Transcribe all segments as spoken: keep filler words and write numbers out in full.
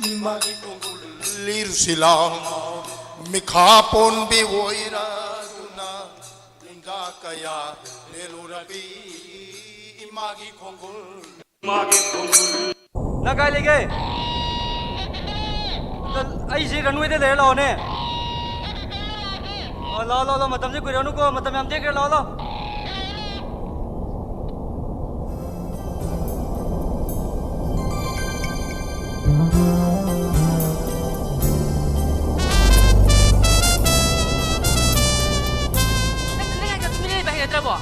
ꯏꯃꯥꯒꯤ ꯈꯣꯡꯒꯨꯜ ꯂꯤꯔꯨꯁꯤꯂꯥ, ꯃꯤꯈꯥ ꯄꯣꯟꯕꯤ ꯑꯣꯏꯔꯗꯨꯅ ꯂꯤꯡꯒꯥ ꯀꯌꯥ ꯂꯦꯜꯂꯨꯔꯕꯤ ꯏꯃꯥꯒꯤ ꯈꯣꯡꯒꯨꯜ, ꯏꯃꯥꯒꯤ ꯈꯣꯡꯒꯨꯜ꯫ ꯅꯪ ꯀꯥꯏ ꯂꯩꯒꯦ? ꯑꯩꯁꯤ ꯔꯟꯋꯦꯗ ꯂꯩꯔꯦ, ꯂꯥꯛꯑꯣꯅꯦ꯫ ꯑꯣ, ꯂꯥꯛꯑꯣ, ꯂꯥꯛꯑꯣ, ꯂꯥꯛꯑꯣ, ꯃꯇꯝꯁꯦ ꯀꯨꯏꯔꯅꯨꯀꯣ, ꯃꯇꯝ ꯌꯥꯝ ꯇꯦꯛꯈ꯭ꯔꯦ, ꯂꯥꯛꯑꯣ, ꯂꯥꯛꯑꯣ꯫ ꯅꯪ ꯉꯥꯏꯈꯣ, ꯇꯨꯃꯤꯟꯅ ꯂꯩꯕ ꯍꯩꯅꯗ꯭ꯔꯕꯣ?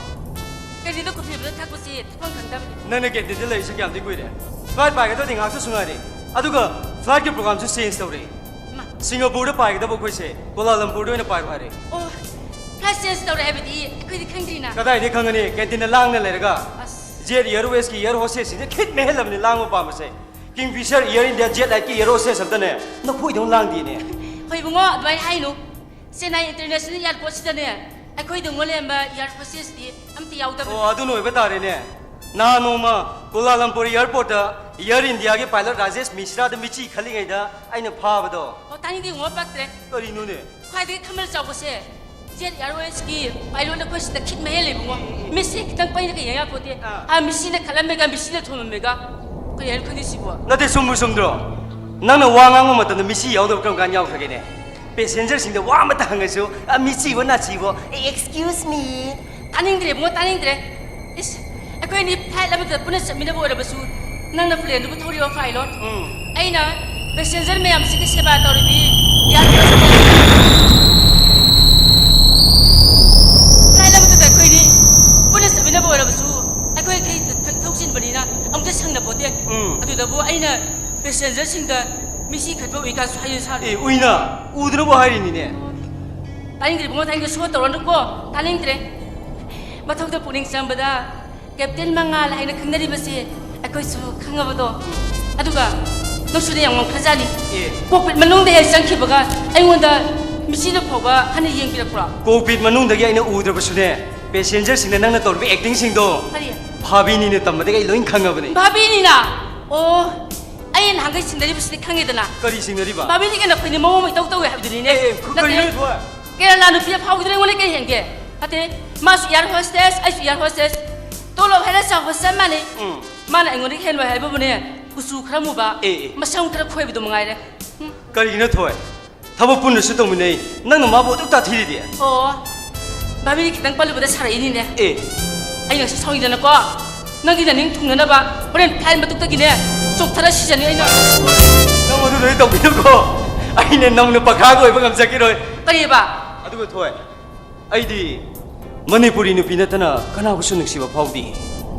ꯀꯔꯤꯅꯣ ꯀꯣꯐꯤ ꯕ꯭ꯔꯦꯛ ꯊꯛꯄꯁꯤ ꯊꯛꯐꯝ ꯈꯪꯗꯕꯅꯤ꯫ ꯅꯪꯅ ꯀꯦꯟꯇꯤꯟꯗ ꯂꯩꯔꯤꯁꯦ ꯀꯌꯥꯝꯗꯤ ꯀꯨꯏꯔꯦ? ꯐ꯭ꯂꯥꯏꯠ ꯄꯥꯏꯒꯗꯕꯗꯤ ꯉꯥꯏꯍꯥꯛꯇꯁꯨ ꯉꯥꯏꯔꯦ꯫ ꯑꯗꯨꯒ ꯐ꯭ꯂꯥꯏꯠꯀꯤ ꯄ꯭ꯔꯣꯒ꯭ꯔꯥꯝꯁꯨ ꯆꯦꯟꯖ ꯇꯧꯔꯦ꯫ ꯏꯃꯥ꯫ ꯁꯤꯡꯒꯥꯄꯨꯔꯗ ꯄꯥꯏꯒꯗꯕ ꯑꯩꯈꯣꯏꯁꯦ ꯀꯣꯂꯥꯂꯝꯄꯨꯔꯗ ꯑꯣꯏꯅ ꯄꯥꯏꯔꯣ ꯍꯥꯏꯔꯦ꯫ ꯑꯣ, ꯐ꯭ꯂꯥꯏꯠ ꯆꯦꯟꯖ ꯇꯧꯔꯦ ꯍꯥꯏꯕꯗꯤ ꯑꯩꯈꯣꯏꯗꯤ ꯈꯪꯗ꯭ꯔꯤꯅ꯫ ꯀꯗꯥꯏꯗꯒꯤ ꯈꯪꯒꯅꯤ? ꯀꯦꯟꯇꯤꯟꯗ ꯂꯥꯡꯅ ꯂꯩꯔꯒ꯫ ꯑꯁ꯫ ꯖꯦꯠ ꯑꯦꯌꯔꯋꯦꯖꯀꯤ ꯑꯦꯌꯔ ꯍꯣꯁꯇꯦꯁꯁꯤꯡꯁꯦ ꯈꯤꯠ ꯃꯦꯍꯦꯜꯂꯕꯅꯤ ꯂꯥꯡꯕ ꯄꯥꯝꯕꯁꯦ꯫ ꯀꯤꯡꯐꯤꯁꯔ, ꯑꯦꯌꯔ ꯏꯟꯗꯤꯌꯥ, ꯖꯦꯠ ꯂꯥꯏꯠꯀꯤ ꯑꯦꯌꯔ ꯍꯣꯁꯇꯦꯁ ꯑꯝꯇꯅꯦ ꯅꯈꯣꯏꯗꯧꯅ ꯂꯥꯡꯗꯦꯅꯦ꯫ ꯍꯣꯏ ꯏꯕꯨꯡꯉꯣ, ꯑꯗꯨꯃꯥꯏꯅ ꯍꯥꯏꯅꯨ꯫ ꯆꯦꯟꯅꯥꯏ ꯏꯟꯇꯔꯅꯦꯁꯅꯦꯜ ꯑꯦꯌꯔꯄꯣꯔꯠꯁꯤꯗꯅꯦ ꯑꯩꯈꯣꯏꯗꯧꯅ ꯂꯩꯔꯝꯕ ꯑꯦꯌꯔ ꯍꯣꯁꯇꯦꯁꯇꯤ ꯑꯝꯇ ꯌꯥꯎꯗꯕꯅꯤ꯫ ꯑꯣ, ꯑꯗꯨꯅ ꯑꯣꯏꯕ ꯇꯥꯔꯦꯅꯦ꯫ ꯅꯍꯥꯟ ꯅꯣꯡꯃ ꯀꯣꯂꯥꯂꯝꯄꯨꯔ ꯑꯦꯌꯔꯄꯣꯔꯠꯇ ꯑꯦꯌꯔ ꯏꯟꯗꯤꯌꯥꯒꯤ ꯄꯥꯏꯂꯠ ꯔꯥꯖꯦꯁ ꯃꯤꯁ꯭ꯔꯥꯗ ꯃꯤꯆꯤ ꯈꯠꯂꯤꯉꯩꯗ ꯑꯩꯅ ꯐꯥꯕꯗꯣ꯫ ꯑꯣ, ꯇꯥꯅꯤꯡꯗꯦ ꯏꯕꯨꯡꯉꯣ, ꯄꯛꯇ꯭ꯔꯦ꯫ ꯀꯔꯤꯅꯣꯅꯦ? ꯈ꯭ꯋꯥꯏꯗꯒꯤ ꯈꯝꯕꯜ ꯆꯥꯎꯕꯁꯦ ꯖꯦꯠ ꯑꯦꯌꯔꯋꯦꯖꯀꯤ ꯄꯥꯏꯂꯣꯠ ꯑꯩꯈꯣꯏꯁꯤꯗ ꯈꯤꯠ ꯃꯍꯦꯜꯂꯦ ꯏꯕꯨꯡꯉꯣ꯫ ꯃꯤꯠꯁꯦ ꯈꯤꯇꯪ ꯄꯩꯔꯒ ꯌꯦꯡ ꯌꯥꯄꯣꯠꯇꯦ꯫ ꯑꯥ꯫ ꯑꯥ, ꯃꯤꯁꯤꯅ ꯈꯠꯂꯝꯃꯦꯒ ꯃꯤꯁꯤꯅ ꯊꯣꯝꯃꯝꯃꯦꯒ꯫ ꯀꯔꯤ ꯍꯥꯏꯅꯣ ꯈꯪꯗꯦ ꯁꯤꯕꯣ? ꯅꯠꯇꯦ, ꯆꯨꯝꯕꯨ ꯆꯨꯝꯗ꯭ꯔꯣ? ꯅꯪꯅ ꯋꯥ ꯉꯥꯡꯕ ꯃꯇꯝꯗ ꯃꯤꯁꯤ ꯌꯥꯎꯗꯕ ꯀꯔꯝ ꯀꯥꯟꯗ ꯌꯥꯎꯈ꯭ꯔꯒꯦꯅꯦ? ꯄꯦꯁꯦꯟꯖꯔꯁꯤꯡꯗ ꯋꯥ ꯑꯃꯇ ꯍꯪꯉꯁꯨ, "ꯑ, ꯃꯤꯆꯤꯕꯣ ꯅꯥꯆꯤꯕꯣ?" ꯑꯦ, excuse me꯫ ꯇꯥꯅꯤꯡꯗ꯭ꯔꯦ ꯏꯕꯨꯡꯉꯣ, ꯇꯥꯅꯤꯡꯗ꯭ꯔꯦ꯫ ꯏꯁ, ꯑꯩꯈꯣꯏ ꯑꯅꯤ ꯐ꯭ꯂꯥꯏꯠ ꯑꯃꯗ ꯄꯨꯟꯅ ꯆꯠꯃꯤꯟꯅꯕ ꯑꯣꯏꯔꯕꯁꯨ, ꯅꯪꯅ ꯄ꯭ꯂꯦꯟꯗꯨꯕꯨ ꯊꯧꯔꯤꯕ ꯄꯥꯏꯂꯣꯠ, ꯎꯝ꯫ ꯑꯩꯅ ꯄꯦꯁꯦꯟꯖꯔ ꯃꯌꯥꯝꯁꯤꯒꯤ ꯁꯦꯕꯥ ꯇꯧꯔꯤꯕꯤ ꯏꯌꯥꯔ ꯍꯣꯁꯇꯦꯁ꯫ ꯐ꯭ꯂꯥꯏꯠ ꯑꯃꯗꯨꯗ ꯑꯩꯈꯣꯏꯅꯤ ꯄꯨꯟꯅ ꯆꯠꯃꯤꯟꯅꯕ ꯑꯣꯏꯔꯕꯁꯨ, ꯑꯩꯈꯣꯏ ꯀꯩ ꯊ-, ꯊ-, ꯊꯧ ꯆꯤꯟꯕꯅꯤꯅ ꯑꯃꯨꯛꯇ ꯁꯪꯅꯄꯣꯠꯇꯦ꯫ ꯎꯝ꯫ ꯑꯗꯨꯗꯕꯨ ꯑꯩꯅ ꯄꯦꯁꯦꯟꯖꯔꯁꯤꯡꯗ ꯃꯤꯁꯤ ꯈꯠꯄ ꯎꯏꯀꯥꯁꯨ ꯍꯥꯏꯅ ꯁꯥꯔꯤ꯫ ꯑꯦ, ꯎꯏꯅ ꯎꯗꯅꯕꯨ ꯍꯥꯏꯔꯤꯅꯤꯅꯦ꯫ ꯇꯥꯅꯤꯡꯗ꯭ꯔꯦ ꯏꯕꯨꯡꯉꯣ, ꯇꯥꯅꯤꯡꯗ꯭ꯔꯦ꯫ ꯁꯣ ꯇꯧꯔꯅꯨꯀꯣ, ꯇꯥꯅꯤꯡꯗ꯭ꯔꯦ꯫ ꯃꯊꯧꯗ ꯄꯨꯛꯅꯤꯡ ꯆꯪꯕꯗ ꯀꯦꯞꯇꯦꯟ ꯃꯉꯥꯜ ꯍꯥꯏꯅ ꯈꯪꯅꯔꯤꯕꯁꯦ ꯑꯩꯈꯣꯏꯁꯨ ꯈꯪꯉꯕꯗꯣ꯫ ꯑꯗꯨꯒ ꯅꯪꯁꯨꯅꯦ ꯌꯥꯝ ꯉꯝꯈ꯭ꯔꯖꯥꯠꯅꯤ꯫ ꯑꯦ꯫ ꯀꯣꯛꯄꯤꯠ ꯃꯅꯨꯡꯗ ꯍꯦꯛ ꯆꯪꯈꯤꯕꯒ ꯑꯩꯉꯣꯟꯗ ꯃꯤꯆꯤꯗ ꯐꯥꯎꯕ ꯍꯟꯅ ꯌꯦꯡꯕꯤꯔꯛꯄ꯭ꯔꯣ? ꯀꯣꯛꯄꯤꯠ ꯃꯅꯨꯡꯗꯒꯤ ꯑꯩꯅ ꯎꯗ꯭ꯔꯕꯁꯨꯅꯦ, ꯄꯦꯁꯦꯟꯖꯔꯁꯤꯡꯅ ꯅꯪꯅ ꯇꯧꯔꯤꯕ ꯑꯦꯛꯇꯤꯡꯁꯤꯡꯗꯣ ꯀꯔꯤ? ꯚꯥꯕꯤꯅꯤꯅ ꯇꯝꯕꯗꯒꯤ ꯑꯩ ꯂꯣꯏ ꯈꯪꯉꯕꯅꯤ꯫ ꯚꯥꯕꯤꯅꯤꯅ? ꯑꯣ, ꯑꯩ ꯑꯩ ꯅꯍꯥꯟꯈꯩ ꯁꯤꯡꯅꯔꯤꯕꯁꯤꯗꯤ ꯈꯪꯉꯦꯗꯅ꯫ ꯀꯔꯤ ꯁꯤꯡꯅꯔꯤꯕ? ꯕꯥꯕꯤꯅꯤꯒ ꯅꯈꯣꯏꯅꯤ ꯃꯑꯣꯡ ꯑꯃ ꯏꯇꯧ ꯇꯧꯋꯦ ꯍꯥꯏꯕꯗꯨꯅꯤꯅꯦ꯫ ꯑꯦ, ꯑꯦ, ꯈꯨ- ꯅꯠꯇꯦ꯫ ꯀꯔꯤꯅꯣ ꯊꯣꯏ? ꯀꯦꯔꯂꯥ ꯅꯨꯄꯤ ꯑꯐꯥꯎꯕꯤꯗꯨꯅ ꯑꯩꯉꯣꯟꯗ ꯀꯩ ꯍꯦꯟꯒꯦ? ꯅꯠꯇꯦ, ꯃꯥꯁꯨ air hostess, ꯑꯩꯁꯨ air hostess꯫ ꯇꯣꯂꯣꯞ ꯍꯦꯟꯅ ꯆꯥꯎꯕ ꯆꯞ ꯃꯥꯟꯅꯩ꯫ ꯎꯝ꯫ ꯃꯥꯅ ꯑꯩꯉꯣꯟꯗꯒꯤ ꯍꯦꯟꯕ ꯍꯥꯏꯕꯕꯨꯅꯦ, ꯀꯨꯆꯨ ꯈꯔ ꯃꯨꯕ, ꯑꯦ, ꯑꯦ꯫ ꯃꯁꯝ ꯈꯔ ꯈꯣꯏꯕꯗꯣ ꯃꯉꯥꯏꯔꯦ꯫ ꯎꯝ꯫ ꯀꯔꯤꯒꯤꯅꯣ ꯊꯣꯏ? ꯊꯕꯛ ꯄꯨꯟꯅꯁꯨ ꯇꯧꯃꯤꯟꯅꯩ, ꯅꯪꯅ ꯃꯥꯕꯨ ꯑꯗꯨꯛ ꯇꯥꯊꯤꯔꯤꯗꯤ? ꯑꯣ, ꯕꯥꯕꯤꯅꯤ ꯈꯤꯇꯪ ꯄꯜꯂꯨꯕꯗ ꯁꯥꯔꯛꯏꯅꯤꯅꯦ꯫ ꯑꯦ꯫ ꯑꯩ ꯉꯁꯤ ꯁꯥꯎꯅꯤꯡꯗꯅꯀꯣ, ꯅꯪꯒꯤ ꯅꯅꯤꯡ ꯊꯨꯡꯅꯅꯕ ꯍꯣꯔꯦꯟ flight ꯃꯊꯛꯇꯒꯤꯅꯦ, ꯆꯣꯛꯊꯔ ꯁꯤꯖꯅꯤ ꯑꯩꯅ꯫ ꯅꯪ ꯃꯗꯨꯗꯣ ꯑꯩ ꯇꯧꯕꯤꯅꯨꯀꯣ꯫ ꯑꯩꯅ ꯅꯧꯅ ꯄꯈꯥꯒ ꯑꯣꯏꯕ ꯉꯝꯖꯈꯤꯔꯣꯏ꯫ ꯀꯔꯤꯕ? ꯑꯗꯨꯒ ꯊꯣꯏ, ꯑꯩꯗꯤ ꯃꯅꯤꯄꯨꯔꯤ ꯅꯨꯄꯤ ꯅꯠꯇꯅ ꯀꯅꯥꯕꯨꯁꯨ ꯅꯨꯡꯁꯤꯕ ꯐꯥꯎꯗꯦ꯫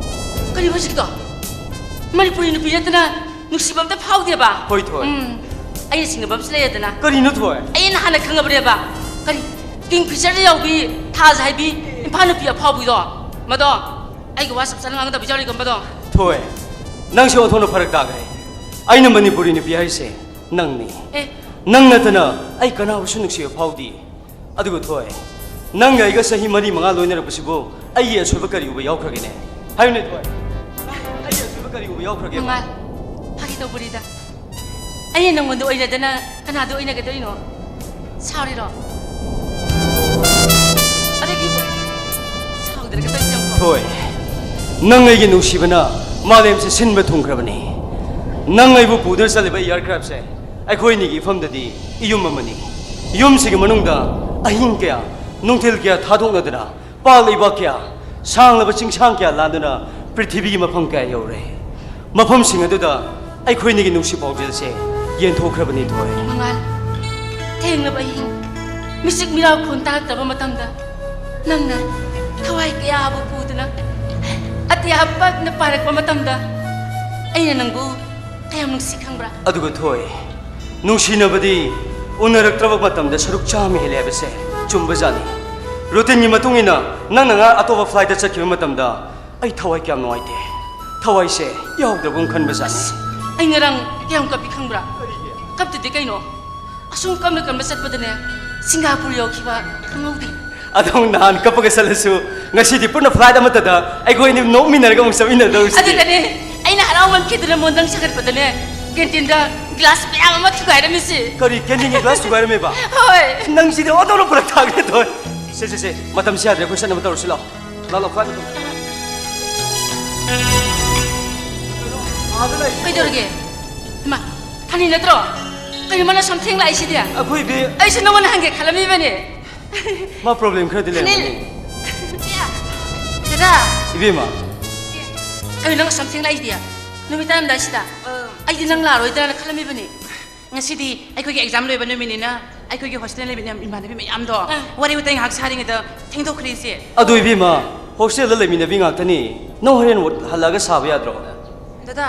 ꯀꯔꯤꯕ ꯍꯧꯖꯤꯛꯀꯤꯗꯣ? ꯃꯅꯤꯄꯨꯔꯤ ꯅꯨꯄꯤ ꯅꯠꯇꯅ ꯅꯨꯡꯁꯤꯕ ꯑꯝꯇ ꯐꯥꯎꯗꯦꯕ? ꯍꯣꯏ, ꯊꯣꯏ꯫ ꯎꯝ, ꯑꯩꯅ ꯆꯤꯡꯅꯕ ꯑꯃꯁꯨ ꯂꯩꯔꯦꯗꯅ꯫ ꯀꯔꯤꯅꯣ ꯊꯣꯏ? ꯑꯩꯅ ꯍꯥꯟꯅ ꯈꯪꯉꯕꯅꯦꯕ꯫ ꯀꯔꯤ? ꯀꯤꯡ ꯐꯤꯁꯔꯗ ꯌꯥꯎꯕꯤ, ꯊꯥꯖ ꯍꯥꯏꯕꯤ, ꯏꯝꯐꯥꯜ ꯅꯨꯄꯤ ꯑꯐꯥꯎꯕꯤꯗꯣ? ꯃꯗꯣ ꯑꯩꯒ ꯋꯥ ꯆꯞ ꯆꯥꯅ ꯉꯥꯡꯒꯗꯕ ꯌꯥꯎꯔꯤꯀꯣ ꯃꯗꯣ? ꯊꯣꯏ, ꯅꯪꯁꯦ ꯑꯣꯟꯊꯣꯛꯅ ꯐꯔꯛ ꯇꯥꯈ꯭ꯔꯦ꯫ ꯑꯩꯅ ꯃꯅꯤꯄꯨꯔꯤ ꯅꯨꯄꯤ ꯍꯥꯏꯔꯤꯁꯦ ꯅꯪꯅꯤ꯫ ꯑꯦ꯫ ꯅꯪ ꯅꯠꯇꯅ ꯑꯩ ꯀꯅꯥꯕꯨꯁꯨ ꯅꯨꯡꯁꯤꯕ ꯐꯥꯎꯗꯦ꯫ ꯑꯗꯨꯒ ꯊꯣꯏ, ꯅꯪꯒ ꯑꯩꯒ ꯆꯍꯤ ꯃꯔꯤ ꯃꯉꯥ ꯂꯣꯏꯅꯔꯛꯄꯁꯤꯕꯨ ꯑꯩꯒꯤ ꯑꯁꯣꯏꯕ ꯀꯔꯤ ꯎꯕ ꯌꯥꯎꯈ꯭ꯔꯒꯦꯅꯦ? ꯍꯥꯏꯌꯨꯅꯦ ꯊꯣꯏ, ꯅꯪ ꯑꯩꯒꯤ ꯑꯁꯣꯏꯕ ꯀꯔꯤ ꯎꯕ ꯌꯥꯎꯈ꯭ꯔꯒꯦꯕ? ꯃꯉꯥꯜ, ꯐꯥꯒꯤ ꯇꯧꯕꯅꯤꯗ꯫ ꯑꯩꯅ ꯅꯪꯉꯣꯟꯗ ꯑꯣꯏꯅꯗꯅ ꯀꯅꯥꯗ ꯑꯣꯏꯅꯒꯗꯣꯏꯅꯣ? ꯁꯥꯎꯔꯤꯔꯣ? ꯑꯗꯒꯤ ꯁꯥꯎꯗ꯭ꯔꯒ ꯇꯧꯔꯤꯁꯦ ꯌꯦꯡꯉꯨꯀꯣ꯫ ꯊꯣꯏ, ꯅꯪ ꯑꯩꯒꯤ ꯅꯨꯡꯁꯤꯕꯅ ꯃꯥꯂꯦꯝꯁꯦ ꯁꯤꯟꯕ ꯊꯨꯡꯈ꯭ꯔꯕꯅꯤ꯫ ꯅꯪ ꯑꯩꯕꯨ ꯄꯨꯗꯨꯅ ꯆꯠꯂꯤꯕ aircraftꯁꯦ ꯑꯩꯈꯣꯏ ꯑꯅꯤꯒꯤ ꯏꯐꯝꯗꯗꯤ ꯏꯌꯨꯝ ꯑꯃꯅꯤ꯫ ꯌꯨꯝꯁꯤꯒꯤ ꯃꯅꯨꯡꯗ ꯑꯍꯤꯡ ꯀꯌꯥ, ꯅꯨꯡꯊꯤꯜ ꯀꯌꯥ ꯊꯥꯗꯣꯛꯅꯗꯅ ꯄꯥꯛ ꯂꯩꯕꯥꯛ ꯀꯌꯥ, ꯁꯥꯡꯂꯕ ꯆꯤꯡꯁꯥꯡ ꯀꯌꯥ ꯂꯥꯟꯗꯨꯅ ꯄ꯭ꯔꯤꯊꯤꯕꯤꯒꯤ ꯃꯐꯝ ꯀꯌꯥ ꯌꯧꯔꯦ꯫ ꯃꯐꯝꯁꯤꯡ ꯑꯗꯨꯗ ꯑꯩꯈꯣꯏꯅꯤꯒꯤ ꯅꯨꯡꯁꯤ ꯄꯥꯎꯖꯦꯜꯁꯦ ꯌꯦꯟꯊꯣꯛꯈ꯭ꯔꯕꯅꯤ ꯊꯣꯏ꯫ ꯃꯉꯥꯜ, ꯊꯦꯡꯂꯕ ꯑꯍꯤꯡ, ꯃꯤꯆꯤꯛ ꯃꯤꯔꯥꯎ ꯈꯣꯟ ꯇꯥꯔꯛꯇꯕ ꯃꯇꯝꯗ, ꯅꯪꯅ ꯊꯋꯥꯏ ꯀꯌꯥꯕꯨ ꯄꯨꯗꯨꯅ ꯑꯇꯤꯌꯥ ꯄꯛꯅ ꯄꯥꯏꯔꯛꯄ ꯃꯇꯝꯗ, ꯑꯩꯅ ꯅꯪꯕꯨ ꯀꯌꯥꯝ ꯅꯨꯡꯁꯤ ꯈꯪꯕ꯭ꯔꯥ? ꯑꯗꯨꯒ ꯊꯣꯏ, ꯅꯨꯡꯁꯤꯅꯕꯗꯤ ꯎꯅꯔꯛꯇ꯭ꯔꯕ ꯃꯇꯝꯗ ꯁꯔꯨꯛ ꯆꯥꯝꯃ ꯍꯦꯜꯂꯦ ꯍꯥꯏꯕꯁꯦ ꯆꯨꯝꯕꯖꯥꯠꯅꯤ꯫ Routineꯒꯤ ꯃꯇꯨꯡ ꯏꯟꯅ ꯅꯪꯅ ꯉꯔꯥꯡ ꯑꯇꯣꯞꯄ flightꯇ ꯆꯠꯈꯤꯕ ꯃꯇꯝꯗ ꯑꯩ ꯊꯋꯥꯏ ꯀꯌꯥꯝ ꯅꯨꯡꯉꯥꯏꯇꯦ꯫ ꯊꯋꯥꯏꯁꯦ ꯌꯥꯎꯗ꯭ꯔꯕꯒꯨꯝ ꯈꯟꯕꯖꯥꯠꯅꯤ꯫ ꯑꯩ ꯉꯔꯥꯡ ꯀꯌꯥꯝ ꯀꯞꯄꯤ ꯈꯪꯕ꯭ꯔꯥ? ꯀꯞꯇꯗꯤ ꯀꯩꯅꯣ? ꯑꯁꯨꯝ ꯀꯞꯅ ꯀꯞꯅ ꯆꯠꯄꯗꯅꯦ, ꯁꯤꯡꯒꯥꯄꯨꯔ ꯌꯧꯈꯤꯕ ꯈꯪꯍꯧꯗꯦ꯫ ꯑꯗꯣ ꯅꯍꯥꯟ ꯀꯞꯄꯒ ꯆꯠꯂꯁꯨ, ꯉꯁꯤꯗꯤ ꯄꯨꯟꯅ flight ꯑꯃꯠꯇꯗ ꯑꯩꯈꯣꯏ ꯑꯅꯤ ꯅꯣꯛꯃꯤꯟꯅꯔꯒ ꯑꯃꯨꯛ ꯆꯠꯃꯤꯟꯅꯗꯧꯔꯤꯁꯤꯗꯤ꯫ ꯑꯗꯨꯗꯅꯦ, ꯑꯩꯅ ꯍꯔꯥꯎꯃꯟꯈꯤꯗꯨꯅ ꯃꯣꯟꯗꯪ ꯁꯥꯒꯠꯄꯗꯅꯦ, ꯀꯦꯟꯇꯤꯟꯗ ꯒ꯭ꯂꯥꯁ ꯃꯌꯥꯝ ꯑꯃ ꯊꯨꯒꯥꯏꯔꯝꯃꯤꯁꯤ꯫ ꯀꯔꯤ, ꯀꯦꯟꯇꯤꯟꯒꯤ ꯒ꯭ꯂꯥꯁ ꯊꯨꯒꯥꯏꯔꯝꯃꯦꯕ? ꯍꯣꯏ꯫ ꯅꯪꯁꯤꯗꯤ ꯑꯣꯟꯊꯣꯛꯅ ꯐꯔꯛ ꯇꯥꯈ꯭ꯔꯦ, ꯊꯣꯏ꯫ ꯁꯦ, ꯁꯦ, ꯁꯦ, ꯃꯇꯝꯁꯤ ꯌꯥꯗ꯭ꯔꯦ, ꯑꯩꯈꯣꯏ ꯆꯠꯅꯕ ꯇꯧꯔꯁꯤ, ꯂꯥꯛꯑꯣ꯫ ꯂꯥꯛꯑꯣ, ꯂꯥꯛꯑꯣ, ꯈ꯭ꯋꯥꯏ ꯃꯊꯛ꯫ ꯑꯥꯗ ꯂꯩ꯫ ꯀꯩꯗꯧꯔꯒꯦ? ꯏꯃꯥ, ꯊꯥꯅꯤ ꯅꯠꯇ꯭ꯔꯣ? ꯀꯩꯅꯣ ꯃꯥꯅ ꯁꯝꯊꯦꯡ ꯂꯥꯛꯏꯁꯤꯗꯤ? ꯑꯩꯈꯣꯏꯗꯤ ꯑꯩꯁꯨ ꯅꯉꯣꯟꯗ ꯍꯪꯒꯦ ꯈꯜꯂꯝꯃꯤꯕꯅꯦ꯫ ꯃꯥ ꯄ꯭ꯔꯣꯕ꯭ꯂꯦꯝ ꯈꯔꯗꯤ ꯁꯨꯅꯤꯜ! ꯂꯩꯔꯝꯒꯅꯤ꯫ ꯗꯗꯥ! ꯏꯕꯦꯝꯃ꯫ ꯀꯩꯅꯣ ꯅꯪ ꯁꯝꯊꯦꯡ ꯂꯥꯛꯏꯁꯤꯗꯤ? ꯅꯨꯃꯤꯠ ꯇꯥꯔꯝꯗꯥꯏꯁꯤꯗ? ꯑꯩꯗꯤ ꯅꯪ ꯂꯥꯛꯑꯔꯣꯏꯗ꯭ꯔꯥꯅ ꯈꯜꯂꯝꯃꯤꯕꯅꯤ꯫ ꯉꯁꯤꯗꯤ ꯑꯩꯈꯣꯏꯒꯤ ꯑꯦꯛꯖꯥꯝ ꯂꯣꯏꯕ ꯅꯨꯃꯤꯠꯅꯤꯅ ꯑꯩꯈꯣꯏꯒꯤ ꯍꯣꯁꯇꯦꯜ ꯂꯩꯃꯤꯟꯅꯕ ꯏꯃꯥꯟꯅꯕꯤ ꯃꯌꯥꯝꯗꯣ ꯑꯥ꯫ ꯋꯥꯔꯤ ꯋꯥꯇꯥꯏ ꯉꯥꯏꯍꯥꯛ ꯁꯥꯔꯤꯉꯩꯗ ꯊꯦꯡꯗꯣꯛꯈ꯭ꯔꯦ, ꯏꯆꯦ꯫ ꯑꯗꯨ ꯏꯕꯦꯝꯃ, ꯍꯣꯁꯇꯦꯜꯗ ꯂꯩꯃꯤꯟꯅꯕꯤ ꯉꯥꯛꯇꯅꯤ꯫ ꯅꯪ ꯍꯣꯔꯦꯟ ꯍꯜꯂꯛꯑꯒ ꯁꯥꯕ ꯌꯥꯗ꯭ꯔꯣ? ꯗꯗꯥ,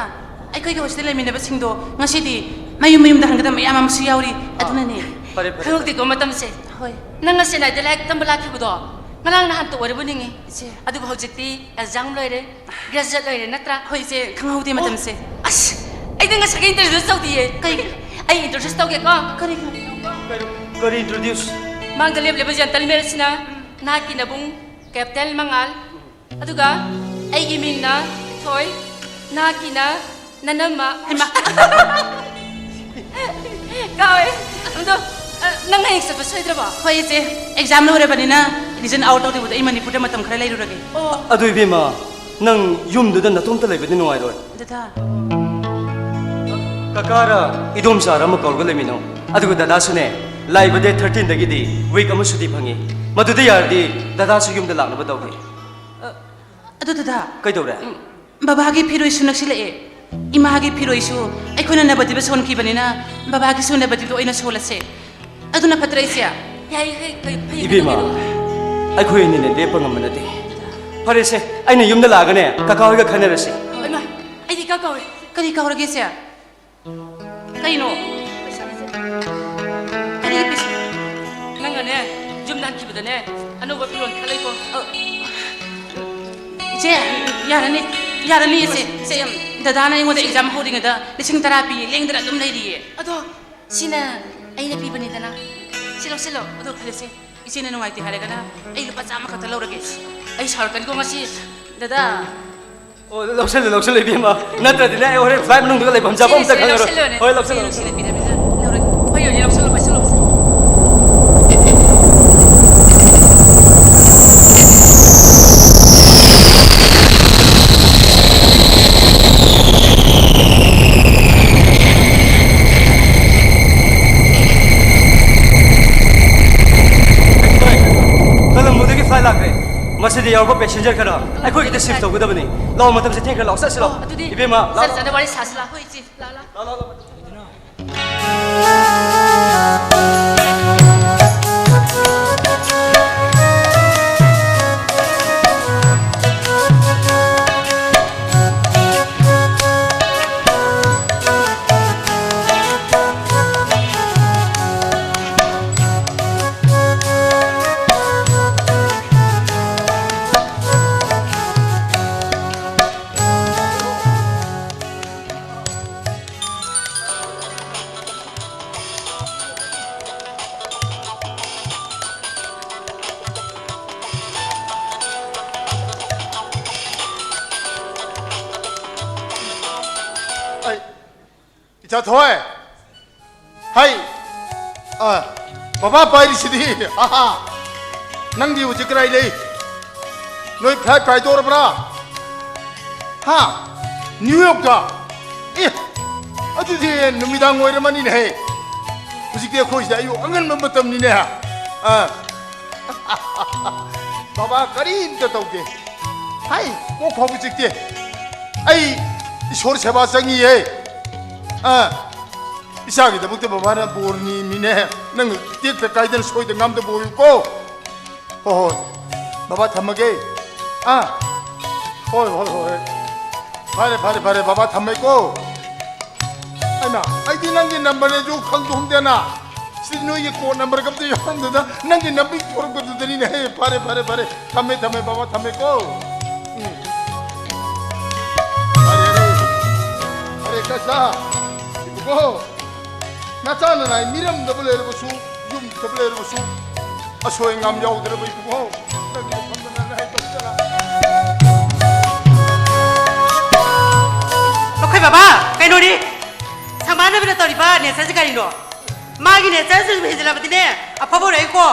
ꯑꯩꯈꯣꯏꯒꯤ ꯍꯣꯁꯇꯦꯜ ꯂꯩꯃꯤꯟꯅꯕꯁꯤꯡꯗꯣ ꯉꯁꯤꯗꯤ ꯃꯌꯨꯝ ꯃꯌꯨꯝꯗ ꯍꯟꯒꯗꯕ ꯃꯌꯥꯝ ꯑꯃꯁꯨ ꯌꯥꯎꯔꯤ, ꯑꯥ, ꯑꯗꯨꯅꯅꯦ꯫ ꯐꯔꯦ, ꯐꯔꯦ, ꯈꯪꯍꯧꯗꯦꯀꯣ ꯐꯔꯦ꯫ ꯃꯇꯝꯁꯦ꯫ ꯍꯣꯏ꯫ ꯅꯪ ꯉꯁꯤ ꯅꯥꯏꯗ ꯂꯥꯏꯔꯤꯛ ꯇꯝꯕ ꯂꯥꯛꯈꯤꯕꯗꯣ ꯉꯔꯥꯡ ꯅꯍꯥꯟꯇ ꯑꯣꯏꯔꯕ ꯅꯤꯡꯉꯤ꯫ ꯏꯆꯦ꯫ ꯑꯗꯨꯕꯨ ꯍꯧꯖꯤꯛꯇꯤ ꯑꯦꯛꯖꯥꯝ ꯂꯣꯏꯔꯦ, ꯒ꯭ꯔꯦꯖꯨꯑꯦꯠ ꯂꯣꯏꯔꯦ ꯅꯠꯇ꯭ꯔꯥ? ꯍꯣꯏ, ꯏꯆꯦ, ꯈꯪꯍꯧꯗꯦ ꯑꯣ, ꯃꯇꯝꯁꯦ꯫ ꯑꯁ, ꯑꯩꯗꯤ ꯉꯁꯥꯏꯒꯤ ꯏꯟꯇ꯭ꯔꯣꯗ꯭ꯌꯨꯁ ꯇꯧꯗꯤꯌꯦ꯫ ꯀꯩ? ꯑꯩ ꯏꯟꯇ꯭ꯔꯣꯗ꯭ꯌꯨꯁ ꯇꯧꯒꯦꯀꯣ꯫ ꯀꯔꯤ? ꯀꯔꯤ ꯏꯟꯇ꯭ꯔꯣꯗ꯭ꯌꯨꯁ? ꯃꯥꯡꯗ ꯂꯦꯞꯂꯤꯕ ꯖꯦꯟꯇꯜꯃꯦꯟ ꯑꯁꯤꯅ ꯅꯍꯥꯛꯀꯤ ꯅꯕꯨꯡ ꯀꯦꯞꯇꯦꯟ ꯃꯉꯥꯜ, ꯑꯗꯨꯒ ꯑꯩꯒꯤ ꯃꯤꯡꯅ ꯊꯣꯏ, ꯅꯍꯥꯛꯀꯤꯅ ꯅꯅꯝꯃ꯫ ꯍꯩꯃꯥ! ꯀꯥꯎꯋꯦ꯫ ꯑꯗꯣ, ꯑ, ꯅꯪ ꯍꯌꯦꯡ ꯆꯠꯄ ꯁꯣꯏꯗ꯭ꯔꯕꯣ? ꯍꯣꯏ, ꯏꯆꯦ꯫ ꯑꯦꯛꯖꯥꯝ ꯂꯣꯏꯔꯕꯅꯤꯅ ꯔꯤꯖꯟ ꯑꯥꯎꯠ ꯇꯧꯗ꯭ꯔꯤꯕꯗ ꯑꯩ ꯃꯅꯤꯄꯨꯔꯗ ꯃꯇꯝ ꯈꯔ ꯂꯩꯔꯨꯔꯒꯦ꯫ ꯑꯣ꯫ ꯑꯗꯨ ꯏꯕꯦꯝꯃ, ꯅꯪ ꯌꯨꯝꯗꯨꯗ ꯅꯇꯣꯝꯇ ꯂꯩꯕꯗꯤ ꯅꯨꯡꯉꯥꯏꯔꯣꯏ꯫ ꯗꯗꯥ꯫ ꯀꯀꯥꯔ ꯏꯗꯣꯝꯆꯥꯔ ꯑꯃ ꯀꯧꯔꯒ ꯂꯩꯃꯤꯟꯅꯧ꯫ ꯑꯗꯨꯒ ꯗꯗꯥꯁꯨꯅꯦ, ꯂꯥꯛꯏꯕ ꯗꯦꯠ ꯊꯥꯔꯇꯤꯟꯗꯒꯤꯗꯤ ꯋꯤꯛ ꯑꯃ ꯁꯨꯇꯤ ꯐꯪꯉꯤ꯫ ꯃꯗꯨꯗ ꯌꯥꯔꯗꯤ ꯗꯗꯥꯁꯨ ꯌꯨꯝꯗ ꯂꯥꯛꯅꯕ ꯇꯧꯒꯦ꯫ ꯑꯗꯨ ꯗꯗꯥ, ꯀꯩꯗꯧꯔꯦ? ꯎꯝ, ꯕꯕꯥꯒꯤ ꯐꯤꯔꯣꯏꯁꯨ ꯅꯛꯁꯤꯜꯂꯛꯑꯦ꯫ ꯏꯃꯥꯒꯤ ꯐꯤꯔꯣꯏꯁꯨ ꯑꯩꯈꯣꯏꯅ ꯅꯕꯗꯤꯞꯇ ꯁꯣꯟꯈꯤꯕꯅꯤꯅ ꯕꯕꯥꯒꯤꯁꯨ ꯅꯕꯗꯤꯞꯇ ꯑꯣꯏꯅ ꯁꯣꯜꯂꯁꯦ꯫ ꯑꯗꯨꯅ ꯐꯠꯇ꯭ꯔ, ꯏꯆꯦ? ꯌꯥꯏ, ꯌꯥꯏ, ꯐꯩ, ꯐꯩ, ꯏꯕꯦꯝꯃ, ꯀꯩꯗꯧꯗꯣꯏꯅꯣ? ꯑꯩꯈꯣꯏ ꯑꯅꯤꯅ ꯂꯦꯞꯄ ꯉꯝꯕ ꯅꯠꯇꯦ꯫ ꯐꯔꯦꯁꯦ, ꯑꯩꯅ ꯌꯨꯝꯗ ꯂꯥꯛꯑꯒꯅꯦ ꯀꯀꯥ ꯍꯣꯏꯒ ꯈꯟꯅꯔꯁꯤ꯫ ꯏꯃꯥ, ꯑꯩꯗꯤ ꯏꯀꯥꯎ ꯀꯥꯎꯔꯦ꯫ ꯀꯔꯤ ꯀꯥꯎꯔꯒꯦ, ꯏꯆꯦ? ꯀꯩꯅꯣ? ꯀꯔꯤꯒꯤ ꯄꯩꯁꯥ? ꯅꯪꯅꯅꯦ, ꯌꯨꯝꯗ ꯍꯟꯈꯤꯕꯗꯅꯦ, ꯑꯅꯧꯕ ꯐꯤꯔꯣꯜ ꯈꯔ ꯂꯩꯀꯣ꯫ ꯑ, ꯏꯆꯦ, ꯌꯥꯔꯅꯤ, ꯌꯥꯔꯅꯤ, ꯏꯆꯦ꯫ ꯏꯆꯦ, ꯗꯗꯥꯅ ꯑꯩꯉꯣꯟꯗ ꯑꯦꯛꯖꯥꯝ ꯍꯧꯔꯤꯉꯩꯗ ꯂꯤꯁꯤꯡ ꯇꯔꯥ ꯄꯤꯌꯦ, ꯂꯦꯡꯗꯅ ꯑꯗꯨꯝ ꯂꯩꯔꯤꯌꯦ꯫ ꯑꯗꯣ, ꯁꯤꯅ ꯑꯩꯅ ꯄꯤꯕꯅꯤꯗꯅ꯫ ꯁꯤ ꯂꯧꯁꯤꯜꯂꯣ꯫ ꯑꯗꯣ ꯐꯔꯦꯁꯦ, ꯏꯆꯦꯅ ꯅꯨꯡꯉꯥꯏꯇꯦ ꯍꯥꯏꯔꯒꯅ ꯑꯩ ꯂꯨꯄꯥ ꯆꯥꯝꯃ ꯈꯛꯇ ꯂꯧꯔꯒꯦ꯫ ꯑꯩ ꯁꯥꯎꯔꯛꯀꯅꯤꯀꯣ ꯉꯁꯤ꯫ ꯗꯗꯥ, ꯑꯣ, ꯂꯧꯁꯜꯂꯨ, ꯂꯧꯁꯜꯂꯨ, ꯏꯕꯦꯝꯃ꯫ ꯅꯠꯇ꯭ꯔꯗꯤꯅꯦ, ꯑꯩ ꯍꯣꯔꯦꯟ flight ꯃꯅꯨꯡꯗꯒ ꯂꯩꯐꯝ ꯆꯥꯐꯝ ꯑꯝꯇ ꯁꯤꯁꯦ ꯈꯪꯉꯔꯣꯏ꯫ ꯂꯧꯁꯜꯂꯨꯅꯦ꯫ ꯍꯣꯏ, ꯂꯧꯁꯜꯂꯨ, ꯁꯤꯁꯦ ꯂꯧꯁꯜꯂꯨ꯫ ꯂꯧꯁꯜꯂꯨ, ꯄꯤꯔꯝꯃꯤꯅ ꯂꯧꯔꯒꯦ꯫ ꯍꯣꯏ, ꯌꯧꯔꯦ, ꯂꯧꯁꯜꯂꯨ, ꯂꯧꯁꯜꯂꯨ, ꯂꯧꯁꯜꯂꯨ꯫ ꯀꯂꯝꯕꯣꯗꯒꯤ flight ꯂꯥꯛꯈ꯭ꯔꯦ꯫ ꯃꯁꯤꯗ ꯌꯥꯎꯔꯛꯄ passenger ꯈꯔ ꯑꯩꯈꯣꯏꯒꯤꯗ shift ꯇꯧꯒꯗꯕꯅꯤ꯫ ꯂꯥꯛꯑꯣ, ꯃꯇꯝꯁꯦ ꯊꯦꯡꯈ꯭ꯔꯦ, ꯂꯥꯛꯑꯣ, ꯆꯠꯁꯤ ꯂꯥꯛꯑꯣ꯫ ꯑꯣ, ꯑꯗꯨꯗꯤ ꯏꯕꯦꯝꯃ, ꯂꯥꯛꯑꯣ, ꯂꯥꯛꯑꯣ꯫ ꯆꯠꯅ ꯋꯥꯔꯤ ꯁꯥꯁꯤ ꯂꯥꯛꯑꯣ, ꯏꯆꯦ꯫ ꯂꯥꯛꯑꯣ, ꯂꯥꯛꯑꯣ, ꯂꯥꯛꯑꯣ꯫ ꯑꯩ, ꯏꯆꯥ ꯊꯣꯏ! ꯍꯩ! ꯑ, ꯕꯕꯥ ꯄꯥꯏꯔꯤꯁꯤꯗꯤ! ꯑꯍꯥ! ꯅꯪꯗꯤ ꯍꯧꯖꯤꯛ ꯀꯗꯥꯏ ꯂꯩ? ꯅꯣꯏ flight ꯄꯥꯏꯗꯧꯔꯕ꯭ꯔꯥ? ꯍꯥ? New Yorkꯇ? ꯑꯦ! ꯑꯗꯨꯗꯤ ꯅꯨꯃꯤꯗꯥꯡ ꯑꯣꯏꯔꯝꯃꯅꯤꯅꯦꯍꯦ! ꯍꯧꯖꯤꯛꯇꯤ ꯑꯩꯈꯣꯏꯁꯤꯗ ꯑꯌꯨꯛ ꯑꯉꯟꯕ ꯃꯇꯝꯅꯤꯅꯦ! ꯑ, ꯕꯕꯥ ꯀꯔꯤꯝꯇ ꯇꯧꯗꯦ꯫ ꯍꯥꯏ, ꯀꯣꯛ ꯐꯥꯎꯕ ꯆꯤꯛꯇꯦ꯫ ꯑꯩ ꯏꯁꯣꯔ ꯁꯦꯕꯥ ꯆꯪꯉꯤꯌꯦ꯫ ꯑ, ꯏꯆꯥꯒꯤꯗꯃꯛꯇ ꯕꯕꯥꯅ ꯕꯣꯔ ꯅꯤꯃꯤꯅꯦ꯫ ꯅꯪ ꯇꯦꯛꯇ ꯀꯥꯏꯗꯅ ꯁꯣꯏꯗ ꯉꯥꯝꯗꯕ ꯑꯣꯏꯌꯨꯀꯣ꯫ ꯍꯣꯏ, ꯍꯣꯏ꯫ ꯕꯕꯥ ꯊꯝꯃꯒꯦ꯫ ꯑ, ꯍꯣꯏ, ꯍꯣꯏ, ꯍꯣꯏ꯫ ꯐꯔꯦ, ꯐꯔꯦ, ꯐꯔꯦ꯫ ꯕꯕꯥ ꯊꯝꯃꯦꯀꯣ꯫ ꯑꯩꯅ, ꯑꯩꯗꯤ ꯅꯪꯒꯤ numberꯅꯦꯁꯨ ꯈꯪꯁꯨ ꯈꯪꯗꯦꯅ꯫ ꯁꯤ ꯅꯣꯏꯒꯤ code numberꯒ ꯑꯝꯇ ꯌꯥꯎꯔꯝꯗꯅ ꯅꯪꯒꯤ number ꯊꯣꯔꯛꯄꯗꯨꯗꯅꯤꯅꯦ꯫ ꯍꯦ, ꯐꯔꯦ, ꯐꯔꯦ, ꯐꯔꯦ꯫ ꯊꯝꯃꯦ, ꯊꯝꯃꯦ, ꯕꯕꯥ, ꯊꯝꯃꯦꯀꯣ꯫ ꯎꯝ꯫ ꯐꯔꯦ, ꯐꯔꯦ꯫ ꯐꯔꯦ, ꯀꯆꯥ꯫ ꯏꯕꯨꯡꯉꯣ, ꯅꯆꯥ ꯅꯅꯥꯏ ꯃꯤꯔꯝꯗꯕꯨ ꯂꯩꯔꯕꯁꯨ, ꯌꯨꯝꯗꯕꯨ ꯂꯩꯔꯕꯁꯨ, ꯑꯁꯣꯏ ꯑꯉꯥꯝ ꯌꯥꯎꯗ꯭ꯔꯕ ꯏꯕꯨꯡꯉꯣ꯫ ꯅꯪꯒꯤ ꯃꯐꯝꯗ ꯅꯪ ꯍꯦꯛ ꯇꯧꯁꯤꯜꯂ꯫ ꯕꯥꯕꯥ, ꯀꯩꯅꯣꯅꯤ? ꯁꯪꯕꯥꯟꯅꯕꯅ ꯇꯧꯔꯤꯕ natureꯁꯤ ꯀꯔꯤꯅꯣ? ꯃꯥꯒꯤ natureꯁꯤ ꯁꯨꯝ ꯍꯦꯟꯖꯤꯜꯂꯕꯗꯤꯅꯦ, ꯑꯐꯕ ꯑꯣꯏꯔꯣꯏꯀꯣ꯫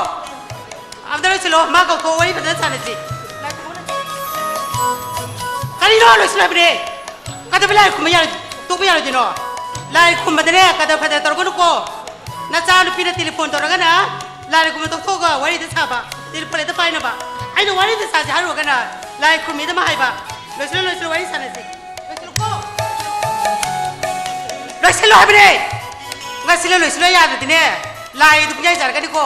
ꯑꯝꯇ ꯂꯣꯏꯁꯤꯜꯂꯣ, ꯃꯥ ꯀꯧꯊꯣꯛꯑꯣ, ꯋꯥꯔꯤ ꯐꯖꯅ ꯁꯥꯟꯅꯁꯤ꯫ ꯀꯔꯤꯅꯣ ꯂꯣꯏꯁꯤꯜꯂꯣ ꯍꯥꯏꯕꯅꯦ? ꯀꯩꯗꯧꯕꯩ ꯂꯥꯏ ꯈꯨꯝꯕ ꯌꯥꯔꯣꯏ-, ꯇꯣꯛꯄ ꯌꯥꯔꯣꯏꯗꯣꯏꯅꯣ? ꯂꯥꯏ ꯈꯨꯝꯕꯗꯅꯦ, ꯀꯗꯔ ꯐꯗꯔ ꯇꯧꯔꯛꯀꯅꯨꯀꯣ꯫ ꯅꯆꯥꯅꯨꯄꯤꯅ telephone ꯇꯧꯔꯒꯅ ꯂꯥꯏ ꯈꯨꯝꯕ ꯇꯣꯛꯊꯣꯛꯑꯒ ꯋꯥꯔꯤꯗ ꯁꯥꯕ, telephone ꯍꯦꯛꯇ ꯄꯥꯏꯅꯕ꯫ ꯑꯩꯅ ꯋꯥꯔꯤꯗ ꯁꯥꯁꯦ ꯍꯥꯏꯔꯨꯔꯒꯅ ꯂꯥꯏ ꯈꯨꯝꯃꯤꯗ ꯑꯃ ꯍꯥꯏꯕ꯫ ꯂꯣꯏꯁꯤꯜꯂꯣ, ꯂꯣꯏꯁꯤꯜꯂꯣ, ꯋꯥꯔꯤ ꯁꯥꯟꯅꯁꯤ꯫ ꯂꯣꯏꯁꯤꯜꯂꯨꯀꯣ꯫ ꯂꯣꯏꯁꯤꯜꯂꯣ ꯍꯥꯏꯕꯅꯦ꯫ ꯉꯁꯤꯂꯣ ꯂꯣꯏꯁꯤꯜꯂꯣ ꯌꯥꯗ꯭ꯔꯗꯤꯅꯦ, ꯂꯥꯏꯗꯨ ꯄꯨꯡꯌꯥꯏ ꯆꯥꯔꯛꯀꯅꯤꯀꯣ꯫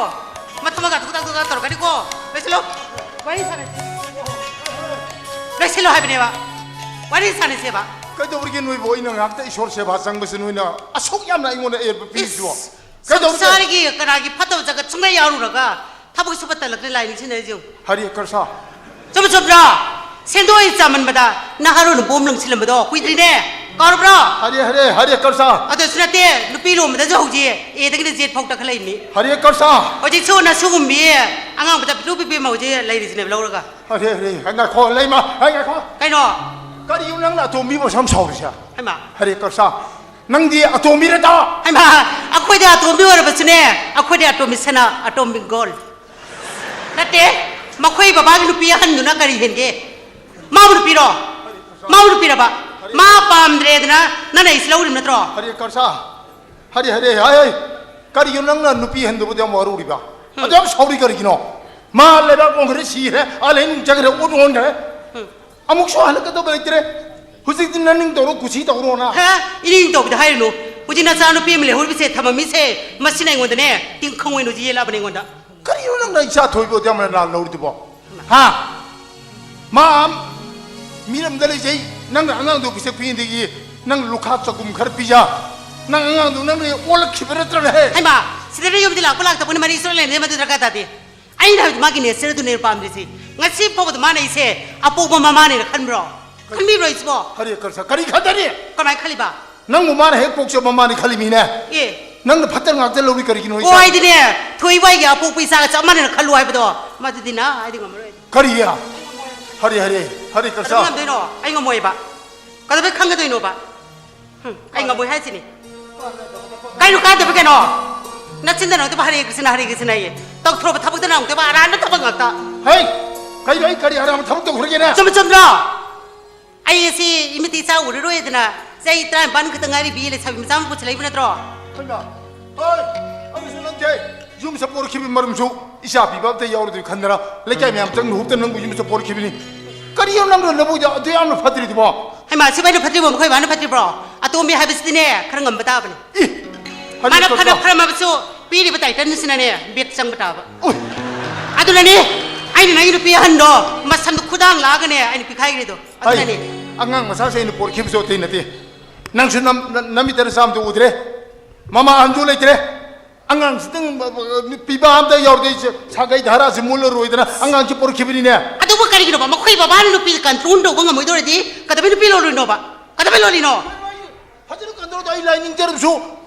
ꯃꯊꯛ ꯃꯈꯥ ꯇꯨꯛ ꯇꯥꯛ ꯇꯨꯛ ꯇꯥꯛ ꯇꯧꯔꯛꯀꯅꯤꯀꯣ꯫ ꯂꯣꯏꯁꯤꯜꯂꯣ꯫ ꯋꯥꯔꯤ ꯁꯥꯟꯅꯁꯤ꯫ ꯂꯣꯏꯁꯤꯜꯂꯣ ꯍꯥꯏꯕꯅꯦꯕ꯫ ꯋꯥꯔꯤ ꯁꯥꯟꯅꯁꯦꯕ꯫ ꯀꯩꯗꯧꯔꯤꯒꯦ ꯅꯣꯏꯕꯨ? ꯑꯩꯅ ꯉꯥꯏꯍꯥꯛꯇ ꯏꯁꯣꯔ ꯁꯦꯕꯥ ꯆꯪꯕꯁꯦ ꯅꯣꯏꯅ ꯑꯁꯨꯛ ꯌꯥꯝꯅ ꯑꯩꯉꯣꯟꯗ ꯑꯌꯦꯠꯄ ꯄꯤꯔꯤꯁꯤꯕꯣ? ꯏꯁ, ꯀꯩꯗꯧꯔꯤꯒꯦ? ꯁꯪꯁꯥꯔꯒꯤ ꯀꯅꯥꯒꯤ ꯐꯠꯇꯕ ꯖꯒꯠ ꯁꯨꯡꯂꯩ ꯌꯥꯎꯔꯨꯔꯒ ꯊꯕꯛ ꯁꯨꯕ ꯇꯜꯂꯛꯇ꯭ꯔꯦ ꯂꯥꯏ ꯅꯤꯡꯁꯤꯡꯅꯔꯤꯁꯦ ꯌꯦꯡꯉꯨ꯫ ꯍꯔꯦ ꯀꯔꯁꯥ꯫ ꯆꯨꯝꯕ ꯆꯨꯝꯗ꯭ꯔꯣ? ꯁꯦꯟꯗꯣꯏ ꯆꯥꯃꯟꯕꯗ ꯅꯍꯥꯔꯣꯟꯅ ꯕꯣꯝ ꯂꯪꯁꯤꯜꯂꯝꯕꯗꯣ ꯀꯨꯏꯗ꯭ꯔꯤꯅꯦ꯫ ꯀꯥꯎꯔꯕ꯭ꯔꯣ? ꯍꯔꯦ, ꯍꯔꯦ, ꯍꯔꯦ ꯀꯔꯁꯥ꯫ ꯑꯗꯨꯁꯨ ꯅꯠꯇꯦ, ꯅꯨꯄꯤ ꯂꯣꯟꯕꯗꯁꯨ ꯍꯧꯖꯤꯛ ꯑꯦꯗꯒꯤꯅ ꯖꯦꯠ ꯐꯥꯎ ꯇꯛꯈꯠꯂꯛꯏꯅꯤ꯫ ꯍꯔꯦ ꯀꯔꯁꯥ꯫ ꯍꯧꯖꯤꯛꯁꯨ ꯅꯁꯨꯒꯨꯝꯕꯤ ꯑꯉꯥꯡ ꯃꯆꯥ ꯄꯤꯛꯇ꯭ꯔꯨ ꯄꯤꯛꯄꯤ ꯑꯃ ꯍꯧꯖꯤꯛ ꯂꯩꯔꯤꯁꯤꯅꯦꯕ ꯂꯧꯔꯒ꯫ ꯍꯔꯦ, ꯍꯔꯦ, ꯍꯥꯏ ꯉꯥꯏꯈꯣ, ꯂꯩꯃ, ꯍꯥꯏ ꯉꯥꯏꯈꯣ꯫ ꯀꯩꯅꯣ? ꯀꯔꯤꯅꯣ ꯅꯪꯅ ꯑꯇꯣꯝꯕꯤꯕꯨ ꯑꯁꯨꯛ ꯌꯥꯝ ꯁꯥꯎꯔꯤꯁꯦ? ꯍꯩꯃꯥ꯫ ꯍꯔꯦ ꯀꯔꯁꯥ꯫ ꯅꯪꯗꯤ ꯑꯇꯣꯝꯕꯤ ꯅꯠꯇ꯭ꯔꯣ? ꯍꯩꯃꯥ, ꯑꯩꯈꯣꯏꯗꯤ ꯑꯇꯣꯝꯕꯤ ꯑꯣꯏꯔꯕꯁꯨꯅꯦ, ꯑꯩꯈꯣꯏꯗꯤ ꯑꯇꯣꯝꯕꯤ ꯁꯅꯥ, ꯑꯇꯣꯝꯕꯤ gold꯫ ꯅꯠꯇꯦ, ꯃꯈꯣꯏ ꯕꯕꯥꯒꯤ ꯅꯨꯄꯤ ꯑꯍꯟꯗꯨꯅ ꯀꯔꯤ ꯍꯦꯟꯒꯦ? ꯃꯥꯕꯨ ꯅꯨꯄꯤꯔꯣ? ꯃꯥꯕꯨ ꯅꯨꯄꯤꯔꯕ? ꯃꯥ ꯄꯥꯝꯗ꯭ꯔꯦꯗꯅ ꯅꯪꯅ ꯑꯩꯁꯤ ꯂꯧꯔꯤꯕ ꯅꯠꯇ꯭ꯔꯣ? ꯍꯔꯦ ꯀꯔꯁꯥ, ꯍꯔꯦ, ꯍꯔꯦ, ꯍꯥꯏ, ꯍꯥꯏ꯫ ꯀꯔꯤꯒꯤꯅꯣ ꯅꯪꯅ ꯅꯨꯄꯤ ꯍꯟꯗꯕꯗ ꯌꯥꯝ ꯋꯥꯔꯧꯔꯤꯕ? ꯎꯝ꯫ ꯑꯗꯨ ꯌꯥꯝ ꯁꯥꯎꯔꯤ ꯀꯔꯤꯒꯤꯅꯣ? ꯃꯥ ꯂꯩꯕꯥꯛ ꯄꯣꯝꯈ꯭ꯔꯦ, ꯁꯤꯈ꯭ꯔꯦ, ꯑꯥ ꯂꯩꯅꯨꯡ ꯆꯠꯈ꯭ꯔꯦ, ꯑꯣꯟ ꯑꯣꯟꯈ꯭ꯔꯦ꯫ ꯎꯝ꯫ ꯑꯃꯨꯛꯁꯨ ꯍꯜꯂꯛꯀꯗꯕ ꯂꯩꯇ꯭ꯔꯦ꯫ ꯍꯧꯖꯤꯛꯇꯤ ꯅꯅꯤꯡ ꯇꯧꯔꯣ, ꯀꯨꯁꯤ ꯇꯧꯔꯣꯅ꯫ ꯍꯦ, ꯏꯅꯤꯡ ꯇꯧꯕꯗ ꯍꯥꯏꯔꯨꯅꯨ꯫ ꯍꯧꯖꯤꯛ ꯅꯆꯥꯅꯨꯄꯤ ꯑꯃ ꯂꯩꯍꯧꯔꯤꯕꯁꯦ, ꯊꯝꯃꯝꯃꯤꯁꯦ, ꯃꯁꯤꯅ ꯑꯩꯉꯣꯟꯗꯅꯦ, ꯇꯤꯡꯈꯪ ꯑꯣꯏꯅ ꯍꯧꯖꯤꯛ ꯌꯦꯜꯂꯛꯑꯕꯅꯦ ꯑꯩꯉꯣꯟꯗ꯫ ꯀꯔꯤꯅꯣ ꯅꯪꯅ ꯏꯆꯥ ꯊꯣꯏꯕ ꯑꯗꯨ ꯌꯥꯝꯅ ꯂꯥꯜ ꯂꯧꯔꯤꯗꯨꯕꯣ? ꯍꯥ? ꯃꯥ ꯃꯤꯔꯝꯗ ꯂꯩꯖꯩ, ꯅꯪꯅ ꯑꯉꯥꯡꯗꯣ ꯄꯤꯁꯛ ꯄꯤꯛꯏꯉꯩꯗꯒꯤ ꯅꯪ ꯂꯨꯈꯥ ꯆꯒꯨꯝ ꯈꯔ ꯄꯤꯖ, ꯅꯪ ꯑꯉꯥꯡꯗꯣ ꯅꯪꯅ ꯑꯣꯜꯂꯛꯈꯤꯕ ꯅꯠꯇ꯭ꯔꯅꯦ? ꯍꯩꯃꯥ, ꯁꯤꯗ ꯌꯨꯝꯗ ꯂꯥꯛꯄ ꯂꯥꯛꯇꯕꯅ ꯃꯔꯤ ꯁꯨꯔ ꯂꯩꯔꯝꯗꯦ, ꯃꯗꯨ ꯗꯔꯀꯥꯔ ꯇꯥꯗꯦ꯫ ꯑꯩꯅ ꯍꯧꯖꯤꯛ ꯃꯥꯒꯤ natureꯗꯨꯅꯦ ꯄꯥꯝꯗ꯭ꯔꯤꯁꯤ꯫ ꯉꯁꯤ ꯐꯥꯎꯕꯗ ꯃꯥꯅ ꯑꯩꯁꯦ ꯑꯄꯣꯛꯄ ꯃꯃꯥꯅꯦꯅ ꯈꯟꯕ꯭ꯔꯣ? ꯈꯟꯕꯤꯕ꯭ꯔꯣ ꯑꯩꯁꯤꯕꯣ? ꯀꯔꯤ ꯀꯔꯁ-, ꯀꯔꯤ ꯈꯟꯗꯔꯤ? ꯀꯃꯥꯏꯅ ꯈꯜꯂꯤꯕ? ꯅꯪꯕꯨ ꯃꯥꯅ ꯍꯦꯛ ꯄꯣꯛꯆꯕ ꯃꯃꯥꯅꯤ ꯈꯜꯂꯤꯃꯤꯅꯦ꯫ ꯑꯦ꯫ ꯅꯪꯅ ꯐꯠꯇ ꯉꯥꯛꯇ ꯂꯧꯔꯤ ꯀꯔꯤꯒꯤꯅꯣ ꯍꯥꯏꯁꯦ? ꯑꯣ, ꯍꯥꯏꯗꯤꯅꯦ, ꯊꯣꯏꯕ ꯑꯩꯒꯤ ꯑꯄꯣꯛꯄ ꯏꯆꯥꯒ ꯆꯞ ꯃꯥꯟꯅꯅ ꯈꯜꯂꯨ ꯍꯥꯏꯕꯗꯣ, ꯃꯗꯨꯗꯤ ꯅ ꯍꯥꯏꯗꯤ ꯉꯝꯃꯔꯣꯏ꯫ ꯀꯔꯤ? ꯍꯔꯤ, ꯍꯔꯤ, ꯍꯔꯤ ꯀꯔꯁ꯫ ꯀꯩꯗꯧꯕꯩ ꯉꯝꯗꯣꯏꯅꯣ? ꯑꯩ ꯉꯝꯃꯣꯏꯕ꯫ ꯀꯩꯗꯧꯕꯩ ꯈꯪꯒꯗꯣꯏꯅꯣꯕ? ꯍꯨꯝ, ꯑꯩ ꯉꯝꯃꯣꯏ ꯍꯥꯏꯁꯤꯅꯤ꯫ ꯀꯩꯅꯣ ꯀꯥꯟꯗꯕ ꯀꯩꯅꯣ? ꯅꯆꯤꯟꯗ ꯅꯪꯗꯕ ꯍꯔꯦ ꯀ꯭ꯔꯤꯁꯅ, ꯍꯔꯦ ꯀ꯭ꯔꯤꯁꯅ ꯍꯥꯏꯌꯦ꯫ ꯇꯧꯊꯣꯔꯛꯄ ꯊꯕꯛꯇ ꯅꯪꯗꯕ ꯑꯔꯥꯟꯕ ꯊꯕꯛ ꯉꯥꯛꯇ꯫ ꯍꯩ! ꯀꯩꯅꯣ ꯑꯩ ꯀꯔꯤ ꯑꯔꯥꯟꯕ ꯊꯕꯛ ꯇꯧꯈ꯭ꯔꯒꯦꯅꯦ? ꯆꯨꯝꯃꯤ ꯆꯨꯝꯗ꯭ꯔꯣ? ꯑꯩ ꯑꯁꯤ ꯏꯃꯤꯠꯇ ꯏꯆꯥ ꯎꯔꯔꯣꯏꯗꯅ ꯆꯍꯤ ꯇꯔꯥꯅꯤꯄꯥꯟ ꯈꯛꯇ ꯉꯥꯏꯔꯤꯕꯤ ꯂꯩꯁꯥꯕꯤ ꯃꯆꯥ ꯑꯃ ꯄꯨꯁꯤꯜꯂꯛꯏꯕ ꯅꯠꯇ꯭ꯔꯣ? ꯍꯩꯃꯥ! ꯍꯣꯏ! ꯑꯗꯨꯁꯨ ꯅꯪꯁꯦ ꯌꯨꯝꯁꯦ ꯄꯣꯔꯛꯈꯤꯕ ꯃꯔꯝꯁꯨ ꯏꯆꯥ ꯄꯤꯕ ꯑꯝꯇ ꯌꯥꯎꯔꯣꯏꯗꯣꯏ ꯈꯟꯗꯅ ꯂꯩꯀꯥꯏ ꯃꯌꯥꯝ ꯆꯪ ꯂꯨꯍꯨꯞꯇ ꯅꯪꯕꯨ ꯌꯨꯝꯁꯦ ꯄꯣꯔꯛꯈꯤꯕꯅꯤ꯫ ꯀꯔꯤꯅꯣ ꯅꯪꯅ ꯅꯕꯨꯡꯗ ꯑꯗꯨ ꯌꯥꯝꯅ ꯐꯠꯇ꯭ꯔꯤꯗꯨꯕꯣ? ꯍꯩꯃꯥ, ꯁꯤꯕꯥꯏꯅ ꯐꯠꯇ꯭ꯔꯤꯕꯣ? ꯃꯈꯣꯏ ꯕꯥꯅ ꯐꯠꯇ꯭ꯔꯤꯕ꯭ꯔꯣ? ꯑꯇꯣꯝꯕꯤ ꯍꯥꯏꯕꯁꯤꯗꯤꯅꯦ, ꯈꯔ ꯉꯝꯕ ꯇꯥꯕꯅꯤ꯫ ꯏ! ꯃꯥꯅ ꯍꯟꯗꯛ ꯐꯅ ꯈꯛꯇ ꯐꯔꯝꯃꯕꯁꯨ ꯄꯤꯔꯤꯕ ꯇꯥꯏꯇꯜꯁꯤꯅꯅꯦ ꯕꯦꯠ ꯆꯪꯕ ꯇꯥꯕ꯫ ꯎꯏ! ꯑꯗꯨꯅꯅꯤ ꯑꯩꯅ ꯅꯪꯒꯤ ꯅꯨꯄꯤ ꯑꯍꯟꯗꯣ ꯃꯁꯝꯗꯣ ꯈꯨꯗꯥꯡ ꯂꯥꯛꯑꯒꯅꯦ ꯑꯩꯅ ꯄꯤꯈꯥꯏꯈ꯭ꯔꯤꯗꯣ꯫ ꯍꯩ! ꯑꯗꯨꯅꯅꯤ꯫ ꯑꯉꯥꯡ ꯃꯆꯥꯁꯦ ꯑꯩꯅ ꯄꯣꯔꯛꯈꯤꯕꯁꯨ ꯑꯇꯩ ꯅꯠꯇꯦ꯫ ꯅꯪꯁꯨ ꯅꯝ-, ꯅ-, ꯅꯃꯤꯠꯇ ꯅꯆꯥ ꯑꯝꯇ ꯎꯗ꯭ꯔꯦ꯫ ꯃꯃꯥ ꯑꯍꯟꯁꯨ ꯂꯩꯇ꯭ꯔꯦ꯫ ꯑꯉꯥꯡꯁꯤꯗꯪ ꯄꯤꯕ ꯑꯝꯇ ꯌꯥꯎꯗꯦ꯫ ꯑꯩꯁꯦ ꯁꯥꯒꯩ ꯙꯥꯔꯥꯁꯦ ꯃꯨꯜꯂꯔꯣꯏꯗꯅ ꯑꯉꯥꯡꯁꯦ ꯄꯣꯔꯛꯈꯤꯕꯅꯤꯅꯦ꯫ ꯑꯗꯨꯕꯨ ꯀꯔꯤꯒꯤꯅꯣꯕ? ꯃꯈꯣꯏ ꯕꯕꯥꯅ ꯅꯨꯄꯤ ꯀꯟꯇ꯭ꯔꯣꯜ ꯇꯧꯕ ꯉꯝꯃꯣꯏꯗꯧꯔꯗꯤ ꯀꯩꯗꯧꯕꯩ ꯅꯨꯄꯤ ꯂꯧꯔꯨꯏꯅꯣꯕ? ꯀꯩꯗꯧꯕꯩ ꯂꯧꯔꯤꯅꯣ? ꯐꯖꯅ ꯀꯟꯇ꯭ꯔꯣꯜ ꯇꯧ꯫ ꯑꯩ ꯂꯥꯏ ꯅꯤꯡꯖꯔꯕꯁꯨ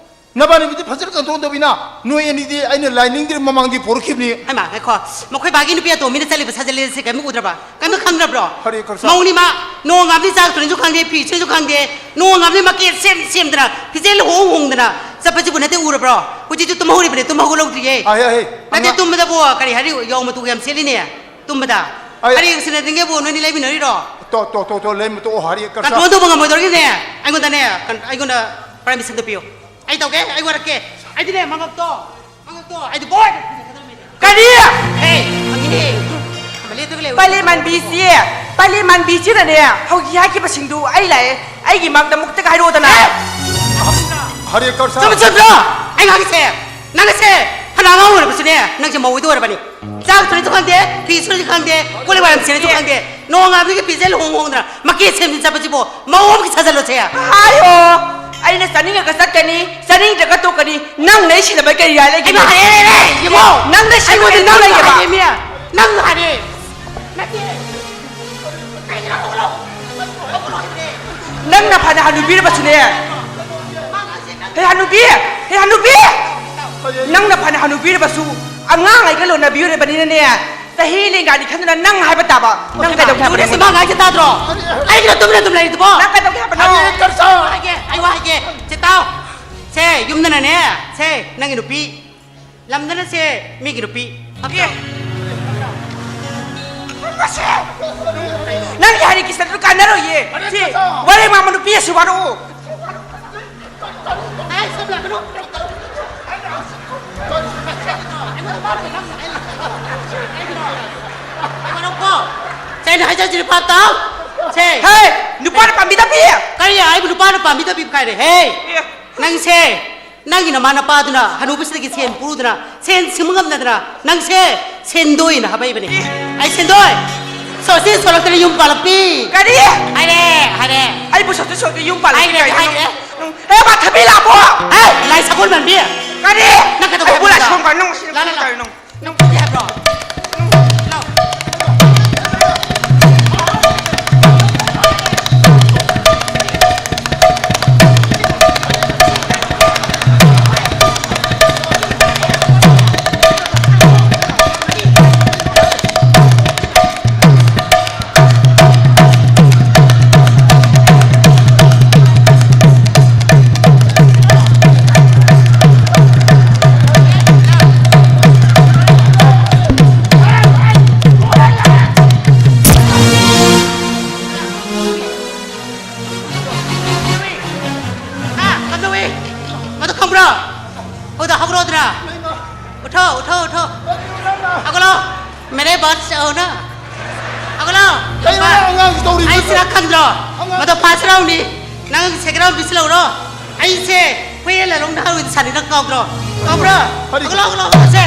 ꯅꯕꯥꯅꯤꯕꯨꯗꯤ ꯐꯖꯅ ꯀꯟꯇ꯭ꯔꯣꯜ ꯇꯧꯕꯤꯅ ꯅꯣꯏ ꯑꯅꯤꯗꯤ ꯑꯩꯅ ꯂꯥꯏ ꯅꯤꯡꯗ꯭ꯔꯤ ꯃꯃꯥꯡꯗꯤ ꯄꯣꯔꯛꯈꯤꯕꯅꯤ꯫ ꯍꯩꯃꯥ, ꯉꯥꯏꯈꯣ꯫ ꯃꯈꯣꯏ ꯕꯥꯒꯤ ꯅꯨꯄꯤ ꯑꯇꯣꯝꯕꯤꯅ ꯆꯠꯂꯤꯕ ꯁꯥꯖꯠ ꯂꯤꯆꯠꯁꯦ ꯀꯔꯤꯝ ꯎꯗ꯭ꯔꯕ? ꯀꯔꯤꯝ ꯈꯪꯗ꯭ꯔꯕ꯭ꯔꯣ? ꯍꯔꯦ ꯀ꯭ꯔꯤꯁꯅ꯫ ꯃꯧꯅꯤ ꯃꯥ, ꯅꯣꯡꯉꯥꯟꯕꯗꯤ ꯆꯥꯛ ꯊꯣꯡꯅꯤꯁꯨ ꯈꯪꯗꯦ, ꯐꯤ ꯁꯨꯅꯤꯁꯨ ꯈꯪꯗꯦ, ꯅꯣꯡꯉꯥꯟꯕꯗꯤ ꯃꯀꯦꯠ ꯁꯦꯝ ꯁꯦꯝꯗꯅ, ꯐꯤꯖꯦꯜ ꯍꯣꯡ ꯍꯣꯡꯗꯅ ꯆꯠꯄꯁꯤꯕꯨ ꯅꯠꯇꯦ ꯎꯔꯕ꯭ꯔꯣ? ꯍꯧꯖꯤꯛꯁꯨ ꯇꯨꯝ ꯍꯧꯔꯤꯕꯅꯦ, ꯇꯨꯝ ꯍꯧꯒꯠꯍꯧꯗ꯭ꯔꯤꯌꯦ꯫ ꯑꯍꯦ, ꯑꯍꯦ, ꯅꯠꯇꯦ, ꯑꯉꯥꯡ ꯇꯨꯝꯕꯗꯕꯨ ꯀꯔꯤ ꯍꯥꯏꯔꯤ, ꯌꯥꯎ ꯃꯇꯨꯒ ꯌꯥꯝ ꯁꯦꯠꯂꯤꯅꯦ ꯇꯨꯝꯕꯗ꯫ ꯑꯩ ꯍꯔꯦ ꯀ꯭ꯔꯤꯁꯅ ꯅꯤꯡꯉꯦꯕꯨ ꯅꯣꯏꯅꯤ ꯂꯩꯃꯤꯟꯅꯔꯤꯔꯣ? ꯇꯣ, ꯇꯣ, ꯇꯣ, ꯇꯣ, ꯂꯩꯃ ꯇꯣꯛꯑꯣ, ꯍꯔꯦ ꯀ꯭ꯔꯤꯁꯅ꯫ ꯀꯟꯇ꯭ꯔꯣꯜ ꯇꯧꯕ ꯉꯝꯃꯣꯏꯗꯧꯔꯤꯅꯦ꯫ ꯑꯩꯉꯣꯟꯗꯅꯦ, ꯀꯟ-, ꯑꯩꯉꯣꯟꯗ ꯄꯔꯃꯤꯁꯟꯗꯣ ꯄꯤꯌꯨ꯫ ꯑꯩ ꯇꯧꯒꯦ, ꯑꯩ ꯋꯥꯔꯛꯀꯦ꯫ ꯑꯩꯗꯤꯅꯦ, ꯃꯉꯛꯇꯣ, ꯃꯉꯛꯇꯣ, ꯑꯩꯗꯤ ꯕꯣꯏ! ꯀꯔꯤ? ꯍꯦ, ꯐꯥꯒꯤꯅꯦ꯫ ꯐꯝꯃ ꯂꯦꯞꯇ꯭ꯔꯒ ꯂꯩꯌꯨ꯫ ꯄꯂꯦ ꯃꯥꯟꯕꯤꯁꯤ, ꯄꯂꯦ ꯃꯥꯟꯕꯤꯁꯤꯅꯅꯦ, ꯍꯧꯖꯤꯛ ꯍꯥꯏꯈꯤꯕꯁꯤꯡꯗꯨ ꯑꯩ ꯂꯥꯛꯑꯦ, ꯑꯩꯒꯤ ꯃꯥꯡꯗ ꯑꯃꯨꯛꯇꯒ ꯍꯥꯏꯔꯛꯑꯣꯗꯅ꯫ ꯍꯦ! ꯍꯔꯦ ꯀ꯭ꯔꯤꯁꯅ꯫ ꯆꯨꯝꯕ ꯆꯨꯝꯗ꯭ꯔꯣ? ꯑꯩ ꯉꯥꯡꯉꯤꯁꯦ꯫ ꯅꯪꯁꯦ ꯐꯅ ꯑꯉꯥꯡ ꯑꯣꯏꯔꯕꯁꯨꯅꯦ, ꯅꯪꯁꯦ ꯃꯧ ꯑꯣꯏꯗꯧꯔꯕꯅꯤ꯫ ꯆꯥꯛ ꯊꯣꯡꯁꯨ ꯈꯪꯗꯦ, ꯐꯤ ꯁꯨꯔꯁꯨ ꯈꯪꯗꯦ, ꯀꯣꯜ ꯂꯤꯛ ꯋꯥꯏꯔꯝ ꯁꯦꯟꯅꯁꯨ ꯈꯪꯗꯦ꯫ ꯅꯣꯡꯉꯥꯟꯕꯗꯒꯤ ꯐꯤꯖꯦꯜ ꯍꯣꯡ ꯍꯣꯡꯗꯅ ꯃꯀꯦ ꯁꯦꯝꯗꯅ ꯆꯠꯄꯁꯤꯕꯨ ꯃꯧ ꯑꯃꯒꯤ ꯁꯥꯖꯜꯂꯣꯁꯦ꯫ ꯍꯥꯏꯌꯣ, ꯑꯩꯅ ꯆꯠꯅꯤꯡꯉꯒ ꯆꯠꯀꯅꯤ, ꯆꯠꯅꯤꯡꯗ꯭ꯔꯒ ꯇꯣꯛꯀꯅꯤ꯫ ꯅꯪ ꯅꯩ ꯁꯤꯟꯅꯕ ꯀꯔꯤ ꯔꯥꯏ ꯂꯩꯒꯦ? ꯑꯩꯅ ꯍꯥꯏꯔꯦ, ꯏꯕꯣ! ꯅꯪ ꯅꯩ ꯁꯤꯟꯅꯕ ꯑꯩꯉꯣꯟꯗ ꯅꯪ ꯅꯪ ꯂꯩꯒꯦꯕ? ꯍꯥꯏꯔꯦꯃꯤ꯫ ꯅꯪ ꯍꯥꯏꯔꯦ꯫ ꯅꯠꯇꯦ꯫ ꯅꯪꯅ ꯐꯅ ꯍꯅꯨꯕꯤꯔꯕꯁꯨꯅꯦ꯫ ꯍꯦ ꯍꯅꯨꯕꯤ! ꯍꯦ ꯍꯅꯨꯕꯤ! ꯅꯪꯅ ꯐꯅ ꯍꯅꯨꯕꯤꯔꯕꯁꯨ ꯑꯉꯥꯡ ꯑꯩꯒ ꯂꯣꯟꯅꯕꯤꯔꯕꯅꯤꯅꯅꯦ, ꯆꯍꯤ ꯂꯦꯡꯒꯥꯅꯤ ꯈꯟꯗꯨꯅ ꯅꯪ ꯍꯥꯏꯕ ꯇꯥꯕ꯫ ꯅꯪ ꯀꯩꯗꯧꯒꯦ ꯍꯥꯏꯕꯅꯣ? ꯅꯪꯅ ꯁꯨꯃꯥꯡ ꯍꯥꯏꯁꯦ ꯇꯥꯗ꯭ꯔꯣ? ꯑꯩꯒꯤꯅ ꯇꯨꯃꯤꯟꯅ ꯑꯗꯨꯝ ꯂꯩꯔꯤꯗꯨꯕꯣ? ꯅꯪ ꯀꯩꯗꯧꯒꯦ ꯍꯥꯏꯕꯅꯣ? ꯍꯥꯏꯒꯦ, ꯑꯩ ꯋꯥ ꯍꯥꯏꯒꯦ꯫ ꯁꯦ ꯇꯥꯎ꯫ ꯁꯦ, ꯌꯨꯝꯗꯅꯅꯦ, ꯁꯦ, ꯅꯪꯒꯤ ꯅꯨꯄꯤ, ꯂꯝꯗꯅ ꯁꯦ, ꯃꯤꯒꯤ ꯅꯨꯄꯤ꯫ ꯑꯦ꯫ ꯃꯁꯦ! ꯅꯪꯒꯤ ꯍꯔꯦ ꯀ꯭ꯔꯤꯁꯅꯗꯨ ꯀꯥꯟꯅꯔꯣꯏꯌꯦ꯫ ꯁꯤ ꯋꯥꯔꯦꯡ ꯃꯥꯟꯕ ꯅꯨꯄꯤ ꯑꯁꯤ ꯋꯥꯔꯛꯑꯣ꯫ ꯁꯦ, ꯑꯩꯅ ꯍꯥꯏꯖꯔꯤꯁꯤ ꯅꯨꯄꯥ ꯇꯥꯎ꯫ ꯁꯦ꯫ ꯍꯦ! ꯅꯨꯄꯥꯅ ꯄꯥꯝꯕꯤꯗꯕꯤ! ꯀꯔꯤ? ꯑꯩꯕꯨ ꯅꯨꯄꯥꯅ ꯄꯥꯝꯕꯤꯗꯕꯤ ꯀꯥꯏꯅ? ꯍꯦ! ꯑꯦ꯫ ꯅꯪꯁꯦ, ꯅꯪꯒꯤ ꯅꯃꯥ ꯅꯄꯥꯗꯨꯅ ꯍꯅꯨꯕꯁꯤꯗꯒꯤ ꯁꯦꯟ ꯄꯨꯔꯨꯗꯅ, ꯁꯦꯟ ꯁꯤꯡꯕ ꯉꯝꯅꯗꯅ, ꯅꯪꯁꯦ ꯁꯦꯟꯗꯣꯏꯅ ꯍꯥꯕꯩꯕꯅꯦ꯫ ꯑꯦ꯫ ꯑꯩ ꯁꯦꯟꯗꯣꯏ! ꯁꯣꯁꯤ ꯁꯣꯔꯛꯇꯅ ꯌꯨꯝ ꯄꯥꯜꯂꯛꯄꯤ! ꯀꯔꯤ? ꯍꯥꯏꯔꯦ, ꯍꯥꯏꯔꯦ꯫ ꯑꯩꯕꯨ ꯁꯣꯁꯤ ꯁꯣꯔꯛꯇ ꯌꯨꯝ ꯄꯥꯜꯂꯛꯄꯤ ꯍꯥꯏꯔꯦ, ꯀꯥꯏꯅ? ꯍꯥꯏꯔꯦ꯫ ꯎꯝ꯫ ꯑꯦ, ꯃꯥ ꯊꯕꯤ ꯂꯥꯛꯄꯣ! ꯑꯦ, ꯂꯥꯏ ꯁꯒꯣꯜ ꯃꯥꯟꯕꯤ! ꯀꯔꯤ? ꯅꯪ ꯀꯩꯗꯧꯕ ꯑꯩꯕꯨ ꯂꯥꯏ ꯍꯥꯏꯕꯅꯣ? ꯁꯒꯣꯜ ꯃꯥꯟꯕꯤ, ꯅꯪ ꯁꯤꯅ ꯂꯥ, ꯂꯥ, ꯀꯔꯤ ꯂꯥ꯫ ꯇꯧꯔꯤꯅꯣ? ꯅꯪ ꯐꯨꯒꯦ ꯍꯥꯏꯕ꯭ꯔꯣ? ꯂꯥꯎ꯫ ꯍꯥ? ꯀꯝꯗꯧꯏ? ꯃꯗꯨ ꯈꯪꯕ꯭ꯔꯣ? ꯍꯧꯗ ꯍꯧꯒꯠꯂꯣꯗꯅ꯫ ꯎꯊꯣ, ꯎꯊꯣ, ꯎꯊꯣ꯫ ꯍꯧꯒꯠꯂꯣ꯫ ꯃꯦꯔꯦ ꯕꯥꯠ ꯁꯦ ꯑꯣ ꯅ꯫ ꯍꯧꯒꯠꯂꯣ꯫ ꯀꯩꯅꯣ ꯅꯪ ꯑꯉꯥꯡꯁꯤ ꯇꯧꯔꯤꯕꯗꯨꯕꯨ? ꯑꯩ ꯁꯤꯗ ꯈꯪꯗ꯭ꯔꯣ? ꯑꯉꯥꯡ ꯃꯗꯨ ꯐꯥꯁ ꯔꯥꯎꯟꯅꯤ꯫ ꯅꯪ ꯁꯦꯀꯦꯟ ꯔꯥꯎꯟ ꯄꯤꯁꯤꯜꯂꯧꯔꯣ꯫ ꯑꯩꯁꯦ ꯍꯨꯏ ꯂꯂꯣꯡ ꯅꯍꯥꯔꯣꯏꯗ ꯁꯥꯟꯅꯩ ꯅꯪ ꯀꯥꯎꯗ꯭ꯔꯣ? ꯀꯥꯎꯕ꯭ꯔꯣ? ꯍꯔꯤ ꯍꯧꯒꯠꯂꯣ, ꯍꯧꯒꯠꯂꯣ, ꯍꯧꯒꯠꯂꯣꯁꯦ꯫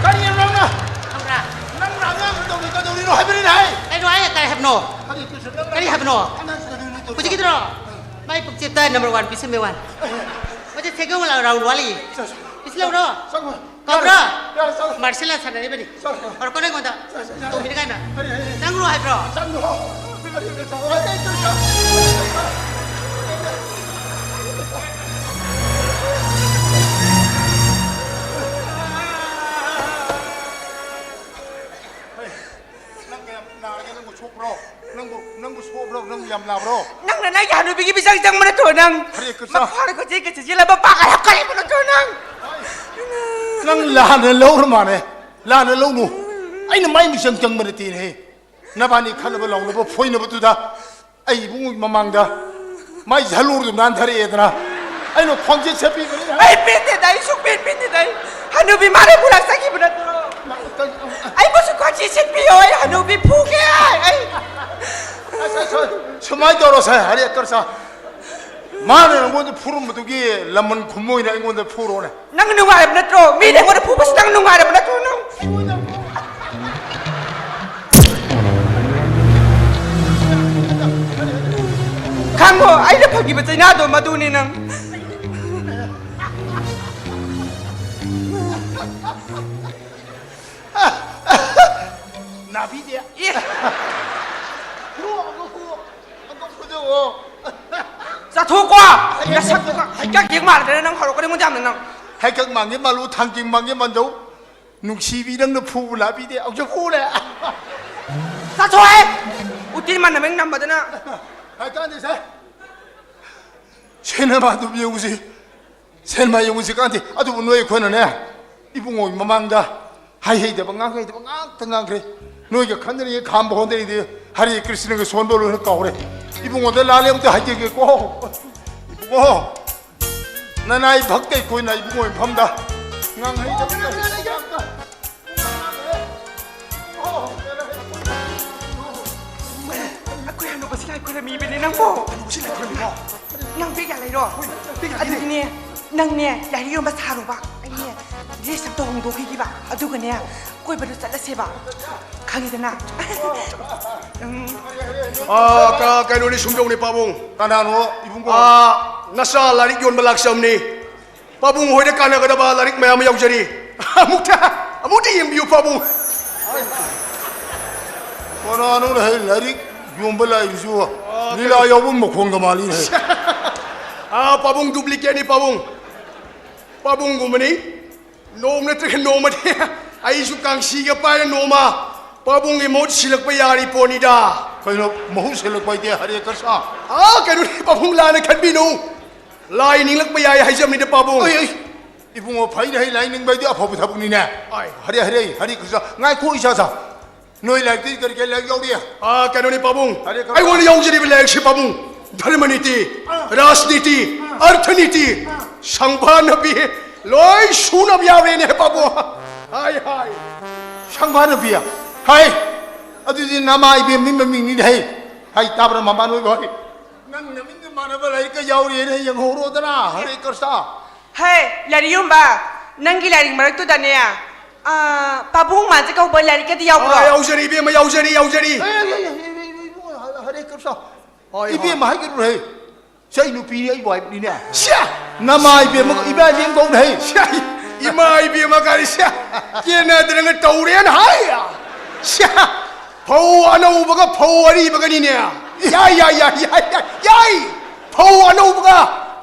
ꯀꯔꯤ ꯔꯥꯎꯟꯅ? ꯈꯪꯕ꯭ꯔꯥ? ꯅꯪꯅ ꯑꯉꯥꯡꯗ ꯇꯧꯔꯤ ꯀꯩꯗꯧꯔꯤꯅꯣ ꯍꯥꯏꯕꯅꯤꯅꯦ ꯍꯥꯏ꯫ ꯀꯩꯅꯣ ꯍꯥꯏ ꯀꯔꯤ ꯍꯥꯏꯕꯅꯣ? ꯀꯔꯤ ꯀꯔꯤ ꯍꯥꯏꯕꯅꯣ? ꯑꯉꯥꯡꯁꯤ ꯀꯩꯗꯧꯔꯤꯅꯣ ꯇꯧꯔꯤꯗꯣ? ꯍꯧꯖꯤꯛꯀꯤꯗꯨꯔꯣ? ꯃꯥꯏ ꯄꯨꯛꯆꯦꯞꯇ ꯅꯝꯕꯔ ꯋꯥꯟ ꯄꯤꯁꯟꯕꯩ ꯋꯥꯅꯤ꯫ ꯍꯧꯖꯤꯛ ꯁꯦꯀꯦꯟ ꯔꯥꯎꯟ ꯋꯥꯠꯂꯤ꯫ ꯆꯠꯁꯦ꯫ ꯄꯤꯁꯤꯜꯂꯧꯔꯣ꯫ ꯆꯠꯂꯣ꯫ ꯀꯧꯕ꯭ꯔꯣ? ꯌꯥꯔꯦ, ꯆꯠꯂꯣ꯫ ꯃꯥꯔꯁꯦꯜ ꯑꯥꯔꯠ ꯁꯥꯟꯅꯔꯤꯕꯅꯤ꯫ ꯆꯠꯂꯣ꯫ ꯍꯧꯔꯛꯀꯅꯨ ꯑꯩꯉꯣꯟꯗ꯫ ꯆꯠꯂꯣ, ꯆꯠꯂꯣ꯫ ꯇꯧꯕꯤꯅꯤ ꯀꯥꯏꯅ꯫ ꯍꯔꯤ, ꯍꯔꯤ, ꯍꯔꯤ꯫ ꯆꯪꯈ꯭ꯔꯣ ꯍꯥꯏꯕ꯭ꯔꯣ? ꯆꯪꯈ꯭ꯔꯣ꯫ ꯍꯔꯤ, ꯍꯔꯤ, ꯆꯠꯂꯣ꯫ ꯍꯔꯤ, ꯍꯔꯤ, ꯆꯠꯂꯣ꯫ ꯅꯥꯕ꯭ꯔꯣ? ꯅꯪꯅ ꯅꯪꯒꯤ ꯍꯅꯨꯕꯤꯒꯤ ꯃꯤꯆꯪ ꯆꯪꯕ ꯅꯠꯇ꯭ꯔꯣ ꯅꯪ? ꯍꯔꯦ ꯀ꯭ꯔꯤꯁꯅ꯫ ꯃꯈ꯭ꯋꯥꯡꯗ ꯈꯨꯠꯆꯦ ꯀꯩꯆꯦ ꯆꯦꯜꯂꯕ ꯄꯥꯒ ꯍꯥꯞꯀꯠꯂꯤꯕ ꯅꯠꯇ꯭ꯔꯣ ꯅꯪ? ꯅꯪ ꯂꯥꯟꯅ ꯂꯧꯔ ꯃꯥꯅꯦ꯫ ꯂꯥꯟꯅ ꯂꯧꯅꯨ꯫ ꯑꯩꯅ ꯃꯥꯏ ꯃꯤꯆꯪ ꯆꯪꯕ ꯅꯠꯇꯦꯅꯦꯍꯦ꯫ ꯅꯕꯥꯅꯤ ꯈꯠꯅꯕ ꯂꯥꯎꯅꯕ ꯐꯣꯏꯅꯕꯗꯨꯗ ꯑꯩ ꯏꯕꯨꯡꯒꯤ ꯃꯃꯥꯡꯗ ꯃꯥꯏ ꯁꯂꯨꯔꯗꯨ ꯅꯥꯟꯊꯔꯛꯑꯦꯗꯅ ꯑꯩꯅ ꯈꯣꯟꯖꯦꯜ ꯁꯦꯠꯄꯤꯕꯅꯤ꯫ ꯑꯩ ꯄꯦꯟꯗꯦꯗ, ꯑꯩ ꯁꯨꯛꯄꯦꯟ ꯄꯦꯟꯗꯦꯗ꯫ ꯑꯩ ꯍꯅꯨꯕꯤ ꯃꯥꯅ ꯄꯨꯔꯛꯆꯈꯤꯕ ꯅꯠꯇ꯭ꯔꯣ? ꯑꯩꯕꯨꯁꯨ ꯈꯣꯟꯖꯦꯜ ꯁꯦꯠꯄꯤꯌꯣ, ꯑꯩ ꯍꯅꯨꯕꯤ ꯐꯨꯒꯦ꯫ ꯑꯩ ꯑꯁ, ꯑꯁ, ꯁꯨꯃꯥꯏꯅ ꯇꯧꯔꯣꯁꯦ, ꯍꯔꯦ ꯀꯔꯁ꯫ ꯃꯥꯅ ꯅꯉꯣꯟꯗ ꯐꯨꯔꯝꯕꯗꯨꯒꯤ ꯂꯃꯟ ꯈꯨꯝꯃꯣꯏꯅ ꯑꯩꯉꯣꯟꯗ ꯐꯨꯔꯣꯅꯦ꯫ ꯅꯪ ꯅꯨꯡꯉꯥꯏꯔꯕ ꯅꯠꯇ꯭ꯔꯣ? ꯃꯤꯅ ꯑꯩꯉꯣꯟꯗ ꯐꯨꯕꯁꯤ ꯅꯪ ꯅꯨꯡꯉꯥꯏꯔꯕ ꯅꯠꯇ꯭ꯔꯣ ꯅꯪ? ꯈꯪꯉꯣ, ꯑꯩꯅ ꯐꯪꯈꯤꯕ ꯆꯩꯅꯥꯗꯣ ꯃꯗꯨꯅꯤ ꯅꯪ꯫ ꯅꯥꯕꯤꯗꯦ꯫ ꯑꯦ! ꯍꯨ, ꯍꯨ, ꯑꯝꯇ ꯐꯨꯗꯣꯛꯑꯣ꯫ ꯆꯥꯊꯣꯛꯀꯣ! ꯅꯁꯛꯇꯨꯒ ꯍꯩꯀꯛ ꯌꯦꯡ ꯃꯥꯜꯂꯗꯅ ꯅꯪ ꯍꯧꯔꯛꯀꯅꯤ ꯑꯩꯉꯣꯟꯗ ꯌꯥꯝꯅ ꯅꯪ꯫ ꯍꯩꯀꯛ ꯃꯥꯡꯒꯦ ꯃꯥꯜꯂꯨ, ꯊꯥꯡꯖꯤꯡ ꯃꯥꯡꯒꯦ ꯃꯥꯟꯗꯧ꯫ ꯅꯨꯡꯁꯤꯕꯤ ꯅꯪꯅ ꯐꯨꯕ ꯂꯥꯛꯄꯤꯗꯦ, ꯍꯧꯖꯤꯛ ꯐꯨꯔꯦ꯫ ꯆꯥꯊꯣꯛꯑꯦ! ꯎꯇꯤ ꯃꯅꯝ ꯍꯦꯛ ꯅꯝꯕꯗꯅ꯫ ꯍꯥꯏꯀꯥꯟꯗꯦꯁꯦ꯫ ꯁꯤꯅꯦꯃꯥꯗꯨ ꯌꯦꯡꯉꯨꯁꯤ꯫ ꯁꯦꯟꯃꯥꯏ ꯌꯦꯡꯉꯨꯁꯤ ꯀꯥꯟꯗꯦ꯫ ꯑꯗꯨꯕꯨ ꯅꯣꯏ ꯑꯩꯈꯣꯏꯅꯅꯦ, ꯏꯕꯨꯡꯉꯣꯒꯤ ꯃꯃꯥꯡꯗ ꯍꯥꯏ ꯍꯩꯗꯕ, ꯉꯥꯡ ꯍꯩꯗꯕ ꯉꯥꯛꯇ ꯉꯥꯡꯈ꯭ꯔꯦ꯫ ꯅꯣꯏꯒ ꯈꯟꯗꯔꯤꯉꯩ ꯈꯥꯝꯕ ꯍꯣꯟꯗꯔꯤꯉꯩꯗ ꯍꯔꯦ ꯀ꯭ꯔꯤꯁꯅꯒ ꯁꯣꯟꯕ ꯂꯣꯏꯅ ꯀꯥꯎꯔꯦ꯫ ꯏꯕꯨꯡꯉꯣꯗ ꯂꯥꯜꯂꯦ ꯑꯃꯨꯛꯇ ꯍꯥꯏꯖꯒꯦꯀꯣ꯫ ꯏꯕꯨꯡꯉꯣ, ꯅꯅꯥꯏ ꯚꯛꯇ ꯑꯩꯈꯣꯏꯅ ꯏꯕꯨꯡꯉꯣ ꯃꯐꯝꯗ ꯉꯥꯡ ꯍꯩꯗꯕ ꯉꯥꯛꯇ꯫ ꯑꯩꯈꯣꯏ ꯍꯅꯨꯕꯁꯤ ꯂꯥꯏ ꯈꯨꯔꯝꯃꯤꯕꯅꯦ ꯅꯪꯕꯣ꯫ ꯍꯅꯨꯕꯁꯤ ꯂꯥꯏ ꯈꯨꯔꯝꯃꯤꯕꯣ? ꯅꯪ ꯕꯦꯛ ꯌꯥ ꯂꯩꯔꯣ? ꯕꯦꯛ ꯌꯥ ꯂꯩꯔꯦ꯫ ꯑꯗꯨꯗꯤꯅꯦ, ꯅꯪꯅꯦ ꯂꯥꯏꯔꯤꯛ ꯌꯣꯟꯕ ꯁꯥꯔꯨꯕ꯫ ꯑꯩꯅꯦ ꯗ꯭ꯔꯦꯁ ꯑꯝꯇ ꯍꯣꯡꯗꯣꯛꯈꯤꯒꯦꯕ꯫ ꯑꯗꯨꯒꯅꯦ ꯀꯣꯏꯕꯗꯣ ꯆꯠꯂꯁꯦꯕ꯫ ꯈꯪꯉꯤꯗꯅ? ꯎꯝ꯫ ꯑꯥ, ꯀ-, ꯀꯩꯅꯣꯅꯤ, ꯁꯨꯝꯗꯧꯅꯤ ꯄꯥꯕꯨꯡ꯫ ꯀꯅꯥꯅꯣ ꯏꯕꯨꯡꯉꯣ? ꯑꯥ, ꯅꯆꯥ ꯂꯥꯏꯔꯤꯛ ꯌꯣꯟꯕ ꯂꯥꯛꯆꯕꯅꯤ꯫ ꯄꯥꯕꯨꯡ ꯍꯣꯏꯗ ꯀꯥꯟꯅꯒꯗꯕ ꯂꯥꯏꯔꯤꯛ ꯃꯌꯥꯝ ꯑꯃ ꯌꯥꯎꯖꯔꯤ꯫ ꯑꯃꯨꯛꯇ, ꯑꯃꯨꯛꯇ ꯌꯦꯡꯕꯤꯌꯨ ꯄꯥꯕꯨꯡ꯫ ꯀꯅꯥꯅꯣ ꯍꯦ ꯂꯥꯏꯔꯤꯛ ꯌꯣꯟꯕ ꯂꯥꯛꯏꯁꯤꯕꯨ? ꯑꯥ, ꯂꯤꯂꯥ ꯀꯩꯅꯣ꯫ ꯌꯥꯎꯕ ꯃꯈꯣꯡꯒ ꯃꯥꯜꯂꯤꯅꯦ꯫ ꯑꯥ, ꯄꯥꯕꯨꯡ duplicateꯅꯤ ꯄꯥꯕꯨꯡ꯫ ꯄꯥꯕꯨꯡꯒꯨꯝꯕꯅꯤ꯫ ꯅꯣꯡꯃ ꯅꯠꯇ꯭ꯔꯒ ꯅꯣꯡꯃꯗꯤ ꯑꯩꯁꯨ ꯀꯥꯡꯁꯤꯒ ꯄꯥꯏꯔ ꯅꯣꯡꯃ ꯄꯥꯕꯨꯡꯒꯤ ꯃꯍꯨꯠ ꯁꯤꯜꯂꯛꯄ ꯌꯥꯔꯤ ꯄꯣꯠꯅꯤꯗ꯫ ꯀꯩꯅꯣ, ꯃꯍꯨꯠ ꯁꯤꯜꯂꯛꯄ ꯍꯥꯏꯗꯤ ꯍꯔꯦ ꯀ꯭ꯔꯤꯁꯅ? ꯑꯥ, ꯀꯩꯅꯣꯅꯦ ꯄꯥꯕꯨꯡ, ꯂꯥꯟꯅ ꯈꯟꯕꯤꯅꯨ꯫ ꯂꯥꯏ ꯅꯤꯡꯂꯛꯄ ꯌꯥꯏ ꯍꯥꯏꯖꯕꯅꯤꯗ ꯄꯥꯕꯨꯡ꯫ ꯑꯩ, ꯑꯩ, ꯏꯕꯨꯡꯉꯣ, ꯐꯩꯅꯦ, ꯍꯩ ꯂꯥꯏ ꯅꯤꯡꯕ ꯍꯥꯏꯗꯤ ꯑꯐꯕ ꯊꯕꯛꯅꯤꯅꯦ꯫ ꯑꯥꯏ꯫ ꯍꯔꯦ, ꯍꯔꯦ, ꯍꯔꯦ ꯀ꯭ꯔꯤꯁꯅ꯫ ꯉꯥꯏꯈꯣ, ꯏꯆꯥ ꯁꯥ꯫ ꯅꯣꯏ ꯂꯥꯏꯔꯤꯛꯇꯤ ꯀꯔꯤ ꯀꯔꯤ ꯂꯥꯏꯔꯤꯛ ꯌꯥꯎꯔꯤ? ꯑꯥ, ꯀꯩꯅꯣꯅꯦ ꯄꯥꯕꯨꯡ꯫ ꯍꯔꯦ ꯀ꯭ꯔꯤꯁꯅ꯫ ꯑꯩꯉꯣꯟꯗ ꯌꯥꯎꯖꯔꯤꯕ ꯂꯥꯏꯔꯤꯛꯁꯤ ꯄꯥꯕꯨꯡ, ꯙꯔꯃ ꯅꯤꯇꯤ, ꯑꯥ꯫ ꯔꯥꯖꯅꯤꯇꯤ, ꯑꯥ꯫ ꯑꯔꯊꯅꯤꯇꯤ, ꯑꯥ꯫ ꯁꯪꯕꯥꯅꯕꯤ, ꯂꯣꯏ ꯁꯨꯅꯕ ꯌꯥꯎꯔꯦꯅꯦ ꯄꯥꯕꯨꯡ꯫ ꯍꯥꯏ, ꯍꯥꯏ꯫ ꯁꯪꯕꯥꯅꯕꯤ? ꯍꯥꯏ꯫ ꯑꯗꯨꯗꯤ ꯅꯃꯥ ꯏꯕꯦꯟꯒꯤ ꯃꯃꯤꯡꯅꯤꯅꯦ ꯍꯦ꯫ ꯍꯥꯏ, ꯇꯥꯕ꯭ꯔꯥ ꯃꯃꯥ ꯅꯣꯏꯕꯣ? ꯍꯥꯏ꯫ ꯅꯪ ꯅꯃꯤꯡꯒ ꯃꯥꯟꯅꯕ ꯂꯥꯏꯔꯤꯛꯀ ꯌꯥꯎꯔꯤꯅꯦ, ꯌꯦꯡꯍꯧꯔꯣꯗꯅ꯫ ꯍꯔꯦ ꯀ꯭ꯔꯤꯁꯅ꯫ ꯍꯦ, ꯂꯥꯏꯔꯤꯛ ꯌꯣꯟꯕ, ꯅꯪꯒꯤ ꯂꯥꯏꯔꯤꯛ ꯃꯔꯛꯇꯨꯗꯅꯦ, ꯑꯥ, ꯄꯥꯕꯨꯡ ꯃꯥꯟꯖ ꯀꯧꯕ ꯂꯥꯏꯔꯤꯛꯀꯗꯤ ꯌꯥꯎꯕ꯭ꯔꯣ? ꯑꯥ, ꯌꯥꯎꯖꯔꯤ ꯏꯕꯦꯝꯃ, ꯌꯥꯎꯖꯔꯤ, ꯌꯥꯎꯖꯔꯤ꯫ ꯑꯦ, ꯑꯦ, ꯑꯦ, ꯑꯦ, ꯑꯦ, ꯏꯕꯨꯡꯉꯣ, ꯍꯔꯦ ꯀ꯭ꯔꯤꯁꯅ꯫ ꯍꯣꯏ, ꯍꯣꯏ꯫ ꯏꯕꯦꯝꯃ ꯍꯥꯏꯒꯅꯨꯍꯦ꯫ ꯁꯤ ꯑꯩ ꯅꯨꯄꯤꯅꯤ, ꯑꯩꯕꯨ ꯍꯥꯏꯕꯅꯤꯅꯦ꯫ ꯁ꯭ꯌꯥ! ꯅꯃꯥ ꯏꯕꯦꯝꯃꯒ ꯏꯃꯥ ꯏꯕꯦꯟ ꯀꯧꯅ ꯍꯩ꯫ ꯁ꯭ꯌꯥ! ꯏꯃꯥ ꯏꯕꯦꯝꯃ ꯀꯥꯏꯅ, ꯁ꯭ꯌꯥ! ꯀꯦꯅꯗꯅꯒ ꯇꯧꯔꯦꯅ ꯍꯥꯏ꯫ ꯁ꯭ꯌꯥ! ꯐꯧ ꯑꯅꯧꯕꯒ ꯐꯧ ꯑꯔꯤꯕꯒꯅꯤꯅꯦ꯫ ꯌꯥꯏ, ꯌꯥꯏ, ꯌꯥꯏ, ꯌꯥꯏ, ꯌꯥꯏ, ꯌꯥꯏ! ꯐꯧ ꯑꯅꯧꯕꯒ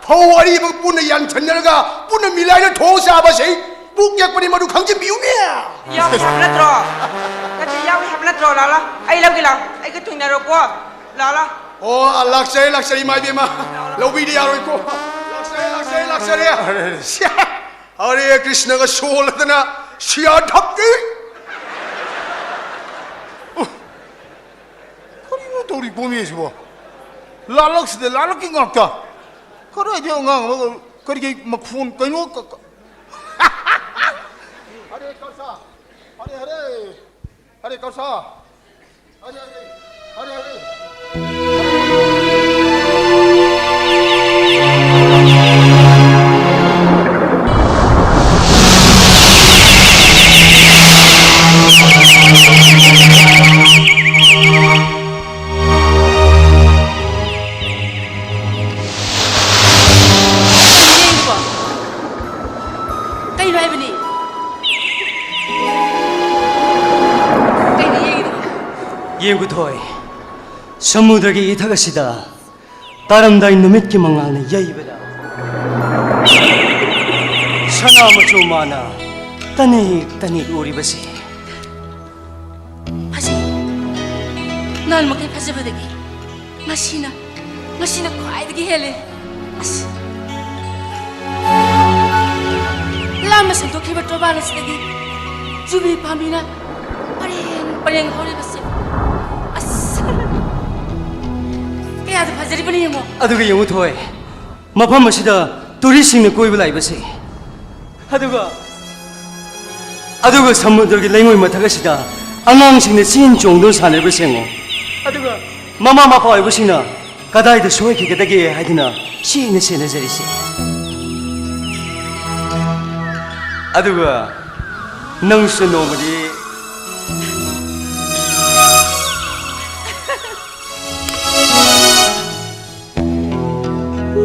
ꯐꯧ ꯑꯔꯤꯕꯒ ꯄꯨꯟꯅ ꯌꯥꯟꯁꯤꯟꯅꯔꯒ ꯄꯨꯟꯅ ꯃꯤꯂꯥꯏꯅ ꯊꯣꯡ ꯆꯥꯕꯁꯦ ꯄꯨꯛ ꯌꯦꯛꯄꯅꯤ, ꯃꯗꯨ ꯈꯪꯖꯤꯟꯕꯤꯌꯨꯅꯦ꯫ ꯌꯥꯎꯏ ꯍꯥꯏꯕ ꯅꯠꯇ꯭ꯔꯣ? ꯅꯠꯇꯦ, ꯌꯥꯎꯏ ꯍꯥꯏꯕ ꯅꯠꯇ꯭ꯔꯣ? ꯂꯥꯛꯑꯣ, ꯂꯥꯛꯑꯣ꯫ ꯑꯩ ꯂꯧꯒꯦ, ꯂꯥꯛꯑꯣ꯫ ꯑꯩꯒ ꯊꯨꯡꯅꯔꯣꯀꯣ꯫ ꯂꯥꯛꯑꯣ, ꯂꯥꯛꯑꯣ꯫ ꯑꯣ, ꯂꯥꯛꯆꯔꯦ, ꯂꯥꯛꯆꯔꯦ, ꯏꯃꯥ ꯏꯕꯦꯝꯃ꯫ ꯂꯧꯕꯤꯗ ꯌꯥꯔꯣꯏꯀꯣ꯫ ꯂꯥꯛꯆꯔꯦ, ꯂꯥꯛꯆꯔꯦ, ꯂꯥꯛꯆꯔꯦ꯫ ꯑꯔꯦ, ꯑꯔꯦ꯫ ꯁꯤꯌꯥ! ꯍꯔꯦ ꯀ꯭ꯔꯤꯁꯅꯒ ꯁꯣꯜꯂꯗꯅ ꯁꯤꯌꯥ ꯙꯞꯇꯤ! ꯎ! ꯀꯔꯤꯅꯣ ꯇꯧꯔꯤ ꯄꯣꯝꯃꯤ ꯑꯁꯤꯕꯣ? ꯂꯥꯜꯂꯛꯁꯤꯗ ꯂꯥꯜꯂꯛꯀꯤ ꯉꯥꯛꯇ꯫ ꯀꯗꯥꯏꯗꯩ ꯑꯉꯥꯡ ꯑꯃꯒ ꯀꯔꯤꯒꯤ ꯃꯈꯣꯟ ꯀꯩꯅꯣ ꯀ-, ꯀ-, ꯍꯔꯦ ꯀ꯭ꯔꯤꯁꯅ! ꯍꯔꯦ ꯍꯔꯦ! ꯍꯔꯦ ꯀ꯭ꯔꯤꯁꯅ! ꯍꯔꯦ ꯍꯔꯦ! ꯍꯔꯦ ꯍꯔꯦ! ꯀꯩꯅꯣ ꯍꯥꯏꯕꯅꯤ? ꯀꯩꯅꯣ ꯌꯦꯡꯉꯤꯗꯨꯕꯣ? ꯌꯦꯡꯉꯨ ꯊꯣꯏ, ꯁꯃꯨꯗ꯭ꯔꯒꯤ ꯏꯊꯛ ꯑꯁꯤꯗ ꯇꯥꯔꯝꯗꯥꯏ ꯅꯨꯃꯤꯠꯀꯤ ꯃꯉꯥꯜꯅ ꯌꯩꯕꯗ ꯁꯅꯥ ꯃꯆꯨ ꯃꯥꯅ ꯇꯅꯤꯛ ꯇꯅꯤꯛ ꯎꯔꯤꯕꯁꯤ꯫ ꯐꯖꯩ꯫ ꯅꯍꯥꯟ ꯃꯈꯩ ꯐꯖꯕꯗꯒꯤ ꯉꯁꯤꯅ, ꯉꯁꯤꯅ ꯈ꯭ꯋꯥꯏꯗꯒꯤ ꯍꯦꯜꯂꯦ꯫ ꯑꯁ, ꯂꯥꯝꯅ ꯁꯟꯗꯣꯛꯈꯤꯕ ꯇꯣꯔꯕꯥꯟ ꯑꯁꯤꯗꯒꯤ ꯖꯨꯕꯤꯂꯤ ꯄꯥꯝꯕꯤꯅ ꯄꯔꯦꯡ ꯄꯔꯦꯡ ꯍꯧꯔꯤꯕꯁꯦ, ꯑꯁ, ꯀꯌꯥꯗ ꯐꯖꯔꯤꯕꯅꯣ ꯌꯦꯡꯉꯣ꯫ ꯑꯗꯨꯒ ꯌꯦꯡꯉꯨ ꯊꯣꯏ, ꯃꯐꯝ ꯑꯁꯤꯗ ꯇꯨꯔꯤꯁꯁꯤꯡꯅ ꯀꯣꯏꯕ ꯂꯥꯛꯏꯕꯁꯦ, ꯑꯗꯨꯒ, ꯑꯗꯨꯒ ꯁꯃꯨꯗ꯭ꯔꯒꯤ ꯂꯩꯉꯣꯏ ꯃꯊꯛ ꯑꯁꯤꯗ ꯑꯉꯥꯡꯁꯤꯡꯅ ꯆꯦꯟ ꯆꯣꯡꯗꯨꯅ ꯁꯥꯟꯅꯔꯤꯕꯁꯦ ꯌꯦꯡꯉꯣ꯫ ꯑꯗꯨꯒ ꯃꯃꯥ ꯃꯄꯥ ꯑꯣꯏꯕꯁꯤꯡꯅ ꯀꯗꯥꯏꯗ ꯁꯣꯏꯈꯤꯒꯗꯒꯦ ꯍꯥꯏꯗꯨꯅ ꯆꯦꯟꯅ ꯁꯦꯟꯅꯖꯔꯤꯁꯦ꯫ ꯑꯗꯨꯒ ꯅꯪꯁꯨ ꯅꯣꯡꯃꯗꯤ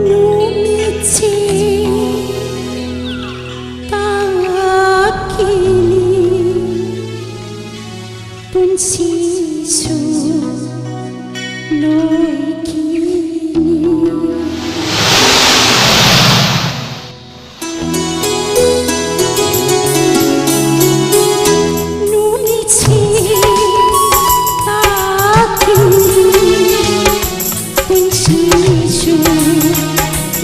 ꯅꯨꯃꯤꯠꯁꯦ ꯇꯥꯛꯈꯤꯅꯤ, ꯄꯨꯟꯁꯤꯁꯨ ꯂꯣꯏꯈꯤꯅꯤ꯫ ꯅꯨꯃꯤꯠꯁꯦ ꯇꯥꯛꯈꯤꯅꯤ, ꯄꯨꯟꯁꯤꯁꯨ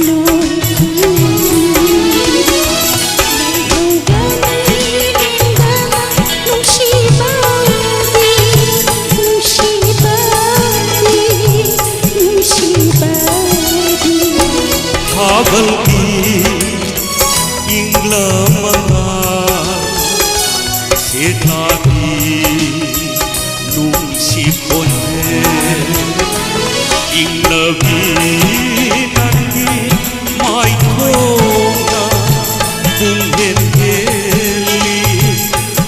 ꯂꯣꯏꯈꯤꯅꯤ꯫ ꯂꯩꯍꯧꯒꯅꯤ ꯂꯦꯡꯗꯅ ꯅꯨꯡꯁꯤꯕꯗꯤ, ꯅꯨꯡꯁꯤꯕꯗꯤ, ꯅꯨꯡꯁꯤꯕꯗꯤ꯫ ꯊꯥꯕꯜꯒꯤ ꯏꯪꯂꯝ ꯃꯉꯥꯜ ꯁꯦꯠꯂꯥꯒꯤ ꯅꯨꯡꯁꯤ ꯈꯣꯟꯖꯦꯜ ꯏꯪꯂꯕꯤ ꯅꯪꯒꯤ ꯃꯥꯏꯊꯣꯡꯗ ꯄꯨꯡꯍꯦꯟ ꯍꯦꯜꯂꯤ,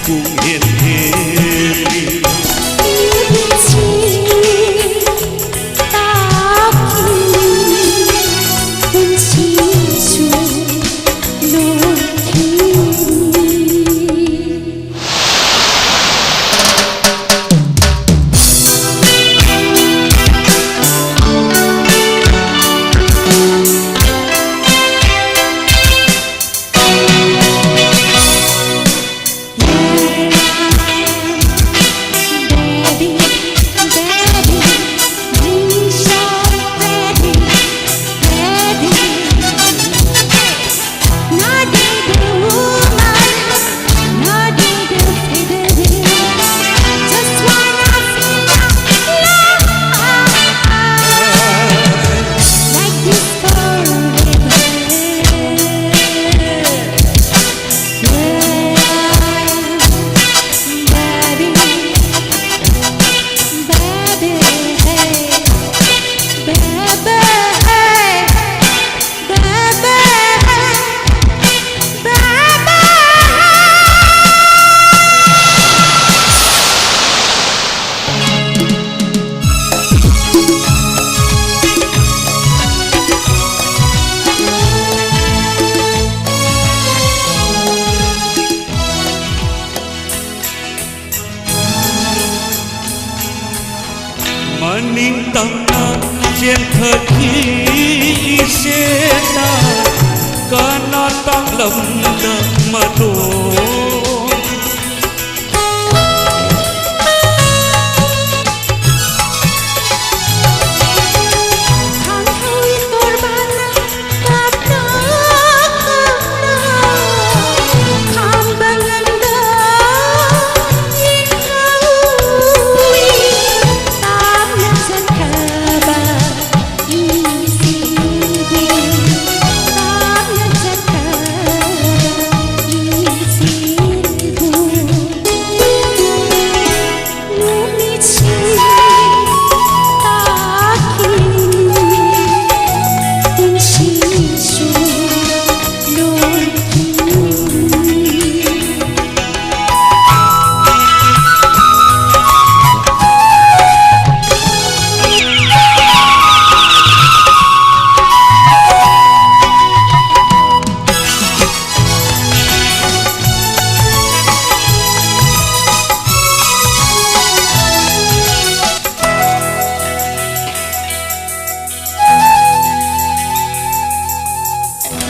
ꯄꯨꯡꯍꯦꯟ ꯍꯦꯜꯂꯤ꯫ ꯄꯨꯟꯁꯤꯁꯨ ꯂꯣꯏꯈꯤꯅꯤ꯫ ꯅꯤꯡꯇꯝꯅ ꯆꯦꯟꯊꯈꯤ ꯏꯆꯦꯅ ꯀꯅꯥ ꯇꯥꯛꯂꯝꯗ ꯃꯗꯣ꯫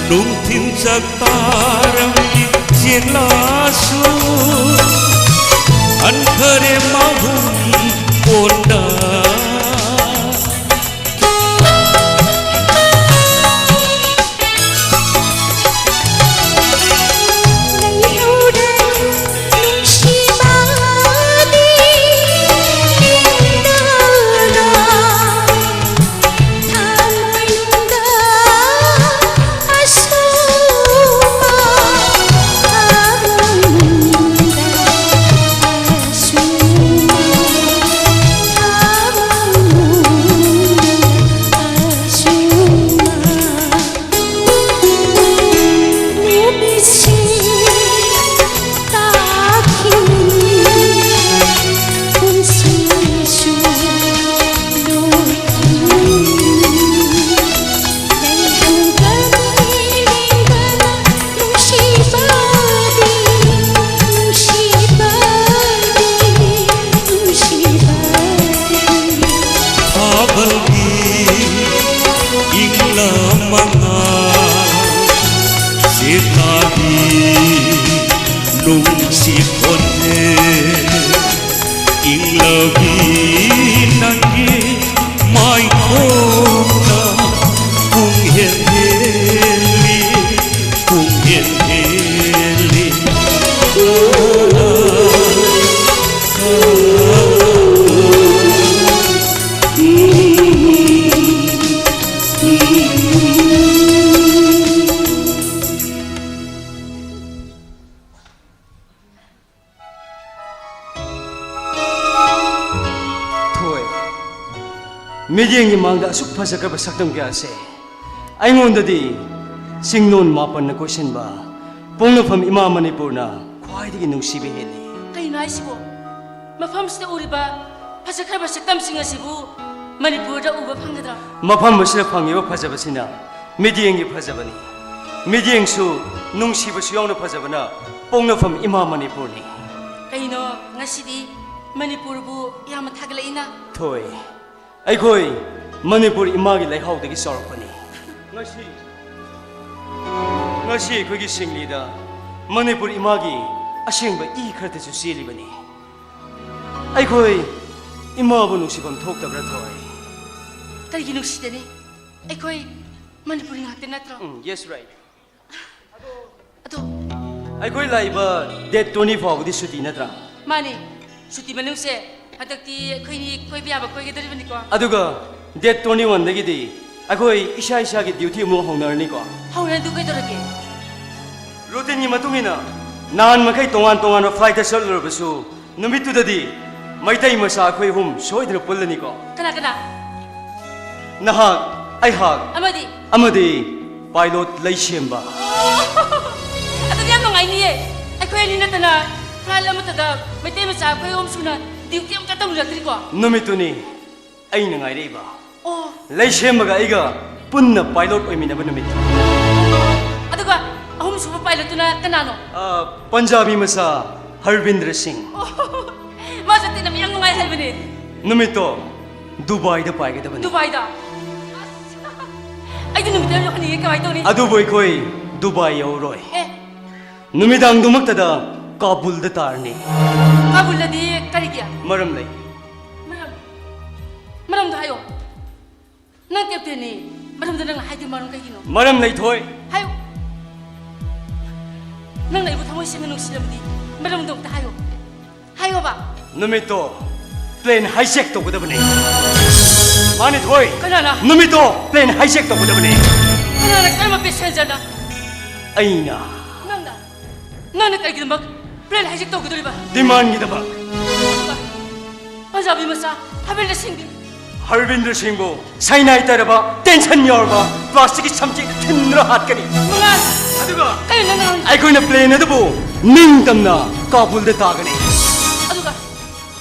ꯅꯨꯡꯊꯤꯜ ꯆꯥꯛ ꯇꯥꯔꯝꯃꯤ ꯆꯦꯛꯂꯥꯁꯨ ꯍꯟꯈꯔꯦ ꯃꯍꯨꯝ ꯀꯣꯟꯗ꯫ ꯃꯤꯠꯌꯦꯡꯒꯤ ꯃꯥꯡꯗ ꯑꯁꯨꯛ ꯐꯖꯈ꯭ꯔꯕ ꯁꯛꯇꯝ ꯀꯌꯥ ꯑꯁꯦ ꯑꯩꯉꯣꯟꯗꯗꯤ ꯆꯤꯡꯂꯣꯟ ꯃꯥꯄꯟꯅ ꯀꯣꯏꯁꯤꯟꯕ ꯄꯣꯛꯅꯐꯝ ꯏꯃꯥ ꯃꯅꯤꯄꯨꯔꯅ ꯈ꯭ꯋꯥꯏꯗꯒꯤ ꯅꯨꯡꯁꯤꯕ ꯍꯦꯜꯂꯤ꯫ ꯀꯩꯅꯣ ꯍꯥꯏꯁꯤꯕꯣ? ꯃꯐꯝꯁꯤꯗ ꯎꯔꯤꯕ ꯐꯖꯈ꯭ꯔꯕ ꯁꯛꯇꯝꯁꯤꯡ ꯑꯁꯤꯕꯨ ꯃꯅꯤꯄꯨꯔꯗ ꯎꯕ ꯐꯪꯒꯗ꯭ꯔꯥ? ꯃꯐꯝ ꯑꯁꯤꯗ ꯐꯪꯉꯤꯕ ꯐꯖꯕꯁꯤꯅ ꯃꯤꯠꯌꯦꯡꯒꯤ ꯐꯖꯕꯅꯤ꯫ ꯃꯤꯠꯌꯦꯡꯁꯨ ꯅꯨꯡꯁꯤꯕꯁꯨ ꯌꯥꯎꯅ ꯐꯖꯕꯅ ꯄꯣꯛꯅꯐꯝ ꯏꯃꯥ ꯃꯅꯤꯄꯨꯔꯅꯤ꯫ ꯀꯩꯅꯣ, ꯉꯁꯤꯗꯤ ꯃꯅꯤꯄꯨꯔꯕꯨ ꯌꯥꯝꯅ ꯊꯥꯒꯠꯂꯛꯏꯅ? ꯊꯣꯏ, ꯑꯩꯈꯣꯏ ꯃꯅꯤꯄꯨꯔ ꯏꯃꯥꯒꯤ ꯂꯩꯍꯥꯎꯗꯒꯤ ꯆꯥꯎꯔꯛꯄꯅꯤ꯫ ꯉꯁꯤ, ꯉꯁꯤ ꯑꯩꯈꯣꯏꯒꯤ ꯁꯤꯡꯂꯤꯗ ꯃꯅꯤꯄꯨꯔ ꯏꯃꯥꯒꯤ ꯑꯁꯦꯡꯕ ꯏ ꯈꯔꯇꯁꯨ ꯆꯦꯜꯂꯤꯕꯅꯤ꯫ ꯑꯩꯈꯣꯏ ꯏꯃꯥꯕꯨ ꯅꯨꯡꯁꯤꯐꯝ ꯊꯣꯛꯇꯕ꯭ꯔꯥ, ꯊꯣꯏ? ꯀꯔꯤꯒꯤ ꯅꯨꯡꯁꯤꯗꯅꯤ? ꯑꯩꯈꯣꯏ ꯃꯅꯤꯄꯨꯔꯤ ꯉꯥꯛꯇ ꯅꯠꯇ꯭ꯔꯣ? ꯎꯝ, yes, right. ꯑꯗꯣ ꯑꯩꯈꯣꯏ ꯂꯥꯛꯏꯕ date twenty ꯐꯥꯎꯕꯗꯤ ꯁꯨꯇꯤ ꯅꯠꯇ꯭ꯔꯥ? ꯃꯥꯅꯤ, ꯁꯨꯇꯤ ꯃꯅꯨꯡꯁꯦ ꯍꯟꯗꯛꯇꯤ ꯑꯩꯈꯣꯏꯅꯤ ꯀꯣꯏꯕ ꯌꯥꯕ ꯀꯣꯏꯒꯗꯧꯔꯤꯕꯅꯤꯀꯣ꯫ ꯑꯗꯨꯒ date twenty one ꯗꯒꯤꯗꯤ ꯑꯩꯈꯣꯏ ꯏꯁꯥ ꯏꯁꯥꯒꯤ duty ꯑꯃꯨꯛ ꯍꯧꯅꯔꯅꯤꯀꯣ꯫ ꯍꯧꯔꯅꯤ, ꯑꯗꯨ ꯀꯩꯗꯧꯔꯒꯦ? Routine ꯒꯤ ꯃꯇꯨꯡ ꯏꯟꯅ ꯅꯍꯥꯟ ꯃꯈꯩ ꯇꯣꯉꯥꯟ ꯇꯣꯉꯥꯟꯕ flight ꯇ ꯆꯠꯂꯨꯔꯕꯁꯨ, ꯅꯨꯃꯤꯠꯇꯨꯗꯗꯤ ꯃꯩꯇꯩ ꯃꯆꯥ ꯑꯩꯈꯣꯏ ꯑꯍꯨꯝ ꯁꯣꯏꯗꯅ ꯄꯨꯜꯂꯅꯤꯀꯣ꯫ ꯀꯅꯥ ꯀꯅꯥ? ꯅꯍꯥꯛ, ꯑꯩꯍꯥꯛ, ꯑꯃꯗꯤ? ꯑꯃꯗꯤ pilot ꯂꯩꯁꯦꯝꯕ꯫ ꯑꯣ! ꯑꯗꯨꯗꯤ ꯌꯥꯝ ꯅꯨꯡꯉꯥꯏꯅꯤꯌꯦ꯫ ꯑꯩꯈꯣꯏ ꯑꯅꯤ ꯅꯠꯇꯅ flight ꯑꯃꯠꯇꯗ ꯃꯩꯇꯩ ꯃꯆꯥ ꯑꯩꯈꯣꯏ ꯑꯍꯨꯝ ꯁꯨꯅ duty ꯑꯃꯠꯇ ꯇꯧꯅꯔꯛꯇ꯭ꯔꯤꯀꯣ꯫ ꯅꯨꯃꯤꯠꯇꯨꯅꯤ ꯑꯩꯅ ꯉꯥꯏꯔꯛꯏꯕ꯫ ꯑꯣ꯫ ꯂꯩꯁꯦꯝꯕꯒ ꯑꯩꯒ ꯄꯨꯟꯅ pilot ꯑꯣꯏꯃꯤꯟꯅꯕ ꯅꯨꯃꯤꯠꯇꯨ꯫ ꯑꯗꯨꯒ ꯑꯍꯨꯝꯁꯨꯕ pilot ꯇꯨꯅ ꯀꯅꯥꯅꯣ? ꯑ, ꯄꯟꯖꯥꯕꯤ ꯃꯆꯥ ꯍꯔꯕꯤꯟꯗ꯭ꯔ ꯁꯤꯡ꯫ ꯑꯣ, ꯃꯥꯁꯨ ꯇꯤꯟꯅꯕ ꯌꯥꯝ ꯅꯨꯡꯉꯥꯏ ꯍꯥꯏꯕꯅꯦ꯫ ꯅꯨꯃꯤꯠꯇꯣ ꯗꯨꯕꯥꯏꯗ ꯄꯥꯏꯒꯗꯕꯅꯤ꯫ ꯗꯨꯕꯥꯏꯗ? ꯑꯁ, ꯑꯩꯗꯤ ꯅꯨꯃꯤꯠꯇꯣ ꯌꯥꯝ ꯌꯧꯍꯟꯅꯤꯡꯉꯦ, ꯀꯃꯥꯏꯅ ꯇꯧꯅꯤ? ꯑꯗꯨꯕꯨ ꯑꯩꯈꯣꯏ ꯗꯨꯕꯥꯏ ꯌꯧꯔꯣꯏ꯫ ꯑꯦ꯫ ꯅꯨꯃꯤꯗꯥꯡꯗꯨꯃꯛꯇꯗ ꯀꯥꯕꯨꯜꯗ ꯇꯥꯔꯅꯤ꯫ ꯀꯥꯕꯨꯜꯗꯗꯤ ꯀꯔꯤꯒꯤ? ꯃꯔꯝ ꯂꯩ꯫ ꯃꯔꯝ? ꯃꯔꯝꯗꯣ ꯍꯥꯏꯌꯣ꯫ ꯅꯪ captain ꯅꯤ꯫ ꯃꯔꯝꯗꯣ ꯅꯪꯅ ꯍꯥꯏꯗꯤ ꯃꯔꯝ ꯀꯩꯒꯤꯅꯣ? ꯃꯔꯝ ꯂꯩ, ꯊꯣꯏ꯫ ꯍꯥꯏꯌꯨ꯫ ꯅꯪꯅ ꯑꯩꯕꯨ ꯊꯃꯣꯏ ꯁꯦꯡꯅ ꯅꯨꯡꯁꯤꯔꯕꯗꯤ ꯃꯔꯝꯗꯣ ꯑꯝꯇ ꯍꯥꯏꯌꯨ꯫ ꯍꯥꯏꯌꯣꯕ꯫ ꯅꯨꯃꯤꯠꯇꯣ plane hijack ꯇꯧꯒꯗꯕꯅꯤ꯫ ꯃꯥꯅꯤ, ꯊꯣꯏ꯫ ꯀꯅꯥꯅ? ꯅꯨꯃꯤꯠꯇꯣ plane hijack ꯇꯧꯒꯗꯕꯅꯤ꯫ ꯀꯅꯥꯅ? ꯀꯔꯝꯕ passenger ꯅ? ꯑꯩꯅ꯫ ꯅꯪꯅ? ꯅꯪꯅ ꯀꯩꯒꯤꯗꯃꯛ plane hijack ꯇꯧꯒꯗꯧꯔꯤꯕ? Demand ꯒꯤꯗꯃꯛ꯫ ꯄꯟꯖꯥꯕꯤ ꯃꯆꯥ, ꯍꯔꯕꯤꯟꯗ꯭ꯔ ꯁꯤꯡꯗꯤ? ꯍꯔꯕꯤꯟꯗ꯭ꯔ ꯁꯤꯡꯕꯨ ꯁꯥꯏꯅꯥꯏ ꯇꯥꯔꯕ, ꯇꯦꯟꯁꯟ ꯌꯥꯎꯔꯕ ꯄ꯭ꯂꯥꯁꯇꯤꯛꯀꯤ ꯁꯝꯆꯦꯠ ꯊꯤꯟꯗꯨꯅ ꯍꯥꯠꯀꯅꯤ꯫ ꯃꯉꯥꯜ! ꯑꯗꯨꯒ ꯀꯩꯅꯣ ꯅꯪ ꯍꯥꯏ-, ꯑꯩꯈꯣꯏꯅ ꯄ꯭ꯂꯦꯟ ꯑꯗꯨꯕꯨ ꯅꯤꯡꯇꯝꯅ ꯀꯥꯕꯨꯜꯗ ꯇꯥꯒꯅꯤ꯫ ꯑꯗꯨꯒ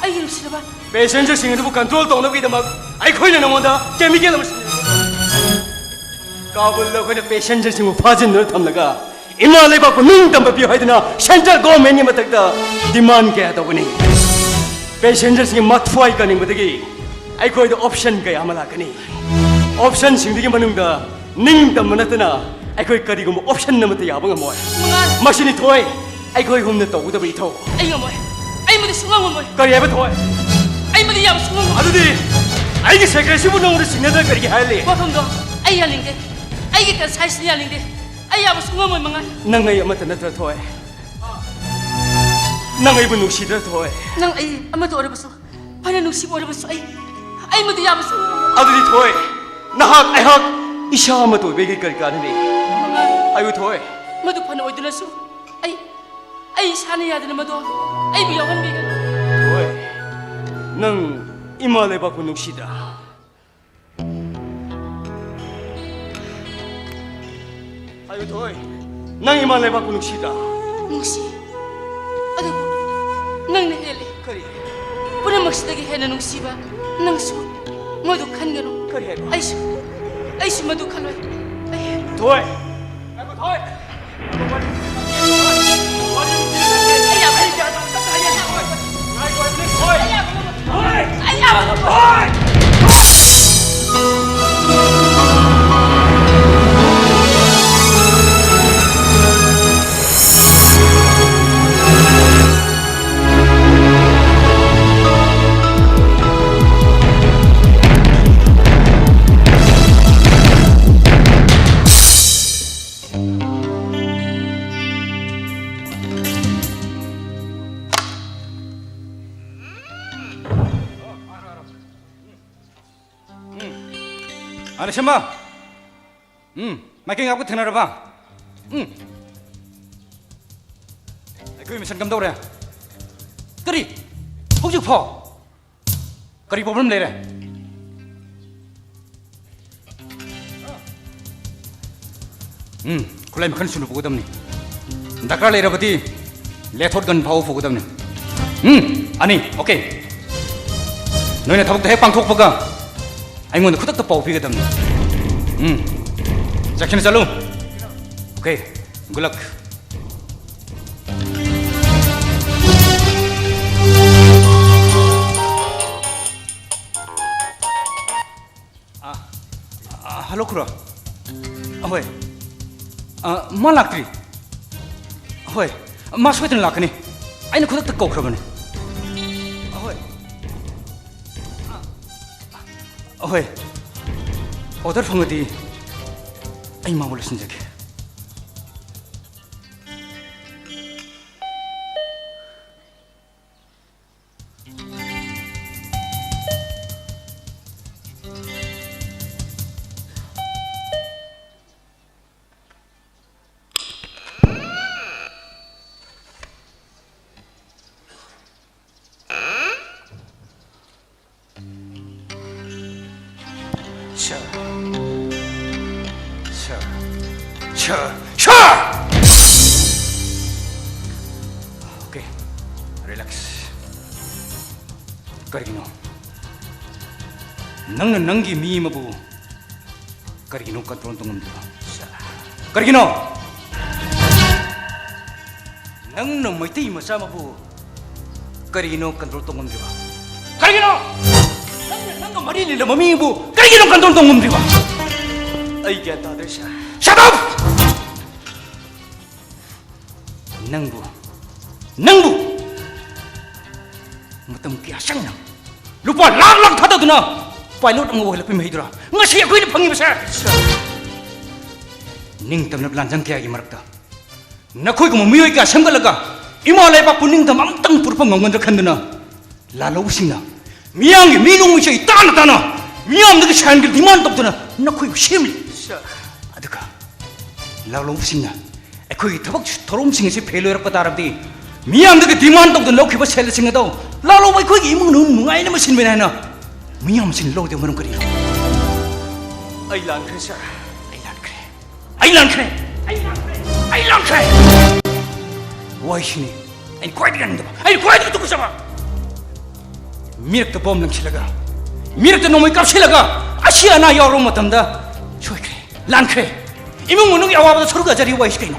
ꯑꯩꯒꯤ ꯅꯨꯡꯁꯤꯔꯕ ꯄꯦꯁꯦꯟꯖꯔꯁꯤꯡ ꯑꯗꯨꯕꯨ ꯀꯟꯇ꯭ꯔꯣꯜ ꯇꯧꯅꯕꯒꯤꯗꯃꯛ ꯑꯩꯈꯣꯏꯅ ꯅꯉꯣꯟꯗ ꯀꯦꯃꯤꯀꯦꯜ ꯑꯃ ꯁꯤꯖꯤꯟꯅꯒꯅꯤ꯫ ꯀꯥꯕꯨꯜꯗ ꯑꯩꯈꯣꯏꯅ ꯄꯦꯁꯦꯟꯖꯔꯁꯤꯡꯕꯨ ꯐꯥꯖꯤꯟꯗꯨꯅ ꯊꯝꯂꯒ ꯏꯃꯥ ꯂꯩꯕꯥꯛꯄꯨ ꯅꯤꯡꯇꯝꯕ ꯄꯤꯌꯨ ꯍꯥꯏꯗꯨꯅ ꯁꯦꯟꯇ꯭ꯔꯦꯜ ꯒꯣꯔꯃꯦꯟꯒꯤ ꯃꯊꯛꯇ ꯗꯤꯃꯥꯟ ꯀꯌꯥ ꯇꯧꯒꯅꯤ꯫ ꯄꯦꯁꯦꯟꯖꯔꯁꯤꯡꯒꯤ ꯃꯊ꯭ꯋꯥꯏ ꯀꯟꯅꯤꯡꯕꯗꯒꯤ ꯑꯩꯈꯣꯏꯗ ꯑꯣꯞꯁꯟ ꯀꯌꯥ ꯑꯃ ꯂꯥꯛꯀꯅꯤ꯫ ꯑꯣꯞꯁꯟꯁꯤꯡꯗꯨꯒꯤ ꯃꯅꯨꯡꯗ ꯅꯤꯡꯇꯝꯕ ꯅꯠꯇꯅ ꯑꯩꯈꯣꯏ ꯀꯔꯤꯒꯨꯝꯕ ꯑꯣꯞꯁꯟ ꯑꯃꯠꯇ ꯌꯥꯕ ꯉꯝꯃꯣꯏ꯫ ꯃꯉꯥꯜ! ꯃꯁꯤꯅꯤ ꯊꯣꯏ, ꯑꯩꯈꯣꯏ ꯑꯍꯨꯝꯅ ꯇꯧꯒꯗꯕ ꯏꯊꯧ꯫ ꯑꯩ ꯉꯝꯃꯣꯏ꯫ ꯑꯩ ꯃꯗꯨ ꯁꯨꯡꯉꯝ ꯉꯝꯃꯣꯏ꯫ ꯀꯔꯤ ꯍꯥꯏꯕ ꯊꯣꯏ? ꯑꯩ ꯃꯗꯨ ꯌꯥꯕ ꯁꯨꯡꯉꯝ ꯉꯝꯃꯣꯏ꯫ ꯑꯗꯨꯗꯤ ꯑꯩꯒꯤ ꯁꯦꯀ꯭ꯔꯦꯁꯤꯕꯨ ꯅꯉꯣꯟꯗ ꯁꯤꯟꯅꯗ꯭ꯔ ꯀꯔꯤꯒꯤ ꯍꯥꯏꯍꯜꯂꯤ? ꯋꯥꯐꯝꯗꯣ ꯑꯩ ꯌꯥꯅꯤꯡꯗꯦ꯫ ꯑꯩꯒꯤ ꯀꯟꯁꯥꯏꯁꯅ ꯌꯥꯅꯤꯡꯗꯦ꯫ ꯑꯩ ꯌꯥꯕ ꯁꯨꯡꯉꯝ ꯉꯝꯃꯣꯏ, ꯃꯉꯥꯜ꯫ ꯅꯪ ꯑꯩ ꯑꯃꯠꯇ ꯅꯠꯇ꯭ꯔ ꯊꯣꯏ? ꯅꯪ ꯑꯩꯕꯨ ꯅꯨꯡꯁꯤꯗ꯭ꯔ ꯊꯣꯏ? ꯅꯪ ꯑꯩ ꯑꯃꯠꯇ ꯑꯣꯏꯔꯕꯁꯨ, ꯐꯅ ꯅꯨꯡꯁꯤꯕ ꯑꯣꯏꯔꯕꯁꯨ ꯑꯩ, ꯑꯩ ꯃꯗꯨ ꯌꯥꯕ ꯁꯨꯡꯉꯝ ꯉꯝꯃꯣꯏ꯫ ꯑꯗꯨꯗꯤ ꯊꯣꯏ, ꯅꯍꯥꯛ ꯑꯩꯍꯥꯛ ꯏꯁꯥ ꯑꯃꯠꯇ ꯑꯣꯏꯕꯒꯤ ꯀꯔꯤ ꯀꯥꯟꯅꯅꯤ? ꯃꯉꯥꯜ꯫ ꯑꯩꯕꯨ ꯊꯣꯏ꯫ ꯃꯗꯨ ꯐꯅ ꯑꯣꯏꯗꯨꯅꯁꯨ ꯑꯩ, ꯑꯩ ꯏꯁꯥꯅ ꯌꯥꯗꯅ ꯃꯗꯨ ꯑꯩꯕꯨ ꯌꯥꯎꯍꯟꯕꯤꯒꯅꯨ꯫ ꯊꯣꯏ, ꯅꯪ ꯏꯃꯥ ꯂꯩꯕꯥꯛꯄꯨ ꯅꯨꯡꯁꯤꯗ꯭ꯔꯥ? ꯍꯥꯏꯌꯨ ꯊꯣꯏ, ꯅꯪ ꯏꯃꯥ ꯂꯩꯕꯥꯛꯄꯨ ꯅꯨꯡꯁꯤꯗ꯭ꯔꯥ? ꯅꯨꯡꯁꯤ꯫ ꯑꯗꯨꯕꯨ ꯅꯪꯅ ꯍꯦꯜꯂꯤ꯫ ꯀꯔꯤ? ꯄꯨꯝꯅꯃꯛꯁꯤꯗꯒꯤ ꯍꯦꯟꯅ ꯅꯨꯡꯁꯤꯕ ꯅꯪꯁꯨ ꯃꯗꯨ ꯈꯟꯒꯅꯨ꯫ ꯀꯔꯤ ꯍꯥꯏꯕ? ꯑꯩꯁꯨ, ꯑꯩꯁꯨ ꯃꯗꯨ ꯈꯜꯂꯣꯏ꯫ ꯑꯩ ꯊꯣꯏ! ꯉꯥꯏꯈꯣ, ꯊꯣꯏ! ꯑꯩ ꯌꯥꯝ ꯉꯥꯏꯈꯣ, ꯊꯣꯏ! ꯑꯩ ꯌꯥꯝ ꯊꯣꯏ! ꯑꯅꯤꯁꯤꯃ! ꯎꯝ, ꯃꯥꯏꯀꯩ ꯉꯥꯛꯄ ꯊꯦꯡꯅꯔꯕ? ꯎꯝ꯫ ꯑꯩꯈꯣꯏ ꯃꯤꯁꯟ ꯀꯝꯗꯧꯔꯦ? ꯀꯔꯤ? ꯍꯧꯖꯤꯛ ꯐꯥꯎ? ꯀꯔꯤ ꯄ꯭ꯔꯣꯕ꯭ꯂꯦꯝ ꯂꯩꯔꯦ? ꯎꯝ, ꯈꯨꯠꯂꯥꯏ ꯃꯈꯜ ꯁꯨꯅ ꯄꯨꯒꯗꯕꯅꯤ꯫ ꯗꯔꯀꯥꯔ ꯂꯩꯔꯕꯗꯤ lethal gun ꯐꯥꯎꯕ ꯄꯨꯒꯗꯕꯅꯤ꯫ ꯎꯝ, ꯑꯅꯤ, okay꯫ ꯅꯣꯏꯅ ꯊꯕꯛꯇꯣ ꯍꯦꯛ ꯄꯥꯡꯊꯣꯛꯄꯒ ꯑꯩꯉꯣꯟꯗ ꯈꯨꯗꯛꯇ ꯄꯥꯎ ꯄꯤꯒꯗꯕꯅꯤ꯫ ꯎꯝ, ꯆꯦꯛꯁꯤꯟꯅ ꯆꯠꯂꯨ꯫ Okay, good luck꯫ ꯑ, ꯑ, hello, ꯈꯨꯔꯥ꯫ ꯑꯍꯣꯏ꯫ ꯑ, ꯃꯥ ꯂꯥꯛꯇ꯭ꯔꯤ꯫ ꯍꯣꯏ, ꯃꯥ ꯁꯣꯏꯗꯅ ꯂꯥꯛꯀꯅꯤ꯫ ꯑꯩꯅ ꯈꯨꯗꯛꯇ ꯀꯧꯈ꯭ꯔꯕꯅꯤ꯫ ꯑꯍꯣꯏ꯫ ꯑ, ꯑꯍꯣꯏ꯫ Order ꯐꯪꯉꯗꯤ ꯑꯩ ꯃꯥꯕꯨ ꯂꯣꯏꯁꯤꯟꯖꯒꯦ꯫ Sir. Sir. Sir. Sir! Okay. Relax. ꯀꯔꯤꯒꯤꯅꯣ? ꯅꯪꯅ ꯅꯪꯒꯤ ꯃꯤ ꯑꯃꯕꯨ ꯀꯔꯤꯒꯤꯅꯣ control ꯇꯧꯉꯝꯗ꯭ꯔꯤꯕ? Sir. ꯀꯔꯤꯒꯤꯅꯣ? ꯅꯪꯅ ꯃꯩꯇꯩ ꯃꯆꯥ ꯑꯃꯕꯨ ꯀꯔꯤꯒꯤꯅꯣ control ꯇꯧꯉꯝꯗ꯭ꯔꯤꯕ? ꯀꯔꯤꯒꯤꯅꯣ? ꯅꯪꯅ ꯅꯪꯒ ꯃꯔꯤ ꯂꯩꯅꯕ ꯃꯤꯕꯨ ꯀꯔꯤꯒꯤꯅꯣ control ꯇꯧꯉꯝꯗ꯭ꯔꯤꯕ? ꯑꯩ ꯒ꯭ꯌꯥꯟ ꯇꯥꯗ꯭ꯔꯦ, sir. Shut up! ꯅꯪꯕꯨ, ꯅꯪꯕꯨ ꯃꯇꯝ ꯀꯌꯥ ꯆꯪꯅ ꯂꯨꯄꯥ ꯂꯥꯛ ꯂꯥꯛ ꯊꯥꯗꯗꯨꯅ pilot ꯑꯃ ꯑꯣꯏꯍꯜꯂꯛꯄꯒꯤ ꯃꯍꯩꯗꯨꯔꯥ ꯉꯁꯤ ꯑꯩꯈꯣꯏꯅ ꯐꯪꯉꯤꯕꯁꯦ? Sir. ꯅꯤꯡꯇꯝꯅꯕ ꯂꯥꯟꯖꯪ ꯀꯌꯥꯒꯤ ꯃꯔꯛꯇ ꯅꯈꯣꯏꯒꯨꯝꯕ ꯃꯤꯑꯣꯏ ꯀꯌꯥ ꯁꯦꯝꯒꯠꯂꯒ ꯏꯃꯥ ꯂꯩꯕꯥꯛꯄꯨ ꯅꯤꯡꯇꯝꯕ ꯑꯃꯇꯪ ꯄꯨꯔꯛꯄ ꯉꯝꯒꯗ꯭ꯔꯥ ꯈꯟꯗꯨꯅ ꯂꯥꯜꯍꯧꯕꯁꯤꯡꯅ ꯃꯤꯌꯥꯝꯒꯤ ꯃꯤ ꯅꯣꯡꯃꯩꯁꯦ ꯇꯥꯅ ꯇꯥꯅ ꯃꯤꯌꯥꯝꯗꯒꯤ ꯁꯦꯟꯒꯤ demand ꯇꯧꯗꯨꯅ ꯅꯈꯣꯏꯕꯨ ꯁꯦꯝꯂꯤ꯫ Sir. ꯑꯗꯨꯒ ꯂꯥꯜꯍꯧꯕꯁꯤꯡꯅ ꯑꯩꯈꯣꯏꯒꯤ ꯊꯕꯛ ꯊꯧꯔꯝꯁꯤꯡ ꯑꯁꯤ fail ꯑꯣꯏꯔꯛꯄ ꯇꯥꯔꯕꯗꯤ ꯃꯤꯌꯥꯝꯗꯒꯤ demand ꯇꯧꯗꯨꯅ ꯂꯧꯈꯤꯕ ꯁꯦꯜꯁꯤꯡ ꯑꯗꯣ ꯂꯥꯜꯍꯧꯕ ꯑꯩꯈꯣꯏꯒꯤ ꯏꯃꯨꯡ ꯃꯅꯨꯡ ꯅꯨꯡꯉꯥꯏꯅꯕ ꯁꯤꯟꯕꯅꯤ ꯍꯥꯏꯅ ꯃꯤꯌꯥꯝꯁꯤꯡꯅ ꯂꯧꯗꯕ ꯃꯔꯝ ꯀꯔꯤꯅꯣ? ꯑꯩ ꯂꯥꯟꯈ꯭ꯔꯦ, sir. ꯑꯩ ꯂꯥꯟꯈ꯭ꯔꯦ꯫ ꯑꯩ ꯂꯥꯟꯈ꯭ꯔꯦ꯫ ꯑꯩ ꯂꯥꯟꯈ꯭ꯔꯦ꯫ ꯑꯩ ꯂꯥꯟꯈ꯭ꯔꯦ꯫ ꯋꯥꯍꯩꯁꯤꯅꯤ ꯑꯩꯅ ꯈ꯭ꯋꯥꯏꯗꯒꯤ ꯌꯥꯅꯤꯡꯗꯕ, ꯑꯩꯅ ꯈ꯭ꯋꯥꯏꯗꯒꯤ ꯇꯨꯀꯠꯆꯕ꯫ ꯃꯤꯔꯛꯇ ꯕꯣꯝ ꯂꯪꯁꯤꯜꯂꯒ ꯃꯤꯔꯛꯇ ꯅꯣꯡꯃꯩ ꯀꯥꯞꯁꯤꯜꯂꯒ ꯑꯁꯤ ꯑꯅꯥ ꯌꯥꯎꯔꯕ ꯃꯇꯝꯗ ꯁꯣꯏꯈ꯭ꯔꯦ, ꯂꯥꯟꯈ꯭ꯔꯦ꯫ ꯏꯃꯨꯡ ꯃꯅꯨꯡꯒꯤ ꯑꯋꯥꯕꯗ ꯁꯔꯨꯛ ꯌꯥꯖꯔꯤꯕ ꯋꯥꯍꯩꯁꯤ ꯀꯩꯅꯣ?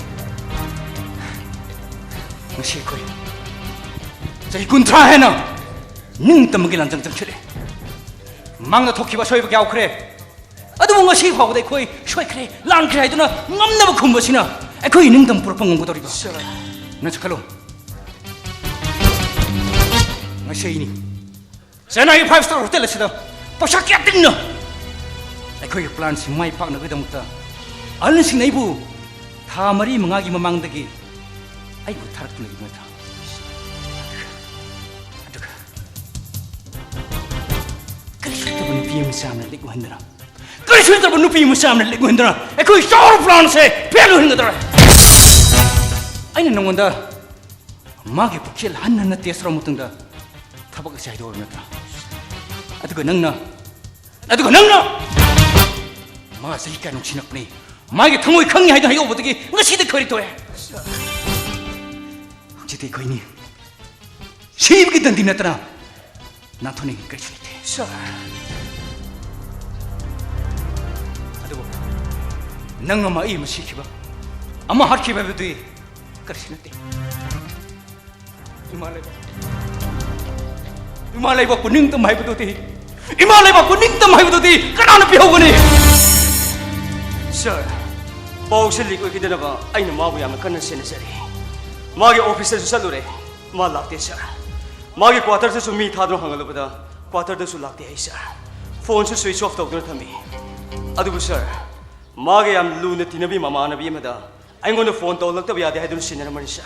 ꯉꯁꯤ ꯑꯩꯈꯣꯏ ꯆꯍꯤ ꯀꯨꯟꯊ꯭ꯔꯥ ꯍꯦꯟꯅ ꯅꯤꯡꯇꯝꯕꯒꯤ ꯂꯥꯟꯖꯪ ꯆꯪꯁꯤꯜꯂꯦ꯫ ꯃꯥꯡꯗ ꯊꯣꯛꯈꯤꯕ ꯑꯁꯣꯏꯕ ꯀꯌꯥ ꯎꯈ꯭ꯔꯦ꯫ ꯑꯗꯨꯕꯨ ꯉꯁꯤ ꯐꯥꯎꯕꯗ ꯑꯩꯈꯣꯏ ꯁꯣꯏꯈ꯭ꯔꯦ, ꯂꯥꯟꯈ꯭ꯔꯦ ꯍꯥꯏꯗꯨꯅ ꯉꯝꯅꯕ ꯈꯨꯝꯕꯁꯤꯅ ꯑꯩꯈꯣꯏ ꯅꯤꯡꯇꯝ ꯄꯨꯔꯛꯄ ꯉꯝꯒꯗꯧꯔꯤꯕ? ꯅꯪꯁꯨ ꯈꯜꯂꯨ꯫ ꯉꯁꯤ ꯑꯩꯅꯤ ꯆꯦꯟꯅꯥꯏꯒꯤ five star hotel ꯑꯁꯤꯗ ꯄꯩꯁꯥ ꯀꯌꯥ ꯇꯤꯡꯅ ꯑꯩꯈꯣꯏꯒꯤ planꯁꯤ ꯃꯥꯏ ꯄꯥꯛꯅꯕꯒꯤꯗꯃꯛꯇ ꯑꯍꯜꯁꯤꯡꯅ ꯑꯩꯕꯨ ꯊꯥ ꯃꯔꯤ ꯃꯉꯥꯒꯤ ꯃꯃꯥꯡꯗꯒꯤ ꯑꯩꯕꯨ ꯊꯥꯔꯛꯇꯨꯅ ꯂꯩꯕ ꯅꯠꯇ꯭ꯔꯥ? ꯑꯗꯨꯒ, ꯑꯗꯨꯒ ꯀꯔꯤꯁꯨ ꯂꯩꯇꯕ ꯅꯨꯄꯤ ꯃꯆꯥ ꯑꯃꯅ ꯂꯤꯛ ꯎꯍꯟꯗꯅ, ꯀꯔꯤꯁꯨ ꯂꯩꯇꯕ ꯅꯨꯄꯤ ꯃꯆꯥ ꯑꯃꯅ ꯂꯤꯛ ꯎꯍꯟꯗꯅ ꯑꯩꯈꯣꯏ ꯆꯥꯎꯔꯕ planꯁꯦ fail ꯑꯣꯏꯍꯟꯒꯗꯧꯔꯦ꯫ ꯑꯩꯅ ꯅꯉꯣꯟꯗ ꯃꯥꯒꯤ ꯄꯨꯛꯆꯦꯜ ꯍꯟꯅ ꯍꯟꯅ test ꯇꯧꯔꯕ ꯃꯇꯨꯡꯗ ꯊꯕꯛ ꯑꯁꯤ ꯍꯥꯏꯗꯣꯛꯑꯕ ꯅꯠꯇ꯭ꯔꯥ? ꯑꯗꯨꯒ ꯅꯪꯅ, ꯑꯗꯨꯒ ꯅꯪꯅ ꯃꯥ ꯆꯍꯤ ꯀꯌꯥ ꯅꯨꯡꯁꯤꯅꯔꯛꯄꯅꯤ, ꯃꯥꯒꯤ ꯊꯃꯣꯏ ꯈꯪꯉꯤ ꯍꯥꯏꯗꯅ ꯍꯥꯏꯗꯣꯛꯎꯕꯗꯒꯤ ꯉꯁꯤꯗꯤ ꯈꯣꯏꯔꯤ ꯇꯣꯛꯑꯦ꯫ ꯍꯧꯖꯤꯛꯇꯤ ꯑꯩꯈꯣꯏꯅꯤ ꯁꯤꯕꯒꯤ ꯗꯟꯗꯤ ꯅꯠꯇꯅ ꯅꯥꯟꯊꯣꯛꯅꯤꯡꯉꯥꯏ ꯀꯔꯤꯁꯨ ꯂꯩꯇꯦ꯫ Sir꯫ ꯑꯗꯨꯕꯨ ꯅꯪ ꯑꯃ, ꯑꯩ ꯑꯃ ꯁꯤꯈꯤꯕ, ꯑꯃ ꯍꯥꯠꯈꯤꯕ ꯍꯥꯏꯕꯗꯨꯗꯤ ꯀꯔꯤꯁꯨ ꯅꯠꯇꯦ꯫ ꯏꯃꯥ ꯂꯩꯕꯥꯛ, ꯏꯃꯥ ꯂꯩꯕꯥꯛꯄꯨ ꯅꯤꯡꯇꯝ ꯍꯥꯏꯕꯗꯨꯗꯤ, ꯏꯃꯥ ꯂꯩꯕꯥꯛꯄꯨ ꯅꯤꯡꯇꯝ ꯍꯥꯏꯕꯗꯨꯗꯤ ꯀꯅꯥꯅ ꯄꯤꯍꯧꯒꯅꯤ? Sir, ꯄꯥꯎꯁꯦ leak ꯑꯣꯏꯈꯤꯗꯅꯕ ꯑꯩꯅ ꯃꯥꯕꯨ ꯌꯥꯝꯅ ꯀꯟꯅ ꯁꯦꯟꯅꯖꯔꯤ꯫ ꯃꯥꯒꯤ officeꯇꯁꯨ ꯆꯠꯂꯨꯔꯦ, ꯃꯥ ꯂꯥꯛꯇꯦ sir꯫ ꯃꯥꯒꯤ quarterꯗꯁꯨ ꯃꯤ ꯊꯥꯗꯨꯅ ꯍꯪꯍꯜꯂꯨꯕꯗ quarterꯗꯁꯨ ꯂꯥꯛꯇꯦ ꯍꯥꯏ sir꯫ Phoneꯁꯨ switch off ꯇꯧꯗꯨꯅ ꯊꯝꯃꯤ꯫ ꯑꯗꯨꯕꯨ sir, ꯃꯥꯒ ꯌꯥꯝ ꯂꯨꯅ ꯇꯤꯟꯅꯕꯤ ꯃꯃꯥꯟꯅꯕꯤ ꯑꯃꯗ ꯑꯩꯉꯣꯟꯗ phone ꯇꯧꯍꯜꯂꯛꯇꯕ ꯌꯥꯗꯦ ꯍꯥꯏꯗꯨꯅ ꯁꯤꯟꯅꯔꯝꯕꯅꯤ sir꯫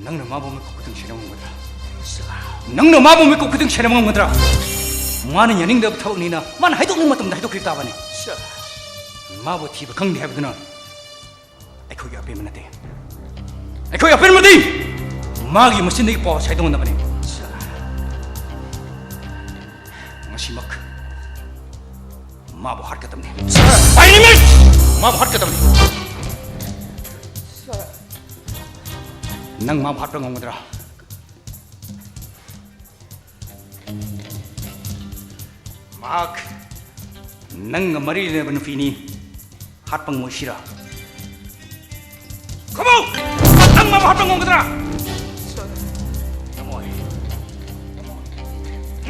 ꯅꯪꯅ ꯃꯥꯕꯨ ꯃꯤꯀꯨꯞ ꯈꯨꯗꯤꯡ ꯁꯦꯟꯅꯕ ꯉꯝꯒꯗ꯭ꯔꯥ? Sir꯫ ꯅꯪꯅ ꯃꯥꯕꯨ ꯃꯤꯀꯨꯞ ꯈꯨꯗꯤꯡ ꯁꯦꯟꯅꯕ ꯉꯝꯒꯗ꯭ꯔꯥ? ꯃꯥꯅ ꯌꯥꯅꯤꯡꯗꯕ ꯊꯕꯛꯅꯤꯅ ꯃꯥꯅ ꯍꯥꯏꯗꯣꯛꯅꯤꯡꯕ ꯃꯇꯝꯗ ꯍꯥꯏꯗꯣꯛꯈꯤꯕ ꯇꯥꯕꯅꯤ꯫ Sir꯫ ꯃꯥꯕꯨ ꯊꯤꯕ ꯈꯪꯗꯦ ꯍꯥꯏꯕꯗꯨꯅ ꯑꯩꯈꯣꯏꯒꯤ ꯑꯄꯦꯟꯕ ꯅꯠꯇꯦ꯫ ꯑꯩꯈꯣꯏꯒꯤ ꯑꯄꯦꯟꯕꯗꯤ ꯃꯥꯒꯤ ꯃꯆꯤꯟꯗꯒꯤ ꯄꯥꯎ ꯁꯥꯏꯗꯣꯛꯅꯕꯅꯤ꯫ Sir꯫ ꯉꯁꯤꯃꯛ ꯃꯥꯕꯨ ꯍꯥꯠꯀꯗꯕꯅꯤ꯫ Sir꯫ By any means! ꯃꯥꯕꯨ ꯍꯥꯠꯀꯗꯕꯅꯤ꯫ ꯅꯪ ꯃꯥꯕꯨ ꯍꯥꯠꯄ ꯉꯝꯒꯗ꯭ꯔꯥ? ꯃꯍꯥꯛ ꯅꯪꯒ ꯃꯔꯤ ꯂꯩꯅꯕ ꯅꯨꯄꯤꯅꯤ꯫ ꯍꯥꯠꯄ ꯉꯝꯃꯣꯏꯁꯤꯔꯥ? ꯈꯨꯃꯧ! ꯅꯪ ꯃꯥꯕꯨ ꯍꯥꯠꯄ ꯉꯝꯒꯗ꯭ꯔꯥ? ꯉꯝꯃꯣꯏ꯫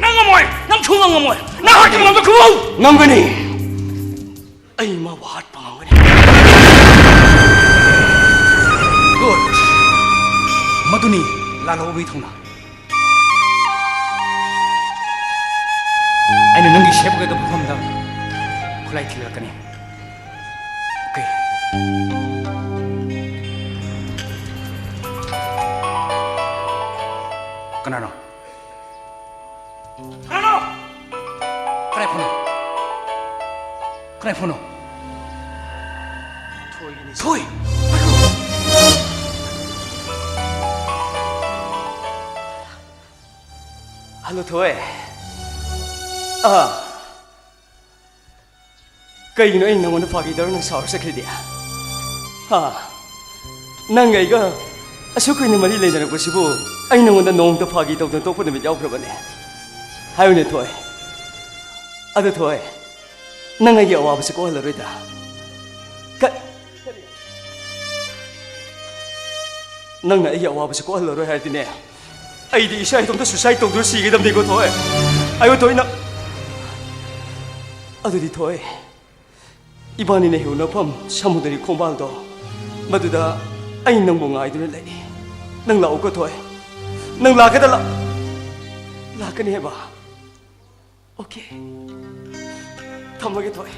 ꯅꯪ ꯉꯝꯃꯣꯏ! ꯅꯪ ꯁꯨꯡꯉꯝ ꯉꯝꯃꯣꯏ! ꯅꯪ ꯍꯥꯠꯄ ꯉꯝꯕ ꯈꯨꯃꯧ! ꯉꯝꯒꯅꯤ! ꯑꯩ ꯃꯥꯕꯨ ꯍꯥꯠꯄ ꯉꯝꯒꯅꯤ꯫ Good. ꯃꯗꯨꯅꯤ ꯂꯥꯜꯍꯧꯕꯒꯤ ꯊꯧꯅꯥ꯫ ꯑꯩꯅ ꯅꯪꯒꯤ ꯁꯦꯞ ꯑꯣꯏꯒꯗꯕ ꯃꯐꯝꯗ ꯈꯨꯠꯂꯥꯏ ꯊꯤꯜꯂꯛꯀꯅꯤ꯫ Okay. ꯀꯅꯥꯅꯣ? ꯀꯅꯥꯅꯣ? ꯀꯅꯥꯏ ꯐꯣꯟꯅꯣ? ꯀꯅꯥꯏ ꯐꯣꯟꯅꯣ? ꯊꯣꯏꯒꯤꯅꯤ꯫ ꯊꯣꯏ! ꯍꯜꯂꯣ, ꯊꯣꯏ꯫ ꯑꯥ꯫ ꯀꯩꯒꯤꯅꯣ ꯑꯩꯅ ꯅꯪꯉꯣꯟꯗ ꯐꯥꯒꯤ ꯇꯧꯔ ꯅꯪ ꯁꯥꯎꯔ ꯆꯠꯈ꯭ꯔꯤꯗꯤ? ꯍꯥ? ꯅꯪꯒ ꯑꯩꯒ ꯑꯁꯨꯛ ꯀꯨꯏꯅ ꯃꯔꯤ ꯂꯩꯅꯔꯛꯄꯁꯤꯕꯨ ꯑꯩ ꯅꯪꯉꯣꯟꯗ ꯅꯣꯡꯃꯇ ꯐꯥꯒꯤ ꯇꯧꯗꯅ ꯇꯣꯛꯄ ꯅꯨꯃꯤꯠ ꯌꯥꯎꯈ꯭ꯔꯕꯅꯦ? ꯍꯥꯏꯌꯨꯅꯦ, ꯊꯣꯏ꯫ ꯑꯗꯨ, ꯊꯣꯏ, ꯅꯪ ꯑꯩꯒꯤ ꯑꯋꯥꯕꯁꯦ ꯀꯣꯛꯍꯜꯂꯔꯣꯏꯗ꯭ꯔꯥ? ꯀ-, ꯅꯪꯅ ꯑꯩꯒꯤ ꯑꯋꯥꯕꯁꯦ ꯀꯣꯛꯍꯜꯂꯔꯣꯏ ꯍꯥꯏꯔꯗꯤꯅꯦ, ꯑꯩꯗꯤ ꯏꯁꯥ ꯏꯇꯣꯝꯇ suicide ꯇꯧꯗꯨꯅ ꯁꯤꯒꯗꯕꯅꯤꯀꯣ, ꯊꯣꯏ꯫ ꯑꯌꯨ ꯊꯣꯏꯅ꯫ ꯑꯗꯨꯗꯤ, ꯊꯣꯏ, ꯏꯕꯥꯅꯤꯅ ꯍꯦꯛ ꯎꯅꯐꯝ ꯁꯃꯨꯗ꯭ꯔꯒꯤ ꯈꯣꯡꯕꯥꯜꯗꯣ, ꯃꯗꯨꯗ ꯑꯩ ꯅꯪꯕꯨ ꯉꯥꯏꯗꯨꯅ ꯂꯩ꯫ ꯅꯪ ꯂꯥꯛꯎꯀꯣ, ꯊꯣꯏ꯫ ꯅꯪ ꯂꯥꯛꯀꯗ ꯂꯥꯛ-, ꯂꯥꯛꯀꯅꯤ ꯍꯥꯏꯕ꯫ Okay. ꯊꯝꯃꯒꯦ, ꯊꯣꯏ꯫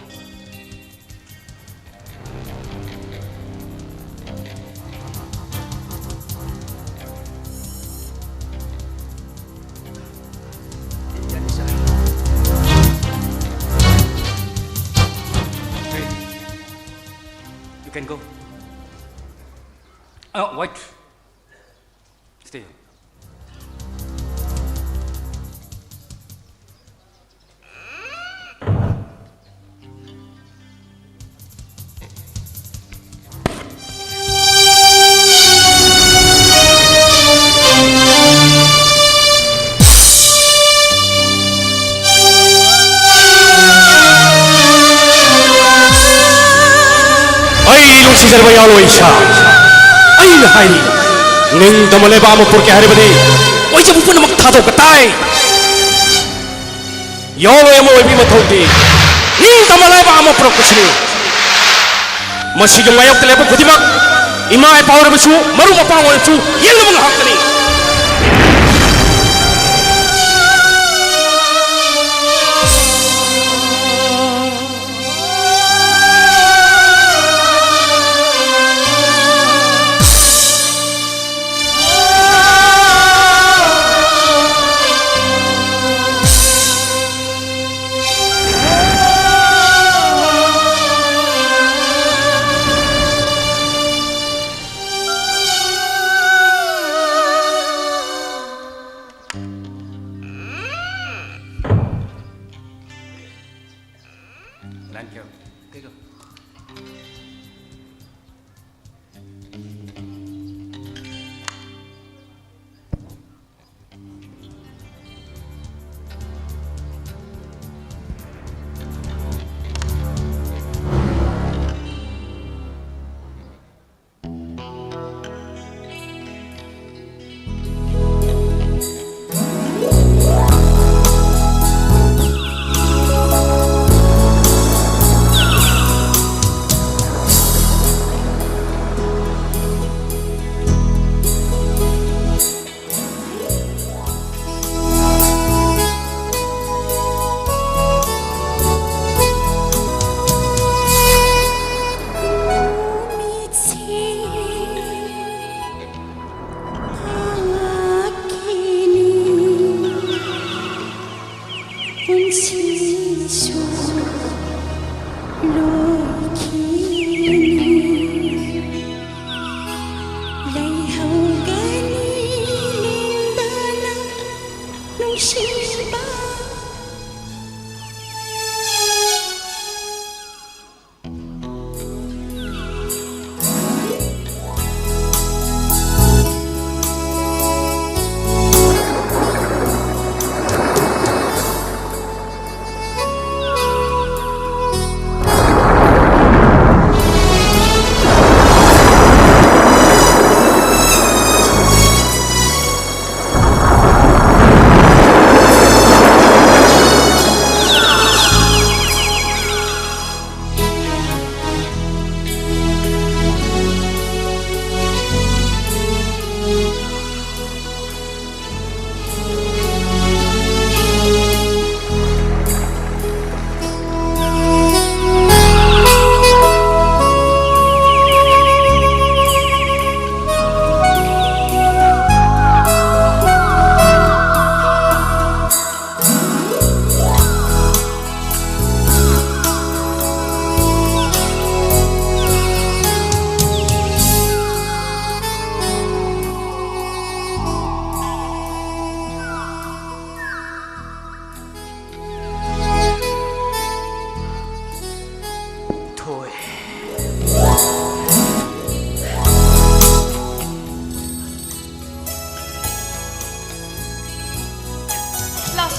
You can go. Uh, wait. Stay. ꯁꯤꯖꯔꯕ ꯌꯥꯎꯂꯣꯏ ꯏꯁꯥ, ꯑꯩꯅ ꯍꯥꯏꯔꯤ, ꯅꯤꯡꯇꯝꯕ ꯂꯩꯕꯥꯛ ꯑꯃ ꯄꯨꯔꯛꯀꯦ ꯍꯥꯏꯔꯕꯗꯤ ꯑꯣꯏꯖꯕ ꯄꯨꯝꯅꯃꯛ ꯊꯥꯗꯣꯛꯄ ꯇꯥꯏ꯫ ꯌꯥꯎꯂꯣꯏ ꯑꯃ ꯑꯣꯏꯕꯒꯤ ꯃꯊꯧꯗꯤ ꯅꯤꯡꯇꯝꯕ ꯂꯩꯕꯥꯛ ꯑꯃ ꯄꯨꯔꯛꯄꯁꯤꯅꯤ꯫ ꯃꯁꯤꯒꯤ ꯃꯥꯌꯣꯛꯇ ꯂꯩꯕ ꯈꯨꯗꯤꯡꯃꯛ ꯏꯃꯥ ꯏꯄꯥ ꯑꯣꯏꯔꯕꯁꯨ, ꯃꯔꯨꯞ ꯃꯄꯥꯡ ꯑꯣꯏꯔꯕꯁꯨ, ꯌꯦꯡꯅꯕ ꯉꯥꯏꯍꯥꯛꯇꯅꯤ꯫ ꯂꯥꯎ꯫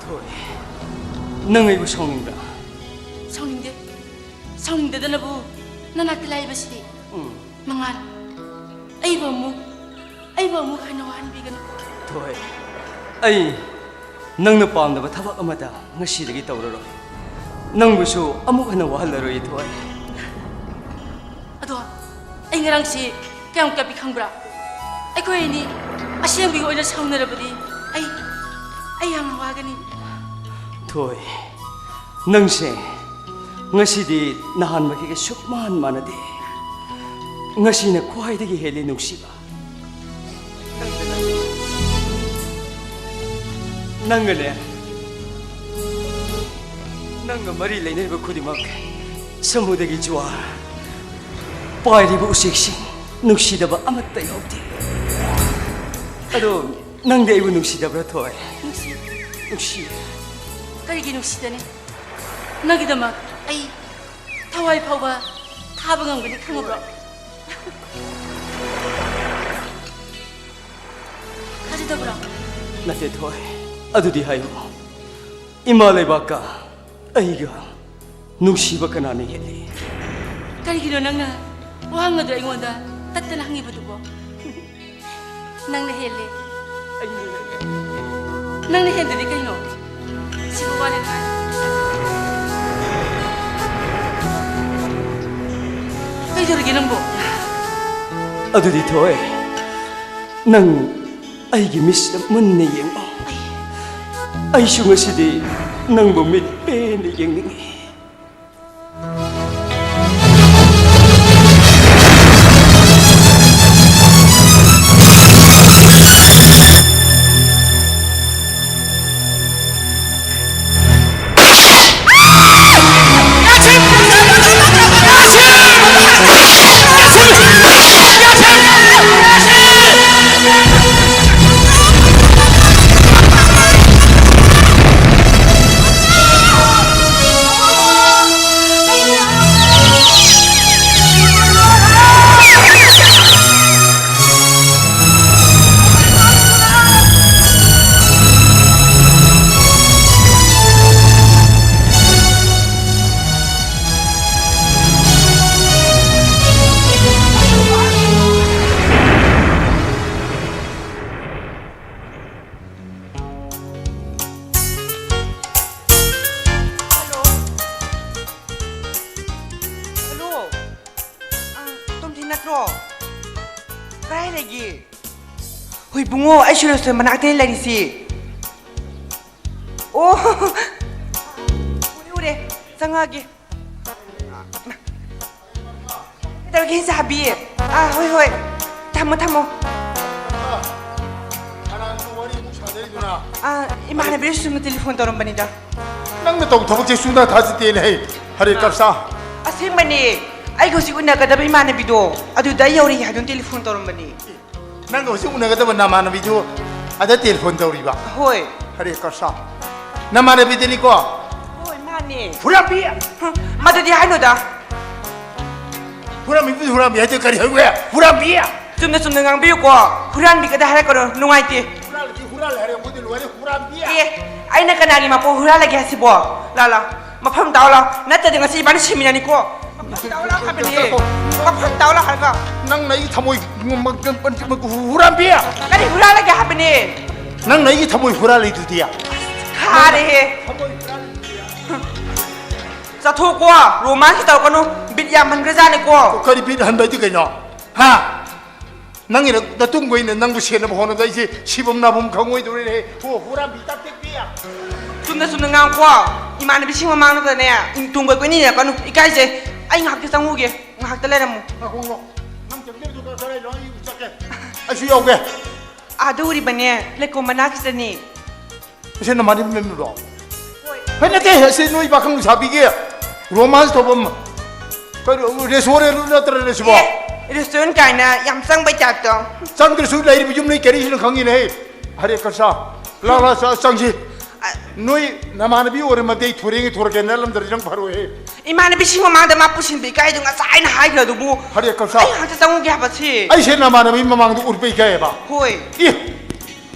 ꯊꯣꯏ, ꯅꯪ ꯑꯩꯕꯨ ꯁꯥꯎꯅꯤꯡꯕ꯭ꯔꯥ? ꯁꯥꯎꯅꯤꯡꯗꯦ꯫ ꯁꯥꯎꯅꯤꯡꯗꯗꯅꯕꯨ ꯅꯅꯥꯛꯇ ꯂꯥꯛꯏꯕꯁꯤꯗꯤ꯫ ꯎꯝ꯫ ꯃꯉꯥꯜ, ꯑꯩꯕꯨ ꯑꯃꯨꯛ, ꯑꯩꯕꯨ ꯑꯃꯨꯛ ꯍꯟꯅ ꯋꯥꯍꯟꯕꯤꯒꯅꯨ꯫ ꯊꯣꯏ, ꯑꯩ ꯅꯪꯅ ꯄꯥꯝꯗꯕ ꯊꯕꯛ ꯑꯃꯠꯇ ꯉꯁꯤꯗꯒꯤ ꯇꯧꯔꯔꯣꯏ꯫ ꯅꯪꯕꯨꯁꯨ ꯑꯃꯨꯛ ꯍꯟꯅ ꯋꯥꯍꯜꯂꯔꯣꯏ, ꯊꯣꯏ꯫ ꯑꯗꯣ ꯑꯩ ꯉꯔꯥꯡꯁꯤ ꯀꯌꯥꯝ ꯀꯞꯄꯤ ꯈꯪꯕ꯭ꯔꯥ? ꯑꯩꯈꯣꯏ ꯑꯅꯤ ꯑꯁꯦꯡꯕꯒꯤ ꯑꯣꯏꯅ ꯁꯥꯎꯅꯔꯕꯗꯤ ꯑꯩ, ꯑꯩ ꯌꯥꯝꯅ ꯋꯥꯒꯅꯤ꯫ ꯊꯣꯏ, ꯅꯪꯁꯦ ꯉꯁꯤꯗꯤ ꯅꯍꯥꯟꯃꯈꯩꯒ ꯁꯨꯛꯃꯥꯟ ꯃꯥꯟꯅꯗꯦ꯫ ꯉꯁꯤꯅ ꯈ꯭ꯋꯥꯏꯗꯒꯤ ꯍꯦꯜꯂꯤ ꯅꯨꯡꯁꯤꯕ꯫ ꯅꯪꯒꯅꯦ, ꯅꯪꯒ ꯃꯔꯤ ꯂꯩꯅꯔꯤꯕ ꯈꯨꯗꯤꯡꯃꯛ, ꯁꯃꯨꯗ꯭ꯔꯒꯤ ꯖꯨꯋꯥꯔ, ꯄꯥꯏꯔꯤꯕ ꯎꯆꯦꯛꯁꯤꯡ, ꯅꯨꯡꯁꯤꯗꯕ ꯑꯃꯠꯇ ꯌꯥꯎꯗꯦ꯫ ꯑꯗꯣ ꯅꯪꯗꯤ ꯑꯩꯕꯨ ꯅꯨꯡꯁꯤꯗꯕ꯭ꯔꯥ, ꯊꯣꯏ? ꯅꯨꯡꯁꯤ꯫ ꯅꯨꯡꯁꯤ꯫ ꯀꯔꯤꯒꯤ ꯅꯨꯡꯁꯤꯗꯅꯤ? ꯅꯪꯒꯤꯗꯃꯛ ꯑꯩ ꯊꯋꯥꯏ ꯐꯥꯎꯕ ꯊꯥꯕ ꯉꯝꯒꯅꯤ ꯈꯪꯉꯕ꯭ꯔꯣ? ꯊꯥꯖꯗꯕ꯭ꯔꯣ? ꯅꯠꯇꯦ, ꯊꯣꯏ꯫ ꯑꯗꯨꯗꯤ ꯍꯥꯏꯌꯨ꯫ ꯏꯃꯥ ꯂꯩꯕꯥꯛꯀ ꯑꯩꯒ ꯅꯨꯡꯁꯤꯕ ꯀꯅꯥꯅ ꯍꯦꯜꯂꯤ? ꯀꯔꯤꯒꯤꯅꯣ ꯅꯪꯅ ꯋꯥꯍꯪ ꯑꯗꯨ ꯑꯩꯉꯣꯟꯗ ꯇꯠꯇꯅ ꯍꯪꯉꯤꯕꯗꯨꯕꯣ? ꯅꯪꯅ ꯍꯦꯜꯂꯦ꯫ ꯅꯪꯅ ꯍꯦꯟꯗꯗꯤ ꯀꯩꯅꯣ? ꯁꯤꯕꯨ ꯋꯥꯅꯦꯅ ꯍꯥꯏ꯫ ꯀꯩꯗꯧꯔꯒꯦ ꯅꯪꯕꯣ? ꯑꯗꯨꯗꯤ ꯊꯣꯏ, ꯅꯪ ꯑꯩꯒꯤ ꯃꯤꯠꯁꯤꯗ ꯃꯨꯟꯅ ꯌꯦꯡꯉꯣ꯫ ꯑꯩꯁꯨ ꯉꯁꯤꯗꯤ ꯅꯪꯕꯨ ꯃꯤꯠ ꯄꯦꯟꯅ ꯌꯦꯡꯅꯤꯡꯉꯤ꯫ ꯍꯜꯂꯣ꯫ ꯍꯜꯂꯣ꯫ ꯑ, ꯇꯣꯝꯊꯤꯟ ꯅꯠꯇ꯭ꯔꯣ? ꯀꯗꯥꯏ ꯂꯩꯒꯦ? ꯍꯣꯏ ꯕꯨꯡꯉꯣ, ꯑꯩ ꯁꯨꯔꯦꯁꯇꯣ ꯃꯅꯥꯛꯇꯅꯤ ꯂꯩꯔꯤꯁꯤ꯫ ꯑꯣ, ꯎꯔꯦ, ꯎꯔꯦ꯫ ꯆꯪꯉꯛꯑꯒꯦ꯫ ꯀꯩꯗꯧꯔꯒꯦ, ꯍꯤꯡꯆꯥꯕꯤ? ꯑꯥ, ꯍꯣꯏ, ꯍꯣꯏ꯫ ꯊꯝꯃꯣ, ꯊꯝꯃꯣ꯫ ꯀꯅꯥꯅꯣ ꯋꯥꯔꯤ ꯑꯃꯨꯛ ꯁꯥꯟꯅꯔꯤꯗꯨꯅ? ꯑꯥ, ꯏꯃꯥꯟꯅꯕꯤꯗꯨ ꯁꯨꯝꯅ ꯇꯦꯂꯤꯐꯣꯟ ꯇꯧꯔꯝꯕꯅꯤꯗ꯫ ꯅꯪꯅ ꯇꯧꯕ ꯊꯕꯛꯁꯦ ꯁꯨꯡꯊꯥ ꯊꯥꯖꯗꯦꯅꯦ, ꯍꯩ꯫ ꯍꯔꯦ ꯀꯔꯁꯥ꯫ ꯑꯁꯦꯡꯕꯅꯦ꯫ ꯑꯩꯒ ꯍꯧꯖꯤꯛ ꯎꯅꯒꯗꯕ ꯏꯃꯥꯟꯅꯕꯤꯗꯣ ꯑꯗꯨꯗ ꯑꯩ ꯌꯧꯔꯦ ꯍꯥꯏꯗꯨꯅ ꯇꯦꯂꯤꯐꯣꯟ ꯇꯧꯔꯝꯕꯅꯦ꯫ ꯅꯪꯒ ꯍꯧꯖꯤꯛ ꯎꯅꯒꯗꯕ ꯅꯃꯥꯟꯅꯕꯤꯗꯨ ꯑꯗ ꯇꯦꯂꯤꯐꯣꯟ ꯇꯧꯔꯤꯕ? ꯍꯣꯏ꯫ ꯍꯔꯦ ꯀꯔꯁꯥ꯫ ꯅꯃꯥꯟꯅꯕꯤꯗꯨꯅꯤꯀꯣ? ꯍꯣꯏ, ꯃꯥꯅꯦ꯫ ꯍꯨꯔꯥꯟꯕꯤ! ꯍ, ꯃꯗꯨꯗꯤ ꯍꯥꯏꯅꯨꯗ꯫ ꯍꯨꯔꯥꯟꯕꯤꯕꯨꯗꯤ ꯍꯨꯔꯥꯟꯕꯤ ꯍꯥꯏꯗꯣꯏ ꯀꯔꯤ ꯍꯥꯏꯌꯨꯒꯦ? ꯍꯨꯔꯥꯟꯕꯤ! ꯆꯨꯝꯅ ꯆꯨꯝꯅ ꯉꯥꯡꯕꯤꯌꯨꯀꯣ꯫ ꯍꯨꯔꯥꯟꯕꯤꯒꯗ ꯍꯥꯏꯔꯛꯀꯅꯨ, ꯅꯨꯡꯉꯥꯏꯇꯦ꯫ ꯍꯨꯔꯥꯜꯂꯗꯤ ꯍꯨꯔꯥꯜꯂꯦ ꯍꯥꯏꯔꯦ, ꯑꯩꯈꯣꯏꯗꯤ ꯂꯣꯏꯔꯦ, ꯍꯨꯔꯥꯟꯕꯤ! ꯑꯦ, ꯑꯩꯅ ꯀꯅꯥꯒꯤ ꯃꯄꯣ ꯍꯨꯔꯥꯜꯂꯒꯦ ꯍꯥꯏꯁꯤꯕꯣ? ꯂꯥ, ꯂꯥ, ꯃꯐꯝ ꯇꯥꯎ ꯂꯥ, ꯅꯠꯇ꯭ꯔꯗꯤ ꯉꯁꯤ ꯏꯕꯥꯅꯤ ꯁꯤꯃꯤꯟꯅꯅꯤꯀꯣ꯫ ꯃꯐꯝ ꯇꯥꯎ ꯂꯥ ꯍꯥꯏꯕꯅꯦ꯫ ꯃꯐꯝ ꯇꯥꯎ ꯂꯥ ꯍꯥꯏꯔꯒ꯫ ꯅꯪꯅ ꯑꯩꯒꯤ ꯊꯃꯣꯏ ꯍꯨꯔꯥꯟꯕꯤ! ꯀꯔꯤ ꯍꯨꯔꯥꯜꯂꯒꯦ ꯍꯥꯏꯕꯅꯦ? ꯅꯪꯅ ꯑꯩꯒꯤ ꯊꯃꯣꯏ ꯍꯨꯔꯥꯜꯂꯤꯗꯨꯗꯤ꯫ ꯈꯥꯔꯦꯍꯦ꯫ ꯊꯃꯣꯏ ꯍꯨꯔꯥꯜꯂꯤꯗꯨꯗꯤ꯫ ꯆꯠꯊꯣꯛꯀꯣ, ꯔꯣꯃꯥꯟꯁ ꯇꯧꯔꯛꯀꯅꯨ, ꯕꯤꯠ ꯌꯥꯝ ꯍꯟꯈ꯭ꯔꯖꯥꯠꯅꯤꯀꯣ꯫ ꯀꯔꯤ ꯕꯤꯠ ꯍꯟꯕꯗꯤ ꯀꯩꯅꯣ? ꯍꯥ? ꯅꯪꯒꯤ ꯅ-, ꯅꯇꯨꯡ ꯀꯣꯏꯅ ꯅꯪꯕꯨ ꯁꯦꯟꯅꯕ ꯍꯣꯠꯅꯕꯗ ꯑꯩꯁꯦ ꯁꯤꯐꯝ ꯅꯥꯐꯝ ꯈꯪꯉꯣꯏꯗꯧꯔꯦꯅꯦ꯫ ꯍꯣ, ꯍꯨꯔꯥꯟꯕꯤ ꯇꯥꯛꯇꯦꯛꯄꯤ꯫ ꯆꯨꯝꯅ ꯆꯨꯝꯅ ꯉꯥꯡꯉꯨꯀꯣ꯫ ꯏꯃꯥꯟꯅꯕꯤꯁꯤꯡ ꯃꯃꯥꯡꯗꯨꯗꯅꯦ ꯏꯪ ꯇꯨꯡꯒ ꯀꯣꯏꯅꯤꯡꯗꯦꯀꯣ꯫ ꯏꯀꯥꯏꯖꯩ꯫ ꯑꯩ ꯉꯥꯏꯍꯥꯛꯇ ꯆꯪꯉꯨꯒꯦ꯫ ꯉꯥꯏꯍꯥꯛꯇ ꯂꯩꯔꯝꯃꯨ꯫ ꯉꯥꯏꯈꯣ, ꯉꯥꯏꯈꯣ꯫ ꯅꯪ ꯆꯪꯖꯔꯤꯗꯨ ꯈꯔ ꯈꯔ ꯂꯩꯔꯣ, ꯑꯩ ꯆꯠꯀꯦ꯫ ꯑꯩꯁꯨ ꯌꯥꯎꯒꯦ꯫ ꯑꯥꯗ ꯎꯔꯤꯕꯅꯦ ꯂꯩꯀꯣꯜ ꯃꯅꯥꯛꯀꯤꯗꯅꯤ꯫ ꯑꯁꯤ ꯅꯃꯥꯟꯅꯕꯤ ꯃꯦꯝꯗꯨꯔꯣ? ꯍꯣꯏ꯫ ꯍꯣꯏ, ꯅꯠꯇꯦ, ꯑꯁꯤ ꯅꯣꯏ ꯄꯥꯈꯪ ꯂꯩꯁꯥꯕꯤꯒꯤ romance ꯇꯧꯐꯝ꯫ ꯀꯩꯅꯣ, restaurant ꯅꯠꯇ꯭ꯔꯅꯦ ꯁꯤꯕꯣ? ꯑꯦ, restaurant ꯀꯥꯏꯅ ꯌꯥꯝ ꯆꯪꯕꯩ type ꯇꯣ꯫ ꯆꯪꯗ꯭ꯔꯁꯨ ꯂꯩꯔꯤꯕ ꯌꯨꯝ ꯅꯣꯏ ꯀꯔꯤꯁꯤꯅ ꯈꯪꯉꯤꯅꯦ꯫ ꯍꯔꯦ ꯀ꯭ꯔꯤꯁꯅ꯫ ꯂꯥ, ꯂꯥ, ꯆ-, ꯆꯪꯁꯤ꯫ ꯑ, ꯅꯣꯏ ꯅꯃꯥꯟꯅꯕꯤ ꯑꯣꯏꯔꯝꯃꯗꯤ ꯑꯩ ꯊꯣꯔꯦꯡꯒꯤ ꯊꯣꯔꯛꯀꯦ, ꯅꯠꯂꯝꯗ꯭ꯔꯗꯤ ꯅꯪ ꯐꯔꯣꯏꯍꯦ꯫ ꯏꯃꯥꯟꯅꯕꯤꯁꯤꯡ ꯃꯃꯥꯡꯗ ꯃꯥ ꯄꯨꯁꯤꯟꯕ ꯏꯀꯥꯏꯗꯣ ꯉꯁꯥꯏꯅ ꯍꯥꯏꯈ꯭ꯔꯗꯨꯕꯨ꯫ ꯍꯔꯦ ꯀ꯭ꯔꯤꯁꯅ꯫ ꯑꯩ ꯉꯥꯏꯍꯥꯛꯇ ꯆꯪꯉꯨꯒꯦ ꯍꯥꯏꯕ ꯁꯤ꯫ ꯑꯩꯁꯦ ꯅꯃꯥꯟꯅꯕꯤ ꯃꯃꯥꯡꯗ ꯎꯠꯄ ꯏꯀꯥꯏꯌꯦꯕ? ꯍꯣꯏ꯫ ꯑꯦ,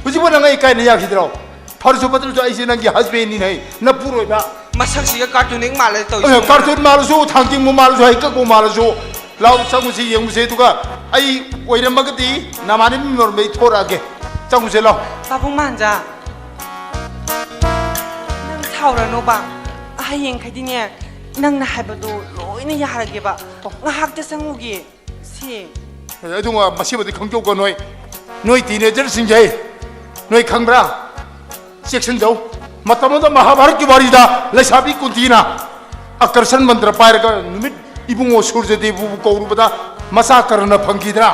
ꯍꯧꯖꯤꯛꯄꯨ ꯅꯪ ꯑꯩ ꯏꯀꯥꯏꯅ ꯌꯥꯈꯤꯗ꯭ꯔꯣ? ꯐꯔꯁꯨ ꯐꯠꯇ꯭ꯔꯁꯨ ꯑꯩꯁꯦ ꯅꯪꯒꯤ husband ꯅꯤꯅꯦ, ꯅꯄꯨꯔꯣꯏꯕ꯫ ꯃꯁꯛꯁꯤꯒ cartoonic ꯃꯥꯜꯂꯦ ꯇꯧꯔꯤꯁꯦ꯫ ꯑꯦ, cartoon ꯃꯥꯜꯂꯁꯨ, ꯊꯥꯡꯖꯤꯡꯕꯨ ꯃꯥꯜꯂꯁꯨ, ꯍꯩꯀꯛꯄꯨ ꯃꯥꯜꯂꯁꯨ, ꯂꯥꯎ ꯆꯪꯉꯨꯁꯤ, ꯌꯦꯡꯉꯨꯁꯤ꯫ ꯑꯗꯨꯒ ꯑꯩ ꯑꯣꯏꯔꯝꯃꯒꯗꯤ ꯅꯃꯥꯟꯅꯕꯤ ꯃꯔꯝꯗ ꯑꯩ ꯊꯣꯔꯛꯑꯒꯦ꯫ ꯆꯪꯉꯨꯁꯦ, ꯂꯥꯎ꯫ ꯄꯥꯕꯨꯡ ꯃꯥꯟꯖꯥ, ꯅꯪ ꯁꯥꯎꯔꯅꯣꯕ꯫ ꯍꯌꯦꯡꯈꯩꯗꯤꯅꯦ, ꯅꯪꯅ ꯍꯥꯏꯕꯗꯣ ꯂꯣꯏꯅ ꯌꯥꯔꯒꯦꯕ꯫ ꯉꯥꯏꯍꯥꯛꯇ ꯆꯪꯉꯨꯒꯦ꯫ ꯁꯤ꯫ ꯑꯦ, ꯑꯗꯨ ꯉ-, ꯃꯁꯤꯃꯗꯤ ꯈꯪꯖꯧꯀꯣ ꯅꯣꯏ꯫ ꯅꯣꯏ teenager ꯁꯤꯡꯁꯦ, ꯅꯣꯏ ꯈꯪꯕ꯭ꯔꯥ? ꯆꯦꯛꯁꯤꯟꯖꯧ꯫ ꯃꯇꯝ ꯑꯃꯗ ꯃꯍꯥꯚꯥꯔꯠꯀꯤ ꯋꯥꯔꯤꯗ ꯂꯩꯁꯥꯕꯤ ꯀꯨꯟꯇꯤꯅ ꯑꯀꯔꯁꯟ ꯃꯟꯇ꯭ꯔ ꯄꯥꯏꯔꯒ ꯅꯨꯃꯤꯠ ꯏꯕꯨꯡꯉꯣ ꯁꯨꯔꯖꯗꯦꯕꯕꯨ ꯀꯧꯔꯨꯕꯗ ꯃꯆꯥ ꯀꯔꯅ ꯐꯪꯈꯤꯗ꯭ꯔꯥ?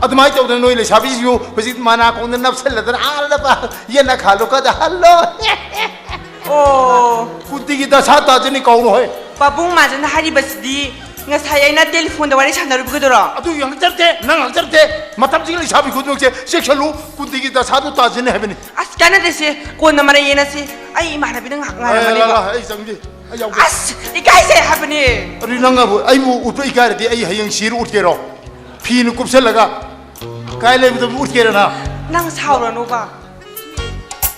ꯑꯗꯨꯃꯥꯏꯅ ꯇꯧꯗꯅ ꯅꯣꯏ ꯂꯩꯁꯥꯕꯤꯁꯤꯡꯁꯨ ꯍꯧꯖꯤꯛ ꯃꯅꯥ ꯀꯣꯡꯗ ꯅꯞꯁꯜꯂꯗꯅ, "ꯑꯥ, ꯂꯕ, ꯌꯦꯟꯅ ꯈꯥꯜꯂꯨ, ꯀꯗ ꯍꯜꯂꯣ"꯫ ꯑꯣ꯫ ꯀꯨꯟꯇꯤꯒꯤ ꯗꯁꯥ ꯇꯥꯖꯅꯤ, ꯀꯧꯔꯣ ꯍꯣꯏ꯫ ꯄꯥꯕꯨꯡ ꯃꯥꯖꯟꯅ ꯍꯥꯏꯔꯤꯕꯁꯤꯗꯤ ꯉꯁꯥꯏ ꯑꯩꯅ telephone ꯗ ꯋꯥꯔꯤ ꯁꯥꯟꯅꯔꯨꯕꯒꯗꯨꯔꯣ? ꯑꯗꯨ ꯉꯥꯡꯖꯔꯗꯦ, ꯅꯪ ꯉꯥꯡꯖꯔꯗꯦ꯫ ꯃꯇꯝꯁꯤꯒꯤ ꯂꯩꯁꯥꯕꯤ ꯈꯨꯗꯤꯡꯃꯛꯁꯦ ꯆꯦꯛꯁꯜꯂꯨ, ꯀꯨꯟꯇꯤꯒꯤ ꯗꯁꯥꯗꯨ ꯇꯥꯖꯅꯤ ꯍꯥꯏꯕꯅꯤ꯫ ꯑꯁ, ꯀꯥꯟꯅꯗꯦꯁꯦ, ꯀꯣꯟꯅ ꯃꯔꯩ ꯌꯦꯠꯅꯁꯤ꯫ ꯑꯩ ꯏꯃꯥꯟꯅꯕꯤꯅ ꯉꯥꯏꯍꯥꯛ ꯑꯦ, ꯉꯥꯏꯔꯝꯃꯅꯤꯕ꯫ ꯂꯥ, ꯂꯥ, ꯑꯩ ꯆꯪꯒꯦ, ꯑꯩ ꯌꯥꯎꯒꯦ꯫ ꯑꯁ, ꯏꯀꯥꯏꯖꯩ ꯍꯥꯏꯕꯅꯤ꯫ ꯑꯗꯨ ꯅꯪ ꯑꯩꯕꯨ, ꯑꯩꯕꯨ ꯎꯠꯄ ꯏꯀꯥꯏꯔꯗꯤ ꯑꯩ ꯍꯌꯦꯡ ꯁꯤꯔ ꯎꯠꯀꯦꯔꯣ? ꯐꯤꯅ ꯀꯨꯞꯁꯜꯂꯒ ꯀꯥꯏ ꯂꯩꯕꯗꯕꯨ ꯎꯠꯀꯦꯔ ꯅꯪ? ꯅꯪ ꯁꯥꯎꯔꯅꯨꯕ꯫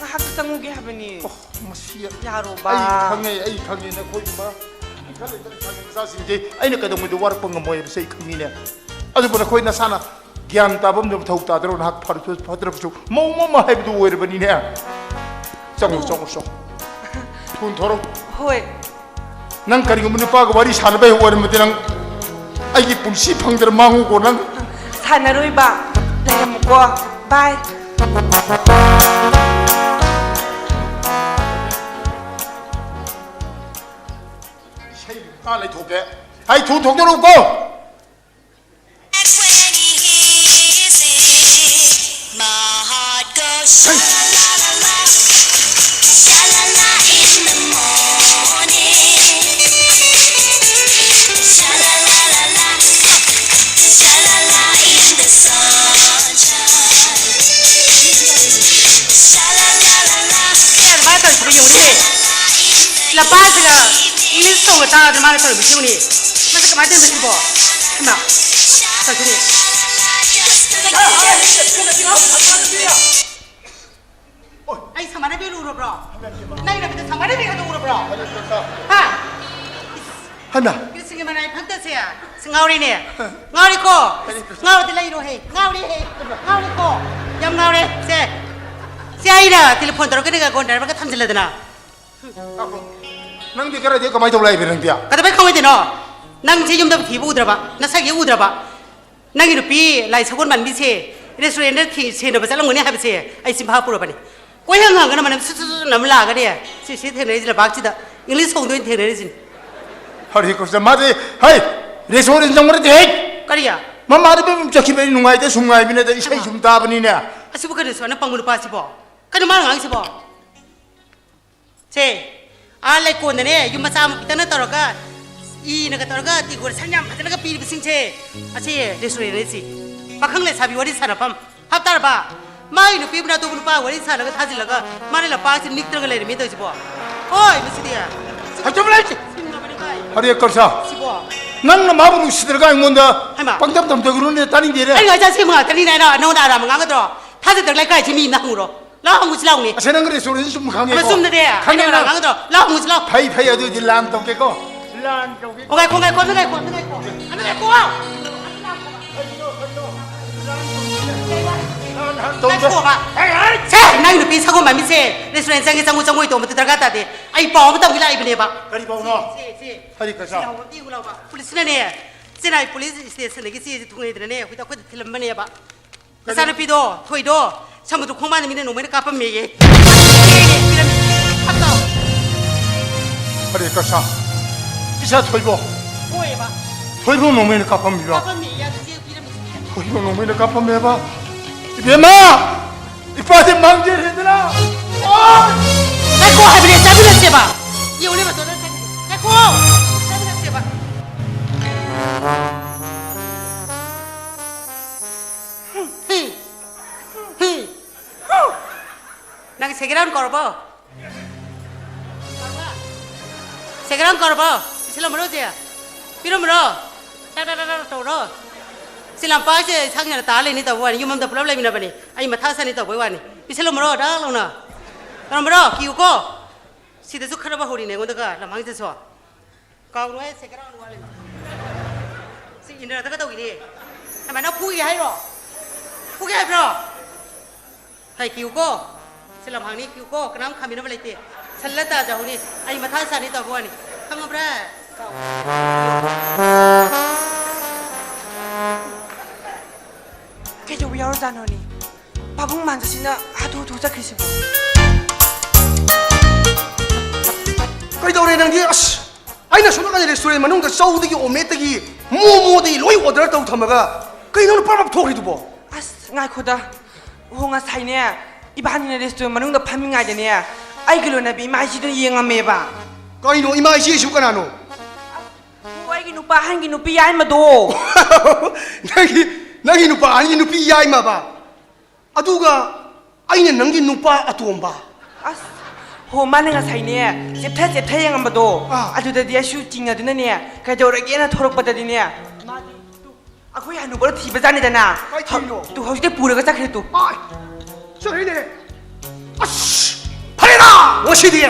ꯉꯥꯏꯍꯥꯛ ꯆꯪꯉꯨꯒꯦ ꯍꯥꯏꯕꯅꯤ꯫ ꯑꯣ, ꯃꯁꯤ ꯌꯥꯔꯣꯕ꯫ ꯑꯩ ꯈꯪꯉꯦ, ꯑꯩ ꯈꯪꯉꯦ, ꯅꯈꯣꯏ ꯏꯃꯥ ꯏꯈꯥ ꯂꯩꯇꯅ ꯈꯪꯉꯦ, ꯃꯆꯥꯁꯤꯡꯁꯦ ꯑꯩꯅ ꯀꯩꯗꯧꯉꯩꯗ ꯋꯥꯔꯛꯄ ꯉꯝꯃꯣꯏ ꯍꯥꯏꯕꯁꯦ ꯑꯩ ꯈꯪꯉꯤꯅꯦ꯫ ꯑꯗꯨꯕꯨ ꯅꯈꯣꯏ ꯅꯁꯥꯅ ꯒ꯭ꯌꯥꯟ ꯇꯥꯕ ꯑꯃꯗꯤ ꯃꯊꯧ ꯇꯥꯗ꯭ꯔꯣ? ꯅꯍꯥꯛ ꯐꯔꯁꯨ ꯐꯠꯇ꯭ꯔꯕꯁꯨ ꯃꯧ ꯑꯃ ꯍꯥꯏꯕꯗꯨ ꯑꯣꯏꯔꯕꯅꯤꯅꯦ꯫ ꯆꯪꯉꯣ, ꯆꯪꯉꯣ, ꯆꯪꯉꯣ꯫ ꯊꯨꯅ ꯊꯣꯔꯛꯎ꯫ ꯍꯣꯏ꯫ ꯅꯪ ꯀꯔꯤꯒꯨꯝꯕ ꯅꯨꯄꯥꯒ ꯋꯥꯔꯤ ꯁꯥꯟꯅꯕ ꯍꯦꯛ ꯑꯣꯏꯔꯝꯃꯗꯤ ꯅꯪ ꯑꯩꯒꯤ ꯄꯨꯟꯁꯤ ꯐꯪꯗ꯭ꯔ ꯃꯥꯡꯉꯨꯀꯣ ꯅꯪ꯫ ꯁꯥꯟꯅꯔꯣꯏꯕ꯫ ꯂꯩꯔꯝꯃꯨꯀꯣ꯫ ꯕꯥꯏ꯫ ꯏꯁꯩ ꯃꯇꯥ ꯂꯩꯊꯣꯛꯀꯦ꯫ ꯍꯩ, ꯊꯨ ꯊꯣꯛꯇꯣꯔꯛꯎꯀꯣ꯫ ꯃꯥꯅ ꯇꯧꯔꯤꯁꯤꯕꯨ ꯌꯦꯡꯉꯨꯅꯦ꯫ ꯂꯄꯥꯁꯤꯒ English ꯇꯧꯕ ꯇꯥꯔꯗꯤ ꯃꯥꯅ ꯇꯧꯔꯤꯕꯁꯤ ꯌꯦꯡꯉꯨꯅꯦ꯫ ꯃꯁꯤ ꯀꯃꯥꯏꯅ ꯇꯧꯔꯤꯅꯣ ꯁꯤꯕꯣ? ꯍꯩꯃꯥ꯫ ꯇꯧꯔꯤꯁꯤꯅꯦ꯫ ꯑꯩ ꯁꯃꯥꯏꯅ ꯄꯤꯔꯨ ꯎꯔꯕ꯭ꯔꯣ? ꯅꯪꯒꯤ ꯅꯃꯤꯠꯇ ꯁꯃꯥꯏꯅ ꯄꯤꯔꯨ ꯎꯔꯕ꯭ꯔꯣ? ꯍꯥ? ꯍꯩꯃꯥ꯫ ꯀ꯭ꯔꯤꯁꯤꯡꯒꯤ ꯃꯅꯥꯏ ꯐꯛꯇꯁꯦ꯫ ꯁꯤ ꯉꯥꯎꯔꯤꯅꯦ꯫ ꯉꯥꯎꯔꯤꯀꯣ꯫ ꯉꯥꯎꯔꯗꯤ ꯂꯩꯔꯣꯍꯦ꯫ ꯉꯥꯎꯔꯦꯍꯦ꯫ ꯉꯥꯎꯔꯤꯀꯣ꯫ ꯌꯥꯝ ꯉꯥꯎꯔꯦ꯫ ꯁꯦ꯫ ꯁꯦ ꯑꯩꯅ ꯇꯦꯂꯤꯐꯣꯟ ꯇꯧꯔꯛꯀꯅꯤꯒ ꯒꯣꯟ ꯗ꯭ꯔꯥꯏꯚꯔꯒ ꯊꯝꯖꯤꯜꯂꯗꯅ꯫ ꯉꯥꯏꯈꯣ꯫ ꯅꯪꯗꯤ ꯈꯔꯗꯤ ꯀꯃꯥꯏꯅ ꯇꯧ ꯂꯥꯛꯏꯕ ꯅꯪꯗꯤ? ꯀꯩꯗꯧꯕꯩ ꯈꯪꯉꯣꯏꯗꯣꯏꯅꯣ? ꯅꯪꯁꯦ ꯌꯨꯝꯗ ꯊꯤꯕ ꯎꯗ꯭ꯔꯕ? ꯅꯁꯛ ꯍꯦꯛ ꯎꯗ꯭ꯔꯕ? ꯅꯪꯒꯤ ꯅꯨꯄꯤ ꯂꯥꯏ ꯁꯒꯣꯜ ꯃꯥꯟꯕꯤꯁꯦ restaurant ꯊꯤ-, ꯁꯦꯟꯅꯕ ꯆꯠꯂꯝꯒꯅꯤ ꯍꯥꯏꯕꯁꯦ ꯑꯩ ꯆꯤꯟꯐꯥ ꯄꯨꯔꯕꯅꯤ꯫ ꯀꯣꯏꯍꯪ ꯍꯪꯉꯒꯅ ꯃꯅꯝ ꯁꯨꯠ ꯁꯨꯠ ꯁꯨꯠ ꯅꯝ ꯂꯥꯛꯑꯒꯅꯦ, ꯁꯤ, ꯁꯤ ꯊꯦꯡꯅꯔꯤꯁꯦ ꯂꯝꯄꯥꯛꯁꯤꯗ English ꯍꯣꯡꯗꯣꯏꯅ ꯊꯦꯡꯅꯔꯤꯁꯤꯅꯤ꯫ ꯍꯔꯦ ꯀ꯭ꯔꯤꯁꯅ, ꯃꯥꯗꯤ, ꯍꯩ, restaurant ꯆꯪꯕ ꯅꯠꯇꯦ, ꯍꯩ! ꯀꯔꯤ? ꯃꯃꯥꯗ ꯆꯠꯈꯤꯕ ꯑꯩ ꯅꯨꯡꯉꯥꯏꯇꯦ, ꯁꯨꯝ ꯉꯥꯏꯕꯅꯦ, ꯑꯗ ꯏꯁꯩ ꯍꯩꯃꯥ꯫ ꯁꯨꯝ ꯇꯥꯕꯅꯤꯅꯦ꯫ ꯑꯁꯤꯕꯨ ꯀꯩꯅꯣ ꯁꯨꯃꯥꯏꯅ ꯄꯪꯕ ꯅꯨꯄꯥꯁꯤꯕꯣ? ꯀꯩꯅꯣ ꯃꯥꯅ ꯉꯥꯡꯉꯤꯁꯤꯕꯣ? ꯁꯦ, ꯑꯥ ꯂꯩꯀꯣꯟꯗꯅꯦ, ꯌꯨꯝ ꯃꯆꯥ ꯑꯃ ꯄꯤꯛꯇꯛꯅ ꯇꯧꯔꯒ, ꯏꯅꯒ ꯇꯧꯔꯒ ꯇꯦꯡꯀꯣꯠ ꯁꯪ ꯌꯥꯝ ꯐꯖꯅꯒ ꯄꯤꯔꯤꯕꯁꯤꯡꯁꯦ, ꯑꯁꯤ restaurant ꯁꯤ꯫ ꯄꯥꯈꯪ ꯂꯩꯁꯥꯕꯤ ꯋꯥꯔꯤ ꯁꯥꯟꯅꯐꯝ꯫ ꯍꯥꯞ ꯇꯥꯔꯕ? ꯃꯥꯒꯤ ꯅꯨꯄꯤ ꯑꯃꯅ ꯑꯇꯣꯞꯄ ꯅꯨꯄꯥ ꯋꯥꯔꯤ ꯁꯥꯟꯅꯒ ꯊꯥꯖꯤꯜꯂꯒ, ꯃꯥꯅ ꯂꯝꯄꯥꯛꯁꯤ ꯅꯤꯛꯇ꯭ꯔꯒ ꯂꯩꯔꯝꯃꯤ ꯇꯧꯔꯤꯁꯤꯕꯣ꯫ ꯍꯣꯏ, ꯃꯁꯤꯗꯤ꯫ ꯍꯩꯇꯕ ꯂꯩꯇꯦ꯫ ꯁꯤꯡꯉꯕꯅꯤ ꯚꯥꯏ꯫ ꯍꯔꯦ ꯀ꯭ꯔꯤꯁꯅ꯫ ꯁꯤꯕꯣ꯫ ꯅꯪꯅ ꯃꯥꯕꯨ ꯅꯨꯡꯁꯤꯗ꯭ꯔꯒ ꯑꯩꯉꯣꯟꯗ ꯍꯩꯃꯥ꯫ ꯄꯪꯇꯝ ꯇꯝꯊꯒꯅꯨꯅꯦ, ꯇꯥꯅꯤꯡꯗꯦꯅꯦ꯫ ꯑꯩ ꯉꯥꯏꯖ ꯁꯦꯝꯕ ꯉꯥꯛꯇꯅꯤꯅꯦ, ꯑꯩꯅ ꯅꯉꯣꯟꯗ ꯑꯔꯥꯟꯕ ꯉꯥꯡꯒꯗ꯭ꯔꯣ? ꯊꯥꯖꯗ꯭ꯔꯒ ꯂꯩꯀꯥꯏꯁꯤ ꯃꯤ ꯑꯃꯗ ꯍꯪꯉꯨꯔꯣ꯫ ꯂꯥꯛꯑꯣ, ꯍꯪꯉꯨꯁꯤ ꯂꯥꯛꯑꯣꯅꯦ꯫ ꯑꯁ, ꯅꯪ restaurant ꯁꯨꯝ ꯈꯪꯉꯦꯀꯣ꯫ ꯑꯃ ꯆꯨꯝꯗꯗꯤ, ꯈꯪꯉꯦ ꯑꯩꯅ ꯅꯪ꯫ ꯉꯥꯡꯒꯗ꯭ꯔꯣ? ꯂꯥꯛꯑꯣ, ꯍꯪꯉꯨꯁꯤ ꯂꯥꯛꯑꯣ꯫ ꯐꯩ, ꯐꯩ, ꯑꯗꯨꯗꯤ ꯂꯥꯟ ꯇꯧꯒꯦꯀꯣ꯫ ꯂꯥꯟ ꯇꯧꯒꯦ꯫ ꯑꯣ, ꯉꯥꯏꯈꯣ, ꯉꯥꯏꯈꯣ, ꯑꯝꯇ ꯉꯥꯏꯈꯣ, ꯑꯝꯇ ꯉꯥꯏꯈꯣ꯫ ꯑꯝꯇ ꯉꯥꯏꯈꯣ꯫ ꯀꯩꯅꯣ, ꯀꯩꯅꯣ? ꯂꯥꯟ ꯇꯧꯒꯦ꯫ ꯂꯥꯟ ꯍꯥꯟꯅ ꯇꯧꯒꯦ꯫ ꯉꯥꯏꯈꯣꯕ꯫ ꯍꯩ, ꯍꯩ! ꯁꯦ, ꯅꯪ ꯅꯨꯄꯤ ꯁꯒꯣꯜ ꯃꯥꯟꯕꯤꯁꯦ restaurant ꯆꯪꯒꯦ, ꯆꯪꯉꯨ, ꯆꯪꯉꯣꯏ ꯇꯧꯕ ꯃꯇꯝ ꯗꯔꯀꯥꯔ ꯇꯥꯗꯦ꯫ ꯑꯩ ꯄꯥꯎ ꯑꯃ ꯇꯝꯒꯦ ꯂꯥꯛꯏꯕꯅꯦꯕ꯫ ꯀꯔꯤ ꯄꯥꯎꯅꯣ? ꯁꯦ, ꯁꯦ, ꯁꯦ꯫ ꯍꯔꯦ ꯀ꯭ꯔꯤꯁꯅ꯫ ꯁꯤ ꯂꯥꯎꯕ, ꯇꯤꯡꯉꯨ ꯂꯥꯎꯕ꯫ ꯄꯨꯂꯤꯁꯅꯅꯦ, ꯆꯦꯟꯅꯥꯏ ꯄꯨꯂꯤꯁ stationꯗꯒꯤ ꯆꯦꯁꯦ ꯊꯨꯡꯉꯩꯗꯅꯅꯦ, ꯑꯩꯈꯣꯏꯗ, ꯑꯩꯈꯣꯏꯗ ꯊꯤꯜꯂꯝꯕꯅꯦꯕ꯫ ꯅꯆꯥꯅꯨꯄꯤꯗꯣ, ꯊꯣꯏꯗꯣ, ꯁꯃꯨꯗ꯭ꯔ ꯈꯣꯡꯕꯥꯟꯗ ꯃꯤꯅ ꯅꯣꯡꯃꯩꯅ ꯀꯥꯞꯄꯝꯃꯦꯌꯦ꯫ ꯐꯠꯇꯣ꯫ ꯑꯔꯦ ꯀꯁꯥ, ꯏꯆꯥ ꯊꯣꯏꯕꯣ꯫ ꯍꯣꯏꯕ꯫ ꯊꯣꯏꯕꯣ ꯅꯣꯡꯃꯩꯅ ꯀꯥꯞꯄꯝꯃꯤꯕ꯫ ꯀꯥꯞꯄꯝꯃꯦꯌꯦ, ꯑꯗꯨ ꯆꯦ ꯄꯤꯔꯝꯃꯤꯁꯦ꯫ ꯊꯣꯏꯕꯣ ꯅꯣꯡꯃꯩꯅ ꯀꯥꯞꯄꯝꯃꯦꯕ꯫ ꯏꯕꯦꯝꯃ! ꯏꯄꯥꯗꯤ ꯃꯥꯡꯖꯔꯦꯗꯅ꯫ ꯑꯣ! ꯉꯥꯏꯈꯣ ꯍꯥꯏꯕꯅꯦ, ꯆꯥꯃꯤꯟꯅꯁꯦꯕ꯫ ꯌꯦꯡꯉꯨꯅꯦ, ꯃꯇꯣꯟꯗ ꯆꯪꯉꯤꯁꯦ꯫ ꯉꯥꯏꯈꯣ! ꯆꯥꯃꯤꯟꯅꯁꯦꯕ꯫ ꯍꯨꯝ꯫ ꯍꯨꯝ꯫ ꯅꯪ ꯁꯦꯀꯦꯟ ꯍꯦꯟ ꯀꯧꯔꯕꯣ? Second hand ꯀꯧꯔꯕꯣ? ꯄꯤꯁꯜꯂꯝꯃꯔꯣ ꯍꯧꯖꯤꯛ? ꯄꯤꯔꯝꯃꯔꯣ? ꯇꯥ ꯇꯥ ꯇꯥ ꯇꯥ ꯇꯧꯔꯣ꯫ ꯁꯤ ꯂꯝꯄꯥꯛꯁꯦ ꯁꯪꯗꯅ ꯇꯥ ꯂꯩꯅꯤ ꯇꯧꯕ ꯋꯥꯅꯤ꯫ ꯌꯨꯝ ꯑꯃꯗ ꯄꯨꯂꯞ ꯂꯩꯃꯤꯟꯅꯕꯅꯤ꯫ ꯑꯩ ꯃꯊꯥ ꯁꯥꯅꯤ ꯇꯧꯕꯩ ꯋꯥꯅꯤ꯫ ꯄꯤꯁꯜꯂꯝꯃꯔꯣ ꯗꯛ ꯂꯥꯎꯅ꯫ ꯇꯧꯔꯝꯃꯔꯣ? ꯀꯤꯌꯨꯀꯣ꯫ ꯁꯤꯗꯁꯨ ꯈꯠꯅꯕ ꯍꯧꯔꯤꯅꯦ ꯑꯩꯉꯣꯟꯗꯒ ꯂꯝꯍꯥꯡꯁꯤꯗꯁꯨ꯫ ꯀꯥꯎꯅꯨꯍꯦ, ꯁꯦꯀꯦꯟ ꯍꯦꯟ ꯋꯥꯠꯂꯤ꯫ ꯁꯤ ꯏꯟꯗ꯭ꯔꯗꯒ ꯇꯧꯏꯅꯦ꯫ ꯀꯃꯥꯏꯅ ꯐꯨꯒꯦ ꯍꯥꯏꯔꯣ? ꯐꯨꯒꯦ ꯍꯥꯏꯕ꯭ꯔꯣ? ꯍꯩ, ꯀꯤꯌꯨꯀꯣ꯫ ꯁꯤ ꯂꯝꯍꯥꯡꯅꯤ, ꯀꯤꯌꯨꯀꯣ꯫ ꯀꯅꯥꯝ ꯈꯥꯝꯕꯤꯅꯕ ꯂꯩꯇꯦ꯫ ꯁꯜꯂ ꯇꯥꯖꯍꯧꯅꯤ꯫ ꯑꯩ ꯃꯊꯥ ꯁꯥꯅꯤ ꯇꯧꯕ ꯋꯥꯅꯤ꯫ ꯈꯪꯉꯕ꯭ꯔꯥ? ꯀꯩꯗꯧꯕ ꯌꯥꯎꯔꯖꯥꯠꯅꯣꯅꯦ? ꯄꯥꯕꯨꯡ ꯃꯥꯟꯖꯁꯤꯅ ꯍꯥꯊꯨ ꯍꯥꯊꯨ ꯆꯠꯈ꯭ꯔꯤꯁꯤꯕꯣ? ꯀꯩꯗꯧꯔꯦ ꯅꯪꯗꯤ? ꯑꯁ, ꯑꯩꯅ ꯁꯣꯝ ꯅꯥꯀꯟꯗ ꯔꯦꯁꯇꯨꯔꯦꯟ ꯃꯅꯨꯡꯗ ꯆꯧꯗꯒꯤ ꯑꯣꯝꯂꯦꯠꯇꯒꯤ ꯃꯣꯃꯣꯗꯒꯤ ꯂꯣꯏ ꯑꯣꯔꯗꯔ ꯇꯧ ꯊꯝꯃꯒ ꯀꯩꯅꯣ ꯅꯪ ꯄ꯭ꯔꯞ ꯄ꯭ꯔꯞ ꯊꯣꯛꯈ꯭ꯔꯤꯗꯨꯕꯣ? ꯑꯁ, ꯉꯥꯏꯈꯣꯗ꯫ ꯑꯣ, ꯉꯁꯥꯏꯅꯦ, ꯏꯕꯥꯅꯤꯅ ꯔꯦꯁꯇꯨꯔꯦꯟ ꯃꯅꯨꯡꯗ ꯐꯝꯃꯤꯉꯩꯗꯅꯦ, ꯑꯩꯒꯤ ꯂꯣꯏꯅꯕꯤ ꯏꯃꯥ ꯏꯆꯦꯗꯨꯅ ꯌꯦꯡꯉꯝꯃꯦꯕ꯫ ꯀꯩꯅꯣ, ꯏꯃꯥ ꯏꯆꯦꯁꯨ ꯀꯅꯥꯅꯣ? ꯑꯣ, ꯑꯩꯒꯤ ꯅꯨꯄꯥ ꯑꯍꯟꯒꯤ ꯅꯨꯄꯤ ꯌꯥꯏꯃꯗꯣ꯫ ꯅꯪꯒꯤ, ꯅꯪꯒꯤ ꯅꯨꯄꯥ ꯑꯍꯟꯒꯤ ꯅꯨꯄꯤ ꯌꯥꯏꯃꯕ? ꯑꯗꯨꯒ ꯑꯩꯅ ꯅꯪꯒꯤ ꯅꯨꯄꯥ ꯑꯇꯣꯝꯕ? ꯑꯁ, ꯍꯣ, ꯃꯥꯅ ꯉꯁꯥꯏꯅꯦ, ꯆꯦꯞꯊ ꯆꯦꯞꯊ ꯌꯦꯡꯉꯝꯕꯗꯣ, ꯑꯥ꯫ ꯑꯗꯨꯗꯗꯤ ꯑꯩꯁꯨ ꯆꯤꯡꯅꯗꯨꯅꯅꯦ, ꯀꯩꯗꯧꯔꯒꯦꯅ ꯊꯣꯔꯛꯄꯗꯅꯦ, ꯃꯥꯗꯤ ꯑꯩꯈꯣꯏ ꯍꯅꯨꯕꯗ ꯊꯤꯕꯖꯥꯠꯅꯤꯗꯅ꯫ ꯀꯥꯏ ꯊꯤꯔꯤꯅꯣ? ꯇꯨ, ꯍꯧꯖꯤꯛꯇ ꯄꯨꯔꯒ ꯆꯠꯈ꯭ꯔꯦ ꯇꯨ꯫ ꯑꯥꯏ! ꯆꯠꯈ꯭ꯔꯦꯅꯦ꯫ ꯑꯁ! ꯐꯔꯦꯗ! ꯉꯁꯤꯗꯤ,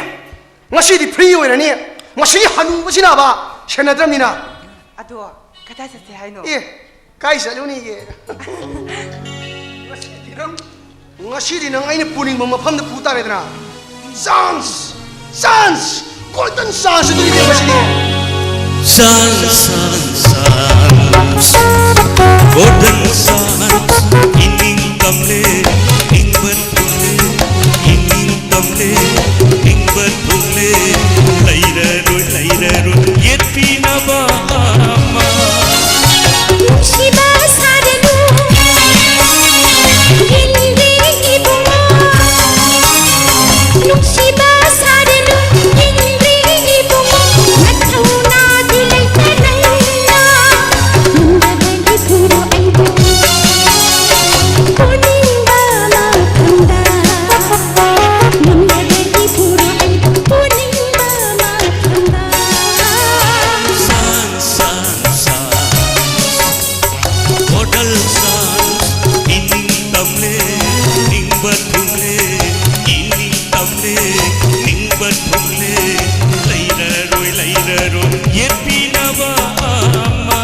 ꯉꯁꯤꯗꯤ ꯐ꯭ꯔꯤ ꯑꯣꯏꯔꯅꯤ꯫ ꯉꯁꯤꯒꯤ ꯍꯅꯨꯕꯁꯤꯅꯕ ꯁꯦꯟꯅꯗ꯭ꯔꯕꯅꯤꯅ꯫ ꯑꯗꯣ, ꯀꯗꯥꯏ ꯆꯠꯁꯦ ꯍꯥꯏꯅꯣ? ꯑꯦ, ꯀꯥꯏ ꯆꯠꯂꯨꯅꯤꯒꯦ? ꯉꯁꯤꯗꯤ ꯅꯪ, ꯉꯁꯤꯗꯤ ꯅꯪ ꯑꯩꯅ ꯄꯨꯅꯤꯡꯕ ꯃꯐꯝꯗ ꯄꯨ ꯇꯥꯔꯦꯗꯅ꯫ ꯆꯥꯟꯁ! ꯆꯥꯟꯁ! ꯒꯣꯜꯗꯟ ꯆꯥꯟꯁ ꯑꯗꯨꯅꯤ ꯉꯁꯤꯗꯤ꯫ Chance, chance, chance, golden chance. ꯏꯅꯤ ꯇꯝꯂꯦ, ꯅꯤꯡꯕ ꯊꯨꯡꯂꯦ, ꯏꯅꯤꯡ ꯇꯝꯂꯦ, ꯅꯤꯡꯕ ꯊꯨꯡꯂꯦ, ꯂꯩꯔꯔꯣꯏ, ꯂꯩꯔꯔꯣꯏ, ꯌꯦꯠꯄꯤꯅꯕ ꯑꯃ꯫ ꯅꯨꯡꯁꯤꯕ ꯁꯥꯔꯅꯨ, ꯌꯦꯡꯗꯦ ꯏꯕꯨꯡꯉꯣ꯫ ꯅꯨꯡꯁꯤꯕ ꯁꯥꯔꯅꯨ, ꯌꯦꯡꯗꯦ ꯏꯕꯨꯡꯉꯣ꯫ ꯅꯊꯧꯅꯥꯗꯤ ꯂꯩꯇ ꯂꯩꯅ, ꯅꯨꯡꯉꯥꯏꯕꯒꯤ ꯊꯤꯔꯣ ꯑꯩꯕꯨ꯫ ꯄꯨꯅꯤꯡꯕ ꯃꯐꯝꯗ, ꯅꯨꯡꯉꯥꯏꯕꯒꯤ ꯊꯤꯔꯣ ꯑꯩꯕꯨ꯫ ꯄꯨꯅꯤꯡꯕ ꯃꯐꯝꯗ꯫ ꯁꯥꯟ, ꯁꯥꯟ, ꯁꯥꯟ꯫ ꯍꯣꯇꯦꯜ ꯁꯥꯟ, ꯏꯅꯤꯡ ꯇꯝꯂꯦ, ꯅꯤꯡꯕ ꯊꯨꯡꯂꯦ, ꯏꯅꯤꯡ ꯇꯝꯂꯦ, ꯅꯤꯡꯕ ꯊꯨꯡꯂꯦ, ꯂꯩꯔꯔꯣꯏ, ꯂꯩꯔꯔꯣꯏ, ꯌꯦꯠꯄꯤꯅꯕ ꯑꯃ꯫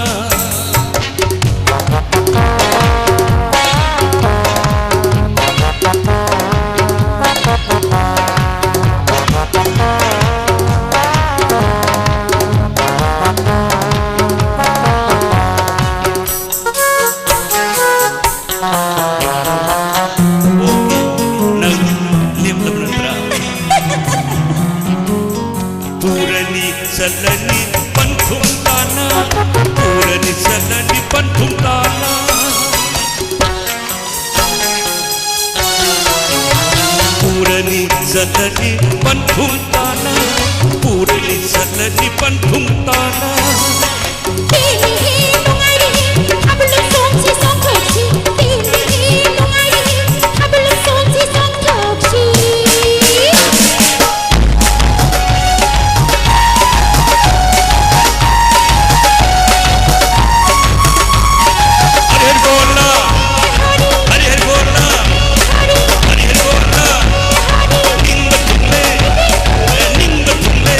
ꯑꯣꯀꯦ, ꯅꯪ ꯂꯦꯞꯂꯕ ꯅꯠꯇ꯭ꯔꯥ? ꯄꯨꯔꯅꯤ ꯆꯠꯂꯅꯤ ꯄꯟꯊꯨꯡ ꯇꯥꯅ, ꯄꯨꯔꯅꯤ ꯆꯠꯂꯅꯤ ꯄꯟꯊꯨꯡ ꯇꯥꯅ꯫ ꯄꯨꯔꯅꯤ ꯆꯠꯂꯅꯤ ꯄꯟꯊꯨꯡ ꯇꯥꯅ, ꯄꯨꯔꯅꯤ ꯆꯠꯂꯅꯤ ꯄꯟꯊꯨꯡ ꯇꯥꯅ꯫ ꯄꯦꯜꯂꯤꯍꯦ, ꯅꯨꯡꯉꯥꯏꯔꯤꯍꯦ, ꯊꯥꯕꯜ ꯆꯣꯡꯁꯤ ꯆꯣꯡꯊꯣꯛꯁꯤ꯫ ꯄꯦꯜꯂꯤꯍꯦ, ꯅꯨꯡꯉꯥꯏꯔꯤꯍꯦ, ꯊꯥꯕꯜ ꯆꯣꯡꯁꯤ ꯆꯣꯡꯊꯣꯛꯁꯤ꯫ ꯍꯔꯤ ꯍꯔꯤ ꯕꯣꯜ! ꯍꯔꯤ ꯍꯔꯤ ꯕꯣꯜ! ꯍꯔꯤ ꯍꯔꯤ ꯕꯣꯜ! ꯅꯤꯡꯕ ꯊꯨꯡꯂꯦ, ꯅꯤꯡꯕ ꯊꯨꯡꯂꯦ꯫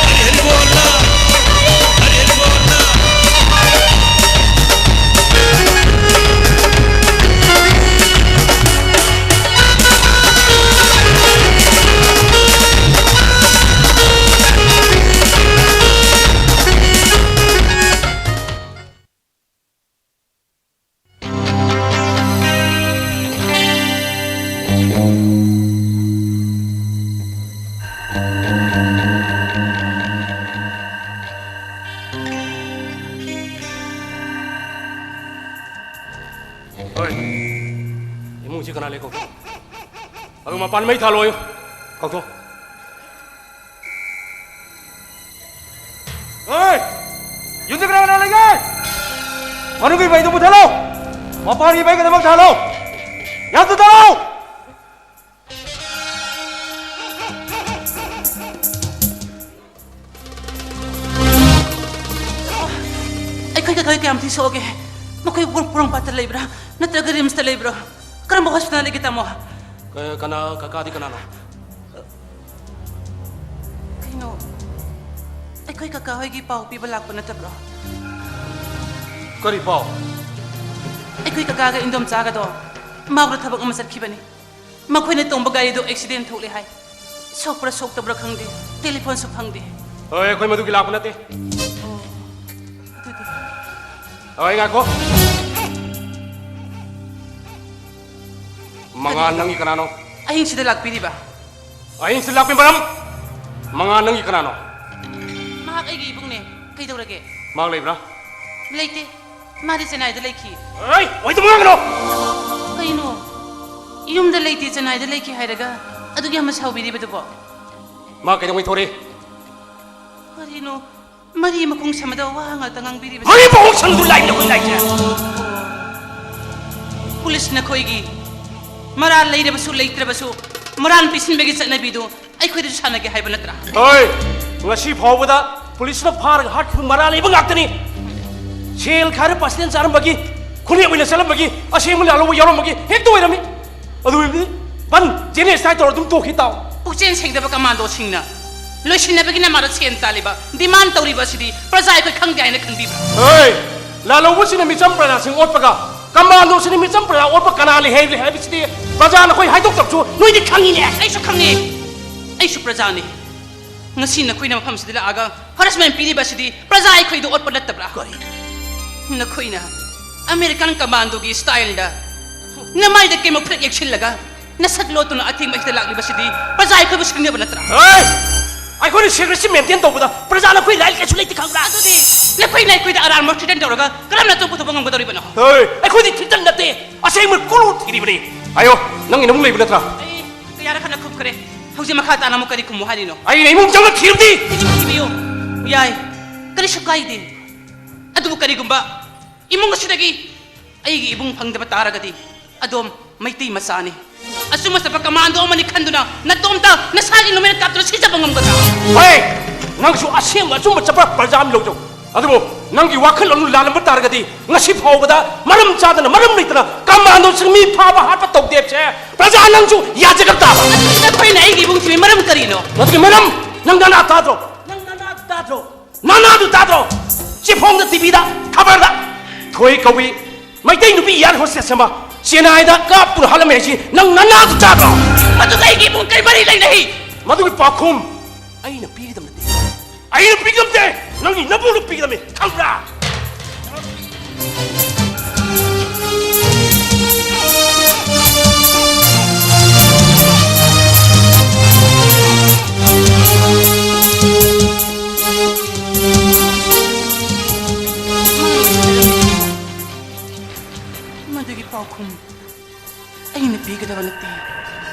ꯍꯔꯤ ꯍꯔꯤ ꯕꯣꯜ! ꯍꯔꯤ ꯍꯔꯤ ꯕꯣꯜ! ꯄꯥꯟꯃꯩ ꯊꯥꯜꯂꯣꯌꯨ꯫ ꯀꯧꯊꯣꯛ꯫ ꯍꯣꯏ! ꯌꯨꯝꯗ ꯀꯅꯥ ꯀꯅꯥ ꯂꯩꯒꯦ? ꯃꯅꯨꯡꯒꯤ ꯃꯩꯗꯨ ꯃꯨꯊꯠꯂꯣ! ꯃꯄꯥꯟꯒꯤ ꯃꯩ ꯈꯛꯇꯃꯛ ꯊꯥꯜꯂꯣ! ꯌꯥꯝ ꯊꯨꯅ ꯊꯥꯜꯂꯣ! ꯑꯩꯈꯣꯏ ꯀꯀꯥ ꯀꯌꯥꯝ ꯊꯤ ꯁꯣꯛꯑꯒꯦ? ꯃꯈꯣꯏ ꯄꯣꯔꯣꯝ-, ꯄꯣꯔꯣꯝꯄꯥꯠꯇ ꯂꯩꯕ꯭ꯔꯥ? ꯅꯠꯇ꯭ꯔꯒ ꯔꯤꯝꯁꯇ ꯂꯩꯕ꯭ꯔꯥ? ꯀꯔꯝꯕ ꯍꯣꯁꯄꯤꯇꯥꯜ ꯂꯩꯒꯦ, ꯇꯥꯃꯣ? ꯀ-, ꯀꯅꯥ, ꯀꯀꯥꯗꯤ ꯀꯅꯥꯅꯣ? ꯀꯩꯅꯣ, ꯑꯩꯈꯣꯏ ꯀꯀꯥ ꯍꯣꯏꯒꯤ ꯄꯥꯎ ꯄꯤꯕ ꯂꯥꯛꯄ ꯅꯠꯇꯕ꯭ꯔꯣ? ꯀꯔꯤ ꯄꯥꯎ? ꯑꯩꯈꯣꯏ ꯀꯀꯥꯒ ꯏꯟꯗꯣꯝꯆꯥꯒꯗꯣ ꯃꯥꯎꯗ ꯊꯕꯛ ꯑꯃ ꯆꯠꯈꯤꯕꯅꯤ꯫ ꯃꯈꯣꯏꯅ ꯇꯣꯡꯕ ꯒꯥꯔꯤꯗꯨ ꯑꯦꯛꯁꯤꯗꯦꯟ ꯊꯣꯛꯂꯦ ꯍꯥꯏ꯫ ꯁꯣꯛꯄ꯭ꯔꯥ ꯁꯣꯛꯇꯕ꯭ꯔꯥ ꯈꯪꯗꯦ, ꯇꯦꯂꯤꯐꯣꯟꯁꯨ ꯐꯪꯗꯦ꯫ ꯍꯣꯏ, ꯑꯩꯈꯣꯏ ꯃꯗꯨꯒꯤ ꯂꯥꯛꯄ ꯅꯠꯇꯦ꯫ ꯑꯣ, ꯑꯗꯨꯗꯤ꯫ ꯍꯣꯏ, ꯉꯥꯏꯈꯣ꯫ ꯃꯉꯥ ꯀꯔꯤꯅꯣ? ꯅꯪꯒꯤ ꯀꯅꯥꯅꯣ? ꯑꯍꯤꯡꯁꯤꯗ ꯂꯥꯛꯄꯤꯔꯤꯕ? ꯑꯍꯤꯡꯁꯤꯗ ꯂꯥꯛꯄꯒꯤ ꯃꯔꯝ? ꯃꯉꯥ ꯅꯪꯒꯤ ꯀꯅꯥꯅꯣ? ꯃꯍꯥꯛ ꯑꯩꯒꯤ ꯏꯕꯨꯡꯅꯦ꯫ ꯀꯩꯗꯧꯔꯒꯦ? ꯃꯍꯥꯛ ꯂꯩꯕ꯭ꯔꯥ? ꯂꯩꯇꯦ꯫ ꯃꯥꯗꯤ ꯆꯦꯟꯅꯥꯏꯗ ꯂꯩꯈꯤ꯫ ꯑꯩ ꯑꯣꯏꯗꯕ ꯉꯥꯡꯒꯅꯨ! ꯀꯩꯅꯣ? ꯌꯨꯝꯗ ꯂꯩꯇꯦ, ꯆꯦꯟꯅꯥꯏꯗ ꯂꯩꯈꯤ ꯍꯥꯏꯔꯒ ꯑꯗꯨꯛ ꯌꯥꯝꯅ ꯁꯥꯎꯕꯤꯔꯤꯕꯗꯨꯕꯣ? ꯃꯥ ꯀꯩꯗꯧꯉꯩ ꯊꯣꯔꯛꯏ? ꯀꯔꯤꯅꯣ? ꯃꯔꯤ ꯃꯈꯣꯡ ꯁꯝꯕꯗ ꯋꯥ ꯉꯥꯛꯇ ꯉꯥꯡꯕꯤꯔꯤꯕꯁꯦ? ꯃꯔꯤ ꯃꯈꯣꯡ ꯁꯝꯕꯗꯨ ꯂꯥꯏꯅ ꯑꯩꯈꯣꯏ ꯂꯥꯏꯖꯦ꯫ ꯄꯨꯂꯤꯁ ꯅꯈꯣꯏꯒꯤ ꯃꯔꯥꯜ ꯂꯩꯔꯕꯁꯨ ꯂꯩꯇ꯭ꯔꯕꯁꯨ ꯃꯔꯥꯜ ꯄꯤꯁꯤꯟꯕꯒꯤ ꯆꯠꯅꯕꯤꯗꯨ ꯑꯩꯈꯣꯏꯗꯁꯨ ꯁꯥꯟꯅꯒꯦ ꯍꯥꯏꯕ ꯅꯠꯇ꯭ꯔꯥ? ꯍꯣꯏ, ꯉꯁꯤ ꯐꯥꯎꯕꯗ ꯄꯨꯂꯤꯁꯅ ꯐꯥꯔꯒ ꯍꯥꯠꯈꯤꯕ ꯃꯔꯥꯜ ꯂꯩꯕ ꯉꯥꯛꯇꯅꯤ꯫ ꯁꯦꯜ ꯈꯥꯏꯔ ꯄꯥꯁꯇꯦꯟ ꯆꯥꯔꯝꯕꯒꯤ, ꯈꯨꯠꯂꯦꯞ ꯑꯣꯏꯅ ꯆꯠꯂꯝꯕꯒꯤ, ꯑꯁꯦꯡꯕ ꯂꯥꯜꯍꯧꯕ ꯌꯥꯎꯔꯝꯕꯒꯤ ꯍꯦꯛꯇ ꯑꯣꯏꯔꯝꯃꯤ꯫ ꯑꯗꯨ ꯑꯣꯏꯔꯗꯤ ꯕꯟ, ꯖꯦꯅꯦꯁꯥꯏ ꯇꯧꯔ ꯑꯗꯨꯝ ꯇꯣꯛꯈꯤ ꯇꯥꯎ꯫ ꯄꯨꯛꯆꯦꯜ ꯁꯦꯡꯗꯕ ꯀꯃꯥꯟꯗꯣꯁꯤꯡꯅ ꯂꯣꯏꯁꯤꯟꯅꯕꯒꯤ ꯅꯃꯥꯗ ꯁꯦꯟ ꯇꯥꯜꯂꯤꯕ, ꯗꯤꯃꯥꯟ ꯇꯧꯔꯤꯕ ꯑꯁꯤꯗꯤ ꯄ꯭ꯔꯖꯥ ꯑꯩꯈꯣꯏ ꯈꯪꯗꯦ ꯍꯥꯏꯅ ꯈꯟꯕꯤꯕ꯭ꯔꯥ? ꯍꯣꯏ, ꯂꯥꯜꯍꯧꯕꯁꯤꯅ ꯃꯤꯆꯝ ꯄ꯭ꯔꯖꯥꯁꯤꯡ ꯑꯣꯠꯄꯒ ꯀꯃꯥꯟꯗꯣꯁꯤꯅ ꯃꯤꯆꯝ ꯄ꯭ꯔꯖꯥ ꯑꯣꯠꯄ ꯀꯅꯥ ꯂꯩ ꯍꯥꯏ-, ꯍꯥꯏꯕꯁꯤꯗꯤ ꯄ꯭ꯔꯖꯥꯅ ꯑꯩꯈꯣꯏ ꯍꯥꯏꯗꯣꯛꯇꯕꯁꯨ ꯅꯣꯏꯗꯤ ꯈꯪꯉꯤꯅꯦ꯫ ꯑꯩꯁꯨ ꯈꯪꯉꯤ꯫ ꯑꯩꯁꯨ ꯄ꯭ꯔꯖꯥꯅꯤ꯫ ꯉꯁꯤ ꯅꯈꯣꯏꯅ ꯃꯐꯝꯁꯤꯗ ꯂꯥꯛꯑꯒ ꯍꯔꯥꯁꯃꯦꯟ ꯄꯤꯔꯤꯕ ꯑꯁꯤꯗꯤ ꯄ꯭ꯔꯖꯥ ꯑꯩꯈꯣꯏꯗ ꯑꯣꯠꯄ ꯅꯠꯇꯕ꯭ꯔꯥ? ꯀꯔꯤ? ꯅꯈꯣꯏꯅ ꯑꯃꯦꯔꯤꯀꯥꯟ ꯀꯃꯥꯟꯗꯣꯒꯤ ꯁ꯭ꯇꯥꯏꯜꯗ ꯅꯃꯥꯏꯗ ꯀꯦꯃꯣꯐ꯭ꯂꯦꯛ ꯌꯦꯛꯁꯤꯜꯂꯒ ꯅꯁꯛ ꯂꯣꯠꯇꯨꯅ ꯑꯊꯦꯡꯕ ꯑꯁꯤꯗ ꯂꯥꯛꯂꯤꯕꯁꯤꯗꯤ ꯄ꯭ꯔꯖꯥ ꯑꯩꯈꯣꯏꯕꯨ ꯁꯤꯡꯅꯕ ꯅꯠꯇ꯭ꯔꯥ? ꯍꯦ! ꯑꯩꯈꯣꯏꯅ ꯁꯦꯀ꯭ꯔꯦꯁꯤ ꯃꯦꯟꯇꯦꯟ ꯇꯧꯕꯗ ꯄ꯭ꯔꯖꯥꯅ ꯑꯩꯈꯣꯏ ꯂꯥꯏꯔꯤꯛ ꯂꯥꯏꯁꯨ ꯂꯩꯇꯦ ꯈꯪꯕ꯭ꯔꯥ? ꯑꯗꯨꯗꯤ ꯅꯈꯣꯏꯅ ꯑꯩꯈꯣꯏꯗ ꯑꯔꯥꯟꯕ ꯊ꯭ꯔꯤꯇꯟ ꯇꯧꯔꯒ ꯀꯔꯝꯅ ꯑꯆꯧꯕ ꯊꯕꯛ ꯉꯝꯒꯗꯧꯔꯤꯕꯅꯣ? ꯍꯦ! ꯑꯩꯈꯣꯏꯗꯤ ꯊ꯭ꯔꯤꯇꯟ ꯅꯠꯇꯦ, ꯑꯁꯦꯡꯕ ꯀꯨꯂꯨ ꯊꯤꯔꯤꯕꯅꯤ꯫ ꯑꯌꯣ, ꯅꯪꯒꯤ ꯅꯕꯨꯡ ꯂꯩꯕ ꯅꯠꯇ꯭ꯔꯥ? ꯑꯩ ꯌꯥꯔꯦ, ꯈꯅ ꯈꯨꯝꯈ꯭ꯔꯦ꯫ ꯍꯧꯖꯤꯛ ꯃꯈꯥ ꯇꯥꯅ ꯑꯃꯨꯛ ꯀꯔꯤ ꯈꯨꯝꯃꯨ ꯍꯥꯏꯔꯤꯅꯣ? ꯑꯩꯅ ꯏꯃꯨꯡ ꯆꯪꯅ ꯊꯤꯔꯨꯗꯤ꯫ ꯊꯤꯕꯤꯌꯨ, ꯊꯤꯕꯤꯌꯨ꯫ ꯌꯥꯏ, ꯀꯔꯤꯁꯨ ꯀꯥꯏꯗꯦ꯫ ꯑꯗꯨꯕꯨ ꯀꯔꯤꯒꯨꯝꯕ ꯏꯃꯨꯡ ꯑꯁꯤꯗꯒꯤ ꯑꯩꯒꯤ ꯏꯕꯨꯡ ꯐꯪꯗꯕ ꯇꯥꯔꯒꯗꯤ, ꯑꯗꯣꯝ ꯃꯩꯇꯩ ꯃꯆꯥꯅꯤ, ꯑꯆꯨꯝ ꯑꯆꯞꯄ ꯀꯃꯥꯟꯗꯣ ꯑꯃꯅꯤ ꯈꯟꯗꯨꯅ ꯅꯇꯣꯝꯇ ꯅꯁꯥꯒꯤ ꯅꯣꯡꯃꯩꯅ ꯀꯥꯞꯇꯨꯅ ꯁꯤꯖꯕ ꯉꯝꯒꯗ꯭ꯔꯥ? ꯍꯣꯏ, ꯅꯪꯁꯨ ꯑꯁꯦꯡꯕ ꯑꯆꯨꯝꯕ ꯆꯠꯄ ꯄ꯭ꯔꯖꯥ ꯑꯃ ꯂꯧꯖꯧ꯫ ꯑꯗꯨꯕꯨ ꯅꯪꯒꯤ ꯋꯥꯈꯜꯂꯣꯟꯗꯨ ꯂꯥꯜꯂꯝꯕ ꯇꯥꯔꯒꯗꯤ, ꯉꯁꯤ ꯐꯥꯎꯕꯗ ꯃꯔꯝ ꯆꯥꯗꯅ, ꯃꯔꯝ ꯂꯩꯇꯅ ꯀꯃꯥꯟꯗꯣꯁꯤꯡ ꯃꯤ ꯐꯥꯕ ꯍꯥꯠꯄ ꯇꯧꯗꯦ ꯍꯥꯏꯕꯁꯦ ꯄ꯭ꯔꯖꯥ ꯅꯪꯁꯨ ꯌꯥꯖꯒꯞ ꯇꯥꯕ꯫ ꯑꯗꯨꯗꯤ ꯅꯈꯣꯏꯅ ꯑꯩꯒꯤ ꯏꯕꯨꯡ ꯊꯤꯕꯒꯤ ꯃꯔꯝ ꯀꯔꯤꯅꯣ? ꯅꯪꯒꯤ ꯃꯔꯝ, ꯅꯪ ꯅꯅꯥ ꯇꯥꯗ꯭ꯔꯣ? ꯅꯪ ꯅꯅꯥ ꯇꯥꯗ꯭ꯔꯣ? ꯅꯅꯥꯗꯨ ꯇꯥꯗ꯭ꯔꯣ? ꯆꯤꯐꯣꯡꯗ, ꯇꯤꯚꯤꯗ, ꯈꯕꯔꯗ ꯊꯣꯏ ꯀꯧꯏ, ꯃꯩꯇꯩ ꯅꯨꯄꯤ ꯏꯌꯥꯔ ꯍꯣꯁꯇꯦꯁ ꯑꯃ ꯆꯦꯟꯅꯥꯏꯗ ꯀꯥꯞꯇꯨꯅ ꯍꯥꯠꯂꯝꯃꯦ ꯍꯥꯏꯁꯤ ꯅꯪ ꯅꯅꯥꯗꯨ ꯇꯥꯗ꯭ꯔꯣ? ꯃꯗꯨꯒ ꯑꯩꯒꯤ ꯏꯕꯨꯡ ꯀꯔꯤ ꯃꯔꯤ ꯂꯩꯅꯩ? ꯃꯗꯨꯒꯤ ꯄꯥꯎꯈꯨꯝ ꯑꯩꯅ ꯄꯤꯒꯗꯕ ꯅꯠꯇꯦ꯫ ꯑꯩꯅ ꯄꯤꯒꯗꯕ ꯅꯠꯇꯦ꯫ ꯅꯪꯒꯤ ꯅꯕꯨꯡꯅ ꯄꯤꯒꯗꯕꯅꯤ, ꯈꯪꯕ꯭ꯔꯥ? ꯃꯗꯨꯒꯤ ꯄꯥꯎꯈꯨꯝ ꯑꯩꯅ ꯄꯤꯒꯗꯕ ꯅꯠꯇꯦ,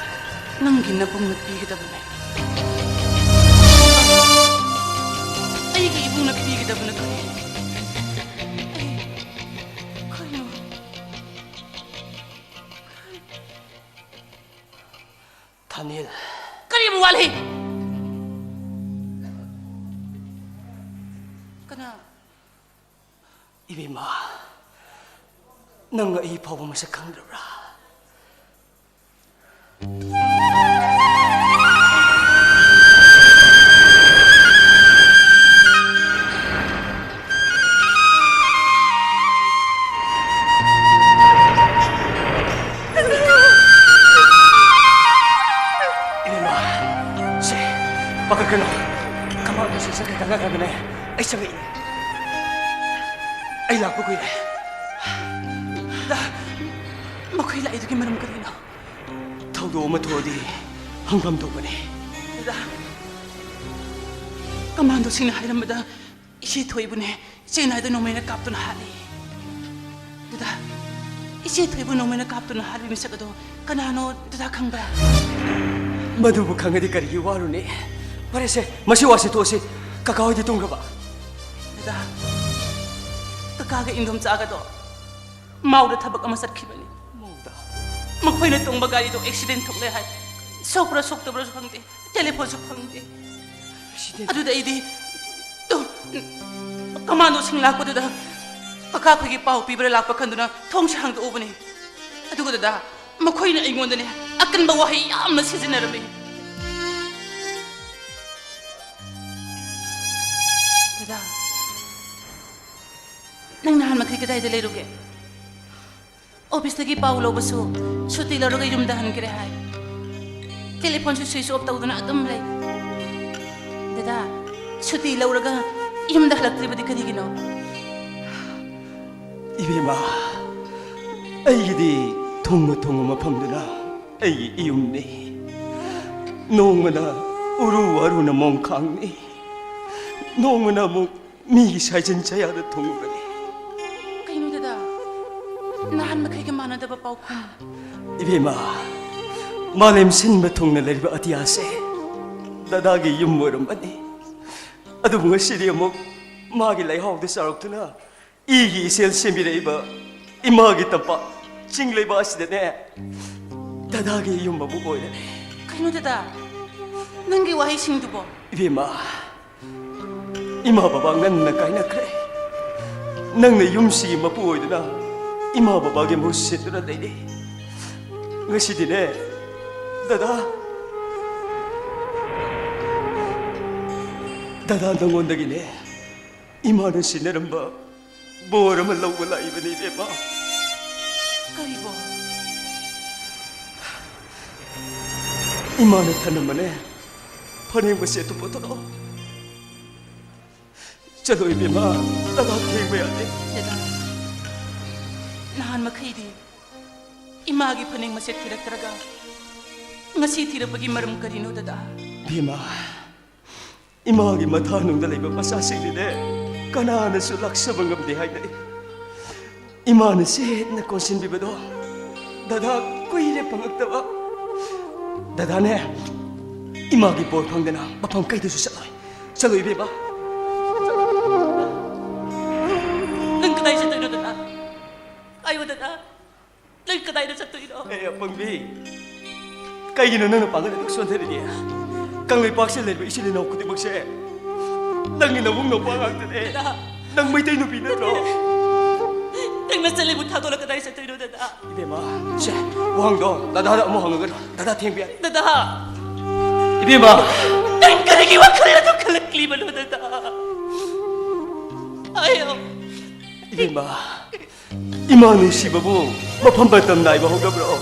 ꯅꯪꯒꯤ ꯅꯕꯨꯡꯅ ꯄꯤꯒꯗꯕꯅꯦ꯫ ꯑꯩꯒꯤ ꯏꯕꯨꯡꯅ ꯄꯤꯒꯗꯕ ꯅꯠꯇꯦ꯫ ꯑꯩ ꯀꯩꯅꯣ? ꯊꯥꯅꯤꯜ꯫ ꯀꯔꯤ ꯑꯃꯨꯛ ꯋꯥꯠꯂꯤ? ꯀꯅꯥ? ꯏꯕꯦꯝꯃ, ꯅꯪ ꯑꯩ ꯐꯥꯎꯕ ꯃꯁꯛ ꯈꯪꯗ꯭ꯔꯕ꯭ꯔꯥ? ꯏꯕꯦꯝꯃ, ꯁꯦ, ꯄꯥꯈꯠꯀꯅꯨ꯫ ꯀꯃꯥꯟꯗꯣꯁꯤꯡ ꯆꯠꯈ꯭ꯔꯦ, ꯈꯪꯉꯛꯈ꯭ꯔꯕꯅꯦ꯫ ꯑꯩ ꯆꯪꯉꯛꯏꯅꯦ꯫ ꯑꯩ ꯂꯥꯛꯄ ꯀꯨꯏꯔꯦ꯫ ꯗꯥ, ꯃꯈꯣꯏ ꯂꯥꯛꯏꯗꯨꯒꯤ ꯃꯔꯝ ꯀꯔꯤꯅꯣ? ꯊꯧꯗꯣꯛ ꯑꯃ ꯊꯣꯛꯑꯗꯤ ꯍꯪꯐꯝ ꯊꯣꯛꯄꯅꯤ꯫ ꯗꯥ, ꯀꯃꯥꯟꯗꯣꯁꯤꯡꯅ ꯍꯥꯏꯔꯝꯕꯗ ꯏꯆꯦ ꯊꯣꯏꯕꯨꯅꯦ ꯆꯦꯟꯅꯥꯏꯗ ꯅꯣꯡꯃꯩꯅ ꯀꯥꯞꯇꯨꯅ ꯍꯥꯠꯂꯤ꯫ ꯗꯥ, ꯏꯆꯦ ꯊꯣꯏꯕꯨ ꯅꯣꯡꯃꯩꯅ ꯀꯥꯞꯇꯨꯅ ꯍꯥꯠꯂꯤ ꯃꯤꯁꯛ ꯑꯗꯣ ꯀꯅꯥꯅꯣ ꯗꯥ ꯈꯪꯕ꯭ꯔꯥ? ꯃꯗꯨꯕꯨ ꯈꯪꯉꯗꯤ ꯀꯔꯤꯒꯤ ꯋꯥꯔꯨꯅꯤ? ꯐꯔꯦꯁꯦ, ꯃꯁꯤ ꯋꯥꯁꯤ ꯇꯣꯛꯑꯁꯤ꯫ ꯀꯀꯥ ꯍꯣꯏꯗꯤ ꯇꯨꯝꯈ꯭ꯔꯕ? ꯗꯗꯥ, ꯀꯀꯥꯒ ꯏꯟꯗꯣꯝꯆꯥꯒꯗꯣ ꯃꯥꯎꯗ ꯊꯕꯛ ꯑꯃ ꯆꯠꯈꯤꯕꯅꯤ꯫ ꯃꯥꯎꯗ? ꯃꯈꯣꯏꯅ ꯇꯣꯡꯕ ꯒꯥꯔꯤꯗꯣ ꯑꯦꯛꯁꯤꯗꯦꯟ ꯊꯣꯛꯂꯦ ꯍꯥꯏ꯫ ꯁꯣꯛꯄ꯭ꯔꯥ ꯁꯣꯛꯇꯕ꯭ꯔꯥꯁꯨ ꯈꯪꯗꯦ, ꯇꯦꯂꯤꯐꯣꯟꯁꯨ ꯐꯪꯗꯦ꯫ ꯑꯦꯛꯁꯤꯗꯦꯟ? ꯑꯗꯨꯗ ꯑꯩꯗꯤ, ꯇꯨ, ꯀꯃꯥꯟꯗꯣꯁꯤꯡ ꯂꯥꯛꯄꯗꯨꯗ ꯀꯀꯥ ꯑꯩꯈꯣꯏꯒꯤ ꯄꯥꯎ ꯄꯤꯕ꯭ꯔꯥ ꯂꯥꯛꯄ ꯈꯟꯗꯨꯅ ꯊꯣꯡꯁꯦ ꯍꯥꯡꯗꯣꯛꯎꯕꯅꯤ꯫ ꯑꯗꯨꯒ ꯗꯗꯥ, ꯃꯈꯣꯏꯅ ꯑꯩꯉꯣꯟꯗꯅꯦ ꯑꯀꯟꯕ ꯋꯥꯍꯩ ꯌꯥꯝꯅ ꯁꯤꯖꯤꯟꯅꯔꯝꯃꯤ꯫ ꯗꯗꯥ, ꯅꯪ ꯅꯍꯥꯟ ꯃꯈꯩ ꯀꯗꯥꯏꯗ ꯂꯩꯔꯨꯒꯦ? ꯑꯣꯐꯤꯁꯇꯒꯤ ꯄꯥꯎ ꯂꯧꯕꯁꯨ ꯁꯨꯇꯤ ꯂꯧꯔꯒ ꯌꯨꯝꯗ ꯍꯟꯈ꯭ꯔꯦ ꯍꯥꯏ꯫ ꯇꯦꯂꯤꯐꯣꯟꯁꯨ ꯁ꯭ꯋꯤꯆ ꯑꯣꯐ ꯇꯧꯗꯨꯅ ꯑꯗꯨꯝ ꯂꯩ꯫ ꯗꯗꯥ, ꯁꯨꯇꯤ ꯂꯧꯔꯒ ꯌꯨꯝꯗ ꯍꯜꯂꯛꯇ꯭ꯔꯤꯕꯗꯤ ꯀꯔꯤꯒꯤꯅꯣ? ꯏꯕꯦꯝꯃ, ꯑꯩꯒꯤꯗꯤ ꯊꯨꯡꯅ ꯊꯨꯡꯅ ꯃꯐꯝꯗꯨꯅ ꯑꯩꯒꯤ ꯏꯌꯨꯝꯅꯤ꯫ ꯅꯣꯡꯃꯅ ꯎꯔꯨ ꯋꯥꯔꯨꯅ ꯃꯣꯡꯈꯥꯡꯅꯤ, ꯅꯣꯡꯃꯅ ꯑꯃꯨꯛ ꯃꯤꯒꯤ ꯁꯥꯏꯖꯤꯟ ꯆꯌꯥꯗ ꯊꯨꯡꯉꯨꯕꯅꯤ꯫ ꯀꯩꯅꯣ ꯗꯗꯥ? ꯅꯍꯥꯟ ꯃꯈꯩꯒ ꯃꯥꯟꯅꯗꯕ ꯄꯥꯎꯈꯨꯝ꯫ ꯏꯕꯦꯝꯃ, ꯃꯥꯂꯦꯝ ꯁꯤꯟꯕ ꯊꯨꯡꯅ ꯂꯩꯔꯤꯕ ꯑꯇꯤꯌꯥꯁꯦ ꯗꯗꯥꯒꯤ ꯌꯨꯝ ꯑꯣꯏꯔꯝꯕꯅꯤ꯫ ꯑꯗꯨꯕꯨ ꯉꯁꯤꯗꯤ ꯑꯃꯨꯛ ꯃꯥꯒꯤ ꯂꯩꯍꯥꯎꯗ ꯆꯥꯎꯔꯛꯇꯨꯅ ꯏꯒꯤ ꯏꯆꯦꯜ ꯁꯦꯝꯕꯤꯔꯛꯏꯕ ꯏꯃꯥꯒꯤ ꯇꯝꯄꯥꯛ ꯆꯤꯡ ꯂꯩꯕꯥꯛ ꯑꯁꯤꯗꯅꯦ ꯗꯗꯥꯒꯤ ꯌꯨꯝ ꯑꯃꯨꯛ ꯑꯣꯏꯔꯦ꯫ ꯀꯩꯅꯣ ꯗꯗꯥ? ꯅꯪꯒꯤ ꯋꯥꯍꯩꯁꯤꯡꯗꯨꯕꯣ? ꯏꯕꯦꯝꯃ, ꯏꯃꯥ ꯕꯕꯥ ꯉꯟꯅ ꯀꯥꯏꯅꯈ꯭ꯔꯦ꯫ ꯅꯪꯅ ꯌꯨꯝꯁꯤꯒꯤ ꯃꯄꯨ ꯑꯣꯏꯗꯨꯅ ꯏꯃꯥ ꯕꯕꯥꯒꯤ ꯃꯍꯨꯠ ꯁꯤꯟꯗꯨꯅ ꯂꯩꯔꯦ꯫ ꯉꯁꯤꯗꯤꯅꯦ, ꯗꯗꯥ, ꯗꯗꯥ, ꯅꯉꯣꯟꯗꯒꯤꯅꯦ ꯏꯃꯥꯅ ꯁꯤꯟꯅꯔꯝꯕ ꯕꯣꯔ ꯑꯃ ꯂꯧꯕ ꯂꯥꯛꯏꯕꯅꯤ, ꯏꯕꯦꯝꯃ꯫ ꯀꯔꯤ ꯕꯣꯔ? ꯏꯃꯥꯅ ꯊꯅꯝꯕꯅꯦ, ꯐꯅꯦꯛ ꯃꯆꯦꯠꯇꯨ ꯄꯨꯊꯣꯔꯛꯑꯣ꯫ ꯆꯠꯂꯣ, ꯏꯕꯦꯝꯃ, ꯗꯗꯥ ꯊꯦꯡꯕ ꯌꯥꯗꯦ꯫ ꯗꯗꯥ, ꯅꯍꯥꯟ ꯃꯈꯩꯗꯤ ꯏꯃꯥꯒꯤ ꯐꯅꯦꯛ ꯃꯆꯦꯠ ꯊꯤꯔꯛꯇ꯭ꯔꯒ ꯉꯁꯤ ꯊꯤꯔꯛꯄꯒꯤ ꯃꯔꯝ ꯀꯔꯤꯅꯣ, ꯗꯗꯥ? ꯏꯕꯦꯝꯃ, ꯏꯃꯥꯒꯤ ꯃꯊꯥꯅꯨꯡꯗ ꯂꯩꯕ ꯃꯆꯥꯁꯤꯡꯗꯤꯅꯦ ꯀꯅꯥꯅꯁꯨ ꯂꯥꯛꯆꯕ ꯉꯝꯗꯦ ꯍꯥꯏꯅꯩ꯫ ꯏꯃꯥꯅ ꯆꯦꯠꯅ ꯀꯣꯟꯁꯤꯟꯕꯤꯕꯗꯣ ꯗꯗꯥ ꯀꯨꯏꯔꯦ ꯐꯪꯉꯛꯇꯕ꯫ ꯗꯗꯥꯅꯦ, ꯏꯃꯥꯒꯤ ꯕꯣꯔ ꯐꯪꯗꯅ ꯃꯐꯝ ꯀꯩꯗꯁꯨ ꯆꯠꯂꯣꯏ꯫ ꯆꯠꯂꯣ ꯏꯕꯦꯝꯃ꯫ ꯅꯪ ꯀꯗꯥꯏ ꯆꯠꯇꯣꯏꯅꯣ ꯗꯗꯥ? ꯍꯥꯏꯌꯣ ꯗꯗꯥ, ꯅꯪ ꯀꯗꯥꯏꯗ ꯆꯠꯇꯣꯏꯅꯣ? ꯑꯦ, ꯑꯄꯪꯕꯤ, ꯀꯩꯒꯤꯅꯣ ꯅꯪꯅ ꯄꯥꯡꯒꯜ ꯑꯗꯨꯛ ꯁꯣꯟꯊꯔꯤꯗꯤ? ꯀꯪꯂꯩꯄꯥꯛꯁꯤꯗ ꯂꯩꯔꯤꯕ ꯏꯆꯤꯜ ꯏꯅꯥꯎ ꯈꯨꯗꯤꯡꯃꯛꯁꯦ ꯅꯪꯒꯤ ꯅꯕꯨꯡ ꯅꯧꯄꯥ ꯉꯥꯛꯇꯅꯦ꯫ ꯗꯗꯥ꯫ ꯅꯪ ꯃꯩꯇꯩ ꯅꯨꯄꯤ ꯅꯠꯇ꯭ꯔꯣ? ꯅꯪ ꯅꯆꯜ ꯑꯃꯨꯛ ꯊꯥꯗꯣꯛꯂꯒ ꯀꯗꯥꯏ ꯆꯠꯇꯣꯏꯅꯣ ꯗꯗꯥ? ꯏꯕꯦꯝꯃ, ꯁꯦ, ꯋꯥꯍꯪꯗꯣ ꯗꯗꯥꯗ ꯑꯃꯨꯛ ꯍꯪꯉꯒ ꯗꯗꯥ ꯊꯦꯝꯕ ꯌꯥꯅꯤ꯫ ꯗꯗꯥ! ꯏꯕꯦꯝꯃ! ꯅꯪ ꯀꯔꯤꯒꯤ ꯋꯥꯈꯜ ꯑꯗꯨ ꯈꯜꯂꯛꯂꯤꯕꯅꯣ ꯗꯗꯥ? ꯍꯥꯏꯌꯣ꯫ ꯏꯕꯦꯝꯃ, ꯏꯃꯥ ꯅꯨꯡꯁꯤꯕꯕꯨ ꯃꯐꯝ ꯃꯇꯝ ꯅꯥꯏꯕ ꯍꯧꯅꯕ꯭ꯔꯣ?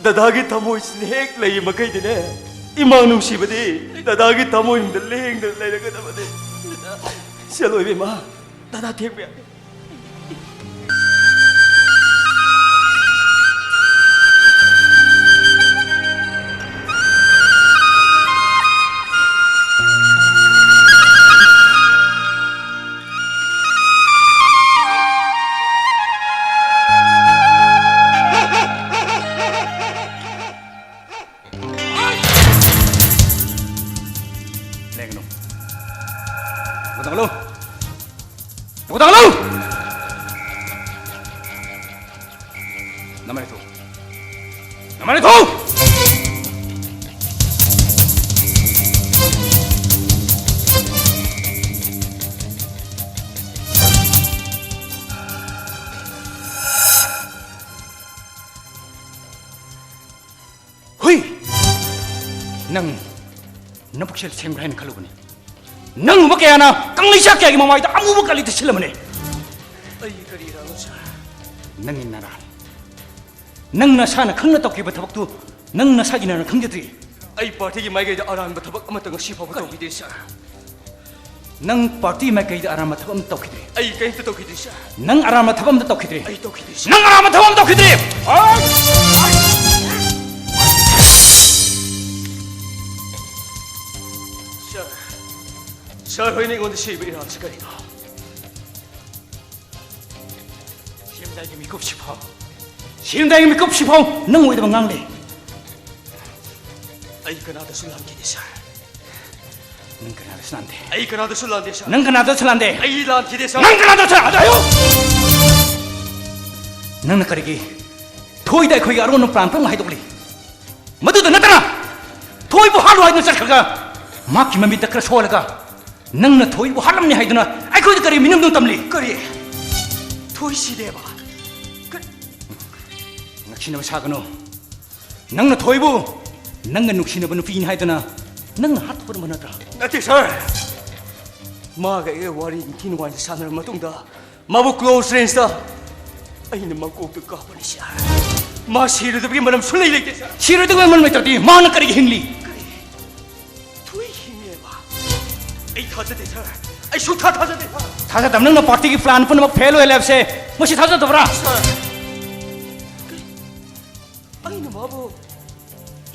ꯗꯗꯥꯒꯤ ꯊꯃꯣꯏꯁꯤꯅ ꯍꯦꯛ ꯂꯩꯔꯤ ꯃꯈꯩꯗꯤꯅꯦ, ꯏꯃꯥ ꯅꯨꯡꯁꯤꯕꯗꯤ ꯗꯗꯥꯒꯤ ꯊꯃꯣꯏꯅꯨꯡꯗ ꯂꯦꯡꯗꯅ ꯂꯩꯔꯒꯗꯕꯅꯤ꯫ ꯆꯠꯂꯣ ꯏꯕꯦꯝꯃ, ꯗꯗꯥ ꯊꯦꯡꯕ ꯌꯥꯗꯦ꯫ ꯂꯦꯡꯒꯅꯨ꯫ ꯃꯈꯨꯠ ꯊꯥꯡꯒꯠꯂꯨ꯫ ꯃꯈꯨꯠ ꯊꯥꯡꯒꯠꯂꯨ꯫ ꯅꯃꯥꯏ ꯂꯩꯊꯧ꯫ ꯅꯃꯥꯏ ꯂꯩꯊꯧ! ꯍꯨꯏ! ꯅꯪ ꯅꯕꯨꯛꯁꯦ ꯁꯦꯡꯕ꯭ꯔꯥ ꯍꯥꯏꯅ ꯈꯜꯂꯨꯕꯅꯤ꯫ ꯅꯪꯒꯨꯝꯕ ꯀꯌꯥꯅ ꯀꯪꯂꯩ ꯆꯥꯛ ꯀꯌꯥꯒꯤ ꯃꯃꯥꯏꯗ ꯑꯃꯨꯕ ꯀꯥꯂꯤ ꯇꯩꯁꯤꯜꯂꯝꯕꯅꯦ꯫ ꯑꯩ ꯀꯔꯤ ꯏꯔꯥꯡꯅꯣ, ꯁꯥꯔ? ꯅꯪꯒꯤ ꯅꯔꯥꯜ꯫ ꯅꯪ ꯅꯁꯥꯅ ꯈꯪꯅ ꯇꯧꯈꯤꯕ ꯊꯕꯛꯇꯨ ꯅꯪ ꯅꯁꯥꯒꯤ ꯅꯔꯥꯜ ꯈꯪꯖꯗ꯭ꯔꯤ꯫ ꯑꯩ ꯄꯥꯔꯇꯤꯒꯤ ꯃꯥꯏꯀꯩꯗ ꯑꯔꯥꯟꯕ ꯊꯕꯛ ꯑꯃꯠꯇ ꯉꯁꯤ ꯐꯥꯎꯕ ꯇꯧꯈꯤꯗꯦ, ꯁꯥꯔ꯫ ꯅꯪ ꯄꯥꯔꯇꯤ ꯃꯥꯏꯀꯩꯗ ꯑꯔꯥꯟꯕ ꯊꯕꯛ ꯑꯃꯠꯇ ꯇꯧꯈꯤꯗ꯭ꯔꯤ꯫ ꯑꯩ ꯀꯔꯤꯝꯇ ꯇꯧꯈꯤꯗ꯭ꯔꯤ, ꯁꯥꯔ꯫ ꯅꯪ ꯑꯔꯥꯟꯕ ꯊꯕꯛ ꯑꯃꯠꯇ ꯇꯧꯈꯤꯗ꯭ꯔꯤ꯫ ꯑꯩ ꯇꯧꯈꯤꯗ꯭ꯔꯤ, ꯁꯥꯔ꯫ ꯅꯪ ꯑꯔꯥꯟꯕ ꯊꯕꯛ ꯑꯃ ꯇꯧꯈꯤꯗ꯭ꯔꯤ꯫ ꯁꯥꯔ, ꯁꯥꯔ ꯍꯣꯏꯅ ꯑꯩꯉꯣꯟꯗ ꯁꯤꯕ ꯏꯔꯥꯡꯁꯤ ꯀꯔꯤꯅꯣ? ꯁꯤꯔꯝꯗꯥꯏꯒꯤ ꯃꯤꯀꯨꯞꯁꯤꯐꯥꯎ, ꯁꯤꯔꯝꯗꯥꯏꯒꯤ ꯃꯤꯀꯨꯞꯁꯤꯐꯥꯎ ꯅꯪ ꯑꯣꯏꯗꯕ ꯉꯥꯡꯂꯦ꯫ ꯑꯩ ꯀꯅꯥꯗꯁꯨ ꯂꯥꯟꯈꯤꯗꯦ, ꯁꯥꯔ꯫ ꯅꯪ ꯀꯅꯥꯗꯁꯨ ꯂꯥꯟꯗꯦ꯫ ꯑꯩ ꯀꯅꯥꯗꯁꯨ ꯂꯥꯟꯗꯦ, ꯁꯥꯔ꯫ ꯅꯪ ꯀꯅꯥꯗꯁꯨ ꯂꯥꯟꯗꯦ꯫ ꯑꯩ ꯂꯥꯟꯈꯤꯗꯦ, ꯁꯥꯔ꯫ ꯅꯪ ꯀꯅꯥꯗꯁꯨ ꯂꯥꯟꯗꯦ? ꯑꯗꯣ ꯍꯥꯏꯌꯨ! ꯅꯪꯅ ꯀꯔꯤꯒꯤ ꯊꯣꯏꯗ ꯑꯩꯈꯣꯏꯒꯤ ꯑꯔꯣꯟꯕ ꯄ꯭ꯂꯥꯟ ꯄꯨꯝꯅꯃꯛ ꯍꯥꯏꯗꯣꯛꯂꯤ? ꯃꯗꯨꯗ ꯅꯠꯇꯅ, ꯊꯣꯏꯕꯨ ꯍꯥꯠꯂꯨ ꯍꯥꯏꯗꯨꯅ ꯆꯠꯈ꯭ꯔꯒ, ꯃꯍꯥꯛꯀꯤ ꯃꯃꯤꯠꯇ ꯈꯔ ꯁꯣꯛꯍꯜꯂꯒ, ꯅꯪꯅ ꯊꯣꯏꯕꯨ ꯍꯥꯠꯂꯝꯅꯤ ꯍꯥꯏꯗꯨꯅ ꯑꯩꯈꯣꯏꯗ ꯀꯔꯤ ꯃꯤꯅꯝꯗꯣ ꯇꯝꯂꯤ? ꯀꯔꯤ? ꯊꯣꯏ ꯁꯤꯗꯦꯕ? ꯀꯔꯤ? ꯅꯛꯁꯤꯟꯅꯕ ꯁꯥꯒꯅꯨ꯫ ꯅꯪꯅ ꯊꯣꯏꯕꯨ ꯅꯪꯅ ꯅꯨꯡꯁꯤꯅꯕ ꯅꯨꯄꯤꯅꯤ ꯍꯥꯏꯗꯨꯅ ꯅꯪꯅ ꯍꯥꯠꯇꯣꯛꯄ ꯅꯠꯇ꯭ꯔꯥ? ꯅꯠꯇꯦ, ꯁꯥꯔ꯫ ꯃꯥꯒ ꯑꯩꯒ ꯋꯥꯔꯤ ꯅꯤꯡꯊꯤ ꯅꯨꯡꯉꯥꯏꯅ ꯁꯥꯟꯅꯔꯕ ꯃꯇꯨꯡꯗ, ꯃꯥꯕꯨ ꯀ꯭ꯂꯣꯖ ꯔꯦꯟꯖꯇ ꯑꯩꯅ ꯃꯀꯣꯛꯇ ꯀꯥꯞꯄꯅꯤ, ꯁꯥꯔ꯫ ꯃꯥ ꯁꯤꯔꯣꯏꯗꯕꯒꯤ ꯃꯔꯝ ꯁꯨꯡꯂꯩ ꯂꯩꯇꯦ, ꯁꯥꯔ꯫ ꯁꯤꯔꯣꯏꯗꯕꯒꯤ ꯃꯔꯝ ꯂꯩꯇ꯭ꯔꯗꯤ ꯃꯥꯅ ꯀꯔꯤꯒꯤ ꯍꯤꯡꯂꯤ? ꯀꯔꯤ? ꯊꯣꯏ ꯍꯤꯡꯉꯦꯕ? ꯑꯩ ꯊꯥꯖꯗꯦ, ꯁꯥꯔ꯫ ꯑꯩ ꯁꯨꯡꯊꯥ ꯊꯥꯖꯗꯦ, ꯁꯥꯔ꯫ ꯊꯥꯖꯗꯕ ꯅꯪꯅ ꯄꯥꯔꯇꯤꯒꯤ ꯄ꯭ꯂꯥꯟ ꯄꯨꯝꯅꯃꯛ ꯐꯦꯜ ꯑꯣꯏꯍꯜꯂꯦ ꯍꯥꯏꯕꯁꯦ ꯃꯁꯤ ꯊꯥꯖꯗꯕ꯭ꯔꯥ? ꯁꯥꯔ, ꯀꯔꯤ? ꯑꯩꯅ ꯃꯥꯕꯨ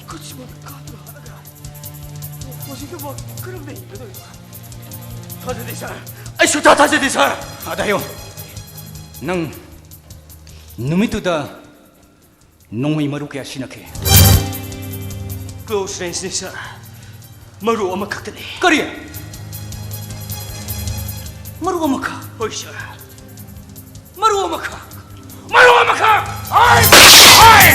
ꯏꯈꯨꯠꯁꯤꯃꯗ ꯀꯥꯞꯇꯨꯅ ꯍꯥꯠꯂꯒ ꯍꯧꯖꯤꯛꯅ ꯃꯥ ꯀꯔꯝꯅ ꯍꯤꯡꯒꯗꯧꯔꯤꯕ? ꯊꯥꯖꯗꯦ, ꯁꯥꯔ꯫ ꯑꯩ ꯁꯨꯡꯊꯥ ꯊꯥꯖꯗꯦ, ꯁꯥꯔ꯫ ꯑꯗ ꯍꯥꯏꯌꯣ, ꯅꯪ ꯅꯨꯃꯤꯠꯇꯨꯗ ꯅꯣꯡꯃꯩ ꯃꯔꯨ ꯀꯌꯥ ꯁꯤꯖꯤꯟꯅꯈꯤ? ꯀ꯭ꯂꯣꯖ ꯔꯦꯟꯖꯅꯤ, ꯁꯥꯔ꯫ ꯃꯔꯨ ꯑꯃꯈꯛꯇꯅꯤ꯫ ꯀꯔꯤ? ꯃꯔꯨ ꯑꯃꯈꯛ? ꯍꯣꯏ, ꯁꯥꯔ꯫ ꯃꯔꯨ ꯑꯃꯈꯛ? ꯃꯔꯨ ꯑꯃꯈꯛ? ꯑꯩ! ꯑꯩ!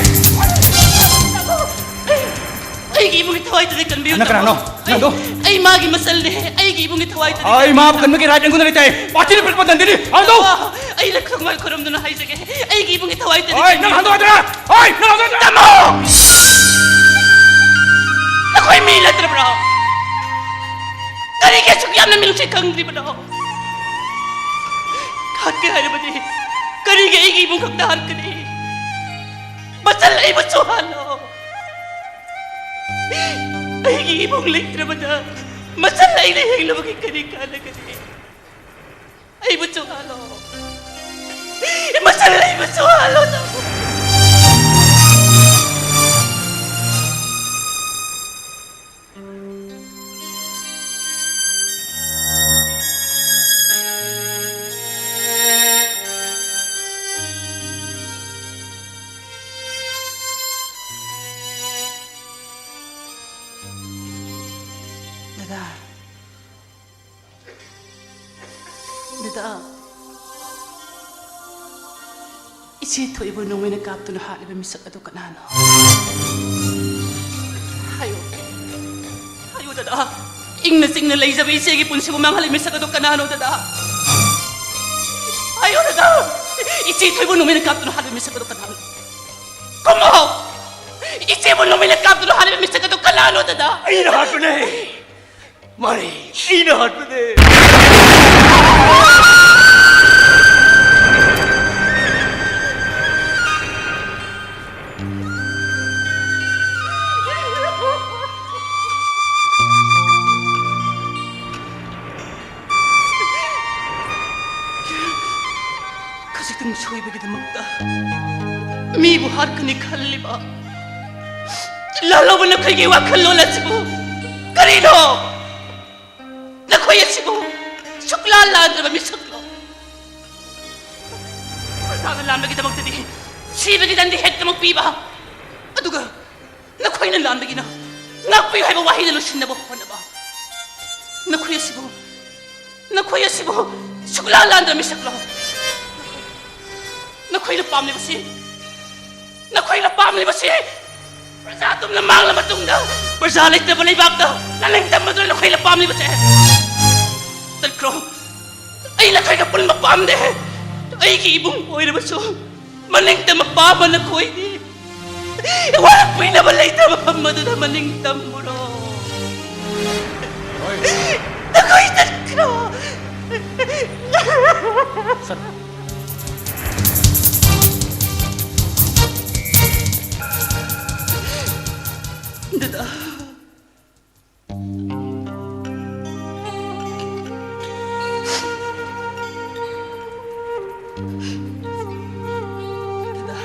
ꯑꯩꯒꯤ ꯏꯕꯨꯡꯒꯤ ꯊꯋꯥꯏꯗꯨꯗꯤ ꯀꯟꯕꯤꯌꯨ, ꯅꯪ ꯀꯅꯥꯅꯣ? ꯇꯥꯃꯣ꯫ ꯅꯪꯗꯣ? ꯑꯩ ꯃꯥꯒꯤ ꯃꯆꯜꯅꯦ꯫ ꯑꯩꯒꯤ ꯏꯕꯨꯡꯒꯤ ꯊꯋꯥꯏꯗꯨꯗꯤ ꯑꯩ ꯀꯟꯕꯤꯌꯨ꯫ ꯃꯥꯕꯨ ꯀꯟꯕꯒꯤ ꯔꯥꯏꯠ ꯑꯩꯉꯣꯟꯗ ꯂꯩꯇꯦ꯫ ꯄꯥꯔꯇꯤꯅ ꯄꯤꯔꯛꯄ ꯗꯟꯗꯤꯅꯤ꯫ ꯅꯪꯗꯣ? ꯑꯣ, ꯑꯩꯅ ꯈꯪꯃꯜ ꯈꯨꯔꯨꯝꯗꯨꯅ ꯍꯥꯏꯖꯒꯦ꯫ ꯑꯩꯒꯤ ꯏꯕꯨꯡꯒꯤ ꯊꯋꯥꯏꯗꯨꯗꯤ ꯑꯩ! ꯅꯪ ꯀꯟꯕꯤꯌꯨ꯫ ꯍꯟꯗꯣꯛꯑꯗ꯭ꯔꯥ? ꯑꯩ! ꯅꯪ ꯍꯟꯗꯣꯛꯑꯗ꯭ꯔꯥ? ꯇꯥꯃꯣ! ꯅꯈꯣꯏ ꯃꯤ ꯅꯠꯇ꯭ꯔꯕ꯭ꯔꯣ? ꯀꯔꯤꯒꯤ ꯑꯁꯨꯛ ꯌꯥꯝꯅ ꯃꯤꯅꯨꯡꯁꯤ ꯈꯪꯗ꯭ꯔꯤꯕꯅꯣ? ꯍꯥꯠꯀꯦ ꯍꯥꯏꯔꯕꯗꯤ ꯀꯔꯤꯒꯤ ꯑꯩꯒꯤ ꯏꯕꯨꯡ ꯈꯛꯇ ꯍꯥꯠꯀꯅꯤ? ꯃꯆꯜ ꯑꯩꯕꯨꯁꯨ ꯍꯥꯠꯂꯣ꯫ ꯑꯩꯒꯤ ꯏꯕꯨꯡ ꯂꯩꯇ꯭ꯔꯕꯗ ꯃꯆꯜ ꯑꯩꯅ ꯍꯤꯡꯂꯕꯒꯤ ꯀꯔꯤ ꯀꯥꯟꯅꯒꯅꯤ? ꯑꯩꯕꯨꯁꯨ ꯍꯥꯠꯂꯣ꯫ ꯃꯆꯜ ꯑꯩꯕꯨꯁꯨ ꯍꯥꯠꯂꯣ, ꯇꯥꯃꯣ꯫ ꯗꯗꯥ, ꯗꯗꯥ, ꯏꯆꯦ ꯊꯣꯏꯕꯨ ꯅꯣꯡꯃꯩꯅ ꯀꯥꯞꯇꯨꯅ ꯍꯥꯠꯂꯤꯕ ꯃꯤꯁꯛ ꯑꯗꯨ ꯀꯅꯥꯅꯣ? ꯍꯥꯏꯌꯨ, ꯍꯥꯏꯌꯨ ꯗꯗꯥ꯫ ꯏꯪꯅ ꯆꯤꯛꯅ ꯂꯩꯖꯕ ꯏꯆꯦꯒꯤ ꯄꯨꯟꯁꯤꯕꯨ ꯃꯥꯡꯍꯜꯂꯤꯕ ꯃꯤꯁꯛ ꯑꯗꯨ ꯀꯅꯥꯅꯣ ꯗꯗꯥ? ꯍꯥꯏꯌꯨ ꯗꯗꯥ꯫ ꯏꯆꯦ ꯊꯣꯏꯕꯨ ꯅꯣꯡꯃꯩꯅ ꯀꯥꯞꯇꯨꯅ ꯍꯥꯠꯂꯤꯕ ꯃꯤꯁꯛ ꯑꯗꯨ ꯀꯅꯥꯅꯣ? ꯀꯨꯝꯃꯣ! ꯏꯆꯦꯕꯨ ꯅꯣꯡꯃꯩꯅ ꯀꯥꯞꯇꯨꯅ ꯍꯥꯠꯂꯤꯕ ꯃꯤꯁꯛ ꯑꯗꯨ ꯀꯅꯥꯅꯣ ꯗꯗꯥ? ꯑꯩꯅ ꯍꯥꯠꯄꯅꯦ꯫ ꯃꯥꯅꯦ, ꯑꯩꯅ ꯍꯥꯠꯄꯅꯦ꯫ ꯈꯖꯤꯛꯇꯪ ꯁꯣꯏꯕꯒꯤꯗꯃꯛꯇ ꯃꯤꯕꯨ ꯍꯥꯠꯀꯅꯤ ꯈꯜꯂꯤꯕ ꯂꯥꯜꯂꯧꯕ ꯅꯈꯣꯏꯒꯤ ꯋꯥꯈꯜꯂꯣꯟ ꯑꯁꯤꯕꯨ ꯀꯔꯤꯅꯣ? ꯅꯈꯣꯏ ꯑꯁꯤꯕꯨ ꯁꯨꯛꯂꯥꯟ ꯂꯥꯟꯗ꯭ꯔꯕ ꯃꯤꯁꯛꯂꯣ? ꯄ꯭ꯔꯖꯥꯅ ꯂꯥꯟꯕꯒꯤꯗꯃꯛꯇꯗꯤ ꯁꯤꯕꯒꯤ ꯗꯟꯗꯤ ꯍꯦꯛꯇꯃꯛ ꯄꯤꯕ, ꯑꯗꯨꯒ ꯅꯈꯣꯏꯅ ꯂꯥꯟꯕꯒꯤꯅ ꯉꯥꯛꯄꯤꯌꯨ ꯍꯥꯏꯕ ꯋꯥꯍꯩꯅ ꯂꯣꯏꯁꯤꯟꯅꯕ ꯍꯣꯠꯅꯕ꯫ ꯅꯈꯣꯏ ꯑꯁꯤꯕꯨ, ꯅꯈꯣꯏ ꯑꯁꯤꯕꯨ ꯁꯨꯛꯂꯥꯟ ꯂꯥꯟꯗ꯭ꯔꯕ ꯃꯤꯁꯛꯂꯣ? ꯅꯈꯣꯏꯅ ꯄꯥꯝꯂꯤꯕꯁꯤ, ꯅꯈꯣꯏꯅ ꯄꯥꯝꯂꯤꯕꯁꯤ ꯄ꯭ꯔꯖꯥ ꯇꯨꯝꯅ ꯃꯥꯡꯂ ꯃꯇꯨꯡꯗ ꯄ꯭ꯔꯖꯥ ꯂꯩꯇꯕ ꯂꯩꯕꯥꯛꯇ ꯂꯥꯂꯤꯡ ꯇꯝꯕꯗꯨꯅ ꯅꯈꯣꯏꯅ ꯄꯥꯝꯂꯤꯕꯁꯦ꯫ ꯆꯠꯈ꯭ꯔꯣ꯫ ꯑꯩ ꯅꯈꯣꯏꯒ ꯄꯨꯟꯕ ꯄꯥꯝꯗꯦ꯫ ꯑꯩꯒꯤ ꯏꯕꯨꯡ ꯑꯣꯏꯔꯕꯁꯨ ꯃꯅꯤꯡ ꯇꯝꯕ ꯄꯥꯝꯕ ꯅꯈꯣꯏꯗꯤ꯫ ꯋꯥꯔꯛꯄꯤꯅꯕ ꯂꯩꯇ꯭ꯔꯕ ꯃꯐꯝ ꯑꯗꯨꯗ ꯃꯅꯤꯡ ꯇꯝꯃꯨꯔꯣ꯫ ꯅꯈꯣꯏ ꯆꯠꯈ꯭ꯔꯣ꯫ ꯗꯗꯥ꯫ ꯗꯗꯥ,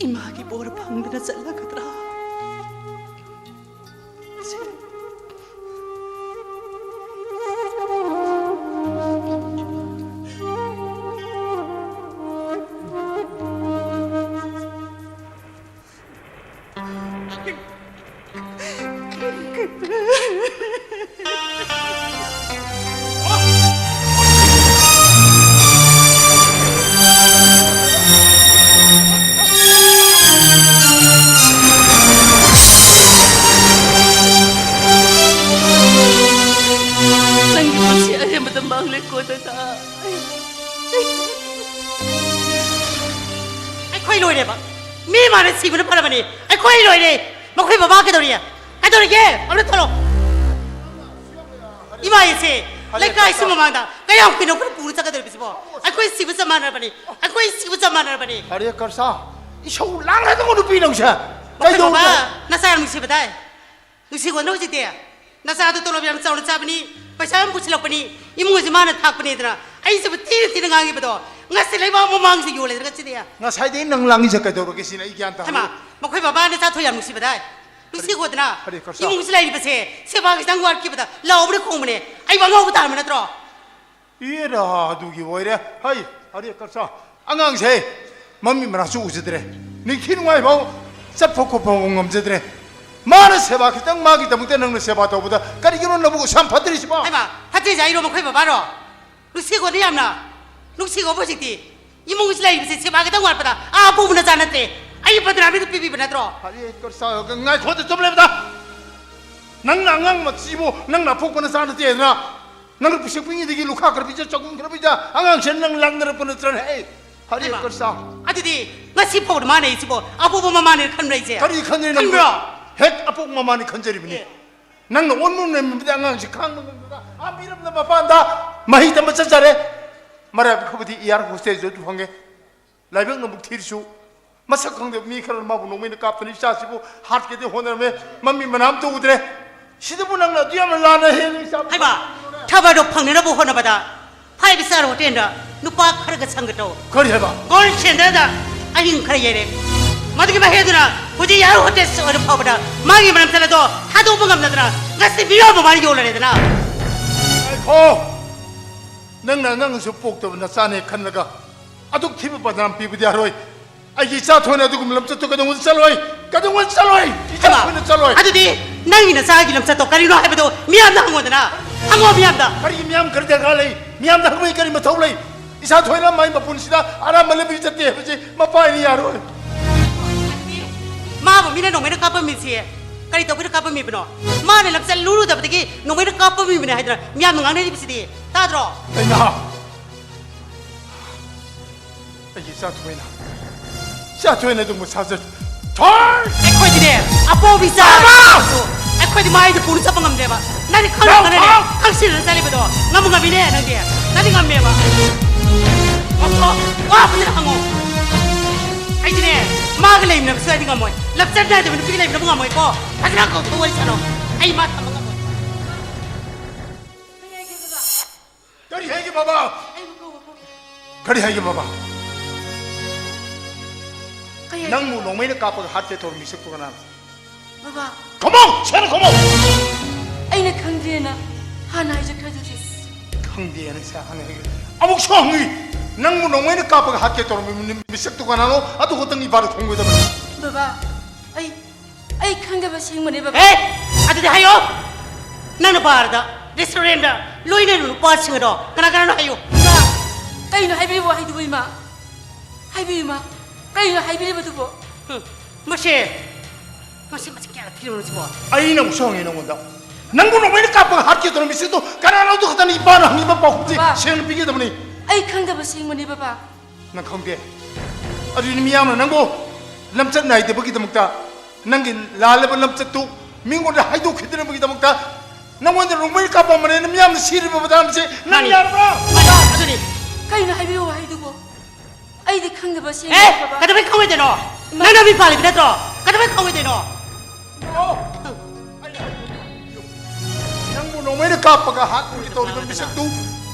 ꯏꯃꯥꯒꯤ ꯕꯣꯔ ꯐꯪꯗꯅ ꯆꯠꯂꯒꯗ꯭ꯔꯥ? ꯅꯪꯒꯤ ꯄꯨꯟꯁꯤ ꯑꯔꯦꯝꯕꯗ ꯃꯥꯡꯂꯦꯀꯣ, ꯗꯗꯥ꯫ ꯑꯩꯈꯣꯏ ꯂꯣꯏꯔꯦꯕ꯫ ꯃꯤ ꯃꯥꯅ ꯁꯤꯕꯅ ꯐꯔꯕꯅꯤ꯫ ꯑꯩꯈꯣꯏ ꯂꯣꯏꯔꯦ꯫ ꯃꯈꯣꯏ ꯕꯕꯥ ꯀꯩꯗꯧꯔꯤ? ꯀꯩꯗꯧꯔꯤꯒꯦ? ꯑꯝꯇ ꯊꯣꯛꯂꯛꯑꯣ꯫ ꯏꯃꯥ, ꯏꯆꯦ, ꯍꯔꯦ ꯂꯩꯀꯥꯏꯁꯤ ꯀꯔꯁꯥ꯫ ꯃꯃꯥꯡꯗ ꯀꯌꯥꯝ ꯀꯨꯏꯅ ꯑꯩꯈꯣꯏ ꯄꯨꯔ ꯆꯠꯀꯗꯧꯔꯤꯕꯁꯤꯕꯣ? ꯑꯩꯈꯣꯏ ꯁꯤꯕ ꯆꯞ ꯃꯥꯟꯅꯔꯕꯅꯤ꯫ ꯑꯩꯈꯣꯏ ꯁꯤꯕ ꯆꯞ ꯃꯥꯟꯅꯔꯕꯅꯤ꯫ ꯍꯔꯦ ꯀꯔꯁꯥ, ꯏꯁꯧ ꯂꯥꯡꯒꯗꯧꯕ ꯅꯨꯄꯤ ꯅꯪꯁꯦ꯫ ꯃꯈꯣꯏ ꯀꯩꯗꯧꯔꯦ? ꯕꯕꯥ, ꯅꯆꯥ ꯌꯥꯝ ꯅꯨꯡꯁꯤꯕꯗꯥꯏ꯫ ꯅꯨꯡꯁꯤꯀꯣ ꯅꯪ ꯍꯧꯖꯤꯛꯇꯤ? ꯅꯆꯥꯗꯣ ꯇꯣꯂꯣꯞ ꯌꯥꯝ ꯆꯥꯎꯅ ꯆꯥꯕꯅꯤ, ꯄꯩꯁꯥ ꯌꯥꯝ ꯄꯨꯁꯤꯜꯂꯛꯄꯅꯤ, ꯏꯃꯨꯡ ꯑꯁꯤ ꯃꯥꯅ ꯊꯥꯛꯄꯅꯤꯗꯅ꯫ ꯑꯩꯁꯤꯕꯨ ꯊꯤꯅ ꯊꯤꯅ ꯉꯥꯡꯉꯤꯕꯗꯣ, ꯉꯁꯤ ꯂꯩꯕꯥꯛ ꯃꯃꯥꯡꯁꯤ ꯌꯣꯜꯂꯦꯗꯅ ꯉꯁꯤꯗꯤ꯫ ꯉꯁꯥꯏꯗꯩ ꯅꯪ ꯂꯥꯡꯉꯤꯁꯦ ꯀꯩꯗꯧꯔꯒꯦ ꯁꯤꯅ ꯑꯩ ꯒ꯭ꯌꯥꯟ ꯇꯥꯗꯦ꯫ ꯍꯩꯃꯥ, ꯃꯈꯣꯏ ꯕꯕꯥ ꯅꯆꯥ ꯊꯣꯏ ꯌꯥꯝ ꯅꯨꯡꯁꯤꯕꯗꯥꯏ꯫ ꯅꯨꯡꯁꯤꯀꯣꯗꯅ꯫ ꯐꯔꯦ, ꯀꯔꯁꯥ꯫ ꯏꯃꯨꯡꯁꯤ ꯂꯩꯔꯤꯕꯁꯦ ꯁꯦꯕꯥ ꯈꯤꯇꯪ ꯋꯥꯠꯈꯤꯕꯗ ꯂꯥꯎꯕꯅ ꯈꯣꯡꯕꯅꯦ꯫ ꯑꯩꯕꯨ ꯑꯉꯥꯎꯕ ꯇꯥꯔꯝꯕ ꯅꯠꯇ꯭ꯔꯣ? ꯑꯦꯔꯥ, ꯑꯗꯨꯒꯤ ꯑꯣꯏꯔꯦ꯫ ꯍꯩ, ꯍꯔꯦ ꯀꯔꯁꯥ꯫ ꯑꯉꯥꯡꯁꯦ ꯃꯃꯤ ꯃꯔꯥꯁꯨ ꯎꯖꯗ꯭ꯔꯦ꯫ ꯅꯤꯡꯊꯤ ꯅꯨꯡꯉꯥꯏꯐꯥꯎ ꯆꯠꯄ ꯈꯣꯠꯄ ꯐꯥꯎ ꯉꯝꯖꯗ꯭ꯔꯦ꯫ ꯃꯥꯅ ꯁꯦꯕꯥ ꯈꯤꯇꯪ ꯃꯥꯒꯤꯗꯃꯛꯇ ꯅꯪꯅ ꯁꯦꯕꯥ ꯇꯧꯕꯗ ꯀꯔꯤꯒꯤꯅꯣ ꯅꯕꯨꯛ ꯑꯁꯥꯝ ꯐꯠꯇ꯭ꯔꯤꯁꯤꯕꯣ? ꯍꯩꯃꯥ, ꯐꯠꯇ꯭ꯔꯤꯁꯦ ꯑꯩꯔꯣ, ꯃꯈꯣꯏ ꯕꯕꯥꯔꯣ? ꯅꯨꯡꯁꯤꯀꯣꯗ ꯌꯥꯝꯅ꯫ ꯅꯨꯡꯁꯤꯀꯣꯕ ꯍꯧꯖꯤꯛꯇꯤ꯫ ꯏꯃꯨꯡꯁꯤ ꯂꯩꯔꯤꯕꯁꯦ ꯁꯦꯕꯥ ꯈꯤꯇꯪ ꯋꯥꯠꯄꯗ ꯑꯥ ꯄꯨꯕ ꯅꯆꯥ ꯅꯠꯇꯦ꯫ ꯑꯩ ꯕꯗꯅꯥꯃꯤꯗ ꯄꯤꯕꯤꯕ ꯅꯠꯇ꯭ꯔꯣ? ꯍꯔꯦ ꯀꯔꯁꯥ, ꯉꯥꯏꯈꯣꯗ, ꯆꯨꯝ ꯂꯩꯕꯗ꯫ ꯅꯪꯅ ꯑꯉꯥꯡ ꯃꯆꯤꯕꯨ ꯅꯪꯅ ꯑꯄꯣꯛꯄ ꯅꯆꯥ ꯅꯠꯇꯦꯗꯅ꯫ ꯅꯪꯅ ꯄꯤꯁꯛ ꯄꯤꯛꯉꯩꯗꯒꯤ ꯂꯨꯈꯥ ꯈꯔ ꯄꯤꯖ, ꯆꯒꯨꯝ ꯈꯔ ꯄꯤꯖ, ꯑꯉꯥꯡꯁꯦ ꯅꯪ ꯂꯥꯡꯅꯔꯛꯄ ꯅꯠꯇ꯭ꯔꯅꯦ? ꯍꯩ, ꯍꯔꯦ ꯍꯩꯃꯥ, ꯀꯔꯁꯥ꯫ ꯑꯗꯨꯗꯤ ꯉꯁꯤ ꯐꯥꯎꯕꯗ ꯃꯥꯅ ꯑꯩꯁꯤꯕꯣ ꯑꯄꯣꯛꯄ ꯃꯃꯥꯅꯦꯅ ꯈꯟꯕ꯭ꯔꯥ ꯑꯩꯁꯦ? ꯀꯔꯤ ꯈꯟꯗꯣꯏꯅꯣ ꯅꯪ? ꯈꯟꯕ꯭ꯔꯣ? ꯍꯦꯛ ꯑꯄꯣꯛ ꯃꯃꯥꯅꯤ ꯈꯟꯖꯔꯤꯕꯅꯤ꯫ ꯑꯦ꯫ ꯅꯪꯅ ꯑꯣꯟꯕ ꯅꯨꯃꯤꯠꯇ ꯑꯉꯥꯡꯁꯤ ꯈꯥꯡꯕ ꯉꯝꯗꯅ ꯑꯥ ꯃꯤꯔꯝꯗ ꯃꯄꯥꯟꯗ ꯃꯍꯩ ꯇꯝꯕ ꯆꯠꯆꯔꯦ꯫ ꯃꯔꯥꯏꯕꯛ ꯐꯕꯗꯤ ꯏꯌꯥꯔ ꯍꯣꯁꯇꯦꯜꯁꯨ ꯑꯗꯨ ꯐꯪꯉꯦ꯫ ꯂꯥꯏꯕꯛꯅ ꯑꯃꯨꯛ ꯊꯤꯔꯁꯨ ꯃꯁꯛ ꯈꯪꯗꯕ ꯃꯤ ꯈꯔꯅ ꯃꯥꯕꯨ ꯅꯣꯡꯃꯩꯅ ꯀꯥꯞꯇꯅ ꯏꯆꯥꯁꯤꯕꯨ ꯍꯥꯠꯀꯦꯗꯤ ꯍꯣꯠꯅꯔꯝꯃꯦ꯫ ꯃꯃꯤ ꯃꯅꯥ ꯑꯝꯇ ꯎꯗ꯭ꯔꯦ꯫ ꯁꯤꯗꯕꯨ ꯅꯪꯅ ꯑꯗꯨ ꯌꯥꯝꯅ ꯂꯥꯟꯅ ꯍꯦꯜꯂꯤ ꯏꯆꯥꯕꯨ꯫ ꯍꯩꯃꯥ, ꯊꯕꯛꯗꯣ ꯐꯪꯅꯅꯕ ꯍꯣꯠꯅꯕꯗ Five Star Hotel ꯗ ꯅꯨꯄꯥ ꯈꯔꯒ ꯁꯪꯒ ꯇꯧ꯫ ꯀꯔꯤ ꯍꯥꯏꯕ? Call center ꯗ ꯑꯍꯤꯡ ꯈꯔ ꯌꯩꯔꯦ꯫ ꯃꯗꯨꯒꯤ ꯃꯍꯩꯗꯨꯅ ꯍꯧꯖꯤꯛ ꯏꯌꯥꯔ ꯍꯣꯁꯇꯦꯁ ꯑꯣꯏꯔ ꯐꯥꯎꯕꯗ ꯃꯥꯒꯤ ꯃꯔꯝ ꯆꯠꯂꯗꯣ ꯊꯥꯗꯣꯛꯄ ꯉꯝꯗꯗꯅ ꯉꯁꯤ ꯃꯤꯑꯣꯏ ꯃꯃꯥꯡꯗ ꯌꯣꯜꯂꯔꯦꯗꯅ꯫ ꯉꯥꯏꯈꯣ! ꯅꯪꯅ ꯑꯉꯥꯡꯁꯨ ꯄꯣꯛꯇꯕ ꯅꯆꯥꯅꯦ ꯈꯜꯂꯒ ꯑꯗꯨꯛ ꯊꯤꯕ ꯕꯗꯅꯥꯝ ꯄꯤꯕꯗꯤ ꯌꯥꯔꯣꯏ꯫ ꯑꯩꯒꯤ ꯏꯆꯥ ꯊꯣꯏꯅ ꯑꯗꯨꯒꯨꯝꯕ ꯂꯝꯆꯠꯇꯨ ꯀꯩꯗꯧꯉꯩꯗ ꯆꯠꯂꯣꯏ, ꯀꯩꯗꯧꯉꯩꯗ ꯆꯠꯂꯣꯏ, ꯏꯆꯥ ꯍꯩꯃꯥ! ꯊꯣꯏꯅ ꯆꯠꯂꯣꯏ꯫ ꯑꯗꯨꯗꯤ ꯅꯪꯒꯤ ꯅꯆꯥꯒꯤ ꯂꯝꯆꯠꯇꯣ ꯀꯔꯤꯅꯣ ꯍꯥꯏꯕꯗꯣ ꯃꯤꯌꯥꯝꯗ ꯍꯪꯉꯣꯗꯅ꯫ ꯍꯪꯉꯣ ꯃꯤꯌꯥꯝꯗ꯫ ꯀꯔꯤꯒꯤ ꯃꯤꯌꯥꯝ ꯀꯔꯤ ꯗꯔꯀꯥꯔ ꯂꯩ? ꯃꯤꯌꯥꯝꯗ ꯍꯪꯕꯒꯤ ꯀꯔꯤ ꯃꯊꯧ ꯂꯩ? ꯏꯁꯥ ꯊꯣꯏꯅ ꯃꯥꯏ ꯃꯄꯨꯟꯁꯤꯗ ꯑꯔꯥꯟꯕ ꯂꯝꯕꯤ ꯆꯠꯇꯦ ꯍꯥꯏꯕꯁꯤ ꯃꯄꯥ ꯑꯣꯏꯅ ꯌꯥꯔꯣꯏ꯫ ꯃꯥꯕꯨ ꯃꯤꯅ ꯅꯣꯡꯃꯩꯅ ꯀꯥꯞꯄꯝꯃꯤꯁꯤ ꯀꯔꯤ ꯇꯧꯕꯩꯅ ꯀꯥꯞꯄꯝꯃꯤꯕꯅꯣ? ꯃꯥꯅ ꯂꯝꯆꯠ ꯂꯨꯔꯨꯗꯕꯗꯒꯤ ꯅꯣꯡꯃꯩꯅ ꯀꯥꯞꯄꯝꯃꯤꯕꯅꯦ ꯍꯥꯏꯗꯅ ꯃꯤꯌꯥꯝꯅ ꯉꯥꯡꯅꯔꯤꯕꯁꯤꯗꯤ ꯇꯥꯗ꯭ꯔꯣ? ꯀꯩꯅꯣ? ꯑꯩꯒꯤ ꯏꯆꯥ ꯊꯣꯏꯅ, ꯏꯆꯥ ꯊꯣꯏꯅ ꯑꯗꯨꯒꯨꯝꯕ ꯁꯥꯖꯠ ꯊꯣꯏ! ꯑꯩꯈꯣꯏꯗꯤꯅꯦ, ꯑꯄꯣꯝꯕꯤ ꯆꯥ ꯕꯥꯕꯥ! ꯑꯩꯈꯣꯏꯗꯤ ꯃꯥꯏꯗ ꯄꯨꯅ ꯆꯠꯄ ꯉꯝꯗꯦꯕ꯫ ꯅꯪꯗꯤ ꯈꯪꯗꯅꯅꯦ, ꯂꯥꯎ! ꯈꯪꯁꯤꯟꯅ ꯆꯠꯂꯤꯕꯗꯣ ꯉꯝꯕ ꯉꯝꯃꯤꯅꯦ ꯅꯪꯗꯤ꯫ ꯅꯪꯗꯤ ꯉꯝꯃꯦꯕ꯫ ꯉꯝꯃꯣ, ꯋꯥ ꯐꯖꯅ ꯍꯪꯉꯣ꯫ ꯑꯩꯗꯤꯅꯦ, ꯃꯥꯒ ꯂꯩꯃꯤꯟꯅꯕꯁꯨ ꯑꯩꯗꯤ ꯉꯝꯃꯣꯏ꯫ ꯂꯝꯆꯠ ꯅꯥꯏꯗꯕ ꯅꯨꯄꯤꯒ ꯂꯩꯃꯤꯟꯅꯕ ꯉꯝꯃꯣꯏꯀꯣ꯫ ꯐꯖꯅ ꯀꯧꯊꯣꯛꯑ ꯋꯥꯔꯤ ꯁꯥꯟꯅꯧ꯫ ꯑꯩ ꯃꯥ ꯊꯝꯕ ꯉꯝꯃꯣꯏ꯫ ꯀꯔꯤ ꯍꯥꯏꯒꯦ ꯕꯥꯕꯥ? ꯑꯩꯕꯨ ꯀꯧꯕ ꯀꯧꯕ꯫ ꯀꯔꯤ ꯍꯥꯏꯒꯦ ꯕꯥꯕꯥ? ꯀꯩ ꯍꯥꯏꯒꯦ? ꯅꯪꯕꯨ ꯅꯣꯡꯃꯩꯅ ꯀꯥꯞꯄꯒ ꯍꯥꯠꯀꯦ ꯇꯧꯔꯝꯃꯤ ꯃꯤꯁꯛꯇꯨ ꯀꯅꯥꯅꯣ? ꯕꯥꯕꯥ꯫ ꯈꯨꯝꯃꯣ! ꯁꯦꯡꯅ ꯈꯨꯝꯃꯣ! ꯑꯩꯅ ꯈꯪꯗꯦꯅ ꯍꯥꯟꯅ ꯍꯥꯏꯖꯈ꯭ꯔꯗꯨꯗꯤ꯫ ꯈꯪꯗꯦꯅ ꯁꯦ ꯍꯥꯟꯅ ꯍꯥꯏꯈ꯭ꯔꯦ꯫ ꯑꯃꯨꯛꯁꯨ ꯍꯪꯉꯤ꯫ ꯅꯪꯕꯨ ꯅꯣꯡꯃꯩꯅ ꯀꯥꯞꯄꯒ ꯍꯥꯠꯀꯦ ꯇꯧꯔꯝꯃꯤ ꯃꯤꯁꯛꯇꯨ ꯀꯅꯥꯅꯣ? ꯑꯗꯨ ꯈꯛꯇꯪ ꯏꯄꯥꯗ ꯈꯪꯒꯗꯕꯅꯤ꯫ ꯕꯥꯕꯥ, ꯑꯩ ꯑꯩ ꯈꯪꯗꯕ ꯁꯦꯡꯕꯅꯦ ꯕꯥꯕꯥ꯫ ꯑꯦ! ꯑꯗꯨꯗꯤ ꯍꯥꯏꯌꯣ! ꯅꯪꯅ ꯕꯥꯔꯗ, ꯔꯦꯁꯇꯨꯔꯦꯟꯗ ꯂꯣꯏꯅꯔꯤꯕ ꯅꯨꯄꯥꯁꯤꯡ ꯑꯗꯣ ꯀꯅꯥ ꯀꯅꯥꯅꯣ ꯍꯥꯏꯌꯨ꯫ ꯏꯃꯥ! ꯀꯩꯅꯣ ꯍꯥꯏꯕꯤꯌꯨ ꯋꯥꯍꯩꯗꯨꯕꯨ, ꯏꯃꯥ? ꯍꯥꯏꯕꯤꯌꯨ, ꯏꯃꯥ꯫ ꯀꯩꯅꯣ ꯍꯥꯏꯕꯤꯔꯤꯕꯗꯨꯕꯣ? ꯍꯨꯝ, ꯃꯁꯤ, ꯃꯁꯤ ꯃꯆꯤꯟ ꯀꯌꯥ ꯊꯤꯔꯕꯅꯣ ꯁꯤꯕꯣ? ꯑꯩꯅ ꯑꯃꯨꯛꯁꯨ ꯍꯪꯉꯤ ꯅꯉꯣꯟꯗ꯫ ꯅꯪꯕꯨ ꯅꯣꯡꯃꯩꯅ ꯀꯥꯞꯄꯒ ꯍꯥꯠꯀꯦ ꯇꯧꯔꯝꯃꯤ ꯃꯤꯁꯛꯇꯣ ꯀꯅꯥꯅꯣ? ꯑꯗꯨ ꯈꯛꯇꯅꯤ ꯏꯄꯥꯅ ꯍꯪꯉꯤꯕ ꯄꯥꯎꯈꯨꯝꯁꯦ ꯕꯥꯕꯥ! ꯁꯦꯡꯅ ꯄꯤꯒꯗꯕꯅꯤ꯫ ꯑꯩ ꯈꯪꯗꯕ ꯁꯦꯡꯕꯅꯦ ꯕꯥꯕꯥ꯫ ꯅꯪ ꯈꯪꯗꯦ? ꯑꯗꯨꯗꯤ ꯃꯤꯌꯥꯝꯅ ꯅꯪꯕꯨ ꯂꯝꯆꯠ ꯅꯥꯏꯗꯕꯒꯤꯗꯃꯛꯇ, ꯅꯪꯒꯤ ꯂꯥꯜꯂꯕ ꯂꯝꯆꯠꯇꯨ ꯃꯤꯉꯣꯟꯗ ꯍꯥꯏꯗꯣꯛꯈꯤꯗꯅꯕꯒꯤꯗꯃꯛꯇ ꯅꯪꯉꯣꯟꯗ ꯅꯣꯡꯃꯩ ꯀꯥꯞꯄꯝꯕꯅꯦꯅ ꯃꯤꯌꯥꯝꯅ ꯁꯤꯔꯤꯕ ꯃꯇꯥꯡꯁꯦ ꯅꯪ ꯃꯥꯅꯤ꯫ ꯌꯥꯔꯕ꯭ꯔꯥ? ꯃꯥꯅꯤ, ꯑꯗꯨꯅꯤ꯫ ꯀꯩꯅꯣ ꯍꯥꯏꯕꯤꯌꯨ ꯋꯥꯍꯩꯗꯨꯕꯣ? ꯑꯩꯗꯤ ꯈꯪꯗꯕ ꯁꯦꯡꯕꯅꯦ ꯑꯦ, ꯕꯥꯕꯥ꯫ ꯀꯩꯗꯧꯕꯩ ꯈꯪꯉꯣꯏꯗꯣꯏꯅꯣ? ꯅꯪ ꯅꯃꯤꯠ ꯄꯥꯜꯂꯤꯕ ꯅꯠꯇ꯭ꯔꯣ? ꯀꯩꯗꯧꯕꯩ ꯈꯪꯉꯣꯏꯗꯣꯏꯅꯣ? ꯅꯪꯕꯨ ꯅꯣꯡꯃꯩꯅ ꯀꯥꯞꯄꯒ ꯍꯥꯠꯄꯒꯤ ꯇꯧꯔꯤꯕ ꯃꯤꯁꯛꯇꯨ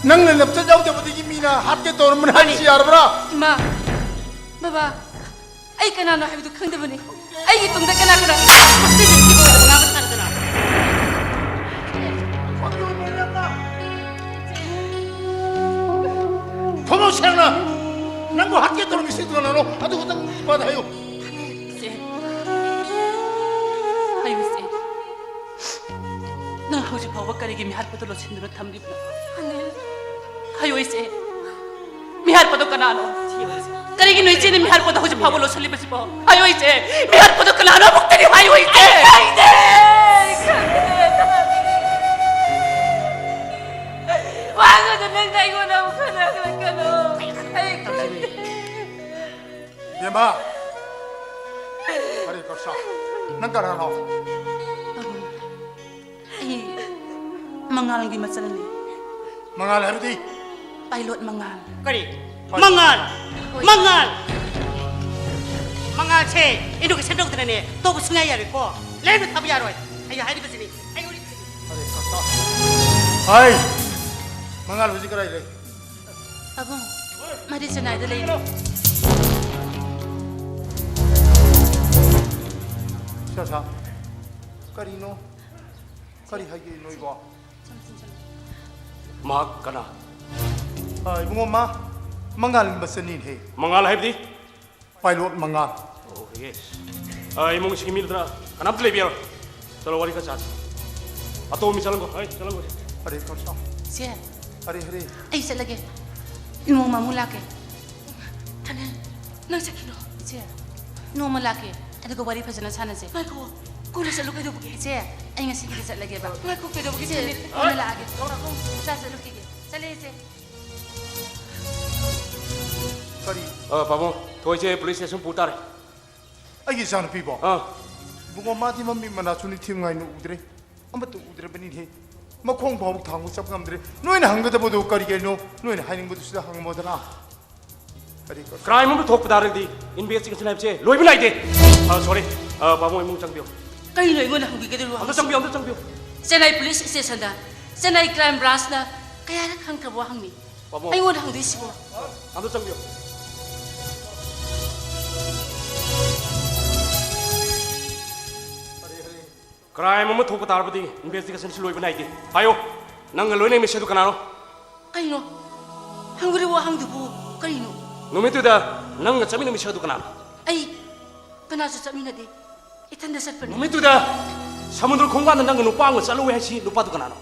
ꯅꯪꯅ ꯂꯝꯆꯠ ꯌꯥꯎꯗꯕꯗꯒꯤ ꯃꯤꯅ ꯍꯥꯠꯀꯦ ꯇꯧꯔꯝꯕꯅꯤ ꯍꯥꯏꯕꯁꯤ ꯌꯥꯔꯕ꯭ꯔꯥ? ꯏꯃꯥ, ꯕꯥꯕꯥ, ꯑꯩ ꯀꯅꯥꯅꯣ ꯍꯥꯏꯕꯗꯨ ꯈꯪꯗꯕꯅꯤ꯫ ꯑꯩꯒꯤ ꯇꯨꯡꯗ ꯀꯅꯥ ꯀꯅꯥ? ꯈꯨꯝꯃꯨ ꯁꯦꯡꯅ! ꯅꯪꯕꯨ ꯍꯥꯠꯀꯦ ꯇꯧꯔꯝꯃꯤ ꯃꯤꯁꯛꯇꯨ ꯀꯅꯥꯅꯣ? ꯑꯗꯨ ꯈꯛꯇꯪ ꯏꯄꯥꯗ ꯍꯥꯏꯌꯨ꯫ ꯆꯦ꯫ ꯍꯥꯏꯌꯨ, ꯆꯦ꯫ ꯍꯧꯖꯤꯛ ꯐꯥꯎꯕ ꯀꯔꯤꯒꯤ ꯃꯤꯍꯥꯠꯄꯗꯨ ꯂꯣꯠꯁꯤꯟꯗꯨꯅ ꯊꯝꯂꯤꯕꯅꯣ? ꯑꯅꯤꯜ꯫ ꯍꯥꯏꯌꯣ ꯏꯆꯦ, ꯃꯤꯍꯥꯠꯄꯗꯣ ꯀꯅꯥꯅꯣ? ꯀꯔꯤꯒꯤꯅꯣ ꯏꯆꯦꯅ ꯃꯤꯍꯥꯠꯄꯗꯣ ꯍꯧꯖꯤꯛ ꯐꯥꯎꯕ ꯂꯣꯠꯁꯤꯜꯂꯤꯕꯁꯤꯕꯣ? ꯍꯥꯏꯌꯣ ꯏꯆꯦ, ꯃꯤꯍꯥꯠꯄꯗꯣ ꯀꯅꯥꯅꯣ? ꯑꯃꯨꯛꯇꯗꯤ ꯍꯥꯏꯌꯣ ꯏꯆꯦ꯫ ꯑꯩ ꯈꯪꯗꯦ, ꯈꯪꯗꯦ꯫ ꯋꯥꯒꯗꯣ ꯅꯪꯅ ꯑꯩꯉꯣꯟꯗ ꯑꯃꯨꯛ ꯈꯟꯅꯔꯛꯀꯅꯨ꯫ ꯑꯩ ꯈꯪꯗꯦ꯫ ꯏꯕꯦꯝꯃ! ꯍꯔꯦ ꯀ꯭ꯔꯤꯁꯅ! ꯅꯪ ꯀꯅꯥꯅꯣ? ꯄꯥꯕꯨꯡ, ꯑꯩ ꯃꯉꯥꯜꯒꯤ ꯃꯆꯜꯅꯤ꯫ ꯃꯉꯥꯜ ꯍꯥꯏꯕꯗꯤ? ꯄꯥꯏꯂꯣꯠ ꯃꯉꯥꯜ꯫ ꯀꯔꯤ? ꯄꯥꯏꯂꯣꯠ꯫ ꯃꯉꯥꯜ! ꯍꯣꯏ꯫ ꯃꯉꯥꯜ! ꯃꯉꯥꯜꯁꯦ ꯏꯟꯗꯣꯀꯦꯁꯟ ꯇꯧꯗꯅꯅꯦ ꯇꯧꯕ ꯁꯨꯡꯌꯥ ꯌꯥꯔꯣꯏꯀꯣ꯫ ꯂꯥꯏꯔꯤꯛ ꯊꯥꯕ ꯌꯥꯔꯣꯏ꯫ ꯑꯩ ꯍꯥꯏꯔꯤꯕꯁꯤꯅꯤ꯫ ꯑꯩ ꯍꯧꯖꯤꯛ ꯍꯥꯏ! ꯃꯉꯥꯜ ꯍꯧꯖꯤꯛ ꯀꯗꯥꯏ ꯂꯩ? ꯄꯥꯕꯨꯡ, ꯃꯥꯗꯤ ꯆꯦꯟꯅꯥꯏꯗ ꯂꯩꯔꯤ꯫ ꯁꯥ, ꯁꯥ꯫ ꯀꯔꯤꯅꯣ? ꯀꯔꯤ ꯍꯥꯏꯒꯦ ꯅꯣꯏꯕꯣ? ꯃꯍꯥꯛ ꯀꯅꯥ? ꯑ, ꯏꯕꯨꯡꯉꯣ, ꯃꯥ ꯃꯉꯥꯜꯒꯤ ꯃꯆꯟꯅꯤꯅꯦꯍꯦ꯫ ꯃꯉꯥꯜ ꯍꯥꯏꯕꯗꯤ? ꯄꯥꯏꯂꯣꯠ ꯃꯉꯥꯜ꯫ ꯑꯣ, ꯌꯦꯁ꯫ ꯑ, ꯏꯃꯨꯡꯁꯤꯒꯤ ꯃꯤ ꯅꯠꯇꯅ ꯀꯅꯥꯝꯇ ꯂꯩꯕ ꯌꯥꯔꯣꯏ꯫ ꯆꯠꯂꯣ, ꯋꯥꯔꯤ ꯈꯔ ꯁꯥꯁꯤ꯫ ꯑꯇꯣꯝꯕꯤ, ꯆꯠꯂꯝꯈꯣ꯫ ꯍꯩ, ꯆꯠꯂꯝꯈꯣ꯫ ꯍꯔꯦ ꯀ꯭ꯔꯤꯁꯅ꯫ ꯁꯦ꯫ ꯍꯔꯦ, ꯍꯔꯦ꯫ ꯑꯩ ꯆꯠꯂꯒꯦ꯫ ꯏꯃꯨꯡ ꯃꯃꯨ ꯂꯥꯛꯀꯦ꯫ ꯊꯥꯅꯦꯜ, ꯅꯪ ꯆꯠꯈꯤꯅꯣ꯫ ꯏꯆꯦ, ꯅꯣꯡꯃ ꯂꯥꯛꯀꯦ꯫ ꯑꯗꯨꯒ ꯋꯥꯔꯤ ꯐꯖꯅ ꯁꯥꯟꯅꯁꯦ꯫ ꯉꯥꯏꯈꯣ, ꯀꯣꯟꯅ ꯆꯠꯂꯨ ꯀꯩꯗꯧꯕꯒꯦ? ꯏꯆꯦ, ꯑꯩ ꯉꯁꯤꯒꯤꯗꯤ ꯆꯠꯂꯒꯦꯕ꯫ ꯉꯥꯏꯈꯣ, ꯀꯩꯗꯧꯕꯒꯦ? ꯏꯆꯦ, ꯊꯥꯅꯦꯜ? ꯀꯣꯟꯅ ꯂꯥꯛꯑꯒꯦ꯫ ꯏꯆꯥ ꯆꯠꯂꯨꯈꯤꯒꯦ꯫ ꯆꯠꯂꯦ, ꯏꯆꯦ꯫ ꯀꯔꯤ? ꯑ, ꯄꯥꯕꯨꯡ, ꯊꯣꯏꯁꯦ ꯄꯨꯂꯤꯁ ꯁ꯭ꯇꯦꯁꯟ ꯄꯨ ꯇꯥꯔꯦ꯫ ꯑꯩꯒꯤ ꯏꯆꯥꯅꯨꯄꯤꯕꯣ? ꯑꯥ꯫ ꯏꯕꯨꯡꯉꯣ, ꯃꯥꯗꯤ ꯃꯃꯤꯠ ꯃꯅꯥꯁꯨ ꯅꯤꯡꯊꯤ ꯅꯨꯡꯉꯥꯏꯅ ꯎꯗ꯭ꯔꯦ꯫ ꯑꯃꯠꯇ ꯎꯗ꯭ꯔꯕꯅꯤꯅꯦ꯫ ꯃꯈꯣꯡ ꯐꯥꯎꯕ ꯊꯥꯡꯕ ꯆꯞ ꯉꯝꯗ꯭ꯔꯦ꯫ ꯅꯣꯏꯅ ꯍꯪꯒꯗꯕꯗꯨ ꯀꯔꯤ ꯀꯔꯤꯅꯣ? ꯅꯣꯏꯅ ꯍꯥꯏꯅꯤꯡꯕꯗꯨ ꯁꯤꯗ ꯍꯪꯉꯝꯃꯣꯗꯅ꯫ ꯀꯔꯤ ꯀꯔꯤ? ꯀ꯭ꯔꯥꯏꯝ ꯑꯃ ꯊꯣꯛꯄ ꯇꯥꯔꯒꯗꯤ ꯏꯟꯚꯦꯁꯇꯤꯒꯦꯁꯟ ꯍꯥꯏꯕꯁꯦ ꯂꯣꯏꯕ ꯅꯥꯏꯗꯦ꯫ ꯑ, ꯁꯣꯔꯤ꯫ ꯑ, ꯄꯥꯕꯨꯡ, ꯏꯃꯨꯡ ꯆꯪꯕꯤꯌꯨ꯫ ꯀꯔꯤꯅꯣ ꯑꯩꯉꯣꯟꯗ ꯍꯪꯕꯤꯒꯗꯣꯏꯕ? ꯑꯝꯇ ꯆꯪꯕꯤꯌꯨ, ꯑꯝꯇ ꯆꯪꯕꯤꯌꯨ꯫ ꯆꯦꯟꯅꯥꯏ ꯄꯨꯂꯤꯁ ꯁ꯭ꯇꯦꯁꯟꯗ ꯆꯦꯟꯅꯥꯏ ꯀ꯭ꯔꯥꯏꯝ ꯕ꯭ꯔꯥꯟꯁꯅ ꯀꯌꯥꯔꯛ ꯍꯪꯈ꯭ꯔꯕ ꯋꯥꯍꯪꯅꯤ? ꯄꯥꯕꯨꯡ꯫ ꯑꯩꯉꯣꯟꯗ ꯍꯪꯗꯣꯏꯁꯤꯕꯣ? ꯑꯝꯇ ꯆꯪꯕꯤꯌꯨ꯫ ꯀ꯭ꯔꯥꯏꯝ ꯑꯃ ꯊꯣꯛꯄ ꯇꯥꯔꯕꯗꯤ ꯏꯟꯚꯦꯁꯇꯤꯒꯦꯁꯟꯁꯤ ꯂꯣꯏꯕ ꯅꯥꯏꯗꯦ꯫ ꯍꯥꯏꯌꯣ, ꯅꯪꯒ ꯂꯣꯏꯅꯃꯛ ꯃꯤꯁꯛ ꯑꯗꯨ ꯀꯅꯥꯅꯣ? ꯀꯩꯅꯣ? ꯍꯪꯂꯤꯕ ꯋꯥꯍꯪꯗꯨꯕꯨ ꯀꯔꯤꯅꯣ? ꯅꯨꯃꯤꯠꯇꯨꯗ ꯅꯪꯒ ꯆꯠꯃꯤꯟꯅꯕ ꯃꯤꯁꯛ ꯑꯗꯨ ꯀꯅꯥꯅꯣ? ꯑꯩ ꯀꯅꯥꯁꯨ ꯆꯠꯃꯤꯟꯅꯗꯦ꯫ ꯏꯊꯟꯗ ꯆꯠꯄꯅꯤ꯫ ꯅꯨꯃꯤꯠꯇꯨꯗ ꯁꯃꯨꯗ꯭ꯔ ꯈꯣꯡꯕꯥꯟꯗ ꯅꯪꯒ ꯅꯨꯄꯥ ꯑꯃꯒ ꯆꯠꯂꯨꯏ ꯍꯥꯏꯁꯤ ꯅꯨꯄꯥꯗꯨ ꯀꯅꯥꯅꯣ?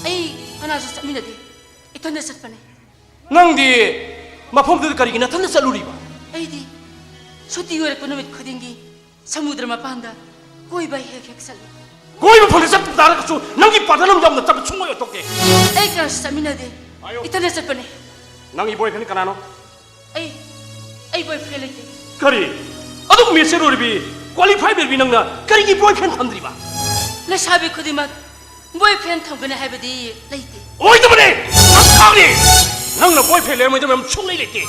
ꯑꯩ ꯀꯅꯥꯁꯨ ꯆꯠꯃꯤꯟꯅꯗꯦ, ꯏꯊꯟꯗ ꯆꯠꯄꯅꯦ꯫ ꯅꯪꯗꯤ ꯃꯐꯝꯗꯨꯗ ꯀꯔꯤꯒꯤ ꯅꯊꯟꯗ ꯆꯠꯂꯨꯔꯤꯕ? ꯑꯩꯗꯤ ꯁꯨꯇꯤ ꯑꯣꯏꯔꯛꯄ ꯅꯨꯃꯤꯠ ꯈꯨꯗꯤꯡꯒꯤ ꯁꯃꯨꯗ꯭ꯔ ꯃꯄꯥꯟꯗ ꯀꯣꯏꯕ ꯍꯦꯛ ꯍꯦꯛ ꯆꯠꯂꯤ꯫ ꯀꯣꯏꯕ ꯐꯪꯗ ꯆꯠꯄ ꯇꯥꯔꯒꯁꯨ ꯅꯪꯒꯤ ꯄꯥꯔꯠꯅꯔ ꯑꯃ ꯌꯥꯎꯅ ꯆꯠꯄ ꯁꯨꯡꯑꯣꯏ ꯑꯣꯏꯊꯣꯛꯇꯦ꯫ ꯑꯩ ꯀꯅꯥꯁꯨ ꯆꯠꯃꯤꯟꯅꯗꯦ, ꯍꯥꯏꯌꯣ꯫ ꯏꯊꯟꯗ ꯆꯠꯄꯅꯦ꯫ ꯅꯪꯒꯤ ꯕꯣꯏꯐ꯭ꯔꯦꯟ ꯀꯅꯥꯅꯣ? ꯑꯩ ꯑꯩ ꯕꯣꯏꯐ꯭ꯔꯦꯟ ꯂꯩꯇꯦ꯫ ꯀꯔꯤ? ꯑꯗꯨꯛ ꯃꯦꯆꯣꯔ ꯑꯣꯏꯔꯕꯤ, ꯀ꯭ꯋꯥꯂꯤꯐꯥꯏ ꯑꯣꯏꯔꯕꯤ ꯅꯪꯅ ꯀꯔꯤꯒꯤ ꯕꯣꯏꯐ꯭ꯔꯦꯟ ꯊꯝꯗ꯭ꯔꯤꯕ? ꯂꯩꯁꯥꯕꯤ ꯈꯨꯗꯤꯡꯃꯛ ꯕꯣꯏꯐ꯭ꯔꯦꯟ ꯊꯝꯒꯅꯤ ꯍꯥꯏꯕꯗꯤ ꯂꯩꯇꯦ꯫ ꯑꯣꯏꯗꯕꯅꯦ! ꯅꯪ ꯈꯪꯉꯦ! ꯅꯪꯅ ꯕꯣꯏꯐ꯭ꯔꯦꯟ ꯂꯩꯔꯝꯃꯣꯏꯗꯕ ꯌꯥꯝ ꯁꯨꯡꯂꯩ ꯂꯩꯇꯦ꯫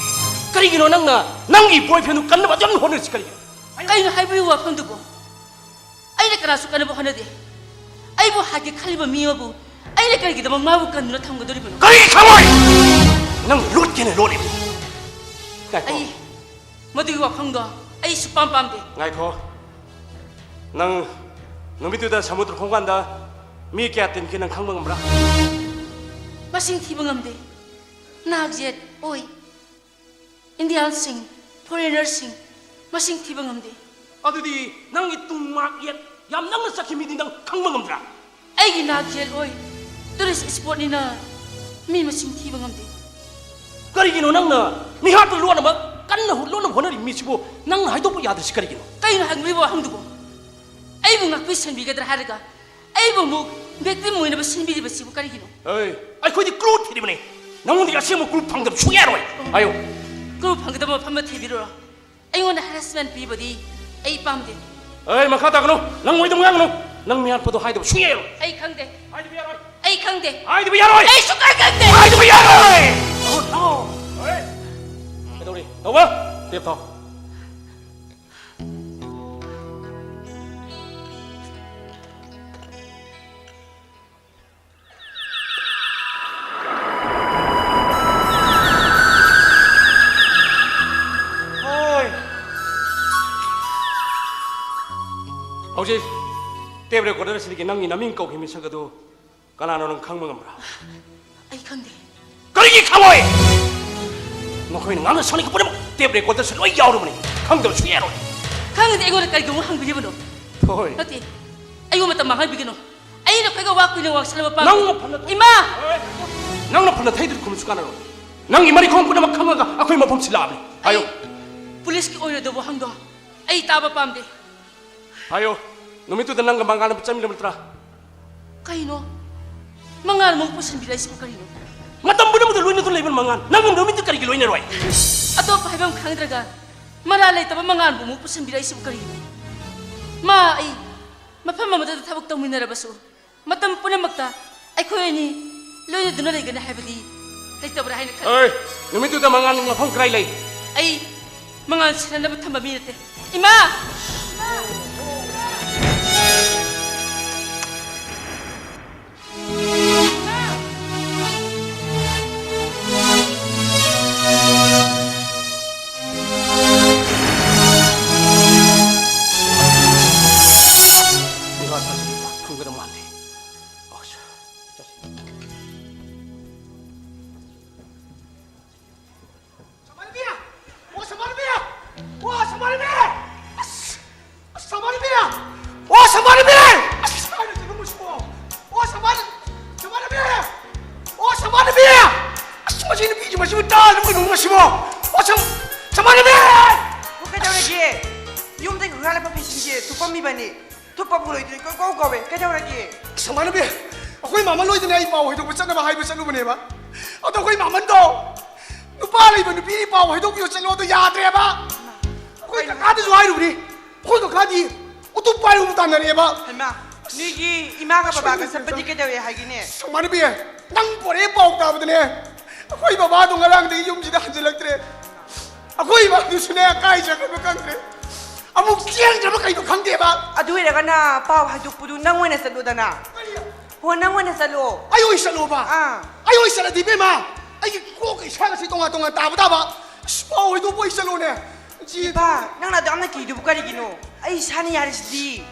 ꯀꯔꯤꯒꯤꯅꯣ ꯅꯪꯅ ꯅꯪꯒꯤ ꯕꯣꯏꯐ꯭ꯔꯦꯟꯗꯨ ꯀꯟꯅꯕ ꯑꯗꯨꯝ ꯍꯣꯠꯅꯔꯤꯁꯤ ꯀꯔꯤꯒꯤꯅꯣ? ꯀꯩꯅꯣ ꯍꯥꯏꯕꯤꯌꯨ ꯋꯥꯐꯝꯗꯨꯕꯨ? ꯑꯩꯅ ꯀꯅꯥꯁꯨ ꯀꯟꯅꯕ ꯍꯣꯠꯅꯗꯦ꯫ ꯑꯩꯕꯨ ꯍꯥꯠꯀꯦ ꯈꯜꯂꯤꯕ ꯃꯤ ꯑꯃꯕꯨ ꯑꯩꯅ ꯀꯔꯤꯒꯤꯗꯃꯛ ꯃꯥꯕꯨ ꯀꯟꯗꯨꯅ ꯊꯝꯒꯗꯧꯔꯤꯕꯅꯣ? ꯀꯔꯤꯒꯤ ꯈꯪꯉꯣꯏ? ꯅꯪ ꯂꯣꯠꯀꯦꯅ ꯂꯣꯠꯂꯤꯕꯅꯤ꯫ ꯉꯥꯏꯈꯣ꯫ ꯑꯩ ꯃꯗꯨꯒꯤ ꯋꯥꯐꯝꯗꯣ ꯑꯩ ꯁꯨꯛꯄꯥꯝ ꯄꯥꯝꯗꯦ꯫ ꯉꯥꯏꯈꯣ꯫ ꯅꯪ ꯅꯨꯃꯤꯠꯇꯨꯗ ꯁꯃꯨꯗ꯭ꯔ ꯈꯣꯡꯕꯥꯟꯗ ꯃꯤ ꯀꯌꯥ ꯇꯤꯟꯈꯤ ꯅꯪ ꯈꯪꯕ ꯉꯝꯕ꯭ꯔꯥ? ꯃꯁꯤꯡ ꯊꯤꯕ ꯉꯝꯗꯦ꯫ ꯅꯥꯛ ꯌꯦꯠ ꯑꯣꯏ꯫ ꯏꯟꯗꯤꯌꯥꯟꯁꯤꯡ, ꯐꯣꯔꯦꯅꯔꯁꯤꯡ ꯃꯁꯤꯡ ꯊꯤꯕ ꯉꯝꯗꯦ꯫ ꯑꯗꯨꯗꯤ ꯅꯪꯒꯤ ꯇꯨꯡ ꯃꯥꯛ ꯌꯦꯠ ꯌꯥꯝ ꯅꯛꯅ ꯆꯠꯈꯤ ꯃꯤꯗꯤ ꯅꯪ ꯈꯪꯕ ꯉꯝꯗ꯭ꯔꯥ? ꯑꯩꯒꯤ ꯅꯥꯛ ꯌꯦꯠ ꯑꯣꯏ꯫ ꯇꯨꯔꯤꯁ ꯏꯁꯄꯣꯠꯅꯤꯅ ꯃꯤ ꯃꯁꯤꯡ ꯊꯤꯕ ꯉꯝꯗꯦ꯫ ꯀꯔꯤꯒꯤꯅꯣ ꯅꯪꯅ ꯃꯤꯍꯥꯠꯄ ꯂꯣꯟꯅꯕ ꯀꯟꯅ ꯍꯣ-, ꯂꯣꯟꯅꯕ ꯍꯣꯠꯅꯔꯤ ꯃꯤꯁꯤꯕꯨ ꯅꯪꯅ ꯍꯥꯏꯗꯣꯛꯄ ꯌꯥꯗ꯭ꯔꯤꯁꯤ ꯀꯔꯤꯒꯤꯅꯣ? ꯀꯩꯅꯣ ꯍꯪꯂꯤꯕ ꯋꯥꯍꯪꯗꯨꯕꯣ? ꯑꯩꯕꯨ ꯉꯥꯛꯄꯤ ꯁꯦꯟꯕꯤꯒꯗ꯭ꯔꯥ ꯍꯥꯏꯔꯒ ꯑꯩꯕꯨ ꯑꯃꯨꯛ ꯚꯤꯛꯇꯤꯝ ꯑꯣꯏꯅꯕ ꯁꯤꯟꯕꯤꯔꯤꯕꯁꯤꯕꯨ ꯀꯔꯤꯒꯤꯅꯣ? ꯑꯦ, ꯑꯩꯈꯣꯏꯗꯤ ꯀ꯭ꯂꯨ ꯊꯤꯔꯤꯕꯅꯤ꯫ ꯅꯪꯉꯣꯟꯗꯒꯤ ꯑꯁꯦꯡꯕ ꯀ꯭ꯂꯨ ꯐꯪꯗꯕ ꯁꯨꯡꯌꯥ ꯌꯥꯔꯣꯏ꯫ ꯍꯥꯏꯌꯣ꯫ ꯀ꯭ꯂꯨ ꯐꯪꯒꯗꯕ ꯃꯐꯝ ꯑꯃ ꯊꯤꯕꯤꯔꯨꯔꯣ꯫ ꯑꯩꯉꯣꯟꯗ ꯍꯦꯔꯦꯁꯃꯦꯟ ꯄꯤꯕꯗꯤ ꯑꯩ ꯄꯥꯝꯗꯦ꯫ ꯑꯦ, ꯃꯈꯥ ꯇꯥꯒꯅꯨ꯫ ꯅꯪ ꯑꯣꯏꯗꯕ ꯉꯥꯡꯒꯅꯨ꯫ ꯅꯪ ꯃꯤꯍꯥꯠꯄꯗꯣ ꯍꯥꯏꯗꯕ ꯁꯨꯡꯌꯥ ꯌꯥꯔꯣꯏ꯫ ꯑꯩ ꯈꯪꯗꯦ꯫ ꯍꯥꯏꯗꯕ ꯌꯥꯔꯣꯏ꯫ ꯑꯩ ꯈꯪꯗꯦ꯫ ꯍꯥꯏꯗꯕ ꯌꯥꯔꯣꯏ꯫ ꯑꯩ ꯁꯨꯛꯈꯪ ꯈꯪꯗꯦ꯫ ꯍꯥꯏꯗꯕ ꯌꯥꯔꯣꯏ꯫ Oh, no. ꯑꯦ, ꯀꯩꯗꯧꯔꯤ? ꯇꯧꯕ? ꯇꯦꯞ ꯊꯥꯎ꯫ ꯍꯣꯏ꯫ ꯍꯧꯖꯤꯛ ꯇꯦꯞ ꯔꯦꯀꯣꯔꯗꯔ ꯑꯁꯤꯗꯒꯤ ꯅꯪꯒꯤ ꯅꯃꯤꯡ ꯀꯧꯈꯤꯕ ꯃꯤꯁꯛ ꯑꯗꯨ ꯀꯅꯥꯅꯣ ꯅꯪ ꯈꯪꯕ ꯉꯝꯕ꯭ꯔꯥ? ꯑꯩ ꯈꯪꯗꯦ꯫ ꯀꯔꯤꯒꯤ ꯈꯪꯉꯣꯏ? ꯅꯈꯣꯏꯅ ꯉꯥꯡꯅ ꯁꯛꯅꯈꯤꯕ ꯄꯨꯝꯅꯃꯛ ꯇꯦꯞ ꯔꯦꯀꯣꯔꯗꯔꯁꯨ ꯂꯣꯏ ꯌꯥꯎꯔꯕꯅꯤ꯫ ꯈꯪꯗꯕꯁꯨ ꯌꯥꯔꯣꯏ꯫ ꯈꯪꯉꯗꯤ ꯑꯩꯉꯣꯟꯗ ꯀꯔꯤꯒꯤꯗꯃꯛ ꯍꯪꯕꯤꯔꯤꯕꯅꯣ? ꯍꯣꯏ꯫ ꯅꯠꯇꯦ, ꯑꯩꯕꯨ ꯃꯇꯝ ꯃꯥꯡꯍꯟꯕꯤꯒꯅꯨ꯫ ꯑꯩ ꯅꯈꯣꯏꯒ ꯋꯥ ꯀꯨꯏꯅ ꯉꯥꯡꯁꯜꯂꯕ ꯄꯥꯝꯗꯦ꯫ ꯅꯪꯅ ꯐꯅ ꯏꯃꯥ! ꯅꯪꯅ ꯐꯅ ꯊꯩꯗ꯭ꯔꯤ ꯈꯨꯝꯁꯨ ꯀꯥꯟꯅꯔꯣꯏ꯫ ꯅꯪꯒꯤ ꯃꯔꯤꯈꯣꯡ ꯄꯨꯝꯅꯃꯛ ꯈꯪꯉꯒ ꯑꯩꯈꯣꯏ ꯃꯐꯝꯁꯤ ꯂꯥꯛꯑꯕꯅꯤ꯫ ꯍꯥꯏꯌꯣ꯫ ꯑꯩ ꯄꯨꯂꯤꯁꯀꯤ ꯑꯣꯏꯔꯣꯏꯗꯕ ꯋꯥꯍꯪꯗꯣ ꯑꯩ ꯇꯥꯕ ꯄꯥꯝꯗꯦ꯫ ꯍꯥꯏꯌꯣ꯫ ꯅꯨꯃꯤꯠꯇꯨꯗ ꯅꯪꯒ ꯃꯉꯥꯜ ꯑꯃ ꯆꯠꯃꯤꯟꯅꯕ ꯅꯠꯇ꯭ꯔꯥ? ꯀꯩꯅꯣ? ꯃꯉꯥꯜ ꯑꯃꯨꯛ ꯄꯨꯁꯤꯟꯕꯤꯔꯛꯏꯁꯤꯕꯨ ꯀꯔꯤꯅꯣ? ꯃꯇꯝ ꯄꯨꯝꯅꯃꯛꯇ ꯂꯣꯏꯅꯗꯨꯅ ꯂꯩꯕ ꯃꯉꯥꯜ, ꯅꯪꯒꯤ ꯅꯨꯃꯤꯠꯇ ꯀꯔꯤꯒꯤ ꯂꯣꯏꯅꯔꯣꯏ? ꯑꯇꯣꯞꯄ ꯍꯥꯏꯐꯝ ꯈꯪꯗ꯭ꯔꯒ ꯃꯔꯥꯜ ꯂꯩꯇꯕ ꯃꯉꯥꯜꯕꯨ ꯑꯃꯨꯛ ꯄꯨꯁꯤꯟꯕꯤꯔꯛꯏꯁꯤꯕꯨ ꯀꯔꯤꯒꯤꯅꯣ? ꯃꯥ ꯑꯩ ꯃꯐꯝ ꯑꯃꯗ ꯊꯕꯛ ꯇꯧꯃꯤꯟꯅꯔꯕꯁꯨ, ꯃꯇꯝ ꯄꯨꯝꯅꯃꯛꯇ ꯑꯩꯈꯣꯏ ꯑꯅꯤ ꯂꯣꯏꯅꯗꯨꯅ ꯂꯩꯒꯅꯤ ꯍꯥꯏꯕꯗꯤ ꯂꯩꯇꯕ꯭ꯔꯥ ꯍꯥꯏꯅ ꯈꯜꯂꯤ꯫ ꯑꯦ, ꯅꯨꯃꯤꯠꯇꯨꯗ ꯃꯉꯥꯜ ꯃꯐꯝ ꯀꯗꯥꯏ ꯂꯩ? ꯑꯩ ꯃꯉꯥꯜ ꯁꯦꯟꯅꯅꯕ ꯊꯝꯕ ꯃꯤ ꯅꯠꯇꯦ꯫ ꯏꯃꯥ! ꯐꯪꯒꯗꯕ ꯃꯥꯟꯗꯦ꯫ ꯑꯁ, ꯆꯠꯁꯤ꯫ ꯁꯃꯥꯅꯕꯤ! ꯑꯣ, ꯁꯃꯥꯅꯕꯤ! ꯑꯣ, ꯁꯃꯥꯅꯕꯤ! ꯑꯁ! ꯑꯁ, ꯁꯃꯥꯅꯕꯤ! ꯑꯣ, ꯁꯃꯥꯅꯕꯤ! ꯑꯁ, ꯀꯥꯏꯗ ꯆꯠꯂꯝꯃꯣ ꯁꯤꯕꯣ? ꯑꯣ, ꯁꯃꯥꯅ-, ꯁꯃꯥꯅꯕꯤ! ꯑꯣ, ꯁꯃꯥꯅꯕꯤ! ꯑꯁ, ꯃꯁꯤ ꯅꯨꯄꯤꯁꯤ ꯃꯁꯤꯕꯨ ꯇꯥꯗꯕ ꯀꯩꯅꯣ ꯃꯁꯤꯕꯣ? ꯑꯣ, ꯁꯝ-, ꯁꯃꯥꯅꯕꯤ! ꯑꯣ, ꯀꯩꯗꯧꯔꯒꯦ? ꯌꯨꯝꯗꯒꯤ ꯍꯨꯔꯥꯜꯂꯛꯄ ꯐꯤꯁꯤꯡꯁꯦ ꯊꯨꯞꯄꯝꯃꯤꯕꯅꯤ꯫ ꯊꯨꯞꯄꯕꯨ ꯂꯣꯏꯗ꯭ꯔꯤ, ꯀꯣꯏ ꯀꯧ ꯀꯧꯋꯦ꯫ ꯀꯩꯗꯧꯔꯒꯦ? ꯁꯃꯥꯅꯕꯤ, ꯑꯩꯈꯣꯏ ꯃꯥꯃ ꯂꯣꯏꯗꯅ ꯑꯩ ꯄꯥꯎ ꯍꯥꯏꯗꯣꯛꯄ ꯆꯠꯅꯕ ꯍꯥꯏꯕ ꯆꯠꯂꯨꯕꯅꯦꯕ꯫ ꯑꯗꯣ ꯑꯩꯈꯣꯏ ꯃꯥꯃꯟꯗꯣ ꯅꯨꯄꯥ ꯂꯩꯕ ꯅꯨꯄꯤꯅꯤ ꯄꯥꯎ ꯍꯥꯏꯗꯣꯛꯄꯤꯌꯣ ꯆꯠꯂꯣ ꯑꯗꯣ ꯌꯥꯗ꯭ꯔꯦꯕ꯫ ꯑꯩꯈꯣꯏ ꯀꯀꯥꯗꯁꯨ ꯍꯥꯏꯔꯨꯕꯅꯤ꯫ ꯑꯩꯈꯣꯏ ꯀꯀꯥꯗꯤ ꯎꯇꯨꯞ ꯄꯥꯏꯔꯒ ꯇꯥꯟꯅꯔꯛꯑꯦꯕ꯫ ꯍꯩꯃꯥ, ꯅꯣꯏꯒꯤ ꯏꯃꯥꯒ ꯕꯕꯥꯒ ꯆꯠꯄꯗꯤ ꯀꯩꯗꯧꯋꯦ ꯍꯥꯏꯒꯦꯅꯦ? ꯁꯃꯥꯅꯕꯤ, ꯅꯪ ꯄꯣꯔꯛꯑꯦ ꯄꯥꯎ ꯇꯥꯕꯗꯅꯦ꯫ ꯑꯩꯈꯣꯏ ꯕꯕꯥꯗꯣ ꯉꯔꯥꯡꯗꯒꯤ ꯌꯨꯝꯁꯤꯗ ꯍꯟꯖꯤꯜꯂꯛꯇ꯭ꯔꯦ꯫ ꯑꯩꯈꯣꯏ ꯏꯃꯥꯗꯨꯁꯨꯅꯦ ꯀꯥꯏ ꯆꯠꯈ꯭ꯔꯕ ꯈꯪꯗ꯭ꯔꯦ꯫ ꯑꯃꯨꯛ ꯆꯦꯟꯈ꯭ꯔꯕ ꯀꯩꯅꯣ ꯈꯪꯗꯦꯕ꯫ ꯑꯗꯨ ꯑꯣꯏꯔꯒꯅ ꯄꯥꯎ ꯍꯥꯏꯗꯣꯛꯄꯗꯨ ꯅꯪ ꯑꯣꯏꯅ ꯆꯠꯂꯨꯗꯅ꯫ ꯀꯔꯤ? ꯍꯣ, ꯅꯪ ꯑꯣꯏꯅ ꯆꯠꯂꯣ꯫ ꯑꯩ ꯑꯣꯏ ꯆꯠꯂꯣꯕ? ꯑꯥ꯫ ꯑꯩ ꯑꯣꯏ ꯆꯠꯂꯗꯤ ꯏꯕꯦꯝꯃ, ꯑꯩꯒꯤ ꯀꯣꯛꯀ ꯏꯁꯥꯒꯁꯤ ꯇꯣꯉꯥꯟ ꯇꯣꯉꯥꯟ ꯇꯥꯕ ꯇꯥꯕ꯫ ꯑꯁ, ꯄꯥꯎ ꯍꯥꯏꯗꯣꯛꯄ ꯑꯩ ꯆꯠꯂꯣꯅꯦ꯫ ꯏꯆꯦ ꯏꯄꯥ, ꯅꯪꯅ ꯑꯗꯨ ꯌꯥꯝꯅ ꯀꯤꯗꯨꯕꯨ ꯀꯔꯤꯒꯤꯅꯣ? ꯑꯩ ꯏꯁꯥꯅ ꯌꯥꯔꯤꯁꯤꯗꯤ꯫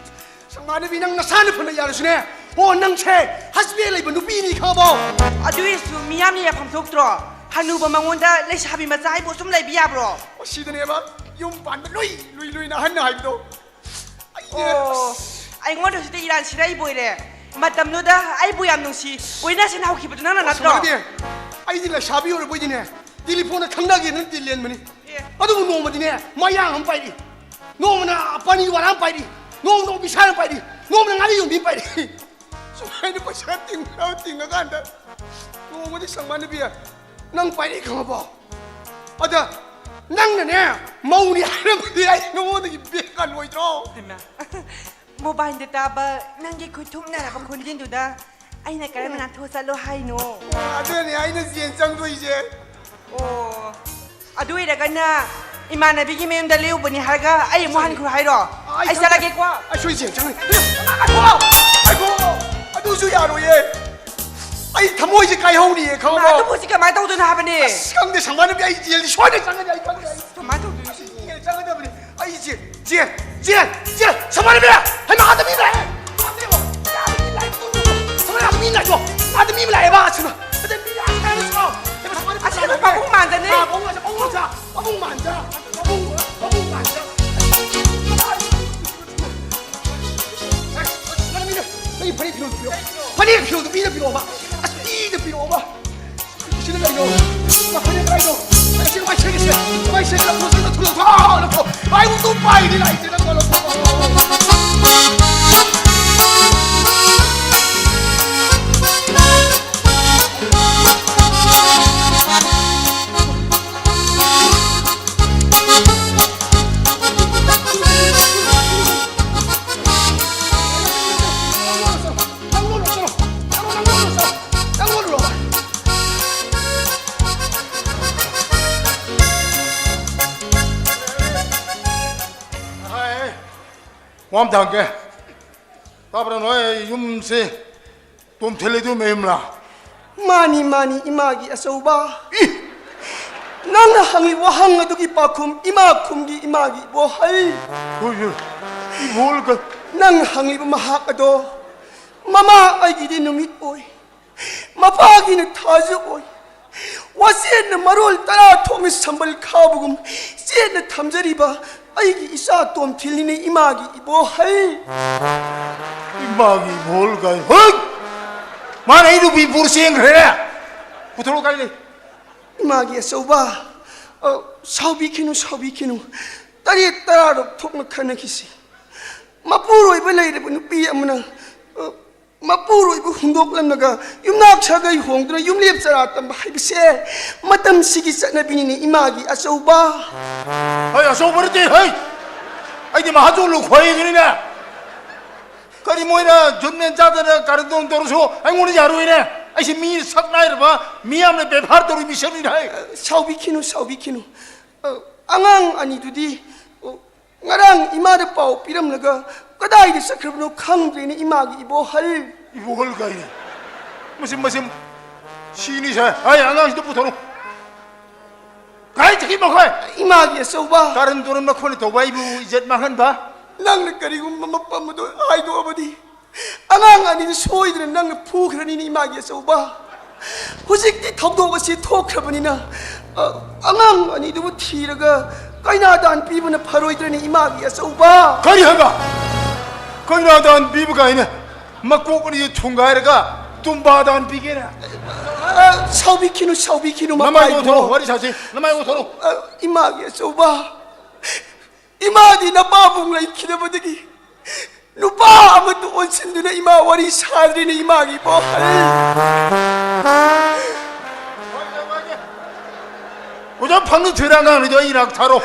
ꯁꯪꯃꯥꯅꯕꯤ, ꯅꯪ ꯅꯁꯥꯅ ꯐꯅ ꯌꯥꯔꯁꯨꯅꯦ꯫ ꯍꯣ, ꯅꯪꯁꯦ ꯍꯁꯕꯦꯟ ꯂꯩꯕ ꯅꯨꯄꯤꯅꯤ ꯈꯪꯉꯕꯣ? ꯑꯗꯨꯏꯁꯨ ꯃꯤꯌꯥꯝꯅ ꯌꯥꯐꯝ ꯊꯣꯛꯇ꯭ꯔꯣ? ꯍꯅꯨꯕ ꯃꯉꯣꯟꯗ ꯂꯩꯁꯥꯕꯤ ꯃꯆꯥ ꯍꯥꯏꯕꯨ ꯁꯨꯝ ꯂꯩꯕ ꯌꯥꯕ꯭ꯔꯣ? ꯑꯁꯤꯗꯅꯦꯕ ꯌꯨꯝ ꯄꯥꯟꯕ ꯂꯨꯏ ꯂꯨꯏ ꯂꯨꯏꯅ ꯑꯍꯟꯅ ꯍꯥꯏꯕꯗꯣ꯫ ꯑꯩꯅꯦ, ꯑꯣ꯫ ꯑꯁ, ꯑꯩꯉꯣꯟꯗ ꯍꯧꯖꯤꯛꯇ ꯏꯔꯥꯟ ꯁꯤꯔꯛꯏꯕ ꯑꯣꯏꯔꯦ꯫ ꯃꯇꯝꯗꯨꯗ ꯑꯩꯕꯨ ꯌꯥꯝ ꯅꯨꯡꯁꯤ ꯀꯣꯏꯅꯁꯦꯅ ꯍꯧꯈꯤꯕꯗꯨ ꯅꯪꯅ ꯅꯠꯇ꯭ꯔꯣ? ꯁꯣꯃꯥꯔꯤꯕꯤ, ꯑꯩꯗꯤ ꯂꯩꯁꯥꯕꯤ ꯑꯣꯏꯔꯕꯣꯏꯗꯤꯅꯦ, ꯇꯦꯂꯤꯐꯣꯟꯗ ꯈꯪꯅꯒꯦꯅ ꯗꯤꯜ ꯂꯦꯟꯕꯅꯤ꯫ ꯑꯦ꯫ ꯑꯗꯨꯕꯨ ꯅꯣꯡꯃꯗꯤꯅꯦ, ꯃꯌꯥꯡ ꯑꯃ ꯄꯥꯏꯔꯤ, ꯅꯣꯡꯃꯅ ꯄꯥꯅꯤ ꯋꯥꯂꯥ ꯑꯃ ꯄꯥꯏꯔꯤ, ꯅꯣꯡꯃꯅ ꯑꯣꯐꯤꯁꯥꯔ ꯑꯃ ꯄꯥꯏꯔꯤ, ꯅꯣꯡꯃꯅ ꯉꯥꯔꯤ ꯌꯣꯟꯕꯤ ꯑꯃ ꯄꯥꯏꯔꯤ꯫ ꯁꯨꯃꯥꯏꯅ ꯄꯩꯁꯥ ꯇꯤꯡꯉ ꯇꯤꯡꯉꯀꯥꯟꯗ ꯅꯣꯡꯃꯗꯤ ꯁꯪꯕꯥꯟ ꯅꯨꯄꯤ ꯅꯪ ꯄꯥꯏꯔꯛꯏ ꯈꯪꯉꯕꯣ? ꯑꯗ ꯅꯪꯅꯅꯦ ꯃꯧꯅꯤ ꯍꯥꯏꯔꯝꯃꯗꯤ ꯑꯩ ꯅꯉꯣꯟꯗꯒꯤ ꯕꯦꯛ ꯍꯜꯂꯣꯏꯗ꯭ꯔꯣ? ꯍꯩꯃꯥ, ꯃꯣꯕꯥꯏꯜꯗ ꯇꯥꯕ ꯅꯪꯒꯤ ꯈꯨꯠꯊꯨꯝꯅꯔꯕ ꯈꯣꯟꯖꯦꯜꯗꯨꯗ ꯑꯩꯅ ꯀꯔꯝꯅ ꯅꯥꯟꯊꯣꯛꯑ ꯆꯠꯂꯣ ꯍꯥꯏꯅꯣ? ꯑꯗꯨꯅꯦ ꯑꯩꯅ ꯖꯦꯟ ꯆꯪꯗꯣꯏꯁꯦ꯫ ꯑꯣ, ꯑꯗꯨ ꯑꯣꯏꯔꯒꯅ ꯏꯃꯥꯟꯅꯕꯤꯒꯤ ꯃꯌꯨꯝꯗ ꯂꯦꯛꯎꯕꯅꯤ ꯍꯥꯏꯔꯒ ꯑꯩ ꯑꯃꯨꯛ ꯍꯟꯈ꯭ꯔꯣ ꯍꯥꯏꯔꯣ? ꯑꯩ ꯑꯩ ꯆꯠꯂꯒꯦꯀꯣ꯫ ꯑꯩꯁꯨ ꯖꯦꯟ ꯆꯪꯉꯦ꯫ ꯉꯥꯏꯈꯣ, ꯉꯥꯏꯈꯣ, ꯑꯗꯨꯁꯨ ꯌꯥꯔꯣꯏꯌꯦ꯫ ꯑꯩ ꯊꯃꯣꯏꯁꯦ ꯀꯥꯏꯍꯧꯅꯤꯌꯦ, ꯈꯪꯉꯕꯣ? ꯏꯃꯥ, ꯑꯗꯨꯕꯨ ꯍꯧꯖꯤꯛ ꯀꯃꯥꯏꯅ ꯇꯧꯗꯣꯏꯅꯣ ꯍꯥꯏꯕꯅꯦ? ꯑꯁ, ꯈꯪꯗꯦ, ꯁꯪꯕꯥꯟ ꯅꯨꯄꯤ, ꯑꯩ ꯖꯦꯜꯗꯤ ꯁꯣꯏꯗꯅ ꯆꯪꯒꯅꯤ, ꯑꯩ ꯈꯪꯗꯦ꯫ ꯑꯩ ꯀꯃꯥꯏꯅ ꯇꯧꯗꯣꯏꯅꯣ ꯁꯤꯗꯤ? ꯖꯦꯜ ꯆꯪꯒꯗꯕꯅꯤ꯫ ꯑꯩ ꯖꯦꯜ, ꯖꯦꯜ, ꯖꯦꯜ, ꯁꯪꯕꯥꯟ ꯅꯨꯄꯤ! ꯍꯩꯃꯥ, ꯑꯥꯗ ꯃꯤ ꯂꯥꯛꯑꯦ! ꯑꯥꯗ ꯌꯦꯡꯉꯣ! ꯁꯪꯕꯥꯟ, ꯑꯥꯗ ꯃꯤ ꯂꯥꯛꯑꯦꯕ, ꯑꯁꯤꯃ! ꯑꯗ ꯃꯤ ꯂꯥꯛꯑꯦ ꯍꯥꯏꯔꯁꯨ! ꯍꯩꯃꯥ, ꯁꯪꯕꯥꯟ ꯅꯨꯄꯤ! ꯑꯁꯤꯗ ꯄꯥꯕꯨꯡ ꯃꯥꯟꯗꯅꯦ! ꯑꯥ, ꯄꯥꯕꯨꯡ ꯃꯥꯟꯗ, ꯄꯥꯕꯨꯡ ꯃꯥꯟꯗ, ꯄꯥꯕꯨꯡ ꯃꯥꯟꯗ, ꯄꯥꯕꯨꯡ, ꯄꯥꯕꯨꯡ ꯃꯥꯟꯗ! ꯅꯪꯒꯤ ꯐꯅꯦꯛ ꯐꯤꯔꯣꯜꯗꯨ ꯄꯤꯔꯛꯑꯣ꯫ ꯐꯅꯦꯛ ꯐꯤꯔꯣꯜꯗꯨ ꯄꯤꯗ ꯄꯤꯔꯛꯑꯣꯕ꯫ ꯑꯁ, ꯄꯤꯗ ꯄꯤꯔꯛꯑꯣꯕ꯫ ꯁꯤꯗ ꯂꯩꯌꯣ꯫ ꯐꯅꯦꯛ ꯀꯥꯏꯗꯣ? ꯑꯁꯤ ꯀꯃꯥꯏ ꯁꯦꯠꯀꯦ? ꯀꯃꯥꯏ ꯁꯦꯠꯀꯦ? ꯂꯧꯊꯣꯛ, ꯂꯧꯊꯣꯛ, ꯂꯧꯊꯣꯛ, ꯂꯧꯊꯣꯛ꯫ ꯑꯩ ꯎꯇꯨꯞ ꯄꯥꯏꯔꯤ ꯂꯥꯛꯏꯁꯦ ꯅꯪ ꯂꯧꯊꯣꯛ꯫ ꯋꯥ ꯑꯝꯇ ꯍꯪꯒꯦ꯫ ꯇꯥꯕ꯭ꯔꯥ ꯅꯣꯏ? ꯌꯨꯝꯁꯤ ꯇꯣꯝꯊꯤꯜ ꯏꯗꯨ ꯃꯌꯨꯝꯂꯥ? ꯃꯥꯅꯤ, ꯃꯥꯅꯤ, ꯏꯃꯥꯒꯤ ꯑꯆꯧꯕ꯫ ꯏ! ꯅꯪꯅ ꯍꯪꯂꯤꯕ ꯋꯥꯍꯪ ꯑꯗꯨꯒꯤ ꯄꯥꯎꯈꯨꯝ ꯏꯃꯥ ꯈꯨꯝꯒꯤ, ꯏꯃꯥꯒꯤ ꯏꯕꯣꯍꯜ꯫ ꯍꯣꯏ, ꯍꯣꯏ꯫ ꯏꯕꯣꯍꯜ ꯀ- ꯅꯪ ꯍꯪꯂꯤꯕ ꯃꯍꯥꯛ ꯑꯗꯣ ꯃꯃꯥ ꯑꯩꯒꯤꯗꯤ ꯅꯨꯃꯤꯠ ꯑꯣꯏ, ꯃꯄꯥꯒꯤꯅ ꯊꯥꯖ ꯑꯣꯏ꯫ ꯋꯥꯆꯦꯠꯅ ꯃꯔꯣꯜ ꯇꯔꯥ ꯊꯣꯛꯅ ꯁꯝꯕꯜ ꯈꯥꯕꯒꯨꯝ ꯆꯦꯠꯅ ꯊꯝꯖꯔꯤꯕ ꯑꯩꯒꯤ ꯏꯆꯥ ꯇꯣꯝꯊꯤꯜꯅꯤꯅꯦ ꯏꯃꯥꯒꯤ ꯏꯕꯣꯍꯜ꯫ ꯏꯃꯥꯒꯤ ꯏꯕꯣꯍꯜ ꯀꯥꯏ? ꯍꯣꯏ! ꯃꯥꯅ ꯑꯩ ꯅꯨꯄꯤ ꯄꯨꯔ ꯆꯦꯟꯈ꯭ꯔꯦꯅꯦ꯫ ꯄꯨꯊꯣꯔꯛꯑꯣ, ꯀꯥꯏ ꯂꯩ? ꯏꯃꯥꯒꯤ ꯑꯆꯧꯕ, ꯑ, ꯁꯥꯎꯕꯤꯈꯤꯅꯨ, ꯁꯥꯎꯕꯤꯈꯤꯅꯨ꯫ ꯇꯔꯦꯠ ꯇꯔꯥꯔꯣꯝ ꯊꯣꯛꯅ ꯈꯟꯅꯈꯤꯁꯤ꯫ ꯃꯄꯨꯔꯣꯏꯕ ꯂꯩꯔꯕ ꯅꯨꯄꯤ ꯑꯃꯅ, ꯑ, ꯃꯄꯨꯔꯣꯏꯕ ꯍꯨꯟꯗꯣꯛꯂꯝꯂꯒ ꯌꯨꯝꯅꯥꯛ ꯁꯥꯒꯩ ꯍꯣꯡꯗꯨꯅ ꯌꯨꯝꯂꯦꯞ ꯆꯔꯥ ꯇꯝꯕ ꯍꯥꯏꯕꯁꯦ ꯃꯇꯝꯁꯤꯒꯤ ꯆꯠꯅꯕꯤꯅꯤꯅꯦ, ꯏꯃꯥꯒꯤ ꯑꯆꯧꯕ꯫ ꯍꯩ, ꯑꯆꯧꯕ ꯅꯠꯇꯦ, ꯍꯩ! ꯑꯩꯗꯤ ꯃꯍꯥꯖꯣꯟ ꯂꯨꯈꯣꯏꯗꯨꯅꯤꯅꯦ꯫ ꯀꯔꯤ ꯃꯣꯏꯅ ꯖꯨꯠ ꯃꯦꯟ ꯆꯥꯗꯅ ꯀꯥꯔꯟ ꯇꯧꯔꯁꯨ ꯑꯩꯉꯣꯟꯗ ꯌꯥꯔꯣꯏꯅꯦ? ꯑꯩꯁꯦ ꯃꯤ ꯁꯛ ꯅꯥꯏꯔꯕ, ꯃꯤꯌꯥꯝꯅ ꯕꯦꯕꯥꯔ ꯇꯧꯔꯤ ꯃꯤꯁꯛꯅꯤꯅꯦ, ꯍꯩ! ꯁꯥꯎꯕꯤꯈꯤꯅꯨ, ꯁꯥꯎꯕꯤꯈꯤꯅꯨ꯫ ꯑ, ꯑꯉꯥꯡ ꯑꯅꯤꯗꯨꯗꯤ, ꯑ, ꯉꯔꯥꯡ ꯏꯃꯥꯗ ꯄꯥꯎ ꯄꯤꯔꯝꯂꯒ ꯀꯗꯥꯏꯗ ꯆꯠꯈ꯭ꯔꯕꯅꯣ ꯈꯪꯗ꯭ꯔꯦꯅꯦ, ꯏꯃꯥꯒꯤ ꯏꯕꯣꯍꯜ꯫ ꯏꯕꯣꯍꯜ ꯀꯥꯏꯅ꯫ ꯃꯁꯤ, ꯃꯁꯤ ꯁꯤꯅꯤ ꯁꯥꯏ꯫ ꯍꯥꯏ, ꯑꯉꯥꯡꯁꯤꯗ ꯄꯨꯊꯣꯔꯛꯎ꯫ ꯀꯥꯏ ꯆꯠꯈꯤ ꯃꯈꯣꯏ? ꯏꯃꯥꯒꯤ ꯑꯆꯧꯕ꯫ ꯀꯥꯔꯟ ꯇꯨꯔꯟ ꯃꯈꯣꯟ ꯇꯧꯕ ꯑꯩꯕꯨ ꯏꯖꯠ ꯃꯥꯡꯍꯟꯕ꯫ ꯅꯪꯅ ꯀꯔꯤꯒꯨꯝꯕ ꯃꯐꯝ ꯑꯗꯨ ꯍꯥꯏꯗꯣꯛꯑꯕꯗꯤ ꯑꯉꯥꯡ ꯑꯅꯤꯗꯨ ꯁꯣꯏꯗꯅ ꯅꯪꯅ ꯐꯨꯈ꯭ꯔꯅꯤꯅꯦ, ꯏꯃꯥꯒꯤ ꯑꯆꯧꯕ꯫ ꯍꯧꯖꯤꯛꯇꯤ ꯊꯧꯗꯣꯛ ꯑꯁꯤ ꯊꯣꯛꯈ꯭ꯔꯕꯅꯤꯅ, ꯑ, ꯑꯉꯥꯡ ꯑꯅꯤꯗꯨꯕꯨ ꯊꯤꯔꯒ ꯀꯩꯅꯥꯗꯥꯟ ꯄꯤꯕꯅ ꯐꯔꯣꯏꯗ꯭ꯔꯅꯤ, ꯏꯃꯥꯒꯤ ꯑꯆꯧꯕ? ꯀꯔꯤ ꯍꯥꯏꯕ? ꯀꯩꯅꯥꯗꯥꯟ ꯄꯤꯕ ꯀꯥꯏꯅ ꯃꯀꯣꯛ ꯑꯅꯤ ꯊꯨꯡꯒꯥꯏꯔꯒ ꯇꯨꯝꯕꯥꯗꯥꯟ ꯄꯤꯒꯦꯅ? ꯑ, ꯁꯥꯎꯕꯤꯈꯤꯅꯨ, ꯁꯥꯎꯕꯤꯈꯤꯅꯨ, ꯅꯃꯥꯏꯗꯣ ꯃꯄꯥ ꯊꯣꯔꯛꯑꯣ, ꯏꯕꯨꯡꯉꯣ꯫ ꯋꯥꯔꯤ ꯁꯥꯁꯤ, ꯅꯃꯥꯏꯗꯣ ꯊꯣꯔꯛꯑꯣ꯫ ꯑ, ꯏꯃꯥꯒꯤ ꯑꯆꯧꯕ, ꯏꯃꯥꯗꯤ ꯅꯄꯥꯕꯨꯡ ꯂꯩꯈꯤꯗꯕꯗꯒꯤ ꯅꯨꯄꯥ ꯑꯃꯗ ꯑꯣꯟꯁꯤꯟꯗꯨꯅ ꯏꯃꯥ ꯋꯥꯔꯤ ꯁꯥꯗ꯭ꯔꯤꯅꯤ, ꯏꯃꯥꯒꯤ ꯏꯕꯣꯍꯜ꯫ ꯑꯣꯖꯥ, ꯐꯪꯅ ꯊꯨꯏꯔ ꯑꯉꯥꯡꯅꯤꯗꯣ ꯑꯩ ꯏꯅꯥꯛ ꯊꯥꯔꯣ꯫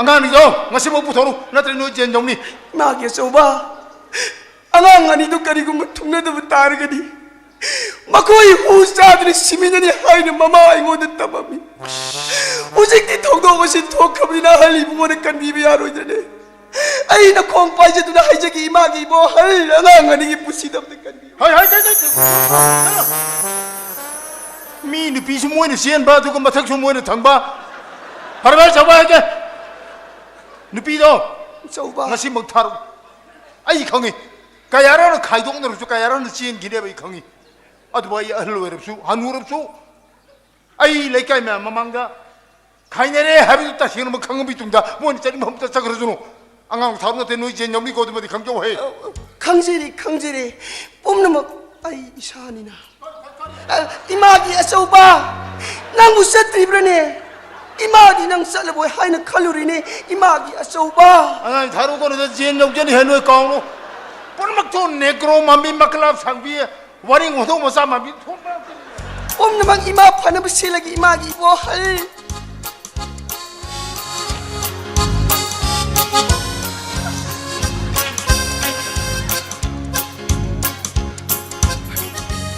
ꯑꯉꯥꯡꯅꯤꯗꯣ ꯉꯁꯤꯃꯛ ꯄꯨꯊꯣꯔꯛꯎ, ꯅꯠꯇ꯭ꯔꯗꯤ ꯅꯣꯏ ꯖꯦꯟ ꯌꯧꯅꯤ꯫ ꯏꯃꯥꯒꯤ ꯑꯆꯧꯕ, ꯑꯉꯥꯡ ꯑꯅꯤꯗꯨ ꯀꯔꯤꯒꯨꯝꯕ ꯊꯨꯡꯅꯗꯕ ꯇꯥꯔꯒꯗꯤ ꯃꯈꯣꯏ ꯍꯨ ꯆꯥꯗꯨꯅ ꯁꯤꯃꯤꯟꯅꯅꯤ ꯍꯥꯏꯅ ꯃꯃꯥ ꯑꯩꯉꯣꯟꯗ ꯇꯝꯃꯝꯃꯤ꯫ ꯍꯧꯖꯤꯛꯇꯤ ꯊꯧꯗꯣꯛ ꯑꯁꯤ ꯊꯣꯛꯈ꯭ꯔꯕꯅꯤꯅ ꯑꯍꯜ ꯏꯕꯨꯡꯉꯣꯅ ꯀꯟꯕꯤꯕ ꯌꯥꯔꯣꯏꯗ꯭ꯔꯅꯦ? ꯑꯩꯅ ꯈꯣꯡ ꯄꯥꯏꯖꯗꯨꯅ ꯍꯥꯏꯖꯒꯦ, ꯏꯃꯥꯒꯤ ꯏꯕꯣꯍꯜ, ꯑꯉꯥꯡ ꯑꯅꯤꯒꯤ ꯄꯨꯟꯁꯤꯗ ꯑꯝꯇ ꯀꯟꯕꯤꯌꯨ꯫ ꯍꯣꯏ, ꯍꯣꯏ, ꯍꯣꯏ, ꯍꯣꯏ, ꯍꯣꯏ꯫ ꯃꯤ ꯅꯨꯄꯤꯁꯨ ꯃꯣꯏꯅ ꯆꯦꯟꯕ, ꯑꯗꯨꯒ ꯃꯊꯛꯁꯨ ꯃꯣꯏꯅ ꯊꯪꯕ꯫ ꯐꯔꯦ, ꯐꯔꯦ, ꯆꯥꯎꯕ ꯍꯥꯏꯒꯦ꯫ ꯅꯨꯄꯤꯗꯣ ꯆꯥꯎꯕ꯫ ꯉꯁꯤꯃꯛ ꯊꯥꯔꯛꯎ꯫ ꯑꯩ ꯈꯪꯉꯤ꯫ ꯀꯌꯥꯔꯛꯅ ꯈꯥꯏꯗꯣꯛꯅꯔꯁꯨ ꯀꯌꯥꯔꯛꯅ ꯆꯦꯟꯈꯤꯅꯦꯕ ꯑꯩ ꯈꯪꯉꯤ꯫ ꯑꯗꯨꯕꯨ ꯑꯩ ꯑꯍꯜ ꯑꯣꯏꯔꯕꯁꯨ, ꯍꯅꯨꯔꯕꯁꯨ, ꯑꯩ ꯂꯩꯀꯥꯏ ꯃꯌꯥꯝ ꯃꯃꯥꯡꯗ ꯈꯥꯏꯅꯔꯦ ꯍꯥꯏꯕꯗꯨ ꯇꯁꯦꯡꯅꯃꯛ ꯈꯪꯉꯕ ꯃꯇꯨꯡꯗ ꯃꯣꯏꯅ ꯆꯠꯅꯤꯡꯕ ꯃꯐꯝꯗ ꯆꯠꯈ꯭ꯔꯁꯅꯨ꯫ ꯑꯉꯥꯡ ꯊꯥꯔꯨ ꯅꯠꯇꯦ, ꯅꯣꯏ ꯖꯦꯟ ꯌꯧꯅꯤꯀꯣ, ꯑꯗꯨꯃꯗꯤ ꯈꯪꯖꯧ ꯍꯦ꯫ ꯑ, ꯑ, ꯈꯪꯖꯔꯦ, ꯈꯪꯖꯔꯦ꯫ ꯄꯨꯝꯅꯃꯛ ꯑꯩ ꯏꯁꯥꯅꯤꯅ꯫ ꯑ, ꯏꯃꯥꯒꯤ ꯑꯆꯧꯕ, ꯅꯪꯕꯨ ꯆꯠꯇ꯭ꯔꯤꯕ꯭ꯔꯅꯦ? ꯏꯃꯥꯗꯤ ꯅꯪ ꯆꯠꯂꯕꯣꯏ ꯍꯥꯏꯅ ꯈꯜꯂꯨꯔꯤꯅꯦ, ꯏꯃꯥꯒꯤ ꯑꯆꯧꯕ꯫ ꯑꯉꯥꯡ ꯊꯥꯔꯨ ꯀꯣꯟꯅꯗ ꯖꯦꯟ ꯌꯧꯖꯅꯤ ꯍꯦ, ꯅꯣꯏ ꯀꯥꯎꯅꯨ꯫ ꯄꯨꯝꯅꯃꯛꯇꯣ ꯅꯦꯒ꯭ꯔꯣ ꯃꯥꯟꯕꯤ, ꯃꯀꯂꯥꯞ ꯁꯥꯡꯕꯤ, ꯋꯥꯔꯤ ꯍꯧꯗꯣꯡ ꯃꯆꯥ ꯃꯥꯟꯕꯤ ꯊꯣꯛꯄ ꯉꯥꯛꯇꯅꯤ꯫ ꯄꯨꯝꯅꯃꯛ ꯏꯃꯥ ꯐꯅꯕ ꯁꯤꯜꯂꯒꯦ, ꯏꯃꯥꯒꯤ ꯏꯕꯣꯍꯜ꯫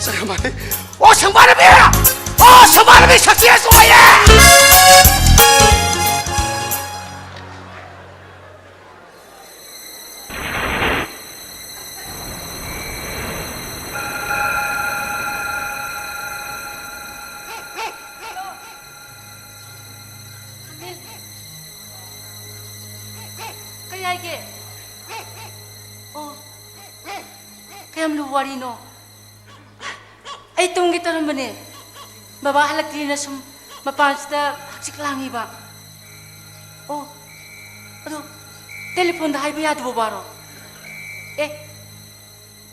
ꯁꯪꯕꯥꯅꯕꯤ! ꯑꯣ, ꯁꯪꯕꯥꯅꯕꯤ! ꯑꯣ, ꯁꯪꯕꯥꯅꯕꯤ success ꯑꯣꯏꯌꯦ! ꯀꯔꯤ ꯍꯥꯏꯒꯦ? ꯑꯣ, ꯀꯌꯥꯝ ꯂꯨꯕ ꯋꯥꯔꯤꯅꯣ? ꯑꯩ ꯇꯨꯝꯒꯦ ꯇꯧꯔꯝꯕꯅꯦ꯫ ꯕꯕꯥ ꯍꯜꯂꯛꯇ꯭ꯔꯤꯅ ꯁꯨꯝ ꯃꯄꯥꯟꯁꯤꯗ ꯍꯛꯆꯤꯛ ꯂꯥꯡꯉꯤꯕ꯫ ꯑꯣ, ꯑꯗꯣ ꯇꯦꯂꯤꯐꯣꯟꯗ ꯍꯥꯏꯕ ꯌꯥꯗꯕ ꯋꯥꯔꯣ? ꯑꯦ,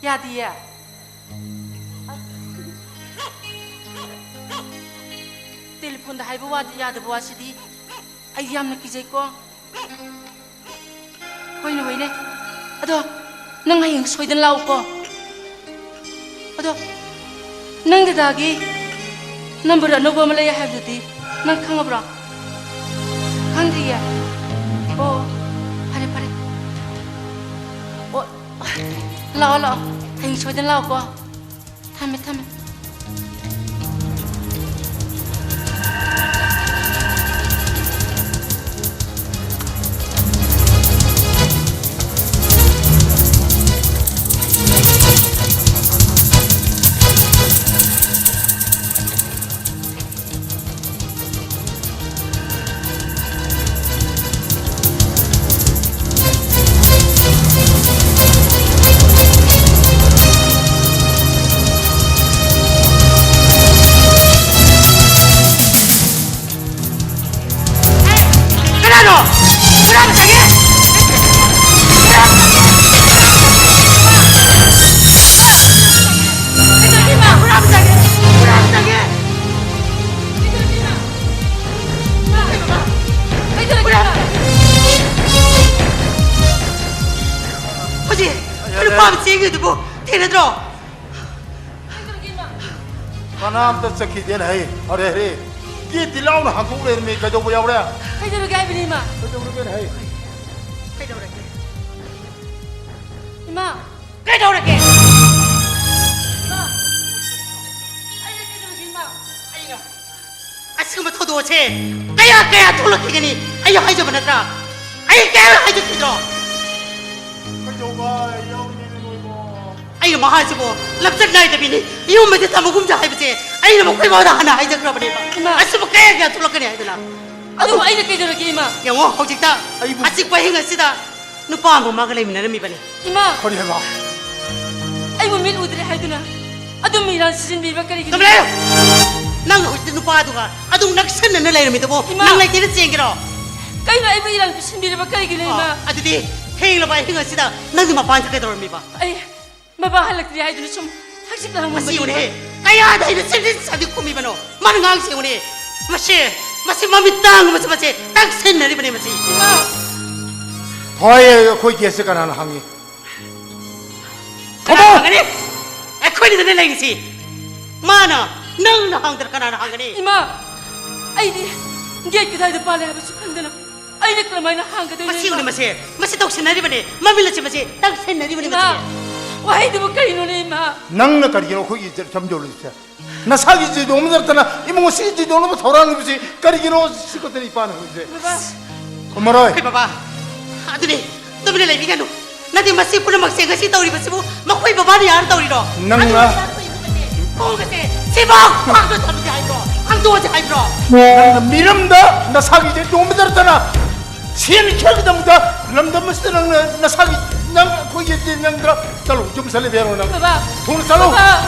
ꯌꯥꯗꯤꯌꯦ꯫ ꯇꯦꯂꯤꯐꯣꯟꯗ ꯍꯥꯏꯕ ꯋꯥꯗꯤ ꯌꯥꯗꯕ ꯋꯥꯁꯤꯗꯤ ꯑꯩ ꯌꯥꯝꯅ ꯀꯤꯖꯩꯀꯣ꯫ ꯍꯣꯏꯅꯦ, ꯍꯣꯏꯅꯦ꯫ ꯑꯗꯣ ꯅꯪ ꯍꯌꯦꯡ ꯁꯣꯏꯗꯅ ꯂꯥꯛꯎꯀꯣ꯫ ꯑꯗꯣ ꯅꯪ ꯗꯗꯥꯒꯤ ꯅꯝꯕꯔ ꯑꯅꯧꯕ ꯑꯃ ꯂꯩ ꯍꯥꯏꯕꯗꯨꯗꯤ ꯅꯪ ꯈꯪꯉꯕ꯭ꯔꯣ? ꯈꯪꯗ꯭ꯔꯤꯌꯦ? ꯑꯣ, ꯐꯔꯦ, ꯐꯔꯦ꯫ ꯑꯣ, ꯂꯥꯛꯑꯣ, ꯂꯥꯛꯑꯣ꯫ ꯍꯌꯦꯡ ꯁꯣꯏꯗꯅ ꯂꯥꯛꯑꯣꯀꯣ꯫ ꯊꯝꯃꯦ, ꯊꯝꯃꯦ꯫ ꯌꯥꯔꯦ, ꯅꯨꯄꯥ ꯌꯥꯔꯦ꯫ ꯑꯃ ꯆꯦꯟꯈꯤꯕꯗꯨꯕꯨ ꯊꯦꯡꯅꯗ꯭ꯔꯣ? ꯀꯩꯗꯧꯔꯒꯦ, ꯏꯃꯥ? ꯀꯅꯥꯝꯇ ꯆꯠꯈꯤꯗꯦꯅ ꯍꯥꯏ꯫ ꯑꯔꯦ, ꯑꯔꯦ꯫ ꯒꯦꯠꯇꯤ ꯂꯥꯎꯅ ꯍꯥꯡꯗꯣꯛ ꯂꯩꯔꯝꯃꯤ꯫ ꯀꯩꯗꯧꯕ ꯌꯥꯎꯔꯦ? ꯀꯩꯗꯧꯔꯒꯦ ꯍꯥꯏꯕꯅꯤ, ꯏꯃꯥ? ꯀꯩꯗꯧꯔꯒꯦꯅ ꯍꯥꯏ? ꯀꯩꯗꯧꯔꯒꯦ? ꯏꯃꯥ! ꯀꯩꯗꯧꯔꯒꯦ? ꯏꯃꯥ! ꯑꯩꯅ ꯀꯩꯗꯧꯔꯒꯦ, ꯏꯃꯥ? ꯑꯩꯅ ꯑꯁꯤꯒꯨꯝꯕ ꯊꯧꯗꯣꯛ ꯑꯁꯦ ꯀꯌꯥ ꯀꯌꯥ ꯊꯣꯛꯂꯛꯈꯤꯒꯅꯤ? ꯑꯩ ꯍꯥꯏꯖꯕ ꯅꯠꯇ꯭ꯔꯥ? ꯑꯩ ꯀꯌꯥ ꯍꯥꯏꯖꯈꯤꯗ꯭ꯔꯣ? ꯀꯩꯗꯧꯕ ꯌꯥꯎꯔꯤꯒꯦ ꯅꯣꯏꯕꯣ? ꯑꯩꯅ ꯃꯍꯥꯛꯁꯤꯕꯨ ꯂꯝꯆꯠ ꯅꯥꯏꯗꯕꯤꯅꯤ, ꯌꯨꯝ ꯑꯁꯤ ꯊꯝꯃꯒꯨꯝꯁꯦ ꯍꯥꯏꯕꯁꯦ ꯑꯩꯅ ꯃꯈꯣꯏ ꯃꯉꯣꯟꯗ ꯍꯥꯟꯅ ꯍꯥꯏꯖꯈ꯭ꯔꯕꯅꯦꯕ꯫ ꯏꯃꯥ! ꯑꯁꯤꯕꯨ ꯀꯌꯥ ꯀꯌꯥ ꯊꯣꯛꯂꯛꯀꯅꯤ ꯍꯥꯏꯗꯅ? ꯑꯗꯨꯕꯨ ꯑꯩꯅ ꯀꯩꯗꯧꯔꯒꯦ, ꯏꯃꯥ? ꯌꯦꯡꯉꯣ, ꯍꯧꯖꯤꯛꯇ ꯑꯩꯕꯨ ꯑꯆꯤꯛꯄ ꯑꯍꯤꯡ ꯑꯁꯤꯗ ꯅꯨꯄꯥ ꯑꯃ ꯃꯥꯒ ꯂꯩꯃꯤꯟꯅꯔꯝꯃꯤꯕꯅꯤ꯫ ꯏꯃꯥ! ꯀꯔꯤ ꯍꯥꯏꯕ? ꯑꯩꯕꯨ ꯃꯤꯠ ꯎꯗ꯭ꯔꯦ ꯍꯥꯏꯗꯨꯅ ꯑꯗꯨꯝ ꯃꯤꯔꯥꯡ ꯁꯤꯖꯤꯟꯕꯤꯕ ꯀꯔꯤꯒꯤꯅꯣ? ꯀꯝꯂꯩꯌꯨ! ꯅꯪ ꯍꯧꯖꯤꯛꯇꯤ ꯅꯨꯄꯥꯗꯨꯒ ꯑꯗꯨꯝ ꯅꯛꯁꯟꯅꯅ ꯂꯩꯔꯝꯃꯤꯗꯨꯕꯨ ꯏꯃꯥ! ꯅꯪ ꯂꯩꯇꯦꯅ ꯆꯦꯟꯒꯦꯔꯣ? ꯀꯩꯅꯣ ꯑꯩꯕꯨ ꯏꯔꯥꯡ ꯄꯤꯁꯤꯟꯕꯤꯔꯤꯕ ꯀꯔꯤꯒꯤꯅꯣ, ꯏꯃꯥ? ꯑꯣ, ꯑꯗꯨꯗꯤ ꯊꯦꯡꯂꯕ ꯑꯍꯤꯡ ꯑꯁꯤꯗ ꯅꯪꯗꯤ ꯃꯄꯥꯟꯗ ꯀꯩꯗꯧꯔꯝꯃꯤꯕ? ꯑꯩ ꯃꯄꯥ ꯍꯜꯂꯛꯇ꯭ꯔꯤ ꯍꯥꯏꯗꯨꯅ ꯁꯨꯝ ꯍꯛꯆꯤꯠ ꯃꯁꯤ ꯂꯥꯡꯉꯝꯕꯅꯤ꯫ ꯌꯦꯡꯉꯨꯅꯦ, ꯀꯌꯥꯗ ꯑꯩꯅ ꯆꯦꯟꯁꯤꯟ ꯆꯥꯟꯗꯤ ꯈꯨꯝꯃꯤꯕꯅꯣ? ꯃꯥꯅ ꯉꯥꯡꯁꯤ ꯌꯦꯡꯉꯨꯅꯦ꯫ ꯃꯁꯦ, ꯃꯁꯤ ꯃꯃꯤꯠ ꯇꯥꯡꯕꯁꯦ, ꯃꯁꯦ ꯇꯛꯁꯤꯟꯅꯔꯤꯕꯅꯦ ꯃꯁꯤ꯫ ꯏꯃꯥ! ꯍꯣꯏ, ꯑꯩꯈꯣꯏ ꯒꯦꯠꯁꯦ ꯀꯅꯥꯅ ꯍꯥꯡꯉꯤ? ꯀꯅꯥꯅ ꯊꯣꯡꯃꯣ! ꯍꯥꯡꯒꯅꯤ? ꯑꯩꯈꯣꯏꯅꯤꯗꯅ ꯂꯩꯔꯤꯁꯤ꯫ ꯃꯥꯅ, ꯅꯪꯅ ꯍꯥꯡꯗꯅ ꯀꯅꯥꯅ ꯍꯥꯡꯒꯅꯤ? ꯏꯃꯥ! ꯑꯩꯗꯤ ꯒꯦꯠ ꯀꯗꯥꯏꯗ ꯄꯥꯜꯂꯦ ꯍꯥꯏꯕꯁꯨ ꯈꯪꯗꯅ ꯑꯩꯅ ꯀꯔꯝꯍꯥꯏꯅ ꯍꯥꯡꯒꯗꯣꯏꯅꯣ, ꯃꯁꯤ ꯏꯃꯥ? ꯌꯦꯡꯉꯨꯅꯦ, ꯃꯁꯦ, ꯃꯁꯤ ꯇꯧꯁꯤꯟꯅꯔꯤꯕꯅꯦ꯫ ꯃꯃꯤꯠ ꯑꯁꯤ ꯃꯁꯤ ꯇꯛꯁꯤꯟꯅꯔꯤꯕꯅꯦ, ꯏꯃꯥ! ꯃꯁꯤ꯫ ꯋꯥꯍꯩꯗꯨꯕꯨ ꯀꯔꯤꯅꯣꯅꯦ, ꯏꯃꯥ? ꯅꯪꯅ ꯀꯔꯤꯒꯤꯅꯣ ꯑꯩꯈꯣꯏꯒꯤ ꯏꯖꯠ ꯁꯝꯖꯧꯔꯤꯁꯦ? ꯅꯁꯥꯒꯤ ꯏꯖꯠ ꯌꯣꯛꯅꯗꯅ ꯏꯃꯨꯡ ꯑꯁꯤ ꯏꯖꯠ ꯌꯣꯛꯅꯕ ꯊꯧꯔꯥꯡꯂꯤꯕꯁꯤ ꯀꯔꯤꯒꯤꯅꯣ? ꯁꯤ ꯈꯛꯇꯅꯤ ꯏꯄꯥꯅ ꯍꯪꯉꯤꯁꯦ꯫ ꯕꯕꯥ! ꯈꯨꯝꯃꯔꯣꯏ꯫ ꯑꯩꯈꯣꯏ ꯕꯕꯥ, ꯑꯗꯨꯅꯤ, ꯇꯨꯃꯤꯟꯅ ꯂꯩꯕꯤꯒꯅꯨ꯫ ꯅꯠꯇꯦ, ꯃꯁꯤ ꯄꯨꯝꯅꯃꯛꯁꯦ ꯉꯁꯤ ꯇꯧꯔꯤꯕꯁꯤꯕꯨ ꯃꯈꯣꯏ ꯕꯕꯥꯅ ꯌꯥꯔ ꯇꯧꯔꯤꯔꯣ? ꯅꯪꯅ ꯑꯗꯨꯅ ꯏꯆꯥ ꯑꯩꯈꯣꯏ ꯏꯃꯨꯡ ꯑꯁꯦ, ꯈꯣꯡ ꯑꯁꯦ ꯁꯤꯕꯥꯛ ꯄꯥꯛꯅ ꯊꯝꯁꯦ ꯍꯥꯏꯕ꯭ꯔꯣ? ꯍꯥꯡꯗꯣꯛꯑꯁꯦ ꯍꯥꯏꯕ꯭ꯔꯣ? ꯅꯪꯅ ꯃꯤꯔꯝꯗ ꯅꯁꯥꯒꯤ ꯏꯖꯠ ꯌꯣꯛꯅꯗꯅ ꯁꯦꯟ ꯈꯔꯒꯤꯗꯃꯛꯇ ꯂꯝꯗꯝ ꯑꯁꯤꯗ ꯅꯪꯅ ꯅꯁꯥꯒꯤ, ꯅꯪ ꯑꯩꯈꯣꯏꯒꯤ ꯅꯪꯗ ꯆꯠꯂꯣ, ꯌꯨꯝ ꯆꯠꯂꯦ ꯕꯦꯔꯣ ꯅꯪ꯫ ꯕꯕꯥ! ꯊꯨꯅ ꯆꯠꯂꯣ꯫ ꯕꯕꯥ!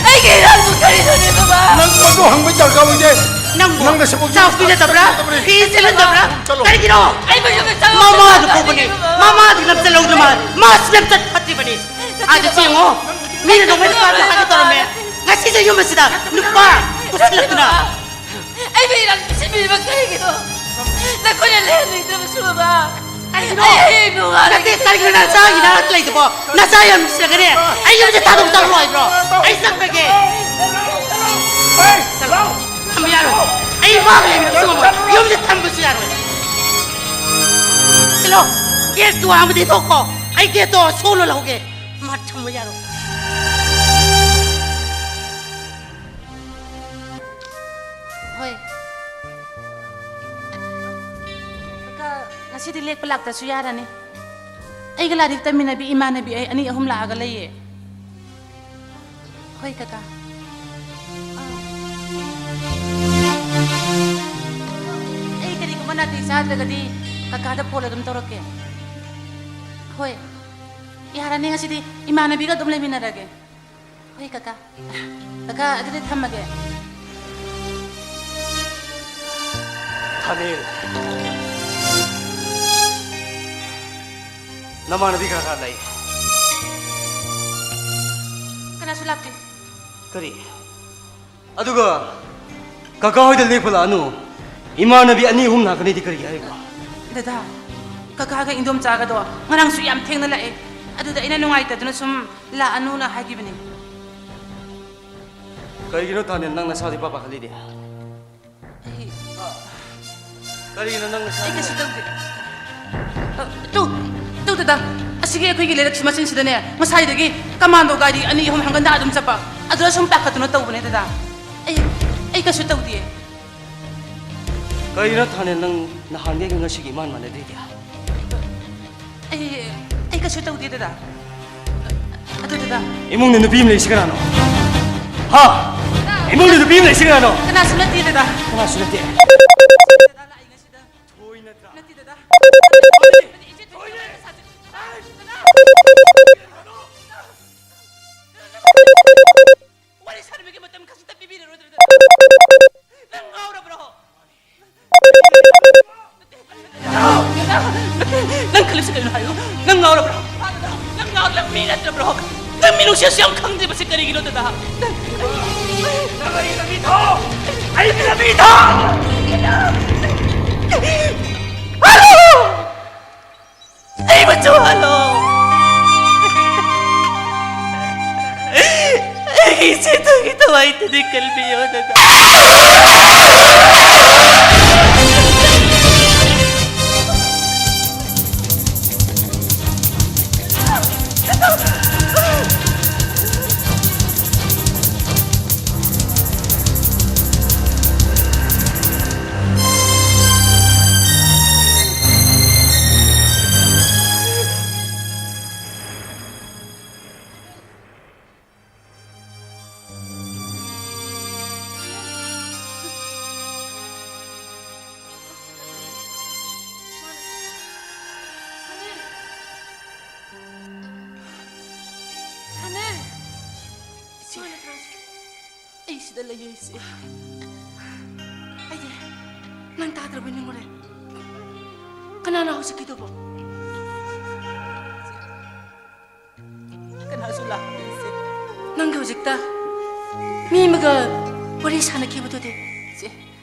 ꯑꯩꯒꯤ ꯏꯔꯥꯡꯕꯨ ꯀꯔꯤꯅꯣꯅꯦ, ꯕꯕꯥ? ꯅꯪ ꯃꯗꯨ ꯍꯪꯕꯩ ꯗꯔꯀꯥꯔ ꯑꯣꯏꯗꯦ꯫ ꯅꯪꯕꯨ ꯅꯪꯅ ꯁꯤꯕꯨ ꯆꯥꯛ ꯄꯤꯖꯗꯕ꯭ꯔꯥ? ꯐꯤ ꯁꯦꯠꯍꯟꯗꯕ꯭ꯔꯥ? ꯆꯠꯂꯣ꯫ ꯀꯔꯤꯒꯤꯅꯣ? ꯑꯩꯕꯨ ꯌꯨꯝꯗ ꯆꯪꯉꯣ꯫ ꯃꯃꯥꯗꯨ ꯐꯨꯕꯅꯦ꯫ ꯕꯕꯥ! ꯃꯃꯥꯗꯨ ꯂꯝꯆꯠ ꯂꯧꯗ꯭ꯔ ꯃꯥꯜꯂꯦ꯫ ꯃꯥꯁꯨ ꯂꯝꯆꯠ ꯐꯠꯇ꯭ꯔꯤꯕꯅꯤ꯫ ꯅꯠꯇꯦ, ꯑꯥꯗ ꯕꯕꯥ꯫ ꯆꯦꯡꯉꯣ꯫ ꯃꯤꯅ ꯅꯣꯡꯃꯩꯅ ꯀꯥꯞꯄꯦ ꯍꯥꯏꯒꯦ ꯇꯧꯔꯝꯃꯦ꯫ ꯉꯁꯤꯁꯦ ꯌꯨꯝ ꯑꯁꯤꯗ ꯅꯨꯄꯥ ꯄꯨꯁꯤꯜꯂꯛꯇꯨꯅ꯫ ꯑꯩꯕꯨ ꯏꯔꯥꯡ ꯄꯤꯁꯤꯟꯕꯤꯔꯤꯕ ꯀꯔꯤꯒꯤꯅꯣ? ꯅꯈꯣꯏꯅ ꯂꯩꯍꯟꯅꯤꯡꯗꯕꯁꯨ, ꯕꯕꯥ꯫ ꯀꯔꯤꯒꯤꯅꯣ? ꯑꯩ ꯍꯌꯦꯡ ꯅꯣꯡꯉꯥꯜꯂꯒ ꯅꯠꯇꯦ, ꯀꯔꯤꯒꯤꯅꯣ ꯅꯆꯥꯒꯤ ꯅꯥꯔꯛ ꯂꯩꯗꯨꯕꯣ? ꯅꯆꯥ ꯌꯥꯝ ꯅꯨꯡꯁꯤꯔꯒꯅꯦ, ꯑꯩ ꯌꯨꯝꯁꯦ ꯊꯥꯗꯣꯛ ꯆꯠꯂꯣ ꯍꯥꯏꯕ꯭ꯔꯣ? ꯑꯩ ꯆꯠꯈ꯭ꯔꯒꯦ꯫ ꯍꯦ, ꯂꯥꯎ! ꯊꯝꯕ ꯌꯥꯔꯣꯏ꯫ ꯑꯩ ꯋꯥꯒ ꯂꯩꯃꯤꯟꯅꯕꯁꯨ ꯉꯝꯃꯣꯏ꯫ ꯌꯨꯝꯁꯦ ꯊꯝꯕꯁꯨ ꯌꯥꯔꯣꯏ꯫ ꯁꯤꯂꯣ, ꯒꯦꯠꯇꯨ ꯍꯥꯡꯕꯗꯤ ꯊꯣꯛꯈꯣ꯫ ꯑꯩ ꯒꯦꯠꯇꯣ ꯁꯣ ꯂꯣꯜꯍꯧꯒꯦ꯫ ꯃꯥ ꯊꯝꯕ ꯌꯥꯔꯣꯏ꯫ ꯍꯣꯏ꯫ ꯀꯀꯥ, ꯉꯁꯤꯗꯤ ꯂꯦꯛꯄ ꯂꯥꯛꯇ꯭ꯔꯁꯨ ꯌꯥꯔꯅꯤ꯫ ꯑꯩꯒ ꯂꯥꯏꯔꯤꯛ ꯇꯝꯃꯤꯟꯅꯕꯤ ꯏꯃꯥꯟꯅꯕꯤ ꯑꯩ ꯑꯅꯤ ꯑꯍꯨꯝ ꯂꯥꯛꯑꯒ ꯂꯩꯌꯦ꯫ ꯍꯣꯏ, ꯀꯀꯥ꯫ ꯑꯥ꯫ ꯑꯩ ꯀꯔꯤꯒꯨꯝꯕ ꯅꯥꯇꯩ ꯆꯥꯗ꯭ꯔꯒꯗꯤ ꯀꯀꯥꯗ ꯐꯣꯟ ꯑꯗꯨꯝ ꯇꯧꯔꯛꯀꯦ꯫ ꯍꯣꯏ꯫ ꯌꯥꯔꯅꯤ, ꯉꯁꯤꯗꯤ ꯏꯃꯥꯟꯅꯕꯤꯒ ꯑꯗꯨꯝ ꯂꯩꯃꯤꯟꯅꯔꯒꯦ꯫ ꯍꯣꯏ, ꯀꯀꯥ꯫ ꯀꯀꯥ, ꯑꯗꯨꯗꯤ ꯊꯝꯃꯒꯦ꯫ ꯊꯥꯅꯤꯜ꯫ ꯅꯃꯥꯟꯅꯕꯤ ꯀꯅꯥ ꯀꯅꯥ ꯂꯩ? ꯀꯅꯥꯁꯨ ꯂꯥꯛꯇꯦ꯫ ꯀꯔꯤ? ꯑꯗꯨꯒ ꯀꯀꯥ ꯍꯣꯏꯗ ꯂꯦꯛꯄ ꯂꯥꯛꯑꯅꯨ꯫ ꯏꯃꯥꯟꯅꯕꯤ ꯑꯅꯤ ꯑꯍꯨꯝ ꯂꯥꯛꯀꯅꯤꯗꯤ ꯀꯔꯤꯒꯤ ꯍꯥꯏꯔꯤꯕ? ꯗꯗꯥ, ꯀꯀꯥꯒ ꯏꯟꯗꯣꯝꯆꯥꯒꯗꯣ ꯉꯔꯥꯡꯁꯨ ꯌꯥꯝ ꯊꯦꯡꯅ ꯂꯥꯛꯑꯦ꯫ ꯑꯗꯨꯗ ꯑꯩꯅ ꯅꯨꯡꯉꯥꯏꯇꯗꯅ ꯁꯨꯝ ꯂꯥꯛꯑꯅꯨꯅ ꯍꯥꯏꯈꯤꯕꯅꯦ꯫ ꯀꯔꯤꯒꯤꯅꯣ ꯊꯥꯅꯤꯜ, ꯅꯪ ꯅꯁꯥꯗꯤ ꯏꯄꯥ ꯄꯥꯈꯠꯂꯤꯗꯤ? ꯑꯩ ꯀꯔꯤꯒꯤꯅꯣ ꯅꯪ ꯅꯁꯥ ꯑꯩ ꯀꯩꯁꯨ ꯇꯧꯗꯦ꯫ ꯑ, ꯇꯨ, ꯇꯨ ꯗꯗꯥ, ꯑꯁꯤꯒꯤ ꯑꯩꯈꯣꯏꯒꯤ ꯂꯩꯔꯛꯁꯤ ꯃꯆꯤꯟꯁꯤꯗꯅꯦ, ꯉꯁꯥꯏꯗꯒꯤ ꯀꯃꯥꯟꯗꯣ ꯒꯥꯔꯤ ꯑꯅꯤ ꯑꯍꯨꯝ ꯍꯪꯒꯠ ꯍꯟꯗꯥ ꯑꯗꯨꯝ ꯆꯠꯄ, ꯑꯗꯨꯗ ꯁꯨꯝ ꯄꯥꯈꯠꯇꯨꯅ ꯇꯧꯕꯅꯦ ꯗꯗꯥ꯫ ꯑꯩ, ꯑꯩ ꯀꯩꯁꯨ ꯇꯧꯗꯤꯌꯦ꯫ ꯀꯔꯤꯅꯣ ꯊꯥꯅꯤꯜ, ꯅꯪ ꯅꯍꯥꯟꯒꯩꯒ ꯉꯁꯤꯒ ꯏꯃꯥꯟ ꯃꯥꯟꯅꯗ꯭ꯔꯤꯗꯤ? ꯑꯩ, ꯑꯩ ꯀꯩꯁꯨ ꯇꯧꯗꯦ ꯗꯗꯥ꯫ ꯑꯗꯨ ꯗꯗꯥ꯫ ꯏꯃꯨꯡꯗ ꯅꯨꯄꯤ ꯑꯃ ꯂꯩꯔꯤꯁꯤ ꯀꯅꯥꯅꯣ? ꯍꯥ? ꯗꯗꯥ꯫ ꯏꯃꯨꯡꯗ ꯅꯨꯄꯤ ꯑꯃ ꯂꯩꯔꯤꯁꯤ ꯀꯅꯥꯅꯣ? ꯀꯅꯥꯁꯨ ꯅꯠꯇꯦ ꯗꯗꯥ꯫ ꯀꯅꯥꯁꯨ ꯅꯠꯇꯦ? ꯗꯗꯥ ꯂꯥꯛꯏ ꯉꯁꯤꯗ꯫ ꯊꯣꯏ ꯅꯠꯇ꯭ꯔꯥ? ꯅꯠꯇꯦ ꯗꯗꯥ꯫ ꯊꯣꯏ꯫ ꯏꯆꯦ ꯊꯣꯏ ꯊꯣꯏ꯫ ꯏꯆꯦ ꯁꯥꯁꯤ-, ꯗꯗꯥ꯫ ꯋꯥꯔꯤ ꯁꯥꯟꯅꯕꯒꯤ ꯃꯇꯝ ꯈꯖꯤꯛꯇ ꯄꯤꯕꯤꯔꯔꯣꯏꯗ꯭ꯔꯥ? ꯅꯪ ꯉꯥꯎꯔꯕ꯭ꯔꯣ? ꯅꯪ ꯈꯜꯂꯤꯁꯤ ꯀꯩꯅꯣ ꯍꯥꯏꯌꯨ? ꯅꯪ ꯉꯥꯎꯔꯕ꯭ꯔꯣ? ꯅꯪ ꯉꯥꯎ-, ꯅꯪ ꯃꯤ ꯅꯠꯇ꯭ꯔꯕ꯭ꯔꯣ? ꯅꯪ ꯃꯤꯅꯨꯡꯁꯤ ꯑꯁꯨ ꯌꯥꯝ ꯈꯪꯗ꯭ꯔꯤꯕꯁꯤ ꯀꯔꯤꯒꯤꯅꯣ, ꯗꯗꯥ? ꯅꯪ ꯑꯩꯒꯤ ꯂꯝꯕꯤ ꯊꯥꯎ! ꯑꯩꯒꯤ ꯂꯝꯕꯤ ꯊꯥꯎ! ꯃꯆꯨ ꯍꯥꯜꯂꯣ꯫ ꯑꯩꯒꯤ ꯏꯆꯦꯗꯨꯒꯤ ꯊꯋꯥꯏꯗꯨꯗꯤ ꯀꯜꯕꯤꯌꯣ, ꯗꯗꯥ꯫ ꯁꯥꯅꯦ! ꯏꯆꯦ, ꯑꯩ ꯁꯤꯗ ꯂꯩꯌꯦ, ꯏꯆꯦ꯫ ꯑꯩꯗꯤ ꯅꯪ ꯇꯥꯗ꯭ꯔꯕꯣꯏ ꯅꯤꯡꯉꯨꯔꯦ꯫ ꯀꯅꯥꯅꯣ ꯍꯧꯖꯤꯛꯀꯤꯗꯨꯕꯣ? ꯀꯅꯥꯁꯨ ꯂꯥꯛꯇꯦ, ꯏꯆꯦ꯫ ꯅꯪꯒ ꯍꯧꯖꯤꯛꯇ ꯃꯤ ꯑꯃꯒ ꯋꯥꯔꯤ ꯁꯥꯟꯅꯈꯤꯕꯗꯨꯗꯤ? ꯏꯆꯦ,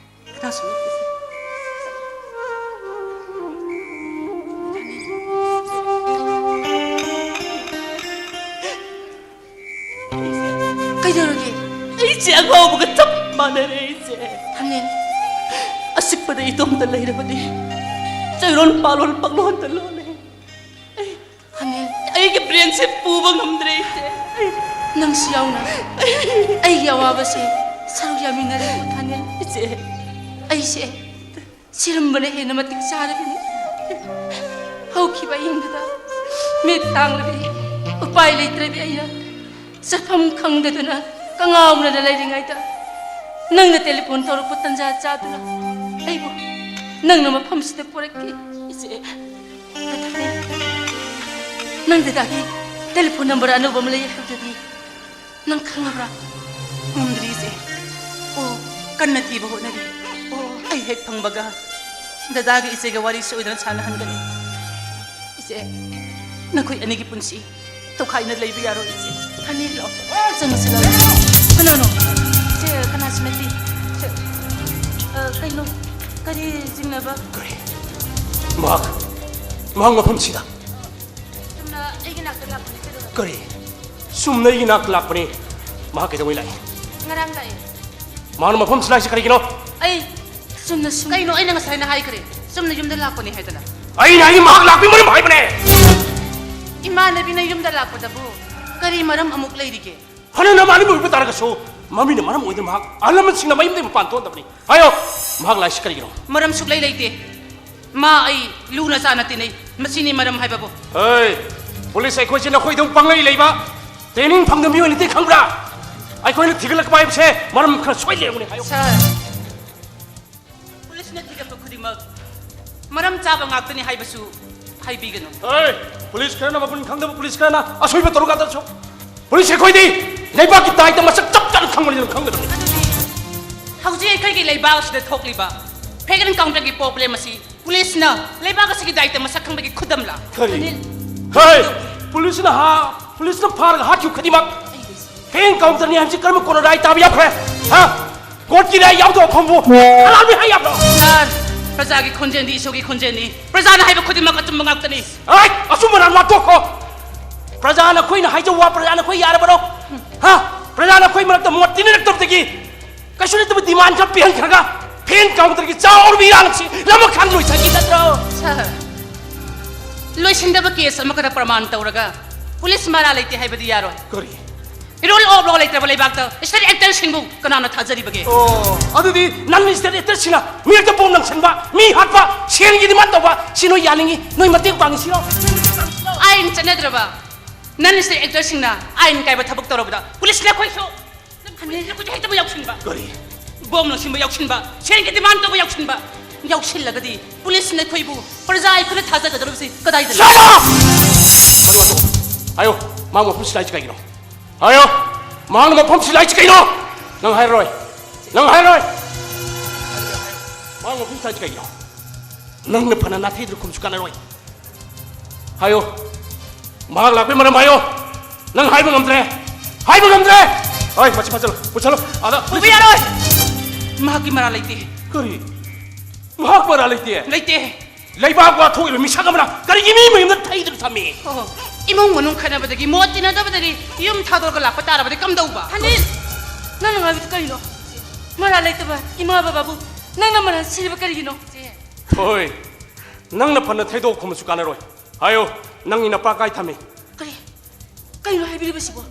ꯀꯅꯥꯁꯨ ꯂꯩꯇꯦ, ꯏꯆꯦ꯫ ꯀꯩꯗꯧꯔꯒꯦ? ꯑꯩꯁꯦ ꯑꯉꯥꯎꯕꯒ ꯆꯞ ꯃꯥꯟꯅꯔꯦ, ꯏꯆꯦ꯫ ꯊꯥꯅꯤꯜ꯫ ꯑꯁꯤꯛꯄꯗ ꯏꯇꯣꯝꯇ ꯂꯩꯔꯕꯗꯤ ꯆꯩꯔꯣꯜ ꯄꯥꯂꯣꯜ ꯄꯪꯂꯣꯟꯗ ꯂꯣꯜꯂꯦ꯫ ꯊꯥꯅꯤꯜ꯫ ꯑꯩꯒꯤ ꯕ꯭ꯔꯦꯟꯁꯦ ꯄꯨꯕ ꯉꯝꯗ꯭ꯔꯦ, ꯏꯆꯦ꯫ ꯅꯪꯁꯨ ꯌꯥꯎꯅ ꯑꯩꯒꯤ ꯑꯋꯥꯕꯁꯦ ꯁꯔꯨꯛ ꯌꯥꯃꯤꯟꯅꯔꯦꯀꯣ, ꯊꯥꯅꯤꯜ꯫ ꯏꯆꯦ꯫ ꯑꯩꯁꯦ ꯁꯤꯔꯝꯕꯅ ꯍꯦꯟꯅ ꯃꯇꯤꯛ ꯆꯥꯔꯕꯅꯤ꯫ ꯍꯧꯈꯤꯕ ꯑꯍꯤꯡꯗꯨꯗ ꯃꯤꯠ ꯇꯥꯡꯂꯕꯤ, ꯎꯄꯥꯏ ꯂꯩꯇ꯭ꯔꯕꯤ ꯑꯩꯅ ꯆꯠꯐꯝ ꯈꯪꯗꯗꯨꯅ ꯀꯉꯥꯎꯅꯅ ꯂꯩꯔꯤꯉꯩꯗ, ꯅꯪꯅ ꯇꯦꯂꯤꯐꯣꯟ ꯇꯧꯔꯛꯄ ꯇꯟꯖꯥ ꯆꯥꯗꯨꯅ ꯑꯩꯕꯨ ꯅꯪꯅ ꯃꯐꯝꯁꯤꯗ ꯄꯨꯔꯛꯈꯤ꯫ ꯏꯆꯦ, ꯅꯪ ꯗꯗꯥꯒꯤ ꯇꯦꯂꯤꯐꯣꯟ ꯅꯝꯕꯔ ꯑꯅꯧꯕ ꯑꯃ ꯂꯩ ꯍꯥꯏꯕꯗꯨꯗꯤ ꯅꯪ ꯈꯪꯉꯕ꯭ꯔꯥ? ꯉꯝꯗ꯭ꯔꯤ, ꯏꯆꯦ꯫ ꯑꯣ, ꯀꯟꯅ ꯊꯤꯕ ꯍꯣꯠꯅꯔꯤ꯫ ꯑꯣ, ꯑꯩ ꯍꯦꯛ ꯐꯪꯕꯒ ꯗꯗꯥꯒ ꯏꯆꯦꯒ ꯋꯥꯔꯤ ꯁꯣꯏꯗꯅ ꯁꯥꯟꯅꯍꯟꯒꯅꯤ꯫ ꯏꯆꯦ, ꯅꯈꯣꯏ ꯑꯅꯤꯒꯤ ꯄꯨꯟꯁꯤ ꯇꯣꯈꯥꯏꯅ ꯂꯩꯕ ꯌꯥꯔꯣꯏ, ꯏꯆꯦ꯫ ꯊꯥꯅꯤꯜ, ꯂꯥꯛꯑꯣ꯫ ꯆꯪꯉꯁꯤ, ꯂꯥꯛꯑꯣ꯫ ꯀꯅꯥꯅꯣ? ꯏꯆꯦ, ꯀꯅꯥꯁꯨ ꯅꯠꯇꯦ꯫ ꯏꯆꯦ, ꯑ, ꯀꯩꯅꯣ? ꯀꯔꯤ ꯆꯤꯡꯅꯕ? ꯀꯔꯤ? ꯃꯍꯥꯛ, ꯃꯍꯥꯛ ꯃꯐꯝꯁꯤꯗ? ꯑꯩꯒꯤ ꯅꯥꯛꯇ ꯂꯥꯛꯄꯅꯤ, ꯀꯩꯗꯧꯔꯒꯦ? ꯀꯔꯤ? ꯆꯨꯝꯅ ꯑꯩꯒꯤ ꯅꯥꯛꯇ ꯂꯥꯛꯄꯅꯤ? ꯃꯍꯥꯛ ꯀꯩꯗꯧꯉꯩ ꯂꯥꯛꯏ? ꯉꯔꯥꯡ ꯂꯥꯛꯑꯦ꯫ ꯃꯍꯥꯛꯅ ꯃꯐꯝꯁꯤꯗ ꯂꯥꯛꯏꯁꯤ ꯀꯔꯤꯒꯤꯅꯣ? ꯑꯩ ꯆꯨꯝꯅ ꯁꯨꯝ ꯀꯩꯅꯣ? ꯑꯩꯅ ꯉꯁꯥꯏꯅ ꯍꯥꯏꯈ꯭ꯔꯦ, ꯆꯨꯝꯅ ꯌꯨꯝꯗ ꯂꯥꯛꯄꯅꯤ ꯍꯥꯏꯗꯅ꯫ ꯑꯩꯅ ꯍꯥꯏꯗꯤ ꯃꯍꯥꯛ ꯂꯥꯛꯄꯒꯤ ꯃꯔꯝ ꯍꯥꯏꯕꯅꯦ꯫ ꯏꯃꯥꯟꯅꯕꯤꯅ ꯌꯨꯝꯗ ꯂꯥꯛꯄꯗꯕꯨ ꯀꯔꯤ ꯃꯔꯝ ꯑꯃꯨꯛ ꯂꯩꯔꯤꯒꯦ? ꯐꯅ ꯅꯃꯥꯟꯅꯕꯤ ꯑꯣꯏꯕ ꯇꯥꯔꯒꯁꯨ, ꯃꯃꯤꯅ ꯃꯔꯝ ꯑꯣꯏꯗꯨꯅ ꯃꯍꯥꯛ ꯑꯍꯜ ꯂꯃꯟꯁꯤꯡꯅ ꯃꯌꯨꯝꯗꯒꯤ ꯃꯄꯥꯟ ꯊꯣꯛꯍꯟꯗꯕꯅꯤ꯫ ꯍꯥꯏꯌꯣ, ꯃꯍꯥꯛ ꯂꯥꯛꯏꯁꯤ ꯀꯔꯤꯒꯤꯅꯣ? ꯃꯔꯝ ꯁꯨꯛꯂꯩ ꯂꯩꯇꯦ꯫ ꯃꯥ ꯑꯩ ꯂꯨꯅ ꯆꯥꯟꯅ ꯇꯤꯟꯅꯩ, ꯃꯁꯤꯅꯤ ꯃꯔꯝ ꯍꯥꯏꯕꯕꯨ꯫ ꯍꯩ, ꯄꯨꯂꯤꯁ ꯑꯩꯈꯣꯏꯁꯦ ꯅꯈꯣꯏꯗꯧ ꯄꯪꯂꯩ ꯂꯩꯕ, ꯇ꯭ꯔꯦꯅꯤꯡ ꯐꯪꯗꯕ ꯃꯤꯑꯣꯏ ꯅꯠꯇꯦ ꯈꯪꯕ꯭ꯔꯥ? ꯑꯩꯈꯣꯏꯅ ꯊꯤꯒꯠꯂꯛꯄ ꯍꯥꯏꯕꯁꯦ ꯃꯔꯝ ꯈꯔ ꯁꯣꯏ ꯂꯩꯔꯝꯒꯅꯤ ꯍꯥꯏꯌꯣ꯫ ꯁꯥꯔ, ꯄꯨꯂꯤꯁꯅ ꯊꯤꯒꯠꯄ ꯈꯨꯗꯤꯡꯃꯛ ꯃꯔꯝ ꯆꯥꯕ ꯉꯥꯛꯇꯅꯤ ꯍꯥꯏꯕꯁꯨ ꯍꯥꯏꯕꯤꯒꯅꯨ꯫ ꯍꯩ, ꯄꯨꯂꯤꯁ ꯈꯔꯅ ꯃꯒꯨꯟ ꯈꯪꯗꯕ, ꯄꯨꯂꯤꯁ ꯈꯔꯅ ꯑꯁꯣꯏꯕ ꯇꯧꯔꯀꯥꯟꯗꯁꯨ꯫ ꯄꯨꯂꯤꯁ ꯑꯩꯈꯣꯏꯗꯤ ꯂꯩꯕꯥꯛꯀꯤ ꯗꯥꯏꯇ ꯃꯁꯛ ꯆꯞ ꯆꯥꯅ ꯈꯪꯕꯅꯤꯅ ꯈꯪꯒꯗꯕꯅꯤ꯫ ꯑꯗꯨꯗꯤ ꯍꯧꯖꯤꯛ ꯑꯩꯈꯣꯏꯒꯤ ꯂꯩꯕꯥꯛ ꯑꯁꯤꯗ ꯊꯣꯛꯂꯤꯕ ꯐꯦꯒꯟ ꯀꯥꯎꯟꯇꯔꯒꯤ ꯄ꯭ꯔꯣꯕ꯭ꯂꯦꯝ ꯑꯁꯤ ꯄꯨꯂꯤꯁꯅ ꯂꯩꯕꯥꯛ ꯑꯁꯤꯒꯤ ꯗꯥꯏꯇ ꯃꯁꯛ ꯈꯪꯕꯒꯤ ꯈꯨꯗꯝꯂ? ꯀꯔꯤ? ꯑꯅꯤꯜ꯫ ꯍꯩ! ꯄꯨꯂꯤꯁꯅ ꯍꯥ-, ꯄꯨꯂꯤꯁꯅ ꯐꯥꯔꯒ ꯍꯥꯠꯈꯤꯕ ꯈꯨꯗꯤꯡꯃꯛ ꯐꯦꯒꯟ ꯀꯥꯎꯟꯇꯔꯅꯤ ꯍꯥꯏꯕꯁꯤ ꯀꯔꯝꯕ ꯀꯣꯟꯅ ꯔꯥꯏ ꯇꯥꯕ ꯌꯥꯎꯈ꯭ꯔꯦ? ꯍꯥ? ꯀꯣꯔꯠꯀꯤ ꯔꯥꯏ ꯌꯥꯎꯗꯕ ꯐꯝꯕꯨ ꯑꯂꯥꯟꯕ ꯍꯥꯏ ꯌꯥꯕ꯭ꯔꯣ? ꯁꯥꯔ, ꯄ꯭ꯔꯖꯥꯒꯤ ꯈꯣꯟꯖꯦꯜꯗꯤ ꯏꯁꯣꯔꯒꯤ ꯈꯣꯟꯖꯦꯜꯅꯤ꯫ ꯄ꯭ꯔꯖꯥꯅ ꯍꯥꯏꯕ ꯈꯨꯗꯤꯡꯃꯛ ꯑꯆꯨꯝꯕ ꯉꯥꯛꯇꯅꯤ꯫ ꯑꯩ! ꯑꯆꯨꯝꯕ ꯂꯥꯟ ꯋꯥ ꯇꯣꯛꯈꯣ꯫ ꯄ꯭ꯔꯖꯥꯅ ꯑꯩꯈꯣꯏꯅ ꯍꯥꯏꯖꯕ ꯋꯥ ꯄ꯭ꯔꯖꯥꯅ ꯑꯩꯈꯣꯏ ꯌꯥꯔꯕꯔꯣ? ꯍꯥ? ꯄ꯭ꯔꯖꯥꯅ ꯑꯩꯈꯣꯏ ꯃꯔꯛꯇ ꯃꯣꯠ ꯇꯤꯟꯅꯔꯛꯇꯕꯗꯒꯤ ꯀꯩꯁꯨ ꯅꯠꯇꯕ ꯗꯤꯃꯥꯟ ꯈꯔ ꯄꯤꯍꯟꯈ꯭ꯔꯒ ꯐꯦꯒꯟ ꯀꯥꯎꯟꯇꯔꯒꯤ ꯆꯥꯎꯔꯕ ꯏꯔꯥꯡ ꯑꯁꯤ ꯂꯃꯛ ꯈꯥꯡ ꯂꯣꯏꯁꯤꯟꯈꯤ ꯅꯠꯇ꯭ꯔꯣ? ꯁꯥꯔ, ꯂꯣꯏꯁꯤꯟꯗꯕ ꯀꯦꯁ ꯑꯃꯈꯛꯇ ꯄ꯭ꯔꯃꯥꯟ ꯇꯧꯔꯒ ꯄꯨꯂꯤꯁ ꯃꯔꯥ ꯂꯩꯇꯦ ꯍꯥꯏꯕꯗꯤ ꯌꯥꯔꯣꯏ꯫ ꯀꯔꯤ? ꯔꯨꯜ ꯑꯣꯐ ꯂꯣ ꯂꯩꯇ꯭ꯔꯕ ꯂꯩꯕꯥꯛꯇ ꯁ꯭ꯇꯦꯠ ꯑꯦꯛꯇꯔꯁꯤꯡꯕꯨ ꯀꯅꯥꯅ ꯊꯥꯖꯔꯤꯕꯒꯦ? ꯑꯣ, ꯑꯗꯨꯗꯤ ꯅꯟ ꯁ꯭ꯇꯦꯠ ꯑꯦꯛꯇꯔꯁꯤꯡꯅ ꯃꯤꯔꯛꯇ ꯕꯣꯝ ꯂꯪꯁꯟꯕ, ꯃꯤ ꯍꯥꯠꯄ, ꯁꯦꯜꯒꯤ ꯗꯤꯃꯥꯟ ꯇꯧꯕ, ꯁꯤ ꯅꯣꯏ ꯌꯥꯅꯤꯡꯉꯤ? ꯅꯣꯏ ꯃꯇꯦꯡ ꯄꯥꯡꯉꯤꯁꯤꯔꯣ? ꯑꯥꯏꯟ ꯆꯠꯅꯗ꯭ꯔꯕ ꯅꯟ ꯁ꯭ꯇꯦꯠ ꯑꯦꯛꯇꯔꯁꯤꯡꯅ ꯑꯥꯏꯟ ꯀꯥꯏꯕ ꯊꯕꯛ ꯇꯧꯔꯕꯗ ꯄꯨꯂꯤꯁꯅ ꯑꯩꯈꯣꯏꯁꯨ ꯈꯟꯅꯩ, ꯑꯩꯈꯣꯏꯁꯨ ꯍꯦꯛꯇ ꯌꯥꯎꯁꯤꯟꯕ꯫ ꯀꯔꯤ? ꯕꯣꯝ ꯂꯪꯁꯤꯟꯕ ꯌꯥꯎꯁꯤꯟꯕ, ꯁꯦꯜꯒꯤ ꯗꯤꯃꯥꯟ ꯇꯧꯕ ꯌꯥꯎꯁꯤꯟꯕ꯫ ꯌꯥꯎꯁꯤꯜꯂꯒꯗꯤ ꯄꯨꯂꯤꯁꯅ ꯑꯩꯈꯣꯏꯕꯨ ꯄ꯭ꯔꯖꯥ ꯑꯩꯈꯣꯏꯅ ꯊꯥꯖꯒꯗꯧꯔꯤꯕꯁꯤ ꯀꯗꯥꯏꯗꯅꯣ? Shut up! ꯍꯥꯏꯌꯣ, ꯃꯥ ꯃꯐꯝꯁꯤ ꯂꯥꯛꯏꯁꯤ ꯀꯩꯒꯤꯅꯣ? ꯍꯥꯏꯌꯣ, ꯃꯍꯥꯛꯅ ꯃꯐꯝꯁꯤ ꯂꯥꯛꯏꯁꯤ ꯀꯩꯅꯣ? ꯅꯪ ꯍꯥꯏꯔꯔꯣꯏ, ꯅꯪ ꯍꯥꯏꯔꯔꯣꯏ꯫ ꯃꯍꯥꯛ ꯃꯐꯝꯁꯤ ꯂꯥꯛꯏꯁꯤ ꯀꯩꯒꯤꯅꯣ? ꯅꯪꯅ ꯐꯅ ꯅꯥꯊꯩꯗꯨꯅ ꯈꯨꯝꯁꯨ ꯀꯥꯟꯅꯔꯣꯏ꯫ ꯍꯥꯏꯌꯣ꯫ ꯃꯍꯥꯛ ꯂꯥꯛꯄꯩ ꯃꯔꯝ ꯍꯥꯏꯌꯣ꯫ ꯅꯪ ꯍꯥꯏꯕ ꯉꯝꯗ꯭ꯔꯦ꯫ ꯍꯥꯏꯕ ꯉꯝꯗ꯭ꯔꯦ꯫ ꯍꯣꯏ, ꯃꯁꯤ ꯐꯥꯖꯜꯂꯨ꯫ ꯄꯨꯁꯜꯂꯨ꯫ ꯑꯥꯗ ꯄꯨꯕ ꯌꯥꯔꯣꯏ꯫ ꯃꯍꯥꯛꯀꯤ ꯃꯔꯥꯜ ꯂꯩꯇꯦ꯫ ꯀꯔꯤ? ꯃꯍꯥꯛ ꯃꯔꯥꯜ ꯂꯩꯇꯦ? ꯂꯩꯇꯦ꯫ ꯂꯩꯕꯥꯛ ꯋꯥꯊꯣꯛꯏꯕ ꯃꯤꯁꯛ ꯑꯃꯅ ꯀꯔꯤꯒꯤ ꯃꯤ ꯃꯌꯨꯝꯗ ꯊꯩꯗꯨꯅ ꯊꯝꯃꯤ? ꯑꯣ, ꯏꯃꯨꯡ ꯃꯅꯨꯡ ꯈꯠꯅꯕꯗꯒꯤ, ꯃꯣꯠ ꯇꯤꯟꯅꯗꯕꯗꯒꯤ ꯌꯨꯝ ꯊꯥꯗꯣꯛꯑꯒ ꯂꯥꯛꯄ ꯇꯥꯔꯕꯗꯤ ꯀꯝꯗꯧꯕ? ꯊꯥꯅꯤꯜ! ꯅꯪꯅ ꯉꯥꯡꯕꯗꯨ ꯀꯔꯤꯅꯣ? ꯃꯔꯥꯜ ꯂꯩꯇꯕ ꯏꯃꯥ ꯕꯕꯥꯕꯨ ꯅꯪꯅ ꯃꯔꯥꯜ ꯁꯤꯔꯤꯕ ꯀꯔꯤꯒꯤꯅꯣ? ꯍꯣꯏ, ꯅꯪꯅ ꯐꯅ ꯊꯩꯗꯣꯛ ꯈꯨꯝꯃꯁꯨ ꯀꯥꯟꯅꯔꯣꯏ꯫ ꯍꯥꯏꯌꯣ, ꯅꯪꯒꯤ ꯅꯄꯥ ꯀꯥꯏ ꯊꯝꯃꯤ? ꯀꯔꯤ? ꯀꯩꯅꯣ ꯍꯥꯏꯕꯤꯔꯤꯕꯁꯤꯕꯣ?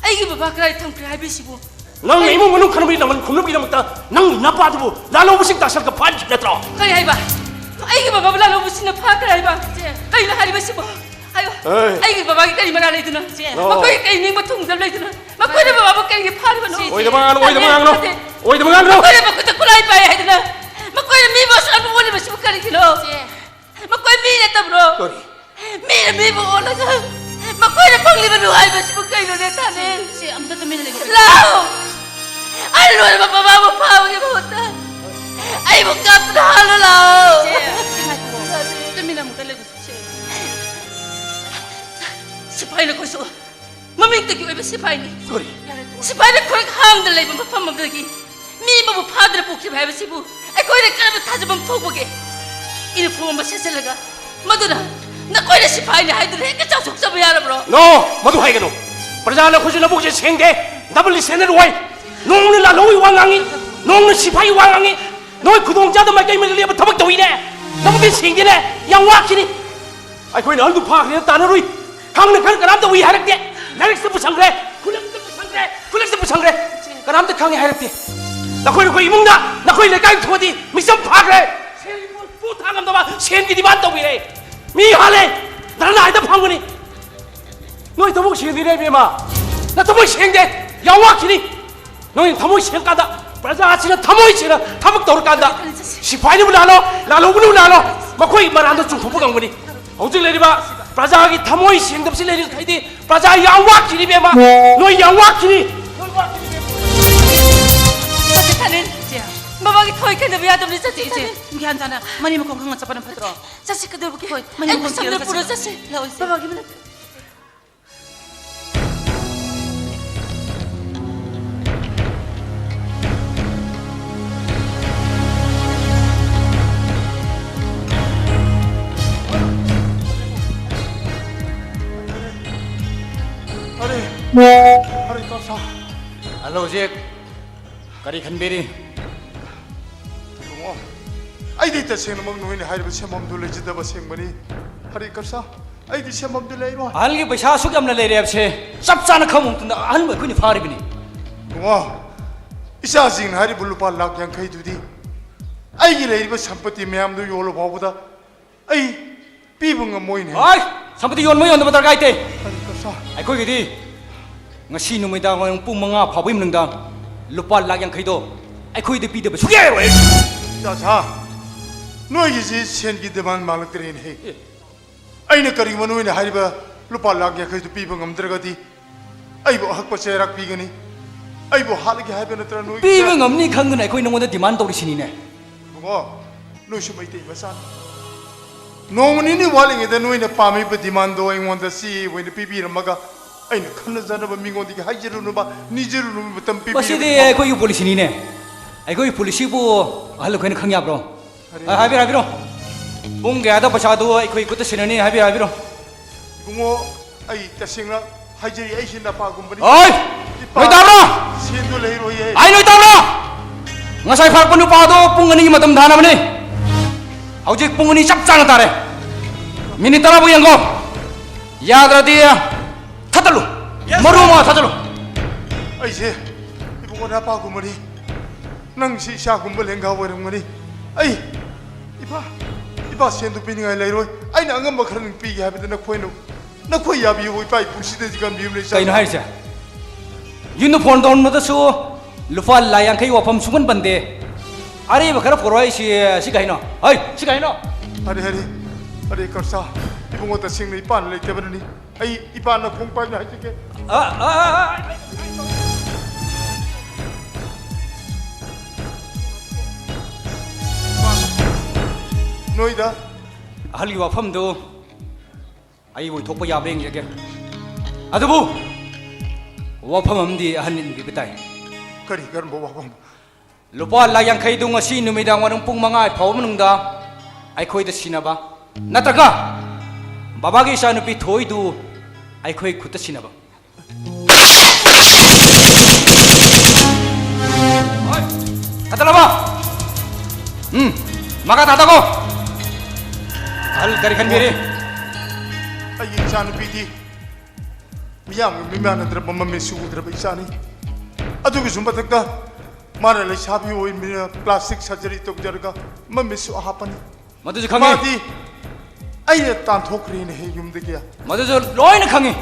ꯑꯩꯒꯤ ꯕꯕꯥ ꯀꯗꯥꯏ ꯊꯝꯈ꯭ꯔꯦ ꯍꯥꯏꯕꯤꯔꯤꯁꯤꯕꯣ? ꯅꯪꯅ ꯀꯩ- ꯏꯃꯨꯡ ꯃꯅꯨꯡ ꯈꯟꯅꯕꯒꯤ ꯂꯃꯟ ꯈꯨꯝꯅꯕꯒꯤꯗꯃꯛꯇ ꯅꯪꯒꯤ ꯅꯄꯥꯗꯨꯕꯨ ꯂꯥꯜꯍꯧꯕꯁꯤꯡ ꯇꯥꯁꯜꯂꯒ ꯐꯥꯍꯟꯈꯤꯕ ꯅꯠꯇ꯭ꯔꯣ? ꯀꯔꯤ ꯍꯥꯏꯕ? ꯑꯩꯒꯤ ꯕꯕꯥꯕꯨ ꯂꯥꯜꯍꯧꯕꯁꯤꯡꯅ ꯐꯥꯈ꯭ꯔꯦ ꯍꯥꯏꯕ? ꯆꯦ, ꯀꯩꯅꯣ ꯍꯥꯏꯔꯤꯕꯁꯤꯕꯣ? ꯍꯥꯏꯌꯣ꯫ ꯑꯦ꯫ ꯑꯩꯒꯤ ꯕꯕꯥꯒꯤ ꯀꯔꯤ ꯃꯔꯥꯜ ꯂꯩꯗꯅ? ꯆꯦ꯫ ꯅꯣ꯫ ꯃꯈꯣꯏꯒꯤ ꯀꯔꯤ ꯅꯤꯡꯕ ꯊꯨꯡꯗꯕ ꯂꯩꯗꯅ? ꯃꯈꯣꯏꯅ ꯕꯕꯥꯕꯨ ꯀꯔꯤꯒꯤ ꯐꯥꯔꯤꯕꯅꯣ? ꯆꯦ, ꯆꯦ꯫ ꯑꯣꯏꯗꯕ ꯉꯥꯡꯅꯨ, ꯑꯣꯏꯗꯕ ꯉꯥꯡꯅꯨ꯫ ꯅꯠꯇꯦ꯫ ꯑꯣꯏꯗꯕ ꯉꯥꯡꯅꯨ꯫ ꯃꯈꯣꯏꯅ ꯃꯈꯨꯠꯇ ꯈꯨꯠꯂꯥꯏ ꯄꯥꯏ ꯍꯥꯏꯗꯅ ꯃꯈꯣꯏꯅ ꯃꯤꯕꯨ ꯑꯁꯨꯛ ꯌꯥꯝꯅ ꯑꯣꯜꯂꯤꯕꯁꯤꯕꯨ ꯀꯔꯤꯒꯤꯅꯣ? ꯆꯦ꯫ ꯃꯈꯣꯏ ꯃꯤ ꯅꯠꯇꯕ꯭ꯔꯣ? ꯀꯔꯤ? ꯃꯤꯅ ꯃꯤꯕꯨ ꯑꯣꯜꯂꯒ ꯃꯈꯣꯏꯅ ꯐꯪꯂꯤꯕ ꯅꯨꯡꯉꯥꯏꯕꯁꯤꯕꯨ ꯀꯩꯅꯣꯅꯦ, ꯊꯥꯅꯤꯜ? ꯁꯦ, ꯑꯝꯇ ꯇꯨꯃꯤꯟꯅ ꯂꯩꯈꯣ꯫ ꯂꯥꯛꯑꯣ! ꯑꯩ ꯂꯣꯏꯅꯃꯛ ꯃꯃꯥꯕꯨ ꯐꯥꯕꯒꯤ ꯃꯍꯨꯠꯇ ꯑꯩꯕꯨ ꯀꯞꯇꯨꯅ ꯍꯥꯜꯂꯣ, ꯂꯥꯛꯑꯣ! ꯆꯦ, ꯁꯤ ꯉꯥꯏꯈꯣ꯫ ꯇꯨꯃꯤꯟꯅ ꯑꯃꯨꯛꯇ ꯂꯩꯈꯣ, ꯁꯦ꯫ ꯁꯤꯐꯥꯏ ꯅꯈꯣꯏꯁꯨ ꯃꯃꯤꯡꯇꯒꯤ ꯑꯣꯏꯕ ꯁꯤꯐꯥꯏꯅꯤ꯫ ꯀꯔꯤ? ꯁꯤꯐꯥꯏꯅ ꯈꯨꯔꯥꯏ ꯍꯥꯡꯗ ꯂꯩꯕ ꯃꯐꯝ ꯑꯃꯗꯒꯤ ꯃꯤ ꯑꯃꯕꯨ ꯐꯥꯗꯨꯅ ꯄꯨꯈꯤꯕ ꯍꯥꯏꯕꯁꯤꯕꯨ ꯑꯩꯈꯣꯏꯅ ꯀꯔꯝꯅ ꯊꯥꯖꯕ ꯊꯣꯛꯄꯒꯦ? ꯏꯅꯤꯐꯣꯔꯝ ꯑꯃ ꯁꯦꯠꯆꯜꯂꯒ ꯃꯗꯨꯅ ꯅꯈꯣꯏꯅ ꯁꯤꯐꯥꯏꯅꯤ ꯍꯥꯏꯗꯨꯅ ꯍꯦꯛꯇ ꯆꯥꯎꯊꯣꯛꯆꯕ ꯌꯥꯔꯕ꯭ꯔꯣ? ꯅꯣ! ꯃꯗꯨ ꯍꯥꯏꯒꯅꯨ꯫ ꯄ꯭ꯔꯖꯥ ꯅꯈꯣꯏꯁꯨ ꯅꯕꯨꯛꯁꯦ ꯁꯦꯡꯗꯦ, ꯗꯕꯜ ꯁ꯭ꯇꯦꯟꯗꯔꯗ ꯑꯣꯏ꯫ ꯅꯣꯡꯃꯅ ꯂꯥꯜꯍꯧꯕꯒꯤ ꯋꯥ ꯉꯥꯡꯉꯤ, ꯅꯣꯡꯃꯅ ꯁꯤꯐꯥꯏꯒꯤ ꯋꯥ ꯉꯥꯡꯉꯤ꯫ ꯅꯣꯏ ꯈꯨꯗꯣꯡ ꯆꯥꯗꯕ ꯃꯥꯏꯀꯩ ꯑꯃꯗ ꯂꯦꯞꯄ ꯊꯕꯛ ꯇꯧꯏꯅꯦ꯫ ꯅꯕꯨꯛꯇꯤ ꯁꯦꯡꯗꯦꯅꯦ, ꯌꯥꯝ ꯋꯥꯈꯤꯅꯤ꯫ ꯑꯩꯈꯣꯏꯅ ꯑꯍꯜꯗꯨ ꯐꯥꯈ꯭ꯔꯦꯅ ꯇꯥꯟꯅꯔꯨꯏ꯫ ꯈꯪꯅ ꯈꯪ ꯀꯅꯥꯝꯇ ꯎꯏ ꯍꯥꯏꯔꯛꯇꯦ꯫ ꯂꯥꯏꯔꯤꯛꯁꯤꯗ ꯄꯨꯁꯟꯈ꯭ꯔꯦ, ꯈꯨꯂꯛꯇ ꯄꯨꯁꯟꯈ꯭ꯔꯦ, ꯈꯨꯂꯛꯇ ꯄꯨꯁꯟꯈ꯭ꯔꯦ꯫ ꯀꯅꯥꯝꯇ ꯈꯪꯉꯦ ꯍꯥꯏꯔꯛꯇꯦ꯫ ꯅꯈꯣꯏ, ꯅꯈꯣꯏ ꯏꯃꯨꯡꯗ, ꯅꯈꯣꯏ ꯂꯩꯀꯥꯏ ꯊꯣꯛꯑꯗꯤ ꯃꯤꯆꯝ ꯐꯥꯈ꯭ꯔꯦ꯫ ꯁꯦꯜꯒꯤ ꯄꯣꯠ ꯊꯥ ꯉꯝꯗꯕ, ꯁꯦꯟꯒꯤ ꯗꯤꯃꯥꯟ ꯇꯧꯕꯤꯔꯦ꯫ ꯃꯤ ꯍꯥꯜꯂꯦ, ꯙꯔꯅꯥ ꯍꯦꯛꯇ ꯐꯝꯒꯅꯤ꯫ ꯅꯣꯏ ꯊꯃꯣꯏ ꯁꯦꯡꯗꯦꯅꯦ, ꯏꯕꯦꯝꯃ꯫ ꯅꯊꯃꯣꯏ ꯁꯦꯡꯗꯦ, ꯌꯥꯝ ꯋꯥꯈꯤꯅꯤ꯫ ꯅꯣꯏꯅ ꯊꯃꯣꯏ ꯁꯦꯡꯀꯥꯟꯗ, ꯄ꯭ꯔꯖꯥꯁꯤꯅ ꯊꯃꯣꯏ ꯁꯦꯡꯅ ꯊꯕꯛ ꯇꯧꯔꯀꯥꯟꯗ, ꯁꯤꯐꯥꯏꯅꯕꯨ ꯂꯥꯜꯂꯣ, ꯂꯥꯜꯍꯧꯕꯅꯕꯨ ꯂꯥꯜꯂꯣ, ꯃꯈꯣꯏ ꯃꯔꯥꯟꯗꯣ ꯆꯨꯝꯊꯣꯛꯄ ꯉꯝꯒꯅꯤ꯫ ꯍꯧꯖꯤꯛ ꯂꯩꯔꯤꯕ ꯄ꯭ꯔꯖꯥꯒꯤ ꯊꯃꯣꯏ ꯁꯦꯡꯗꯕꯁꯤ ꯂꯩꯔꯤꯈꯩꯗꯤ ꯄ꯭ꯔꯖꯥ ꯌꯥꯝ ꯋꯥꯈꯤꯅꯤ, ꯏꯕꯦꯝꯃ꯫ ꯅꯣꯏ ꯌꯥꯝ ꯋꯥꯈꯤꯅꯤ꯫ ꯅꯣꯏ ꯋꯥꯈꯤꯅꯤ, ꯏꯕꯦꯝꯃ꯫ ꯆꯠꯁꯤ, ꯊꯥꯅꯤꯜ꯫ ꯆꯦ꯫ ꯕꯕꯥꯒꯤ ꯊꯃꯣꯏ ꯀꯥꯏꯗꯕ ꯌꯥꯗꯕꯅꯤ, ꯆꯠꯁꯤ, ꯏꯆꯦ, ꯊꯥꯅꯤꯜ꯫ ꯒ꯭ꯌꯥꯟ ꯇꯥꯅ ꯃꯅꯤꯡ ꯃꯈꯣꯡ ꯈꯪꯅ ꯆꯠꯄꯅ ꯐꯠꯇ꯭ꯔꯣ? ꯆꯠꯁꯤ, ꯀꯩꯗꯧꯕꯒꯤ? ꯍꯣꯏ, ꯃꯅꯤꯡ ꯑꯩ ꯃꯈꯣꯡ ꯁꯣꯝꯗ ꯀꯤꯔꯒ ꯄꯨꯔ ꯆꯠꯁꯤ꯫ ꯆꯠꯁꯤ꯫ ꯂꯥꯛꯑꯣ, ꯏꯆꯦ꯫ ꯕꯕꯥꯒꯤ ꯃꯅꯥꯛꯇ꯫ ꯑꯔꯦ, ꯑꯔꯦ ꯀꯔꯁꯥ꯫ ꯑꯗꯣ ꯍꯧꯖꯤꯛ ꯀꯔꯤ ꯈꯟꯕꯤꯔꯤ? ꯏꯕꯨꯡꯉꯣ, ꯑꯩꯗꯤ ꯇꯁꯦꯡꯅꯃꯛ ꯅꯣꯏꯅ ꯍꯥꯏꯔꯤꯕ ꯁꯦꯟꯐꯝꯗꯨ ꯂꯩꯖꯗꯕ ꯑꯁꯦꯡꯕꯅꯤ꯫ ꯑꯔꯦ ꯀꯔꯁꯥ, ꯑꯩꯗꯤ ꯁꯦꯟꯐꯝꯗꯨ ꯂꯩꯔꯣꯏ꯫ ꯑꯍꯜꯒꯤ ꯄꯩꯁꯥ ꯑꯁꯨꯛ ꯌꯥꯝꯅ ꯂꯩꯔꯦ ꯍꯥꯏꯕꯁꯦ ꯆꯞ ꯆꯥꯅ ꯈꯪꯕ ꯃꯇꯝꯗ ꯑꯍꯜꯕꯨ ꯑꯩꯈꯣꯏꯅ ꯐꯥꯔꯤꯕꯅꯤ꯫ ꯏꯕꯨꯡꯉꯣ, ꯏꯆꯥꯁꯤꯡꯅ ꯍꯥꯏꯔꯤꯕ ꯂꯨꯄꯥ ꯂꯥꯈ ꯌꯥꯡꯈꯩꯗꯨꯗꯤ ꯑꯩꯒꯤ ꯂꯩꯔꯤꯕ ꯁꯝꯄꯇꯤ ꯃꯌꯥꯝꯗꯨ ꯌꯣꯜꯂ ꯐꯥꯎꯕꯗ ꯑꯩ ꯄꯤꯕ ꯉꯝꯃꯣꯏꯅꯦ꯫ ꯍꯣꯏ, ꯁꯝꯄꯇꯤ ꯌꯣꯟꯕ ꯌꯣꯟꯗꯕ ꯗꯔꯀꯥꯔ ꯂꯩꯇꯦ꯫ ꯑꯔꯦ ꯀꯔꯁꯥ꯫ ꯑꯩꯈꯣꯏꯒꯤꯗꯤ ꯉꯁꯤ ꯅꯨꯃꯤꯗꯥꯡ ꯋꯥꯏꯔꯝ ꯄꯨꯡ ꯃꯉꯥ ꯐꯥꯎꯕꯒꯤ ꯃꯅꯨꯡꯗ ꯂꯨꯄꯥ ꯂꯥꯈ ꯌꯥꯡꯈꯩꯗꯣ ꯑꯩꯈꯣꯏꯗ ꯄꯤꯗꯕ ꯁꯨꯛꯌꯥ ꯌꯥꯔꯣꯏ꯫ ꯏꯆꯥꯁꯥ, ꯅꯣꯏꯒꯤꯁꯤ ꯁꯦꯟꯒꯤ ꯗꯤꯃꯥꯟ ꯃꯥꯜꯂꯛꯇ꯭ꯔꯦꯅꯦꯍꯦ꯫ ꯑꯦ꯫ ꯑꯩꯅ ꯀꯔꯤꯒꯨꯝꯕ ꯅꯣꯏꯅ ꯍꯥꯏꯔꯤꯕ ꯂꯨꯄꯥ ꯂꯥꯈ ꯌꯥꯡꯈꯩꯗꯨ ꯄꯤꯕ ꯉꯝꯗ꯭ꯔꯒꯗꯤ ꯑꯩꯕꯨ ꯑꯍꯛꯄ ꯆꯩꯔꯥꯛ ꯄꯤꯒꯅꯤ꯫ ꯑꯩꯕꯨ ꯍꯥꯠꯂꯒꯦ ꯍꯥꯏꯕ ꯅꯠꯇ꯭ꯔ ꯅꯣꯏꯒꯤ ꯄꯤꯕ ꯆꯩꯔꯥꯛ? ꯉꯝꯅꯤ ꯈꯪꯗꯨꯅ ꯑꯩꯈꯣꯏ ꯅꯉꯣꯟꯗ ꯗꯤꯃꯥꯟ ꯇꯧꯔꯤꯁꯤꯅꯤꯅꯦ꯫ ꯏꯕꯨꯡꯉꯣ, ꯅꯣꯏꯁꯨ ꯃꯩꯇꯩ ꯃꯆꯥꯅꯤ꯫ ꯅꯣꯡꯃ ꯅꯤꯅꯤ ꯋꯥꯠꯂꯤꯉꯩꯗ ꯅꯣꯏꯅ ꯄꯥꯝꯃꯤꯕ ꯗꯤꯃꯥꯟꯗꯣ ꯑꯩꯉꯣꯟꯗ ꯆꯦ ꯑꯣꯏꯅ ꯄꯤꯕꯤꯔꯝꯃꯒ ꯑꯩꯅ ꯈꯟꯅꯖꯅꯕ ꯃꯤꯉꯣꯟꯗꯒꯤ ꯍꯥꯏꯖꯔꯨꯅꯕ, ꯅꯤꯖꯔꯨꯅꯕ ꯃꯇꯝ ꯄꯤꯕꯤꯔꯝꯃꯤ꯫ ꯃꯁꯤꯗꯤ ꯑꯩꯈꯣꯏꯒꯤ ꯄꯣꯂꯤꯁꯤꯅꯤꯅꯦ꯫ ꯑꯩꯈꯣꯏꯒꯤ ꯄꯣꯂꯤꯁꯤꯕꯨ ꯑꯍꯜ ꯑꯩꯈꯣꯏꯅ ꯈꯪ ꯌꯥꯕ꯭ꯔꯣ? ꯑꯔꯦ꯫ ꯑ, ꯍꯥꯏꯕꯤꯔꯣ, ꯍꯥꯏꯕꯤꯔꯣ꯫ ꯄꯨꯡ ꯀꯌꯥꯗ ꯄꯩꯁꯥꯗꯨ ꯑꯩꯈꯣꯏ ꯈꯨꯠꯇ ꯁꯤꯟꯅꯅꯤ ꯍꯥꯏꯕꯤꯔꯣ, ꯍꯥꯏꯕꯤꯔꯣ꯫ ꯏꯕꯨꯡꯉꯣ, ꯑꯩ ꯇꯁꯦꯡꯅ ꯍꯥꯏꯖꯔꯤ, ꯑꯩꯁꯤ ꯅꯄꯥꯒꯨꯝꯕꯅꯤ꯫ ꯑꯣꯏ! ꯏꯄꯥ, ꯅꯣꯏ ꯇꯥꯕ꯭ꯔꯣ? ꯁꯦꯟꯗꯣ ꯂꯩꯔꯣꯏꯌꯦ꯫ ꯑꯩ ꯅꯣꯏ ꯇꯥꯕ꯭ꯔꯣ? ꯉꯁꯥꯏ ꯐꯥꯔꯛꯄ ꯅꯨꯄꯥꯗꯣ ꯄꯨꯡ ꯑꯅꯤꯒꯤ ꯃꯇꯝ ꯊꯥꯅꯕꯅꯤ꯫ ꯍꯧꯖꯤꯛ ꯄꯨꯡ ꯑꯅꯤ ꯆꯞ ꯆꯥꯅ ꯇꯥꯔꯦ꯫ ꯃꯤꯅꯤꯠ ꯇꯔꯥ ꯐꯥꯎ ꯌꯦꯡꯉꯣ꯫ ꯌꯥꯗ꯭ꯔꯗꯤ ꯊꯠꯇꯠꯂꯨ꯫ Yes, ꯃꯔꯨ sir꯫ ꯑꯃ ꯊꯠꯇꯠꯂꯨ꯫ ꯑꯩꯁꯦ ꯏꯕꯨꯡꯉꯣ ꯅꯄꯥꯒꯨꯝꯕꯅꯤ꯫ ꯅꯪꯁꯤ ꯏꯆꯥꯒꯨꯝꯕ ꯂꯦꯡꯒꯥ ꯑꯣꯏꯔꯝꯒꯅꯤ꯫ ꯑꯩ, ꯏꯄꯥ, ꯏꯄꯥ ꯁꯦꯟꯗꯨ ꯄꯤꯅꯤꯡꯉꯥꯏ ꯂꯩꯔꯣꯏ꯫ ꯑꯩꯅ ꯑꯉꯝꯕ ꯈꯔ ꯅꯪ ꯄꯤꯒꯦ ꯍꯥꯏꯕꯗ ꯅꯈꯣꯏꯅ, ꯅꯈꯣꯏ ꯌꯥꯕꯤꯌꯨ, ꯏꯄꯥ ꯏꯄꯨꯁꯤꯗꯗꯤ ꯀꯟꯕꯤꯌꯨ ꯂꯩ꯫ ꯀꯩꯅꯣ ꯍꯥꯏꯔꯤꯁꯦ? ꯌꯨꯝꯗ ꯐꯣꯟ ꯇꯧꯔꯝꯕꯗꯁꯨ ꯂꯨꯄꯥ ꯂꯥꯈ ꯌꯥꯡꯈꯩ ꯋꯥꯐꯝ ꯁꯨꯡꯄꯟ ꯄꯟꯗꯦ꯫ ꯑꯔꯦꯝꯕ ꯈꯔ ꯄꯨꯔꯛꯑꯣ ꯍꯥꯏꯁꯤ, ꯁꯤ ꯀꯩꯅꯣ? ꯍꯩ, ꯁꯤ ꯀꯩꯅꯣ? ꯑꯔꯦ, ꯑꯔꯦ, ꯑꯔꯦ, ꯀꯔꯁꯥ, ꯏꯕꯨꯡꯉꯣ ꯇꯁꯦꯡꯅ ꯏꯄꯥꯅ ꯂꯩꯇꯕꯅꯅꯤ꯫ ꯑꯩ ꯏꯄꯥꯅ ꯈꯣꯡ ꯄꯥꯏꯅ ꯍꯥꯏꯖꯒꯦ꯫ ꯑ, ꯑ, ꯑ, ꯑ, ꯅꯣꯏꯗ꯫ ꯑꯍꯜꯒꯤ ꯋꯥꯐꯝꯗꯨ ꯑꯩ ꯑꯣꯏꯊꯣꯛꯄ ꯌꯥꯕ꯭ꯔꯥ ꯌꯦꯡꯖꯒꯦ꯫ ꯑꯗꯨꯕꯨ ꯋꯥꯐꯝ ꯑꯃꯗꯤ ꯑꯍꯟ ꯏꯟꯕꯤꯕ ꯇꯥꯏ꯫ ꯀꯔꯤ, ꯀꯔꯝꯕ ꯋꯥꯐꯝ? ꯂꯨꯄꯥ ꯂꯥꯈ ꯌꯥꯡꯈꯩꯗꯨ ꯉꯁꯤ ꯅꯨꯃꯤꯗꯥꯡ ꯋꯥꯏꯔꯝ ꯄꯨꯡ ꯃꯉꯥ ꯐꯥꯎꯕ ꯃꯅꯨꯡꯗ ꯑꯩꯈꯣꯏꯗ ꯁꯤꯟꯅꯕ, ꯅꯠꯇ꯭ꯔꯒ ꯕꯕꯥꯒꯤ ꯏꯆꯥꯅꯨꯄꯤ ꯊꯣꯏꯗꯨ ꯑꯩꯈꯣꯏ ꯈꯨꯠꯇ ꯁꯤꯟꯅꯕ꯫ ꯍꯣꯏ, ꯊꯥꯗꯠꯂꯕ? ꯎꯝ, ꯃꯈꯥ ꯊꯥꯗꯣꯛꯀꯣ꯫ ꯑꯍꯜ ꯀꯔꯤ ꯈꯟꯕꯤꯔꯤ? ꯑꯩꯒꯤ ꯏꯆꯥꯅꯨꯄꯤꯗꯤ ꯃꯤꯌꯥꯝꯒ ꯃꯤꯃꯥꯟꯅꯗ꯭ꯔꯕ, ꯃꯃꯤꯠꯁꯨ ꯎꯗ꯭ꯔꯕ ꯏꯆꯥꯅꯤ꯫ ꯑꯗꯨꯒꯤꯁꯨ ꯃꯊꯛꯇ ꯃꯥꯅ ꯂꯩꯁꯥꯕꯤ ꯑꯣꯏꯕꯅꯤꯅ plastic surgery ꯇꯧꯖꯔꯒ ꯃꯃꯤꯠꯁꯨ ꯍꯥꯞꯄꯅꯤ꯫ ꯃꯗꯨꯁꯨ ꯈꯪꯉꯤ꯫ ꯃꯥꯗꯤ ꯑꯩꯅ ꯇꯥꯟꯊꯣꯛꯈ꯭ꯔꯦꯅꯦꯍꯦ ꯌꯨꯝꯗꯒꯤ꯫ ꯃꯗꯨꯁꯨ ꯂꯣꯏꯅ ꯈꯪꯉꯤ꯫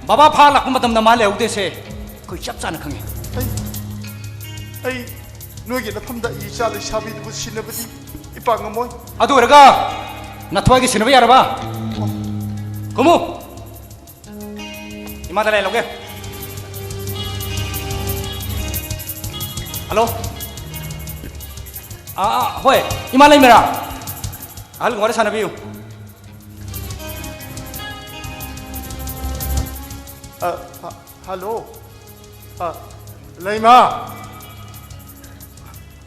ꯕꯕꯥ ꯐꯥ ꯂꯥꯛꯄ ꯃꯇꯝꯗ ꯃꯥ ꯂꯩꯍꯧꯗꯦꯁꯦ ꯑꯩꯈꯣꯏ ꯆꯞ ꯆꯥꯅ ꯈꯪꯉꯤ꯫ ꯑꯩ, ꯑꯩ ꯅꯣꯏꯒꯤ ꯅꯐꯝꯗ ꯑꯩ ꯏꯆꯥ ꯂꯩꯁꯥꯕꯤꯗꯨꯕꯨ ꯁꯤꯟꯅꯕꯗꯤ ꯏꯄꯥ ꯉꯝꯃꯣꯏ꯫ ꯑꯗꯨ ꯑꯣꯏꯔꯒ ꯅꯊ꯭ꯋꯥꯏꯒꯤ ꯁꯤꯟꯅꯕ ꯌꯥꯔꯕ? ꯀꯨꯝꯃꯨ꯫ ꯏꯃꯥꯗ ꯂꯩ ꯂꯧꯒꯦ꯫ ꯍꯜꯂꯣ꯫ ꯑꯥ, ꯑꯥ, ꯍꯣꯏ꯫ ꯏꯃꯥ ꯂꯩꯃꯔꯥ? ꯑꯍꯜꯒ ꯋꯥꯔꯤ ꯁꯥꯟꯅꯕꯤꯌꯨ꯫ ꯑ, ꯑ, ꯍꯜꯂꯣ꯫ ꯑ, ꯂꯩꯃ꯫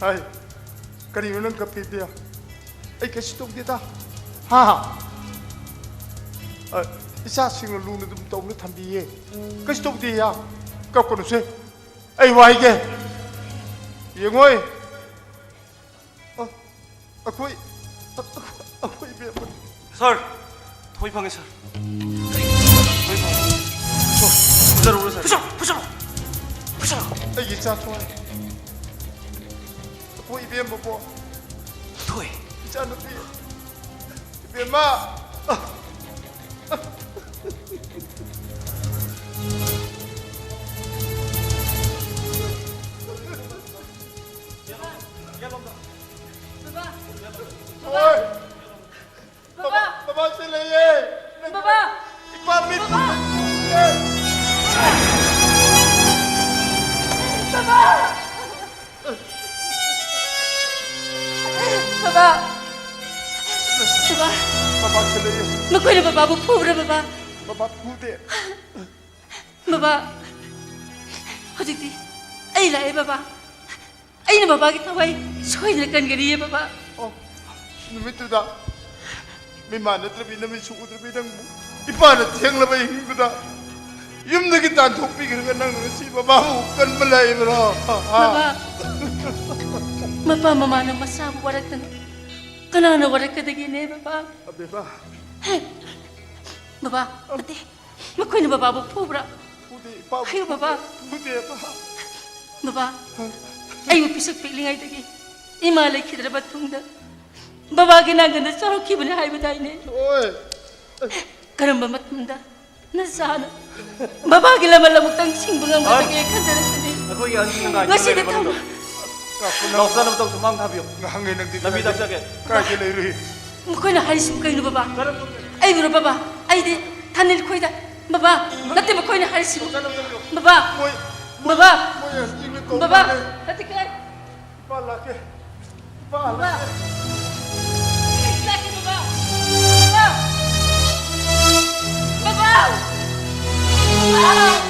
ꯍꯥꯏ꯫ ꯀꯔꯤꯅꯣ ꯅꯪ ꯀꯞꯄꯤꯗꯤ? ꯑꯩ ꯀꯩꯁꯨ ꯇꯧꯗꯦꯗ꯫ ꯍꯥ? ꯑ, ꯏꯆꯥꯁꯤꯡꯅ ꯂꯨꯅ ꯑꯗꯨꯝ ꯇꯧꯅ ꯊꯝꯕꯤꯌꯦ꯫ ꯀꯩꯁꯨ ꯇꯧꯗꯦ ꯌꯥ꯫ ꯀꯞꯀꯅꯨꯁꯦ꯫ ꯑꯩ ꯋꯥꯏꯒꯦ꯫ ꯌꯦꯡꯉꯣꯏ꯫ ꯑ, ꯑꯩꯈꯣꯏ, ꯑꯩꯈꯣꯏ ꯏꯕꯦꯝꯃ꯫ ꯁꯥꯔ, ꯊꯣꯏ ꯐꯪꯉꯦ, ꯁꯥꯔ꯫ ꯊꯣꯏ ꯐꯪꯉꯦ꯫ ꯐꯨꯖꯔꯛꯎꯔꯣ, ꯁꯥꯔ? ꯐꯨꯖꯔꯣ, ꯐꯨꯖꯔꯣ, ꯐꯨꯖꯔꯣ꯫ ꯑꯩꯒꯤ ꯏꯆꯥ ꯊꯣꯏ꯫ ꯑꯩꯈꯣꯏ ꯏꯕꯦꯝꯃꯕꯣ꯫ ꯊꯣꯏ꯫ ꯏꯆꯥꯅꯨꯄꯤ꯫ ꯏꯕꯦꯝꯃ꯫ ꯕꯕꯥ! ꯊꯣꯏ! ꯕꯕꯥ! ꯕꯕꯥ ꯆꯦꯜꯂꯛꯑꯦ! ꯕꯕꯥ! ꯏꯄꯥ ꯃꯤꯠ! ꯕꯕꯥ! ꯕꯕꯥ! ꯕꯕꯥ! ꯕꯕꯥ! ꯕꯕꯥ ꯆꯦꯜꯂꯛꯑꯦ! ꯅꯈꯣꯏꯅ ꯕꯕꯥꯕꯨ ꯐꯨꯕ꯭ꯔꯥ, ꯕꯕꯥ? ꯕꯕꯥ ꯐꯨꯗꯦ! ꯕꯕꯥ, ꯍꯧꯖꯤꯛꯇꯤ ꯑꯩ ꯂꯥꯛꯑꯦ, ꯕꯕꯥ꯫ ꯑꯩꯅ ꯕꯕꯥꯒꯤ ꯊꯋꯥꯏ ꯁꯣꯏꯗꯅ ꯀꯟꯒꯅꯤꯌꯦ, ꯕꯕꯥ꯫ ꯑꯣ, ꯅꯨꯃꯤꯠꯇꯨꯗ ꯃꯤꯃꯥꯟ ꯅꯠꯇ꯭ꯔꯕꯤ, ꯅꯃꯤꯠꯁꯨ ꯎꯗ꯭ꯔꯕꯤ ꯅꯪꯕꯨ ꯏꯄꯥꯅ ꯊꯦꯡꯂꯕ ꯑꯍꯤꯡꯗꯨꯗ ꯌꯨꯝꯗꯒꯤ ꯇꯥꯟꯊꯣꯛꯄꯤꯈ꯭ꯔꯒ ꯅꯪꯅ ꯉꯁꯤ ꯕꯕꯥꯕꯨ ꯀꯟꯕ ꯂꯥꯛꯏꯕ꯭ꯔꯣ? ꯍꯥ? ꯕꯕꯥ, ꯃꯄꯥ ꯃꯃꯥꯅ ꯃꯆꯥꯕꯨ ꯋꯥꯔꯛꯇꯅ ꯀꯅꯥꯅ ꯋꯥꯔꯛꯀꯗꯒꯦꯅꯦ, ꯕꯕꯥ? ꯑꯕꯦꯝꯃ꯫ ꯍꯦ, ꯕꯕꯥ, ꯅꯠꯇꯦ, ꯃꯈꯣꯏꯅ ꯕꯕꯥꯕꯨ ꯐꯨꯕ꯭ꯔꯥ? ꯐꯨꯗꯦ, ꯏꯄꯥꯕꯨ ꯍꯥꯏꯌꯨ, ꯕꯕꯥ꯫ ꯐꯨꯗꯦ, ꯏꯄꯥ꯫ ꯕꯕꯥ, ꯑꯩꯕꯨ ꯄꯤꯁꯛ ꯄꯤꯛꯂꯤꯉꯩꯗꯒꯤ ꯏꯃꯥ ꯂꯩꯈꯤꯗ꯭ꯔꯕ ꯇꯨꯡꯗ ꯕꯕꯥꯒꯤ ꯅꯥꯒꯟꯗ ꯆꯥꯎꯔꯛꯈꯤꯕꯅꯤ ꯍꯥꯏꯕꯗꯥꯏꯅꯦ? ꯍꯣꯏ꯫ ꯀꯔꯝꯕ ꯃꯇꯝꯗ ꯅꯆꯥꯅ ꯕꯕꯥꯒꯤ ꯂꯃꯟ ꯑꯃꯨꯛꯇꯪ ꯁꯤꯡꯕ ꯉꯝꯒꯗꯒꯦ ꯈꯟꯖꯔꯛꯄꯅꯤ꯫ ꯑꯩꯈꯣꯏꯒꯤ ꯑꯍꯟꯁꯤꯡꯅ ꯉꯥꯏꯗꯨꯅ ꯉꯁꯤꯗꯤ ꯂꯩꯔꯕ ꯊꯧ- ꯅꯠꯇ꯭ꯔꯣ? ꯅꯥꯎꯆꯥꯅꯕ ꯇꯧꯁꯨ ꯃꯥꯡ ꯊꯥꯕꯤꯌꯨ꯫ ꯉꯍꯥꯟꯉꯩ ꯅꯪꯗꯤ ꯂꯝꯕꯤ ꯀꯥꯏꯗ, ꯇꯥꯛꯆꯒꯦ꯫ ꯀꯥꯏꯗ ꯂꯩꯔꯨꯏ? ꯃꯈꯣꯏꯅ ꯍꯥꯏꯔꯤꯁꯤꯕꯨ ꯀꯩꯅꯣ, ꯕꯕꯥ? ꯀꯔꯝꯕ? ꯑꯩꯕꯨꯔꯣ, ꯕꯕꯥ? ꯑꯩꯗꯤ ꯊꯥꯅꯤꯜ ꯈꯣꯏꯗ꯫ ꯕꯕꯥ, ꯅꯠꯇꯦ, ꯃꯈꯣꯏꯅ ꯍꯥꯏꯔꯤꯁꯤꯕꯨ꯫ ꯅꯥꯎꯆꯥꯅꯕ ꯇꯧꯕꯤꯌꯨ꯫ ꯕꯕꯥ, ꯃꯣꯏ, ꯃꯣꯏ, ꯕꯕꯥ, ꯃꯣꯏ ꯑꯍꯟꯁꯤꯡꯅ ꯀꯧꯕ ꯕꯕꯥ, ꯃꯥꯜꯂꯦ꯫ ꯅꯠꯇꯦ, ꯀꯥꯏ? ꯏꯄꯥ ꯂꯥꯛꯀꯦ꯫ ꯏꯄꯥ ꯕꯕꯥ! ꯂꯥꯛꯀꯦ꯫ ꯂꯥꯛꯀꯦ, ꯕꯕꯥ! ꯕꯕꯥ! ꯕꯕꯥ! ꯕꯕꯥ!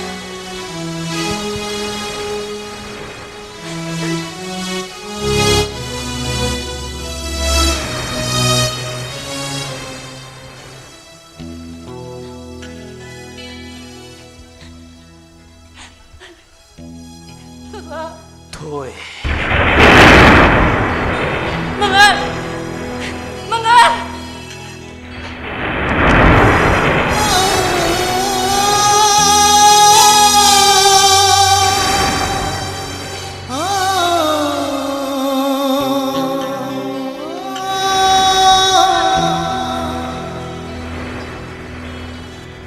ꯕꯕꯥ! ꯊꯣꯏ꯫ ꯃꯉꯥꯜ! ꯃꯉꯥꯜ!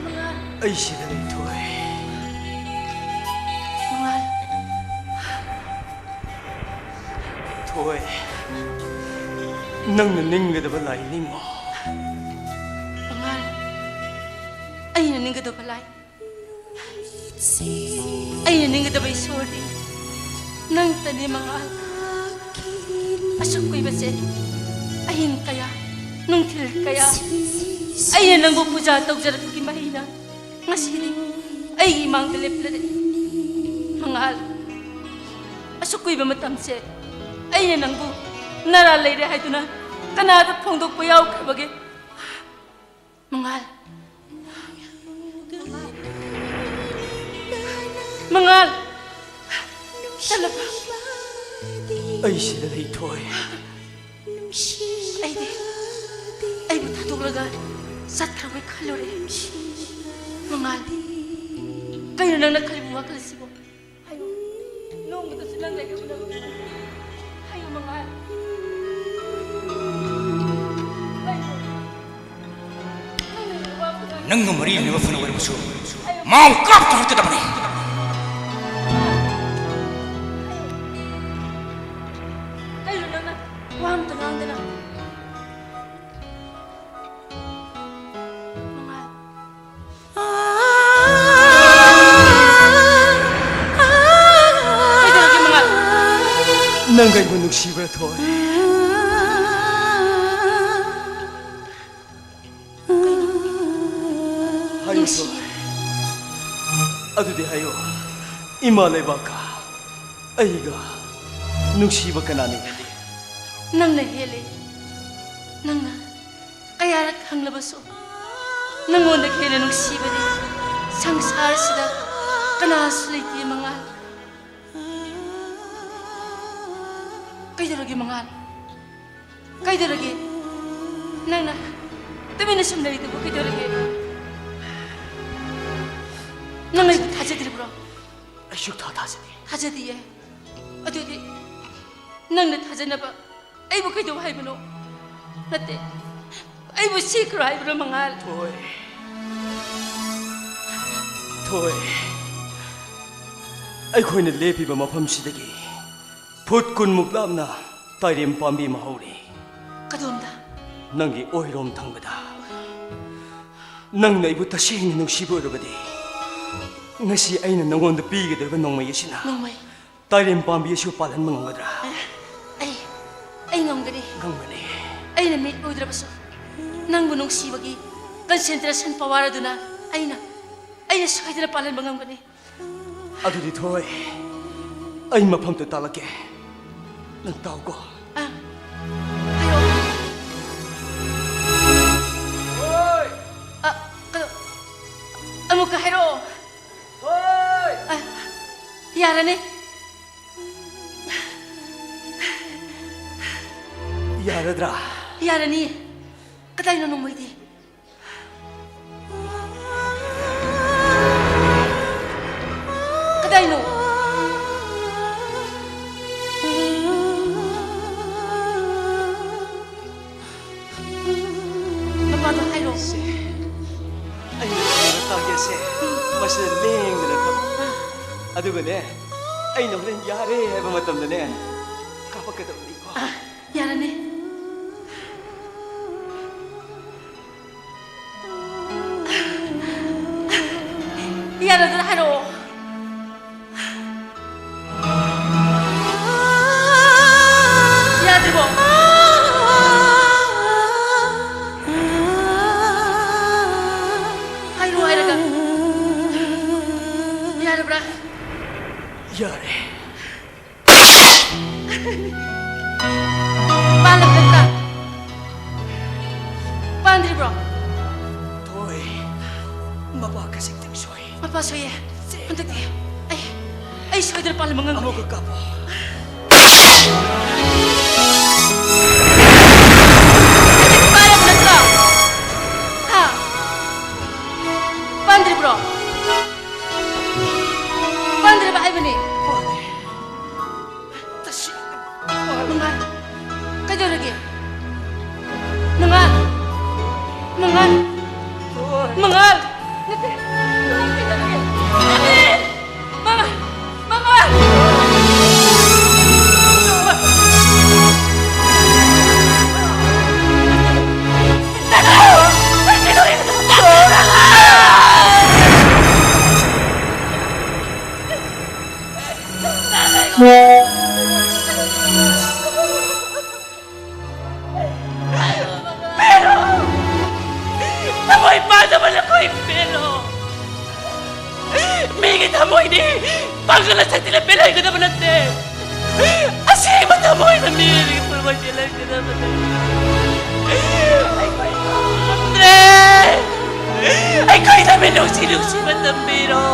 ꯃꯉꯥꯜ! ꯑꯩ ꯁꯤꯗ ꯂꯩ, ꯊꯣꯏ꯫ ꯃꯉꯥꯜ! ꯊꯣꯏ, ꯅꯪꯅ ꯅꯤꯡꯒꯗꯕ ꯂꯥꯏ ꯅꯤꯡꯉꯣ꯫ ꯃꯉꯥꯜ, ꯑꯩꯅ ꯅꯤꯡꯒꯗꯕ ꯂꯥꯏ, ꯑꯩꯅ ꯅꯤꯡꯒꯗꯕ ꯏꯁꯣꯔꯗꯤ ꯅꯪꯇꯅꯤ, ꯃꯉꯥꯜ꯫ ꯑꯁꯨꯛ ꯀꯨꯏꯕꯁꯦ ꯑꯍꯤꯡ ꯀꯌꯥ, ꯅꯨꯡꯊꯤꯜ ꯀꯌꯥ ꯑꯩꯅ ꯅꯪꯕꯨ ꯄꯨꯖꯥ ꯇꯧꯖꯔꯛꯄꯒꯤ ꯃꯍꯩꯅ ꯉꯁꯤꯗꯤ ꯑꯩꯒꯤ ꯏꯃꯥꯡꯗ ꯂꯦꯞꯂꯔꯦ꯫ ꯃꯉꯥꯜ, ꯑꯁꯨꯛ ꯀꯨꯏꯕ ꯃꯇꯝꯁꯦ ꯑꯩꯅ ꯅꯪꯕꯨ ꯅꯔꯥ ꯂꯩꯔꯦ ꯍꯥꯏꯗꯨꯅ ꯀꯅꯥꯗ ꯐꯣꯡꯗꯣꯛꯄ ꯌꯥꯎꯈ꯭ꯔꯕꯒꯦ? ꯃꯉꯥꯜ, ꯃꯉꯥꯜ, ꯑꯩ ꯁꯤꯗ ꯂꯩ, ꯊꯣꯏ꯫ ꯑꯩꯗꯤ ꯑꯩꯕꯨ ꯊꯥꯗꯣꯛꯂꯒ ꯆꯠꯈ꯭ꯔꯕꯣꯏ ꯈꯜꯂꯨꯔꯦ꯫ ꯃꯉꯥꯜ, ꯀꯩꯅꯣ ꯅꯪꯅ ꯈꯜꯂꯤꯕ ꯋꯥꯈꯜꯁꯤꯕꯣ? ꯍꯥꯏꯌꯨ, ꯅꯣꯡꯃꯇꯁꯨ ꯅꯪ ꯂꯩꯒꯦ ꯎꯅꯕ ꯐꯪꯗꯦ꯫ ꯍꯥꯏꯌꯨ, ꯃꯉꯥꯜ꯫ ꯍꯥꯏꯌꯨ꯫ ꯅꯪꯒ ꯃꯔꯤ ꯂꯩꯅꯕ ꯐꯅ ꯑꯣꯏꯔꯕꯁꯨ, ꯃꯥ ꯑꯃꯨꯛ ꯀꯥꯞꯇꯨꯅ ꯍꯥꯠꯀꯗꯕꯅꯤ꯫ ꯀꯩꯅꯣ ꯅꯪꯅ ꯋꯥ ꯑꯝꯇ ꯉꯥꯡꯗꯅ? ꯃꯉꯥꯜ꯫ ꯀꯩꯗꯧꯔꯒꯦ, ꯃꯉꯥꯜ? ꯅꯪ ꯑꯩꯕꯨ ꯅꯨꯡꯁꯤꯕ꯭ꯔꯥ, ꯊꯣꯏ? ꯍꯥꯏꯌꯨ, ꯅꯨꯡꯁꯤ꯫ ꯊꯣꯏ꯫ ꯑꯗꯨꯗꯤ ꯍꯥꯏꯌꯨ, ꯏꯃꯥ ꯂꯩꯕꯥꯛꯀ ꯑꯩꯒ ꯅꯨꯡꯁꯤꯕ ꯀꯅꯥꯅ ꯍꯦꯜꯂꯤ? ꯅꯪꯅ ꯍꯦꯜꯂꯤ꯫ ꯅꯪꯅ ꯀꯌꯥꯔꯛ ꯍꯪꯂꯕꯁꯨ, ꯅꯪꯉꯣꯟꯗ ꯍꯦꯟꯅ ꯅꯨꯡꯁꯤꯕꯗꯤ ꯁꯪꯁꯥꯔꯁꯤꯗ ꯀꯅꯥꯁꯨ ꯂꯩꯇꯦ, ꯃꯉꯥꯜ꯫ ꯀꯩꯗꯧꯔꯒꯦ, ꯃꯉꯥꯜ? ꯀꯩꯗꯧꯔꯒꯦ? ꯅꯪꯅ ꯇꯨꯃꯤꯟꯅ ꯁꯨꯝ ꯂꯩꯔꯤꯗꯨꯕꯨ ꯀꯩꯗꯧꯔꯒꯦ? ꯅꯪ ꯑꯩꯕꯨ ꯊꯥꯖꯗ꯭ꯔꯤꯕ꯭ꯔꯣ? ꯑꯩ ꯁꯨꯛꯊꯥ ꯊꯥꯖꯗꯦ꯫ ꯊꯥꯖꯗꯤꯌꯦ? ꯑꯗꯨꯗꯤ ꯅꯪꯅ ꯊꯥꯖꯅꯕ ꯑꯩꯕꯨ ꯀꯩꯗꯧ ꯍꯥꯏꯕꯅꯣ? ꯅꯠꯇꯦ, ꯑꯩꯕꯨ ꯁꯤꯈ꯭ꯔꯣ ꯍꯥꯏꯕꯅꯣ, ꯃꯉꯥꯜ? ꯊꯣꯏ, ꯊꯣꯏ, ꯑꯩꯈꯣꯏꯅ ꯂꯦꯞꯄꯤꯕ ꯃꯐꯝꯁꯤꯗꯒꯤ ꯐꯨꯠ ꯀꯨꯟꯃꯨꯛ ꯂꯥꯞꯅ ꯇꯥꯏꯔꯦꯝ ꯄꯥꯝꯕꯤ ꯑꯃ ꯍꯧꯔꯤ꯫ ꯀꯗꯣꯝꯗ? ꯅꯪꯒꯤ ꯑꯣꯏꯔꯣꯝ ꯊꯪꯕꯗ꯫ ꯅꯪꯅ ꯑꯩꯕꯨ ꯇꯁꯦꯡꯅ ꯅꯨꯡꯁꯤꯕ ꯑꯣꯏꯔꯕꯗꯤ, ꯉꯁꯤ ꯑꯩꯅ ꯅꯪꯉꯣꯟꯗ ꯄꯤꯒꯗꯧꯔꯤꯕ ꯅꯣꯡꯃꯩ ꯑꯁꯤꯅ ꯅꯣꯡꯃꯩ? ꯇꯥꯏꯔꯦꯝ ꯄꯥꯝꯕꯤ ꯑꯁꯤꯕꯨ ꯄꯥꯜꯍꯟꯕ ꯉꯝꯒꯗ꯭ꯔꯥ? ꯑꯩ, ꯑꯩ ꯉꯝꯒꯅꯤ꯫ ꯉꯝꯒꯅꯤ꯫ ꯑꯩꯅ ꯃꯤꯠ ꯎꯗ꯭ꯔꯕꯁꯨ ꯅꯪꯕꯨ ꯅꯨꯡꯁꯤꯕꯒꯤ concentration power ꯑꯗꯨꯅ ꯑꯩꯅ, ꯑꯩꯅ ꯁꯣꯏꯗꯅ ꯄꯥꯜꯍꯟꯕ ꯉꯝꯒꯅꯤ꯫ ꯑꯗꯨꯗꯤ ꯊꯣꯏ, ꯑꯩ ꯃꯐꯝꯗꯨ ꯇꯥꯛꯂꯛꯀꯦ꯫ ꯅꯪ ꯇꯥꯎꯀꯣ꯫ ꯑ, ꯍꯥꯏꯔꯛꯑꯣ꯫ ꯊꯣꯏ! ꯑ, ꯀꯩꯅꯣ, ꯑꯃꯨꯛꯀ ꯍꯥꯏꯔꯛꯑꯣ꯫ ꯊꯣꯏ! ꯑ, ꯌꯥꯔꯅꯤ꯫ ꯌꯥꯔꯗ꯭ꯔꯥ? ꯌꯥꯔꯅꯤ꯫ ꯀꯗꯥꯏꯅꯣ ꯅꯣꯡꯃꯩꯗꯤ? ꯀꯗꯥꯏꯅꯣ? ꯃꯄꯥꯗꯣ ꯍꯥꯏꯔꯣ꯫ ꯁꯦ, ꯑꯩꯅ ꯇꯥꯒꯦꯁꯦ꯫ ꯃꯁꯤꯗ ꯂꯦꯡꯗꯅ ꯊꯝꯃꯨ꯫ ꯑꯗꯨꯒꯅꯦ, ꯑꯩꯅ ꯍꯣꯔꯦꯟ ꯌꯥꯔꯦ ꯍꯥꯏꯕ ꯃꯇꯝꯗꯅꯦ, ꯀꯥꯞꯄꯛꯀꯗꯕꯅꯤꯀꯣ꯫ ꯑ, ꯌꯥꯔꯅꯤ꯫ ꯌꯥꯔꯗ꯭ꯔꯥ ꯍꯥꯏꯔꯛꯑꯣ꯫ ꯌꯥꯗ꯭ꯔꯤꯕꯣ? ꯍꯥꯏꯔꯣ ꯍꯥꯏꯔꯒ꯫ ꯌꯥꯔꯕ꯭ꯔꯥ? ꯌꯥꯔꯦ꯫ ꯄꯥꯜꯂꯕ ꯅꯠꯇ꯭ꯔꯥ? ꯄꯥꯟꯗ꯭ꯔꯤꯕ꯭ꯔꯣ? ꯊꯣꯏ, ꯃꯄꯥ ꯈꯖꯤꯛꯇꯪ ꯁꯣꯏ꯫ ꯃꯄꯥ ꯁꯣꯏꯌꯦ꯫ ꯍꯟꯗꯛꯇꯤ ꯑꯩ, ꯑꯩ ꯁꯣꯏꯗꯅ ꯄꯥꯜꯂꯝꯕ ꯉꯝꯒꯅꯤ꯫ ꯑꯃꯨꯛꯀ ꯀꯥꯞꯄꯣ꯫ ꯍꯟꯗꯛꯇꯤ ꯄꯥꯜꯂꯕ ꯅꯠꯇ꯭ꯔꯣ? ꯍꯥ? ꯄꯥꯟꯗ꯭ꯔꯤꯕ꯭ꯔꯣ? ꯄꯥꯟꯗ꯭ꯔꯤꯕ ꯍꯥꯏꯕꯅꯦ꯫ ꯄꯥꯜꯂꯦ꯫ ꯇꯁꯦꯡꯅ ꯄꯥꯜꯂꯦ꯫ ꯃꯉꯥꯜ, ꯀꯩꯗꯧꯔꯒꯦ? ꯃꯉꯥꯜ, ꯃꯉꯥꯜ, ꯍꯣꯏ꯫ ꯃꯉꯥꯜ, ꯅꯠꯇꯦ, ꯃꯉꯥꯜ ꯀꯩꯗꯧꯔꯒꯦ? ꯅꯠꯇꯦ, ꯃꯉꯥꯜ, ꯃꯉꯥꯜ꯫ ꯄꯦꯔꯣ! ꯊꯃꯣꯏ ꯄꯥꯟꯗꯕ ꯅꯈꯣꯏ ꯄꯦꯔꯣ! ꯃꯤꯒꯤ ꯊꯃꯣꯏꯗꯤ ꯄꯥꯡꯒꯜ ꯑꯁꯤꯅ ꯄꯦꯜꯍꯟꯒꯗꯕ ꯅꯠꯇꯦ꯫ ꯑꯁꯦꯡꯕ ꯊꯃꯣꯏꯅ ꯃꯤꯑꯣꯏꯕꯒꯤ ꯄꯨꯟꯁꯤ ꯂꯩꯒꯗꯕꯅꯤ꯫ ꯑꯩꯈꯣꯏ ꯉꯝꯗ꯭ꯔꯦ꯫ ꯑꯩꯈꯣꯏꯗ ꯃꯤꯅꯨꯡꯁꯤ ꯅꯨꯡꯁꯤꯕ ꯇꯝꯕꯤꯔꯣ꯫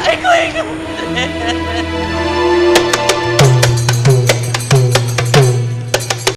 ꯑꯩꯈꯣꯏ ꯉꯝꯗ꯭ꯔꯦ꯫